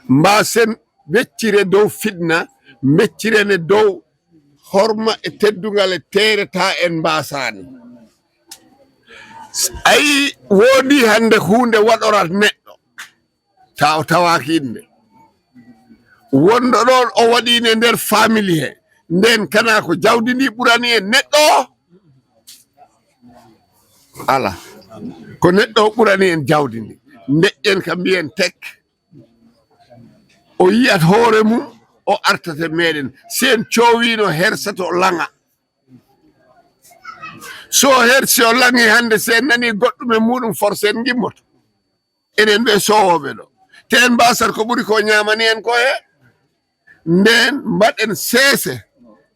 Mbaasen weccire dow fitna, weccirene dow horma e teddungal e teereta en mbaasaani. Ayi woodi hannde huunde waɗorat neɗɗo taw tawaaki innde. Wonɗo ɗon o waɗiino e nder famili he. Nden kana ko jawdi ndi ɓurani en neɗɗo o? Ala. Ko neɗɗo o ɓurani en jawdi ndi. Ndeƴƴen ka mbiyen tek. O yiyat hoore mum, o artata meɗen. Si en coowino hersato laŋa. So hersi o laŋi hannde, si en nani goɗɗum e muɗum forse en gimmoto. Enen ɓe sowooɓe ɗo. Te en mbasat ko ɓuri ko ñaamani en ko he. Nden mbaɗen seese,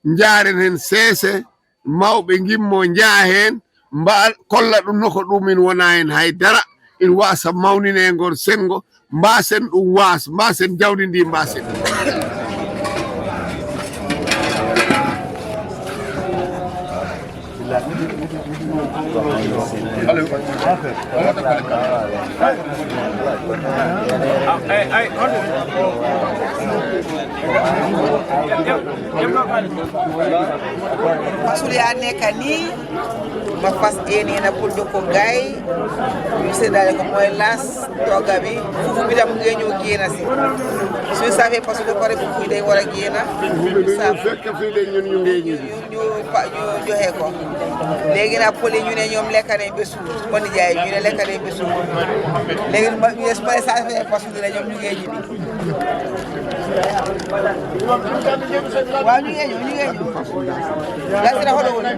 njaaren hen seese, mawɓe ngimmo njaa hen, mba kolla ɗum no ko ɗum in wona hen hay dara, in wasa mawnine ngol sengo, mbasen ɗum was, mbasen jawdi ndi mbasen. Pasuliyane kani ma fas eni na puldo ko gay. Misedale ko moy las togabi. Fufu bidam ngeño gena si. Su safe pasude kore fufu de wala gena. Fekk fi de ñun ñu ngeñu. Ñu ñu joxe ko. Léegi nag poli ñu ne ñoom lekk nañ ba suur. Kon jaay ñu ne lekk nañ ba suur. Léegi ma ñu espéré ça fait parce que la ñoom ñu ngi ñibbi. Waaw ñu ngi ñëw ñu ngi ñëw. Gasira holo wala.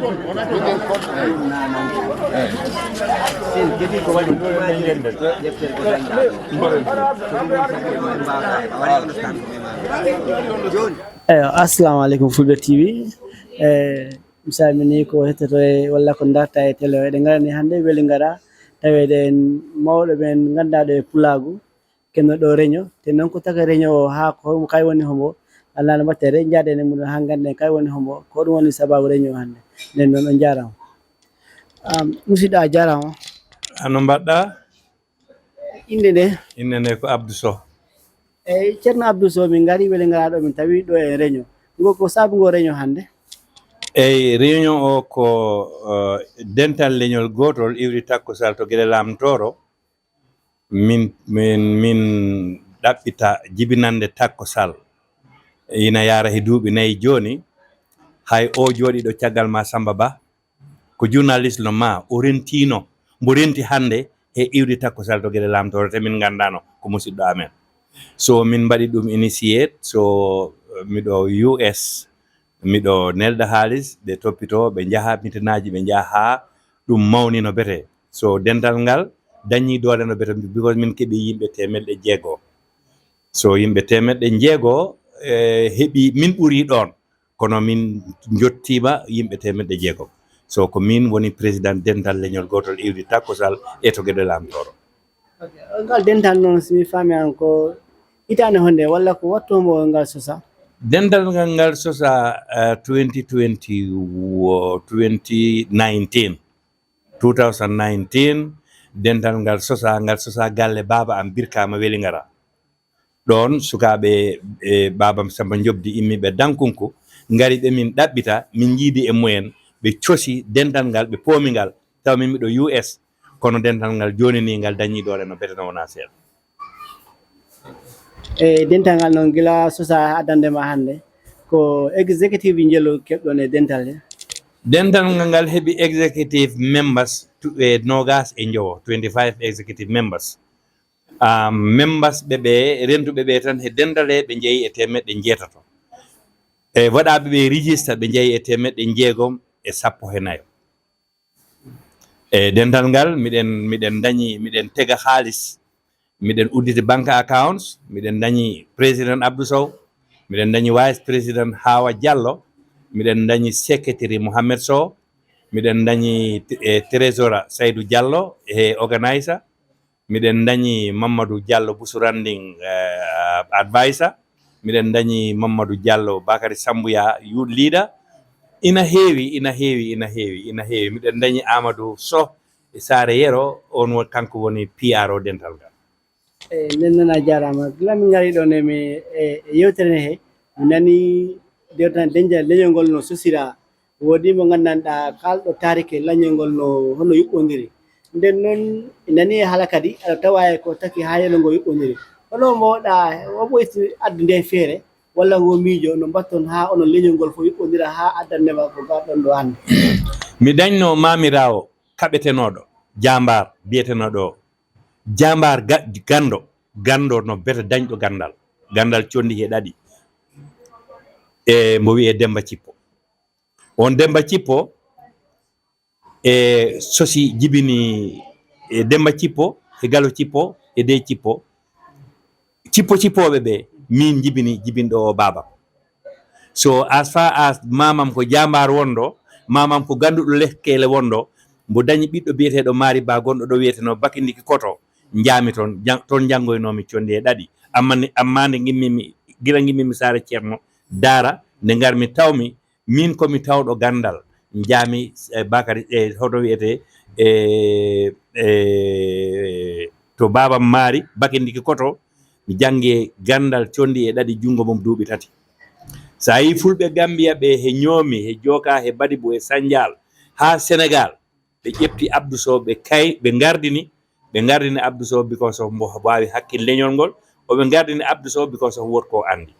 Eyo, assalamu aleykum Fulɓe T V. E mi salmini ko hettoto e walla ko darta e télé o. Eɗen ngarani hannde weli ngara taweede en mawɗo men nganndaɗo e pulaagu, kenno ɗo reño. Te noon ko taka reño o haa ko kay woni hombo, alano mbatte re jaaden e muɗum haa ngannden kay woni hombo, ko ɗum woni sababu reño hannde. Nden noon on njaarama. Am, musidɗo a jaarama. Ano mbaɗɗa? Innde nde? Innde nde ko Abdou Sow. Eyi, Ceerno Abdou Sow, min ngari weli ngara ɗo, min tawi ɗo e reño. Ngo ko sabu ngo reño hannde? Eyi, reño o ko eh, dental leñol gotol iwri takkosal to Guédé Lamtoro. Min min min ɗaɓɓita jibinande takkosal. Ina yaara he duuɓi nayi jooni. Hay o jooɗiɗo caggal ma Samba Ba, ko journaliste no ma o rentino mbo renti hannde he iwdi takkosal to Guédé Lamtoro te min nganndano ko musidɗo amen. So min mbaɗi ɗum initiate, so miɗo U S, miɗo nelda haalis, ɓe toppito, ɓe njaha mitinaaji, ɓe njaha haa ɗum mawni no bete. So dental ngal dañi doole no bete, because min keɓi yimɓe teemeɗɗe jeego. So yimɓe teemeɗɗe jeego e heɓi, min ɓuri ɗoon, kono min njottiima yimɓe teemeɗɗe jeegom. So ko min woni président dental leñol gootol iwdi takkosal e to Guédé Lamtoro. Ngal dental noon, so mi faami an, ko hitaande honde walla ko wattu mo ngal sosa? Dental ngal ngal sosa uh, twenty twenty, wo- twenty nineteen, two thousand nineteen. Dental ngal sosa, ngal sosa galle baaba am Birkama Welingara. Ɗoon sukaaɓe e baabam Samba Njoɓdi immiiɓe Dankunku ngari ɓe min ɗaɓɓita, min njiidi e mumen, ɓe cosi dental ngal, ɓe poomi ngal, tawa min miɗo U S, kono dental ngal jooni nii ngal dañii doole no bete no wonaa seeɗa. E dental ngal noon gila sosa addande ma hannde, ko executive njelo keɓɗon e dental he? Dental ngal ngal heɓi executive members tu- e noogaas e njowo, twenty-five executive members. Um, members ɓe ɓe rentuɓe ɓe tan he dental he ɓe njeyi e temeɗɗe njeetato. E waɗaɓe ɓe register ɓe njeyi e temeɗɗe njeegom e sappo he nayo. E dental ngal, miɗen miɗen dañi miɗen tega haalis, miɗen udditi banque accounts, miɗen dañi président Abdou Sow, miɗen dañi vice président Hawa Diallo, miɗen dañi secretary Mohamed Sow, miɗen dañi e trésora Saydou Diallo e organizer, miɗen dañi Mamadou Diallo Bousouranding, eh, advisor, miɗen dañi Mamadou Diallo Bakary Sambuya youth leader. Ina heewi, ina heewi, ina heewi, ina heewi. Miɗen dañi Amadou Sow e Saare Yero, on won, kanko woni P R o dental ngal. E nden noon a jaaraama. Gila min ngari ɗoon e mi e e yewtere nde he, mi nani dewtan deñja leñol ngol no sosira. Woodi mo nganndanɗaa kaalɗo taarike leñol ngol no hono yuɓɓondiri. Nden noon mi nani e haala kadi aɗa tawa e ko taki haa leñol ngol yuɓɓondiri. Hono mboɗa o ɓoyti addu nde feere walla ngo miijo no mbatton haa onon leñol ngol fof yuɓɓondira haa addan ndema ko garɗon ɗo hannde. Mi dañno maamiraawo kaɓetenooɗo, jaambaar biyetenooɗo, jaambaar ga- ganndo, ganndo no bete dañɗo ganndal, ganndal conndi he ɗaɗi, e mbo wiyee Demmba Cippo. On Demmba Cippo e sosi jibini e Demmba Cippo e Galo Cippo e Dey Cippo. Cippo cippooɓe ɓe min jibini jibinɗo o baabam. So as far as mamam ko jaambaar wonɗo, mamam ko gannduɗo lekkeele wonɗo, mbo dañi ɓiɗɗo biyeteeɗo Maari Ba gonɗo ɗo wiyetenoo Bakindiki Koto, njaami toon, jan- toon njanngoynoomi conndi e ɗaɗi. Amma ni- amma nde ngimmimi, gila ngimmimi Saare Ceerno Daara, nde ngarmi tawmi, miin ko mi tawɗo ganndal, njaami e Bakary e hoto wiyetee e e to baabam Maari Bakindiki Koto, mi janngi ganndal conndi e ɗaɗi junngo mum duuɓi tati. So a yii fulɓe Gammbiya ɓe he Ñoomi, he Jooka, he Badibu, he Sannjaal, haa Senegaal, ɓe ƴefti Abdou Sow, ɓe kay ɓe ngardini, ɓe ngardini Abdou Sow because of mbo waawi hakkil leñol ngol, o ɓe ngardini Abdou Sow because of wot ko o anndi.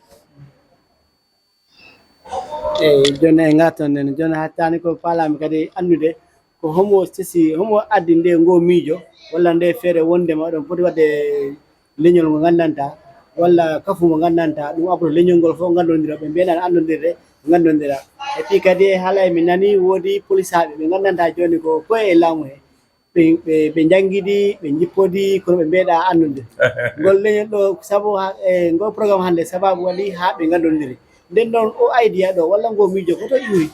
Eyi, jooni en ngartan nden. Jooni hattaani ko paalaami kadi anndude ko homo sesi, homo addi nde ngoo miijo walla nde feere wonde ma ɗon poti waɗde leñol ngo nganndantaa walla kafu mo nganndantaa ɗum abboto leñol ngol fof nganndondira, ɓe mbiyeɗaa anndondirde nganndondira. E puis kadi e haala e mi nani woodi polisaaɓe ɓe nganndantaa jooni ko koye e laamu he. Ɓe ɓe ɓe njanngidi, ɓe njippodi, kono ɓe mbeeɗaa anndude ngol leñol ɗo sabu ha- e ngol programme hannde sababu waɗi haa ɓe nganndondiri. Nden noon o idea ɗo walla ngoo miijo ko to iwi?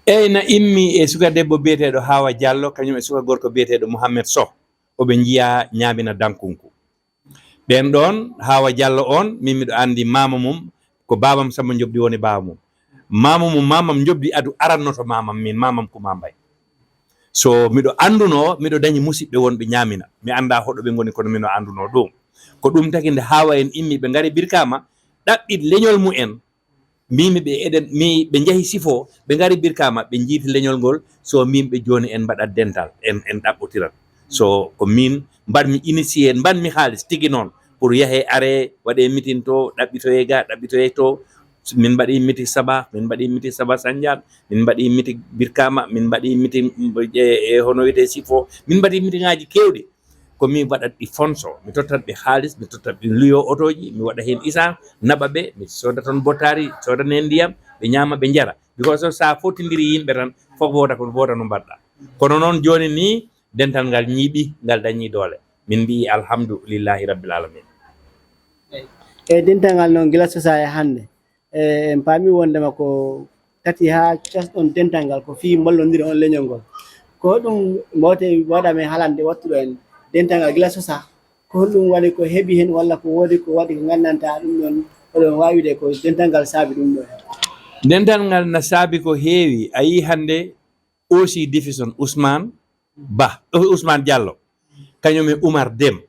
Eyi, na immi e suka debbo biyeteeɗo Hawa Diallo, kañum e suka gorko biyeteeɗo Mouhamed Sow, oɓe njiya ñaamina dankunku. Ɓeen ɗoon, Hawa Diallo oon, min miɗo anndi maama mum ko baabam Samba Njoɓdi woni baaba mum. Maama mum, maamam Njoɓdi Adu arannoto maamam, min maamam Kuma Mbay. So miɗo anndunoo, miɗo dañi musiɓɓe wonɓe ñaamina, mi anndaa hoɗo ɓe ngoni, kono mino anndunoo ɗum. Ko ɗum tagi nde Hawa en immi, ɓe ngari Birkama ɗaɓɓit leñol mumen. Mbimi ɓe eɗen mi ɓe njahi sifo, ɓe ngari Birkama, ɓe njiiti leñol ngol. So min ɓe jooni en mbaɗat dental, en en ɗaɓɓotirat. So ko min mbaɗmi initié, mbaɗmi haalis tigi noon pour yahe are waɗe mitin to, ɗaɓɓitoye ga, ɗaɓɓitoye to. Min mbaɗi mitin Saba, min mbaɗi mitin Saba Sanjal, min mbaɗi mitin Birkama, min mbaɗi mitin e hono wiyetee sifo, min mbaɗi mitin ngaji kewɗi. Ko min waɗat ɗi fonso, mi tottat ɓe haalis, mi tottat ɓe luyo otooji, mi waɗa heen isan, naɓa ɓe, mi sooda toon bottaari, soodana heen ndiyam, ɓe ñaama, ɓe njara. Because so a fotindiri yimɓe tan, fof ko wota ko wota no mbaɗɗa. Kono noon jooni nii, dental ngal ñiiɓi, ngal dañii doole. Min mbiyi alhamdu lillahi rabbil alamin. E dental ngal noon gila sosaa e hannde, e en paami wondema ko tati haa casɗon dental ngal ko fii mallondire on leñol ngol. Ko hoɗum mbawte waɗa men haalande wattuɗo en dental ngal gila sosaa? Ko honɗum waɗi ko heɓi heen walla ko woodi ko waɗi ko nganndantaa ɗum ɗoon, oɗon waawi wiide ko dental ngal saabi ɗum ɗoon? Dental ngal na saabi ko heewi. A yii hannde O C division Ousmane Ba, Ousmane Diallo, kañum e Oumar Dem,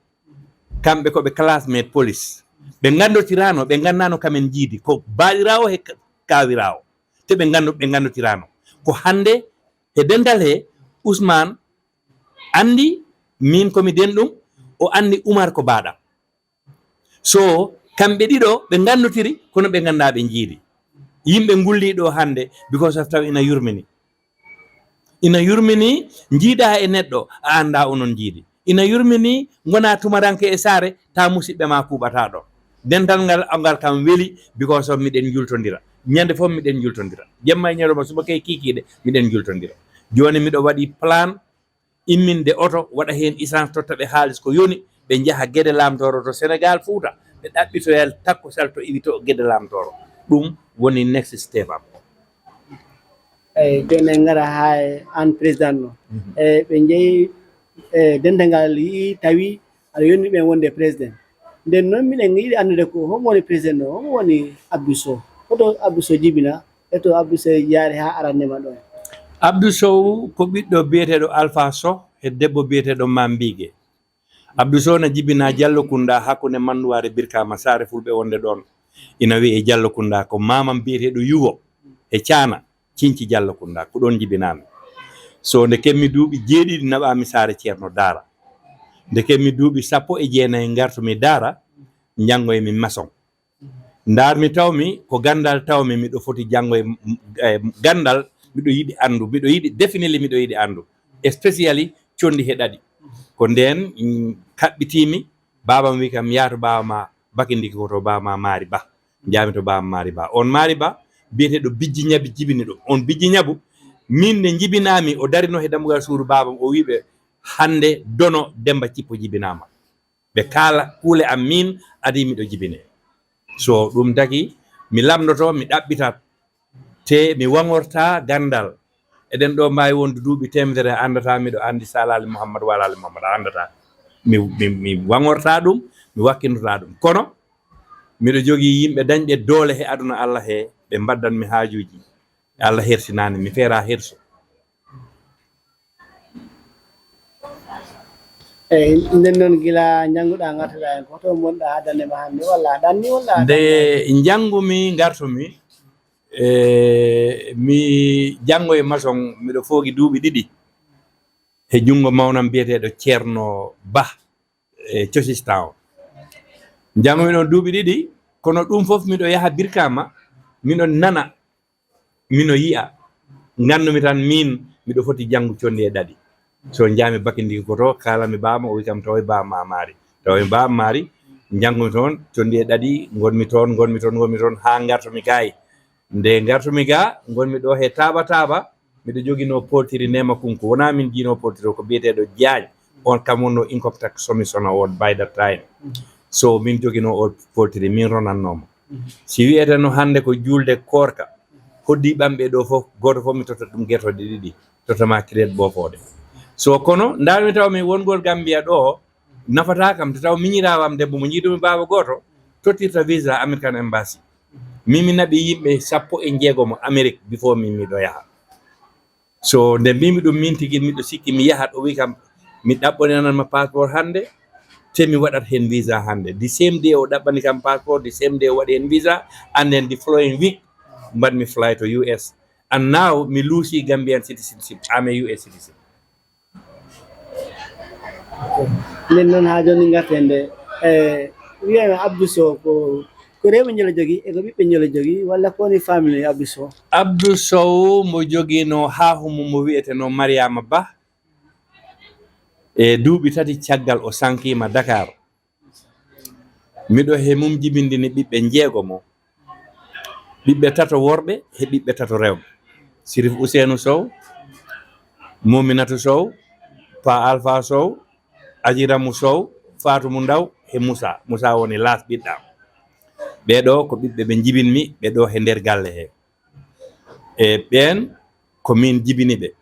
kamɓe ko ɓe classmate police. Ɓe nganndotiraano, ɓe nganndaano kamen njiidi, ko baaɗiraawo he ka- kaawiraawo. Te ɓe nganndu ɓe nganndotiraano. Ko hannde he dental he Ousmane anndi min ko mi denɗum, o anndi Oumar ko baaɗam. So kamɓe ɗiɗo ɓe nganndotiri, kono ɓe nganndaa ɓe njiidi. Yimɓe ngulli ɗo hannde because of taw ina yurmini. Ina yurmini njiidaa e neɗɗo, a anndaa onon njiidi. Ina yurmini ngonaa tumaranke e saare, taa musiɓɓe ma kuuɓataa ɗo. Dental ngal, ngal kam weli because of miɗen njultondira. Ñande fof miɗen njultondira. Jemma e ñalawma, subaka e kiikiiɗe, miɗen njultondira. Jooni miɗo waɗi plan imminde oto, waɗa heen essence, totta ɓe haalis ko yoni, ɓe njaha Gede Lamtooro to Senegaal Fuuta, ɓe ɗaɓɓitoya takkosal to iwi to Gede Lamtooro. Ɗum woni next step am. Eyi, jooni en ngara haa e aan président no. Eyi, ɓe njehi, e denndaangal yi'i, tawi aɗa yonni ɓeen wonde président. Nden noon, miɗen yiɗi anndude ko homo woni président no, homo woni Abdou Sow? Hoto Abdou Sow jibina, e to Abdou Sow yaari haa arannde ma ɗo? Abdou Sow ko ɓiɗɗo biyeteeɗo Alpha Sow e debbo biyeteeɗo Mame Bigué. Abdou Sow na jibina Jallo Kunda hakkunde Manduwaare Birkama, saare Fulɓe wonde ɗoon. Ina wiyee Jallo Kunda, ko maamam biyeteeɗo Yugo e Caana, Cinci Jallo Kunda, ko ɗoon jibinaami. So nde keɓmi duuɓi jeeɗiɗi, naɓaami saare Ceerno Daara. Nde keɓmi duuɓi sappo e jeenayi, ngartumi Daara, njanngoymi maçon. Ndaarmi tawmi ko ganndal tawmi miɗo foti janngoy, e ganndal, miɗo yiɗi anndu, miɗo yiɗi, definitely miɗo yiɗi anndu, especially conndi he ɗaɗi. Ko ndeen, mm, kaɓɓitiimi, baabam wi kam, "Yaa to baaba ma Bakindiki ko to baaba ma Maari Ba." Njaami to baaba Maari Ba. On Maari Ba, biyeteeɗo Bijji Ñabi jibini ɗum. On Bijji Ñabu, min nde njibinaami, o darino he dammugal suudu baabam, o wi ɓe, "Hannde Dono Demba Cippo jibinaama." Ɓe kaala kuule am min, adi miɗo jibine. So ɗum dagi, mi lamdoto, mi ɗaɓɓitat, te mi waŋorta ganndal. Eɗen ɗo mbaawi wonde duuɓi teemedere, a anndataa miɗo anndi Saalaali Muhammad, Waalaali Muhammad, a anndataa. Mi, mi, mi waŋorta ɗum, mi wakkindotaa ɗum. Kono miɗo jogii yimɓe dañɓe doole he aduna Allah he, ɓe mbaddan mi haajuuji. Allah hersinaani, mi feera herso. Eyi, nden noon, gila njannguɗaa, ngartoɗaa heen, ko hoto ngonɗaa haa darnde ma hannde, walla a ɗanni, walla a Nde ɗannaani? Njanngu-mi, ngartu-mi, e mi janngo e maçon, miɗo foogi duuɓi ɗiɗi he junngo mawnam biyeteeɗo Ceerno Bah e Cosistan o. Njanngu-mi ɗoon duuɓi ɗiɗi, kono ɗum fof miɗo yaha Birkama, miɗo nana, miɗo yi'a, nganndu-mi tan miin miɗo foti janngu conndi e ɗaɗi. So njaami Bakindiki ko to, kaalan-mi baaba am, o wi kam, "Tawoy baaba ma Maari." Tawoy baaba Maari, njanngu-mi toon conndi e ɗaɗi, ngon-mi toon, ngon-mi toon, ngon-mi toon, haa ngartu-mi gaay. Nde ngartu-mi ga, ngon-mi ɗo he Taaba Taaba, miɗo joginoo poltiri Neema Kunku. Wonaa min jiinoo poltiri o, ko biyeteeɗo Jaañ. On kam wonnoo income tax commissioner on by that time. So min joginoo o poltiri, min ronannoo mo. Si wiyeteno hannde ko juulde koorka, hoddii ɓamɓe ɗo fof, gooto fof mi totta ɗum gertooɗe ɗiɗi, totta ma kireet boofoode. So kono ndaarmi taw mi wongol Gambia ɗo, nafataa kam, te taw miñiraawo am debbo mo njiidumi baaba gooto, tottirta visa American Embassy. Min mi naɓi yimɓe sappo e njeego mo Amérique before min miɗo yaha. So nde mbimi ɗum min tigi miɗo sikki mi yahat, o wi kam, "Mi ɗaɓɓoninanma passeport hannde, te mi waɗat heen visa hannde." The same day o ɗaɓɓani kam passeport, the same day o waɗi heen visa, and then the following week mbaɗmi fly to U S. And now mi luusi Gambian citizenship, I'm a U S citizen. Nden noon, haa jooni ngarten nde, e wiyama Abdou Sow ko, ko rewɓe njole jogii e ko ɓiɓɓe njole jogii, walla ko woni famille Abdou Sow? Abdou Sow mo jogiino haa humo mo wiyetenoo Mariama Bah. E duuɓi tati caggal o sankiima Dakar. Miɗo he mum jibindini ɓiɓɓe njeego mo. Ɓiɓɓe tato worɓe he ɓiɓɓe tato rewɓe. Sirif Ousseynou Sow, Mouminatou Sow, Pa Alpha Sow, Aji Ramu Sow, Fatou Mu Ndaw he Moussa. Moussa woni laas ɓiɗɗam. Ɓee ɗo ko ɓiɓɓe ɓe njibinmi, ɓe ɗo he nder galle he. E ɓeen ko min jibini ɓe.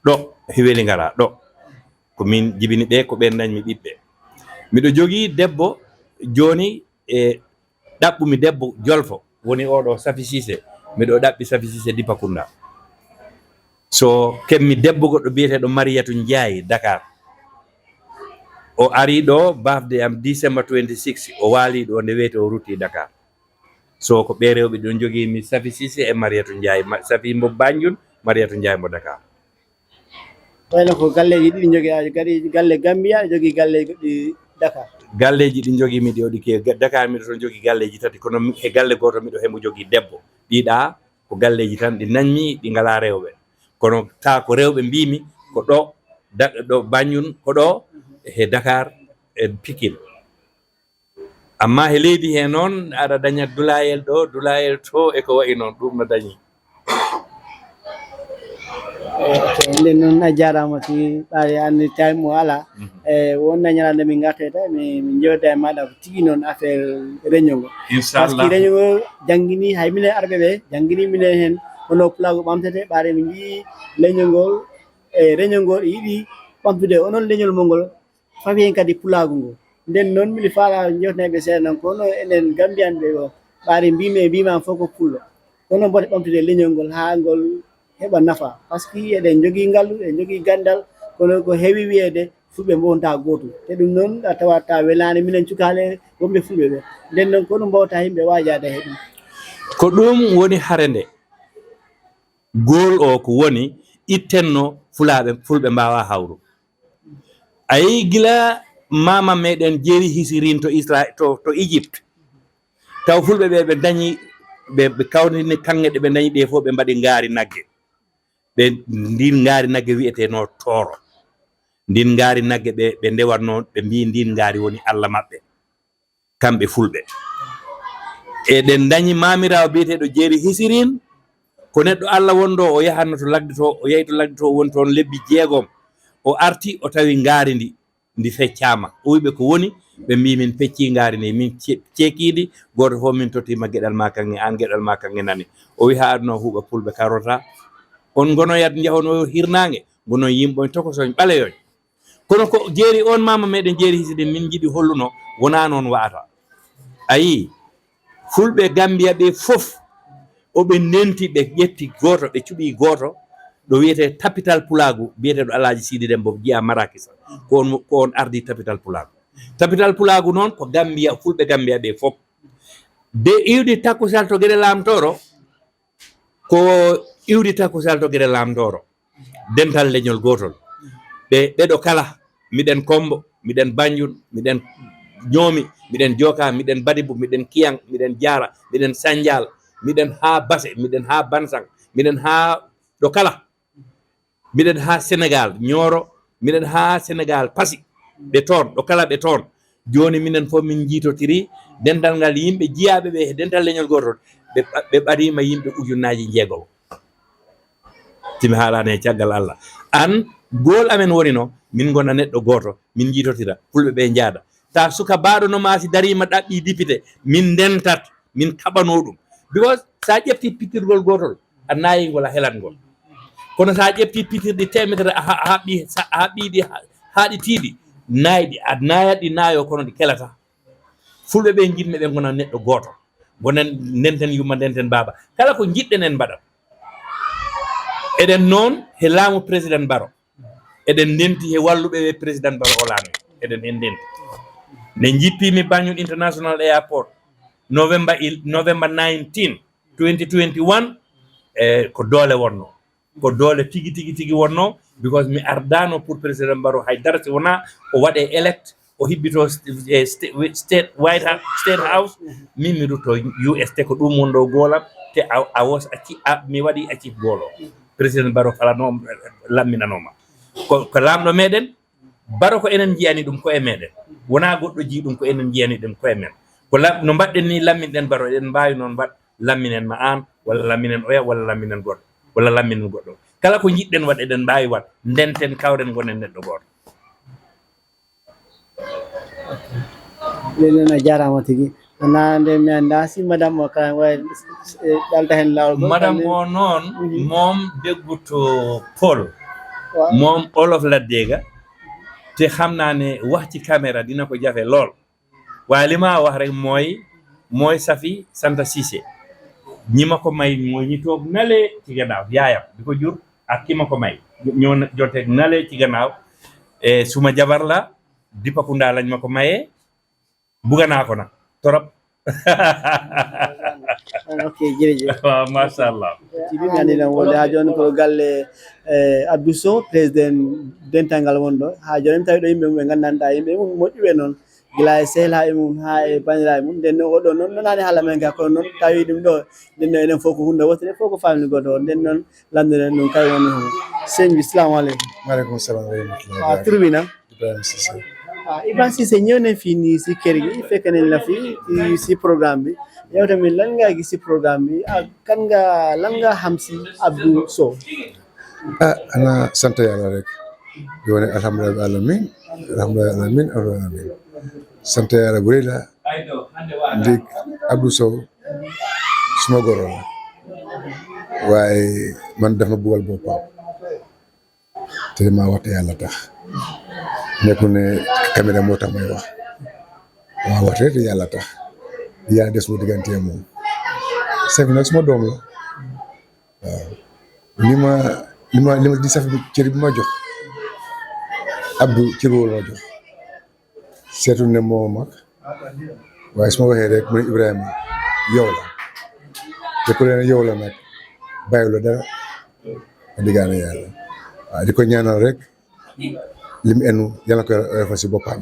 Ɗo he Weli Ngara, ɗo. Ko min jibini ɓe, ko ɓeen dañmi ɓiɓɓe. Miɗo jogii debbo jooni e ɗaɓɓumi debbo Jolfo, woni oɗo Safi Sise. Miɗo ɗaɓɓi Safi Sise Dipakunda. So keɓmi debbo goɗɗo biyeteeɗo Mariyatu Njaay Dakar. O ari ɗo birthday am December twenty-six, o waali ɗo nde weeti o rutti Dakar. So ko ɓe rewɓe ɗon jogii mi Safi Sise e Mariyatu Njaay, Ma-, Safi mbo Banjul, Mariyatu Njaay mbo Dakar. Wayno ko galleeji ɗiɗi njogii, a kadi galle Gambia, a jogii galleeji goɗɗi Dakar. Galleeji ɗi njogii mi ɗi waɗi ke Ga-, Dakar miɗo toon jogii galleeji tati, kono mi, he galle gooto miɗo hemo jogii debbo. Ɗiɗa ko galleeji tan ɗi nañmi, ɗi ngalaa rewɓe. Kono taa ko rewɓe mbiimi ko ɗo, Da-, ɗo Banjul, ko ɗo he Dakar e Pikine. Amma he leydi he noon, aɗa daña dulayel ɗo, dulayel to, e ko wayi noon, ɗum no dañi. Eh, ok, nden noon a jaaraama, si ɓaade anndi time mo alaa. Mhm. Eh, wonde ñalande min ngartoyta, min, min njewta e maaɗa ko tigi noon affaire réunion ngo. Par ce que inchallah réunion ngo janngini, hay minen arɓe ɓe, janngini minen heen hono pulaagu ɓamtete, ɓaade min njii leñol ngol, e réunion ngol yiɗi ɓamtude onon leñol mon ngol, fawi heen kadi pulaagu ngu. Nden noon, mbiɗa faala jewtanaade ɓe seeɗa noon, kono enen Gambiyanɓe o, ɓaade mbiimi e mbiimaama fof ko pullo. Kono mboɗo ɓamtude leñol ngol haa ngol heɓa nafa. Par ce que eɗen njogii ngallu, eɗen njogii ganndal, kono ko heewi wiyeede, fulɓe mbonta gootum. Te ɗum noon, a tawata welaani minen cukaale wonɓe fulɓe ɓe. Nden noon, kono mbawta yimɓe waajaade he ɗum. Ko ɗum woni hare nde. Gool o ko woni ittenno fulaaɓe, fulɓe mbaawa hawru. A yii gila maama meɗen Jeeri Hisirin to Isra-, to, to Egypte. Taw fulɓe ɓe, ɓe dañi, ɓe, ɓe kawrini kaŋŋe ɗe ɓe dañi ɗe fof, ɓe mbaɗi ngaari nagge. Ɓe, ndin ngaari nagge wi'eteno tooro. Ndin ngaari nagge ɓe, ɓe ndewatno, ɓe mbi ndin ngaari woni Allah maɓɓe. Kamɓe fulɓe. Eɗen dañi maamiraawo biyeteeɗo Jeeri Hisirin, ko neɗɗo Allah wonɗo, o yahanno to ladde to, o yahi to ladde to, o woni toon lebbi jeegom. O arti, o tawi ngaari ndi, ndi feccaama. O wi'i ɓe ko woni, ɓe mbi min pecci ngaari ndi, min ce-, ceeki ndi, gooto fof min tottiima geɗal ma kaŋŋe, aan geɗal ma kaŋŋe nani. O wi'i haa aduna o huuɓa pulɓe karota. On ngonoyat njahono hirnaange, ngonon yimɓe on tokosoñ ɓaleyoñ. Kono ko Jeeri on maama meɗen Jeeri Hisirin min njiɗi holluno, wonaa noon wa'ata. A yii, fulɓe Gambiya ɓe fof, o ɓe ndenti, ɓe ƴetti gooto, ɓe cuɓi gooto, ɗo wiyetee Tapital Pulaagu, biyeteeɗo Alaaji Siidi Dembo, jiya Marakisa. Ko on, ko on ardi Tapital Pulaagu. Tapital Pulaagu noon ko Gambiya, fulɓe Gambiya ɓe fof. De iwdi takkusal to Gere Laamtooro, ko iwdi takkusal to Gere Laamtooro, dental leñol gootol. Ɓe, ɓeɗo kala, miɗen Kombo, miɗen Banjul, miɗen Ñoomi, miɗen Jooka, miɗen Badibu, miɗen Kiyaŋ, miɗen Jaara, miɗen Sanjaal, miɗen haa Base, miɗen haa Bansaŋ, miɗen haa ɗo kala. Miɗen haa Senegaal, Ñooro, miɗen haa Senegaal, Pasi, ɓe toon, ɗo kala ɓe toon. Jooni minen fof min njiitotiri, dental ngal yimɓe jiyaaɓe ɓe he dental leñol gootol, ɓe, ɓe ɓadiima yimɓe ujunnaaji njeegom. Timi haalani e caggal Allah. An, gool amen woni no, min ngona neɗɗo gooto, min njiitotira, fulɓe ɓe njaada. Ta suka baaɗo no maasi dariima ɗaɓɓi dipite, min ndentat, min kaɓano ɗum. Because sa ƴefti pittirgol gootol, a nayi ngol, a helat ngol. Kono sa ƴefti pittirɗi teemedere, a ha-, a haɓɓi, sa-, a haɓɓi ɗi ha-, haaɗi tiiɗi, nayi ɗi, a nayat ɗi nayo, kono ɗi kelata. Fulɓe ɓe njiɗmi ɓe ngona neɗɗo gooto. Ngonen, ndenten yumma, ndenten baaba. Kala ko njiɗɗen en mbaɗat. Eɗen noon he laamu président Baro. Eɗen ndenti he walluɓe ɓe président Baro o laami. Eɗen heen ndenti. Nde njippimi Banjul International Airport, November il-, November nineteen, twenty twenty-one, e ko doole wonno. Ko doole tigi, tigi, tigi wonno, because mi ardano pour président Baro hay dara si wona o waɗe elect, o hibbito st-, e st-, wi-, state White House, State House, min mi rutto U S, te ko ɗum wonɗo goolam, te a, a wos a ci-, a, mi waɗi a cif goolo. Président Baro falano, lamminanoma. Ko, ko lamɗo meɗen, Baro ko enen njiyani ɗum koye meɗen. Wona goɗɗo jiyi ɗum, ko enen njiyani ɗum koye men. Ko la-, no mbaɗɗen ni lamminɗen Baro, eɗen mbaawi noon mbaɗ, lamminen ma aan, walla lamminen oya, walla lamminen goɗɗo, walla lamminen goɗɗo. Kala ko njiɗɗen waɗ, eɗen mbaawi waɗ, ndenten kawren ngonen neɗɗo gooto. Ɗum noon a jaaraama tigi. Wonaa nde mi anndaa si madame o kañum wayi, e, ɗalta heen laawol gol. Madame o noon, mhm, moom déggut Pël. Waaw. Moom olof la dégg, te xam naa ne wax ci caméra dina ko jafe lool. Waaye li ma wax rek mooy, mooy Safi sant Cissé. Ñi ma ko may mooy ñi toog nale ci gannaaw, yaayam bi ko jur ak ki ma ko may. Ñoo na-, joteeg nale ci gannaaw. E, suma jabar la, Dipakunda lañ ma ko mayee. Buga naa ko nag, torop. Ok, jërëjëf. Waaw, machallah. Ci bi mi andi lan wonde haa jooni ko galle, eh, Abdou Sow, président dental ngal wonɗo. Haa jooni mi tawi ɗo yimɓe mum ɓe nganndanɗaa, yimɓe mum moƴƴuɓe noon. Gila e sehilaaɓe mum haa e banndiraaɓe mum. Nden noon, oɗo noon, nanaani haala men ka, kono noon tawi ɗum ɗo. Nden noon, enen fof ko huunde wootere, fof ko famille gooto. Nden noon, lamndiren ɗum kay woni hon. Sëñ bi, salamu aleykum. Maaleykum salaam wa rahmatullahi wa barakatuh. Tur bi nan? Ibrahima Cissé. Ah, Ibrahima Cissé, ñëw nañ fii nii si kër gi, fekk nañ la fii si, si programme bi. Yow tamit, lan nga gis si programme bi? Ak kan nga, lan nga xam si Abdou Sow? Ah, ana sant Yàlla rek. Di wane alhamdulilah alamin, alhamdulilah alamin, alhamdulilah alamin. Sant Yàlla bu rëy la. Ndig Abdou Sow suma goro la, waaye man dafa ma bugal boppam, te maa waxte Yàlla tax. Nekkul ne caméra moo tax may wax, maa waxte te Yàlla tax. Yàlla des mu diggante moom. Sefi nag suma doom la. Waaw, li ma li ma li ma di saf bi, cër bi ma jox Abdou, cër boobu la ma jox. Seetu ne moo mag, waaye su ma waxee rek mu ne Ibrahima, yow la. Te ku leen yow la nag, bàyyi la dara. A diggaane Yàlla. Waaw, di ko ñaanal rek, li mu enu, Yàlla ko Yàlla oyofal si boppam.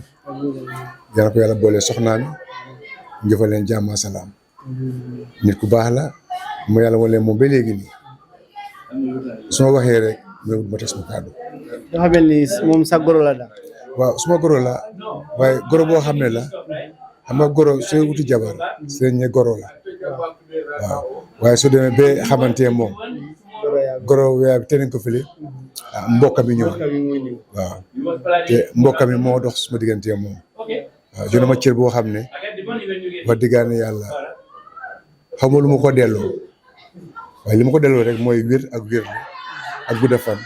Yàlla ko Yàlla boole soxnaam, ñu jëfal leen jàmm ak salaam. Nit ku baax la, ma Yàlla wane moom ba léegi nii. Su ma waxee rek, ma wut ma teg sama kàddu. Dafa mel ni moom sa goro la daal. Waaw, suma goro la, waaye goro boo xam ne la, xam nga goro sooy wuti jabar, seen ñe goro la. Waaw, waaye soo demee ba xamante moom, goro yaa bi teneen ko fële, ah, mbokk mi ñëw. Waaw, te mbokk mi moo dox suma diggante moom. Waaw, jox na ma cër boo xam ne, wax dëgg Yàlla, xaw ma lu ma ko delloo, waaye li ma ko delloo rek mooy wér ak wér ak gudda fan.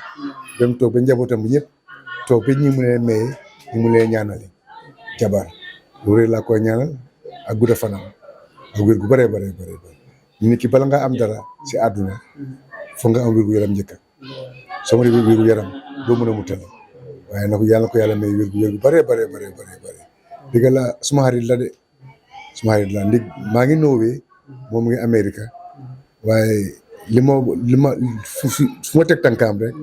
Dem toog ba njabootam bi ñëpp toog ba ñi mu leen maye, ñi mu leen ñaanale jabar. Loolu rek laa koy ñaanal, ak gudda fanam, ak wér gu bare bare bare bare. Nit ki, bala nga am dara si àdduna, foog nga am wér gu yaram njëkk. Soo amee wér gu yaram, doo mën a mu tële. Waaye nag, Yàlla ko Yàlla may wér gu, wér gu bare bare bare bare bare. Dëgg la, suma xarit la de, suma xarit la. Ndig maa ngi Norway, moom mu ngi America. Waaye li ma li ma fu fu fu ma teg tànkaam rek,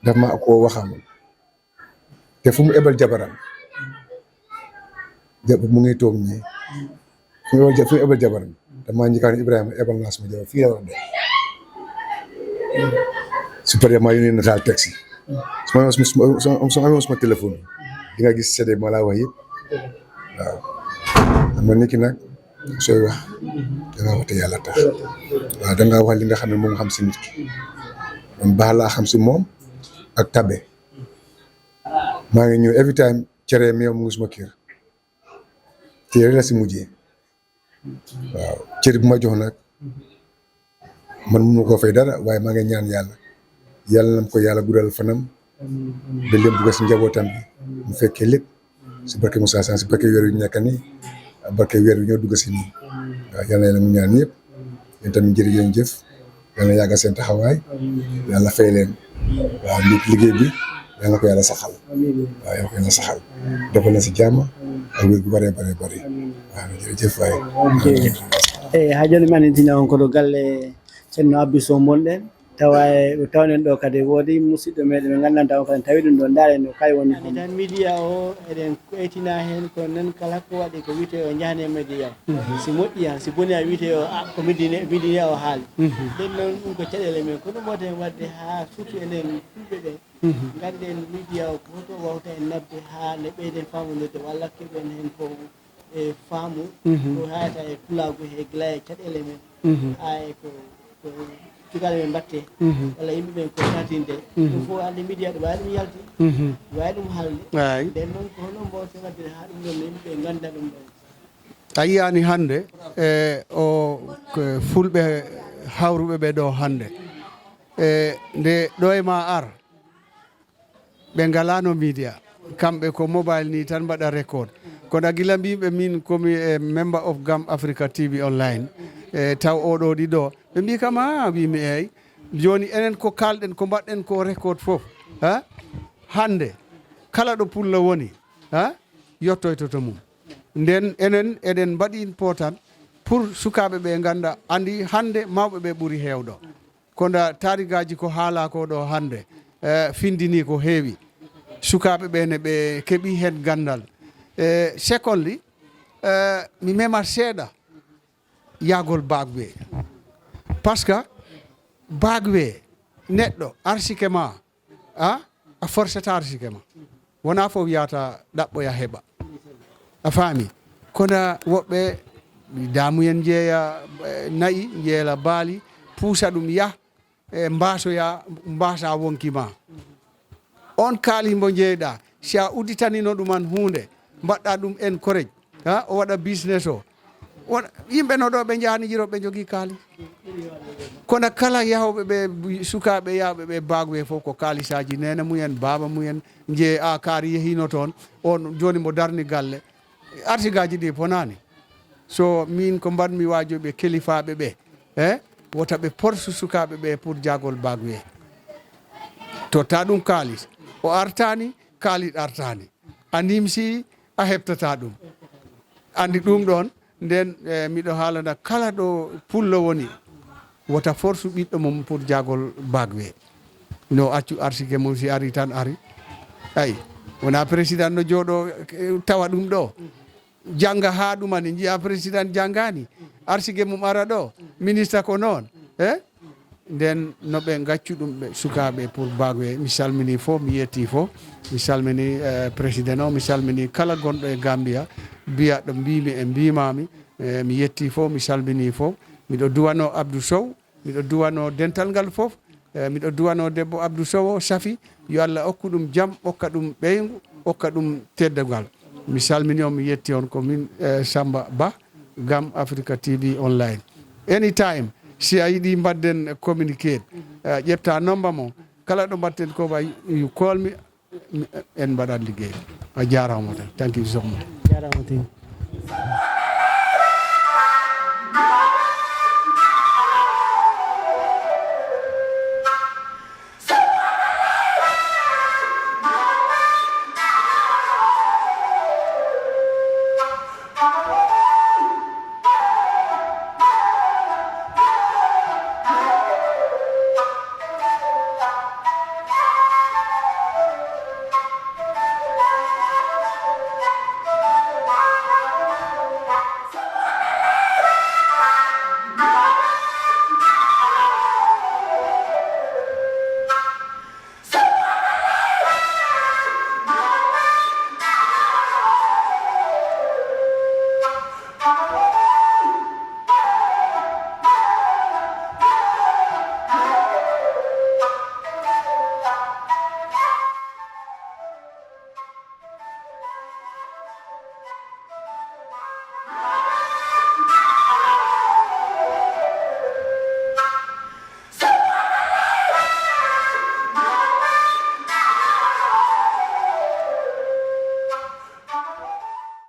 daf ma koo waxam. Te fu mu ebal jabaram, ja mu ngi toog nii. Fu mu ebal ja fu mu ebal jabaram, dama njëkk a ne, Ibrahima, ebal naa suma jabar, fii la war a dem. Su paree, maa yónnee nataal, taxi. Su ma su ma su ma su ma amoon suma téléphone, di nga gis seede ma laa wax yëpp. Waaw, xam nga nit ki nag, sooy wax, da ngaa wax te Yàlla tax. Waaw, da ngaa wax li nga xam ne moom nga xam si nit ki. Man, baax laa xam si moom ak tabe. Maa ngi ñëw every time, cere meew mu ngi suma kër. Te rek la si mujjee. Waaw, cër bi ma jox nag, man mënu koo fay dara, waaye maa ngi ñaan Yàlla, Yàlla na ko Yàlla guddal fanam, ba leen bugg si njabootam bi, mu fekkee lépp, si barke Moussa Sane, si barke weer wi ñu nekk nii, ak barke weer wi ñoo dugg si nii. Waaw, Yàlla na Yàlla mu ñaan yëpp. Yéen tamit, jërëjëf, jëf. Yàlla yàggal seen taxawaay. Yàlla fay leen. Waaw, li liggéey bi, Yàlla na ko Yàlla saxal. Waaw, Yàlla na ko Yàlla saxal. Defal na si jàmm ak wér gu bare bare bare. Waaw, jërëjëf waay. E ha jooni, mi anndintina on ko to galle Ceerno Abdou Sow ngonɗen. Tawa e ɗo tawɗen ɗo kadi, woodi musidɗo meɗen ɓe nganndantaa on kadi, tawi ɗum ɗo, ndaaren no kay woni. Anndi tan, miidiya o, eɗen koytina heen, kono noon kala ko waɗi ko wiyetee o, njahen e miidiya. Si moƴƴi han, si boni, a wiyetee o, a, ko miidiya, miidiya o haali. Ɗum noon, ɗum ko caɗeele men. Kono mboten waɗde haa, surtout enen fulɓe ɓe, ngannden miidiya o ko hoto wawta en naɓde haa nde ɓeyden faamondirde, walla keɓen heen ko e faamu, ko hayata e pulaagu he gila e caɗeele men, haa e ko, ko cukalɓe men mbaɗte, walla yimɓe ɓen ko natinde. Ɗum fof, anndi, miidiya ɗo waawi ɗum yalti, waawi ɗum haalde. Nden noon, ko hono mboten waɗde haa ɗum ɗon, yimɓe ɓe ngannda ɗum ɗon? A yiyaani hannde, e o, ko fulɓe hawruɓe ɓe ɗo hannde, e nde ɗo e ma ar, ɓe ngalaano miidiya. Kamɓe ko mobile ni tan mbaɗa record. Kono gila mbiimi ɓe min komi e member of Gam Africa T V Online, e taw oɗo ɗi ɗo. Ɓe mbii kam, a, mbiimi, eey. Jooni enen ko kaalɗen, ko mbaɗɗen ko record fof, ha? Hannde, kala ɗo pullo woni, ha? Yottoyto to mum. Nden enen eɗen mbaɗi important pour sukaaɓe ɓe ngannda, anndi hannde mawɓe ɓe ɓuri heewɗo. Kono taarigaaji ko haalaa ko ɗo hannde, e, findinii ko heewi. Sukaaɓe ɓe ne ɓe keɓi heen ganndal. E, secondly, e, mi memat seeɗa yahgol bague. Par ce que bague, neɗɗo arsike ma, a, a forceta arsike ma. Wonaa fof wiyata ɗaɓɓoya heɓa. A faami? Kono woɓɓe, damuyen njeeya, e, nayi, njeela baali, puusa ɗum yah, e mbaasoya, mbaasa wonki ma. On kaalis mbo njeyɗa, si a udditanino ɗum an huunde, mbaɗɗa ɗum encourage, ha, o waɗa business o. Won yimɓe no ɗo ɓe njahani Europe, ɓe njogii kaalis. Kono kala yahooɓe ɓe, sukaaɓe yahooɓe ɓe Bagwe fof ko kaalisaaji neene mumen, baaba mumen, nje a kaari yehino toon, on jooni mbo darni galle. Arsigaaji ɗi ponaani. So min ko mbaɗmi waajo ɓe kelifaaɓe ɓe, eh, wota ɓe porsu sukaaɓe ɓe pour jagol Bagwe. Totta ɗum kaalis. O artaani, kaalis artaani. A nimsi, a heɓtata ɗum. Anndi ɗum ɗoon, nden, eh, miɗo haalana kala ɗo pullo woni, wota forsu ɓiɗɗo mum pour jagol Bagwe. No accu arsike mum, si ari tan ari. Ay, wona président no jooɗo, eh, tawa ɗum ɗo. Jannga haa ɗumani, njiya président janngaani. Arsike mum ara ɗo, ministre ko noon. Eh? Nden no ɓe ngaccu ɗum ɓe sukaaɓe pour Bagwe. Mi salmini fof, mi yetti fof. Mi salmini, eh, président o, mi salmini kala gonɗo e Gambia. Mbiya ɗo mbimi e mbimami, eh, mi yetti fof, mi salmini fof. Miɗo duwano Abdou Sow, miɗo duwano dental ngal fof. Eh, miɗo duwano debbo Abdou Sow o, Safi, yo Allah okku ɗum jam, okka ɗum ɓeyngu, okka ɗum teddungal. Mi salmini on, mi yetti on, ko min, eh, Samba Ba, Gam Africa T V Online. Anytime, si a yiɗi mbaɗden communiqué, eh, ƴetta nomba mo, kala ɗo mbaɗten ko ba, you call me, en mbaɗan liggéey. A jaaraama tan. Thank you so much. Jaaraama tan.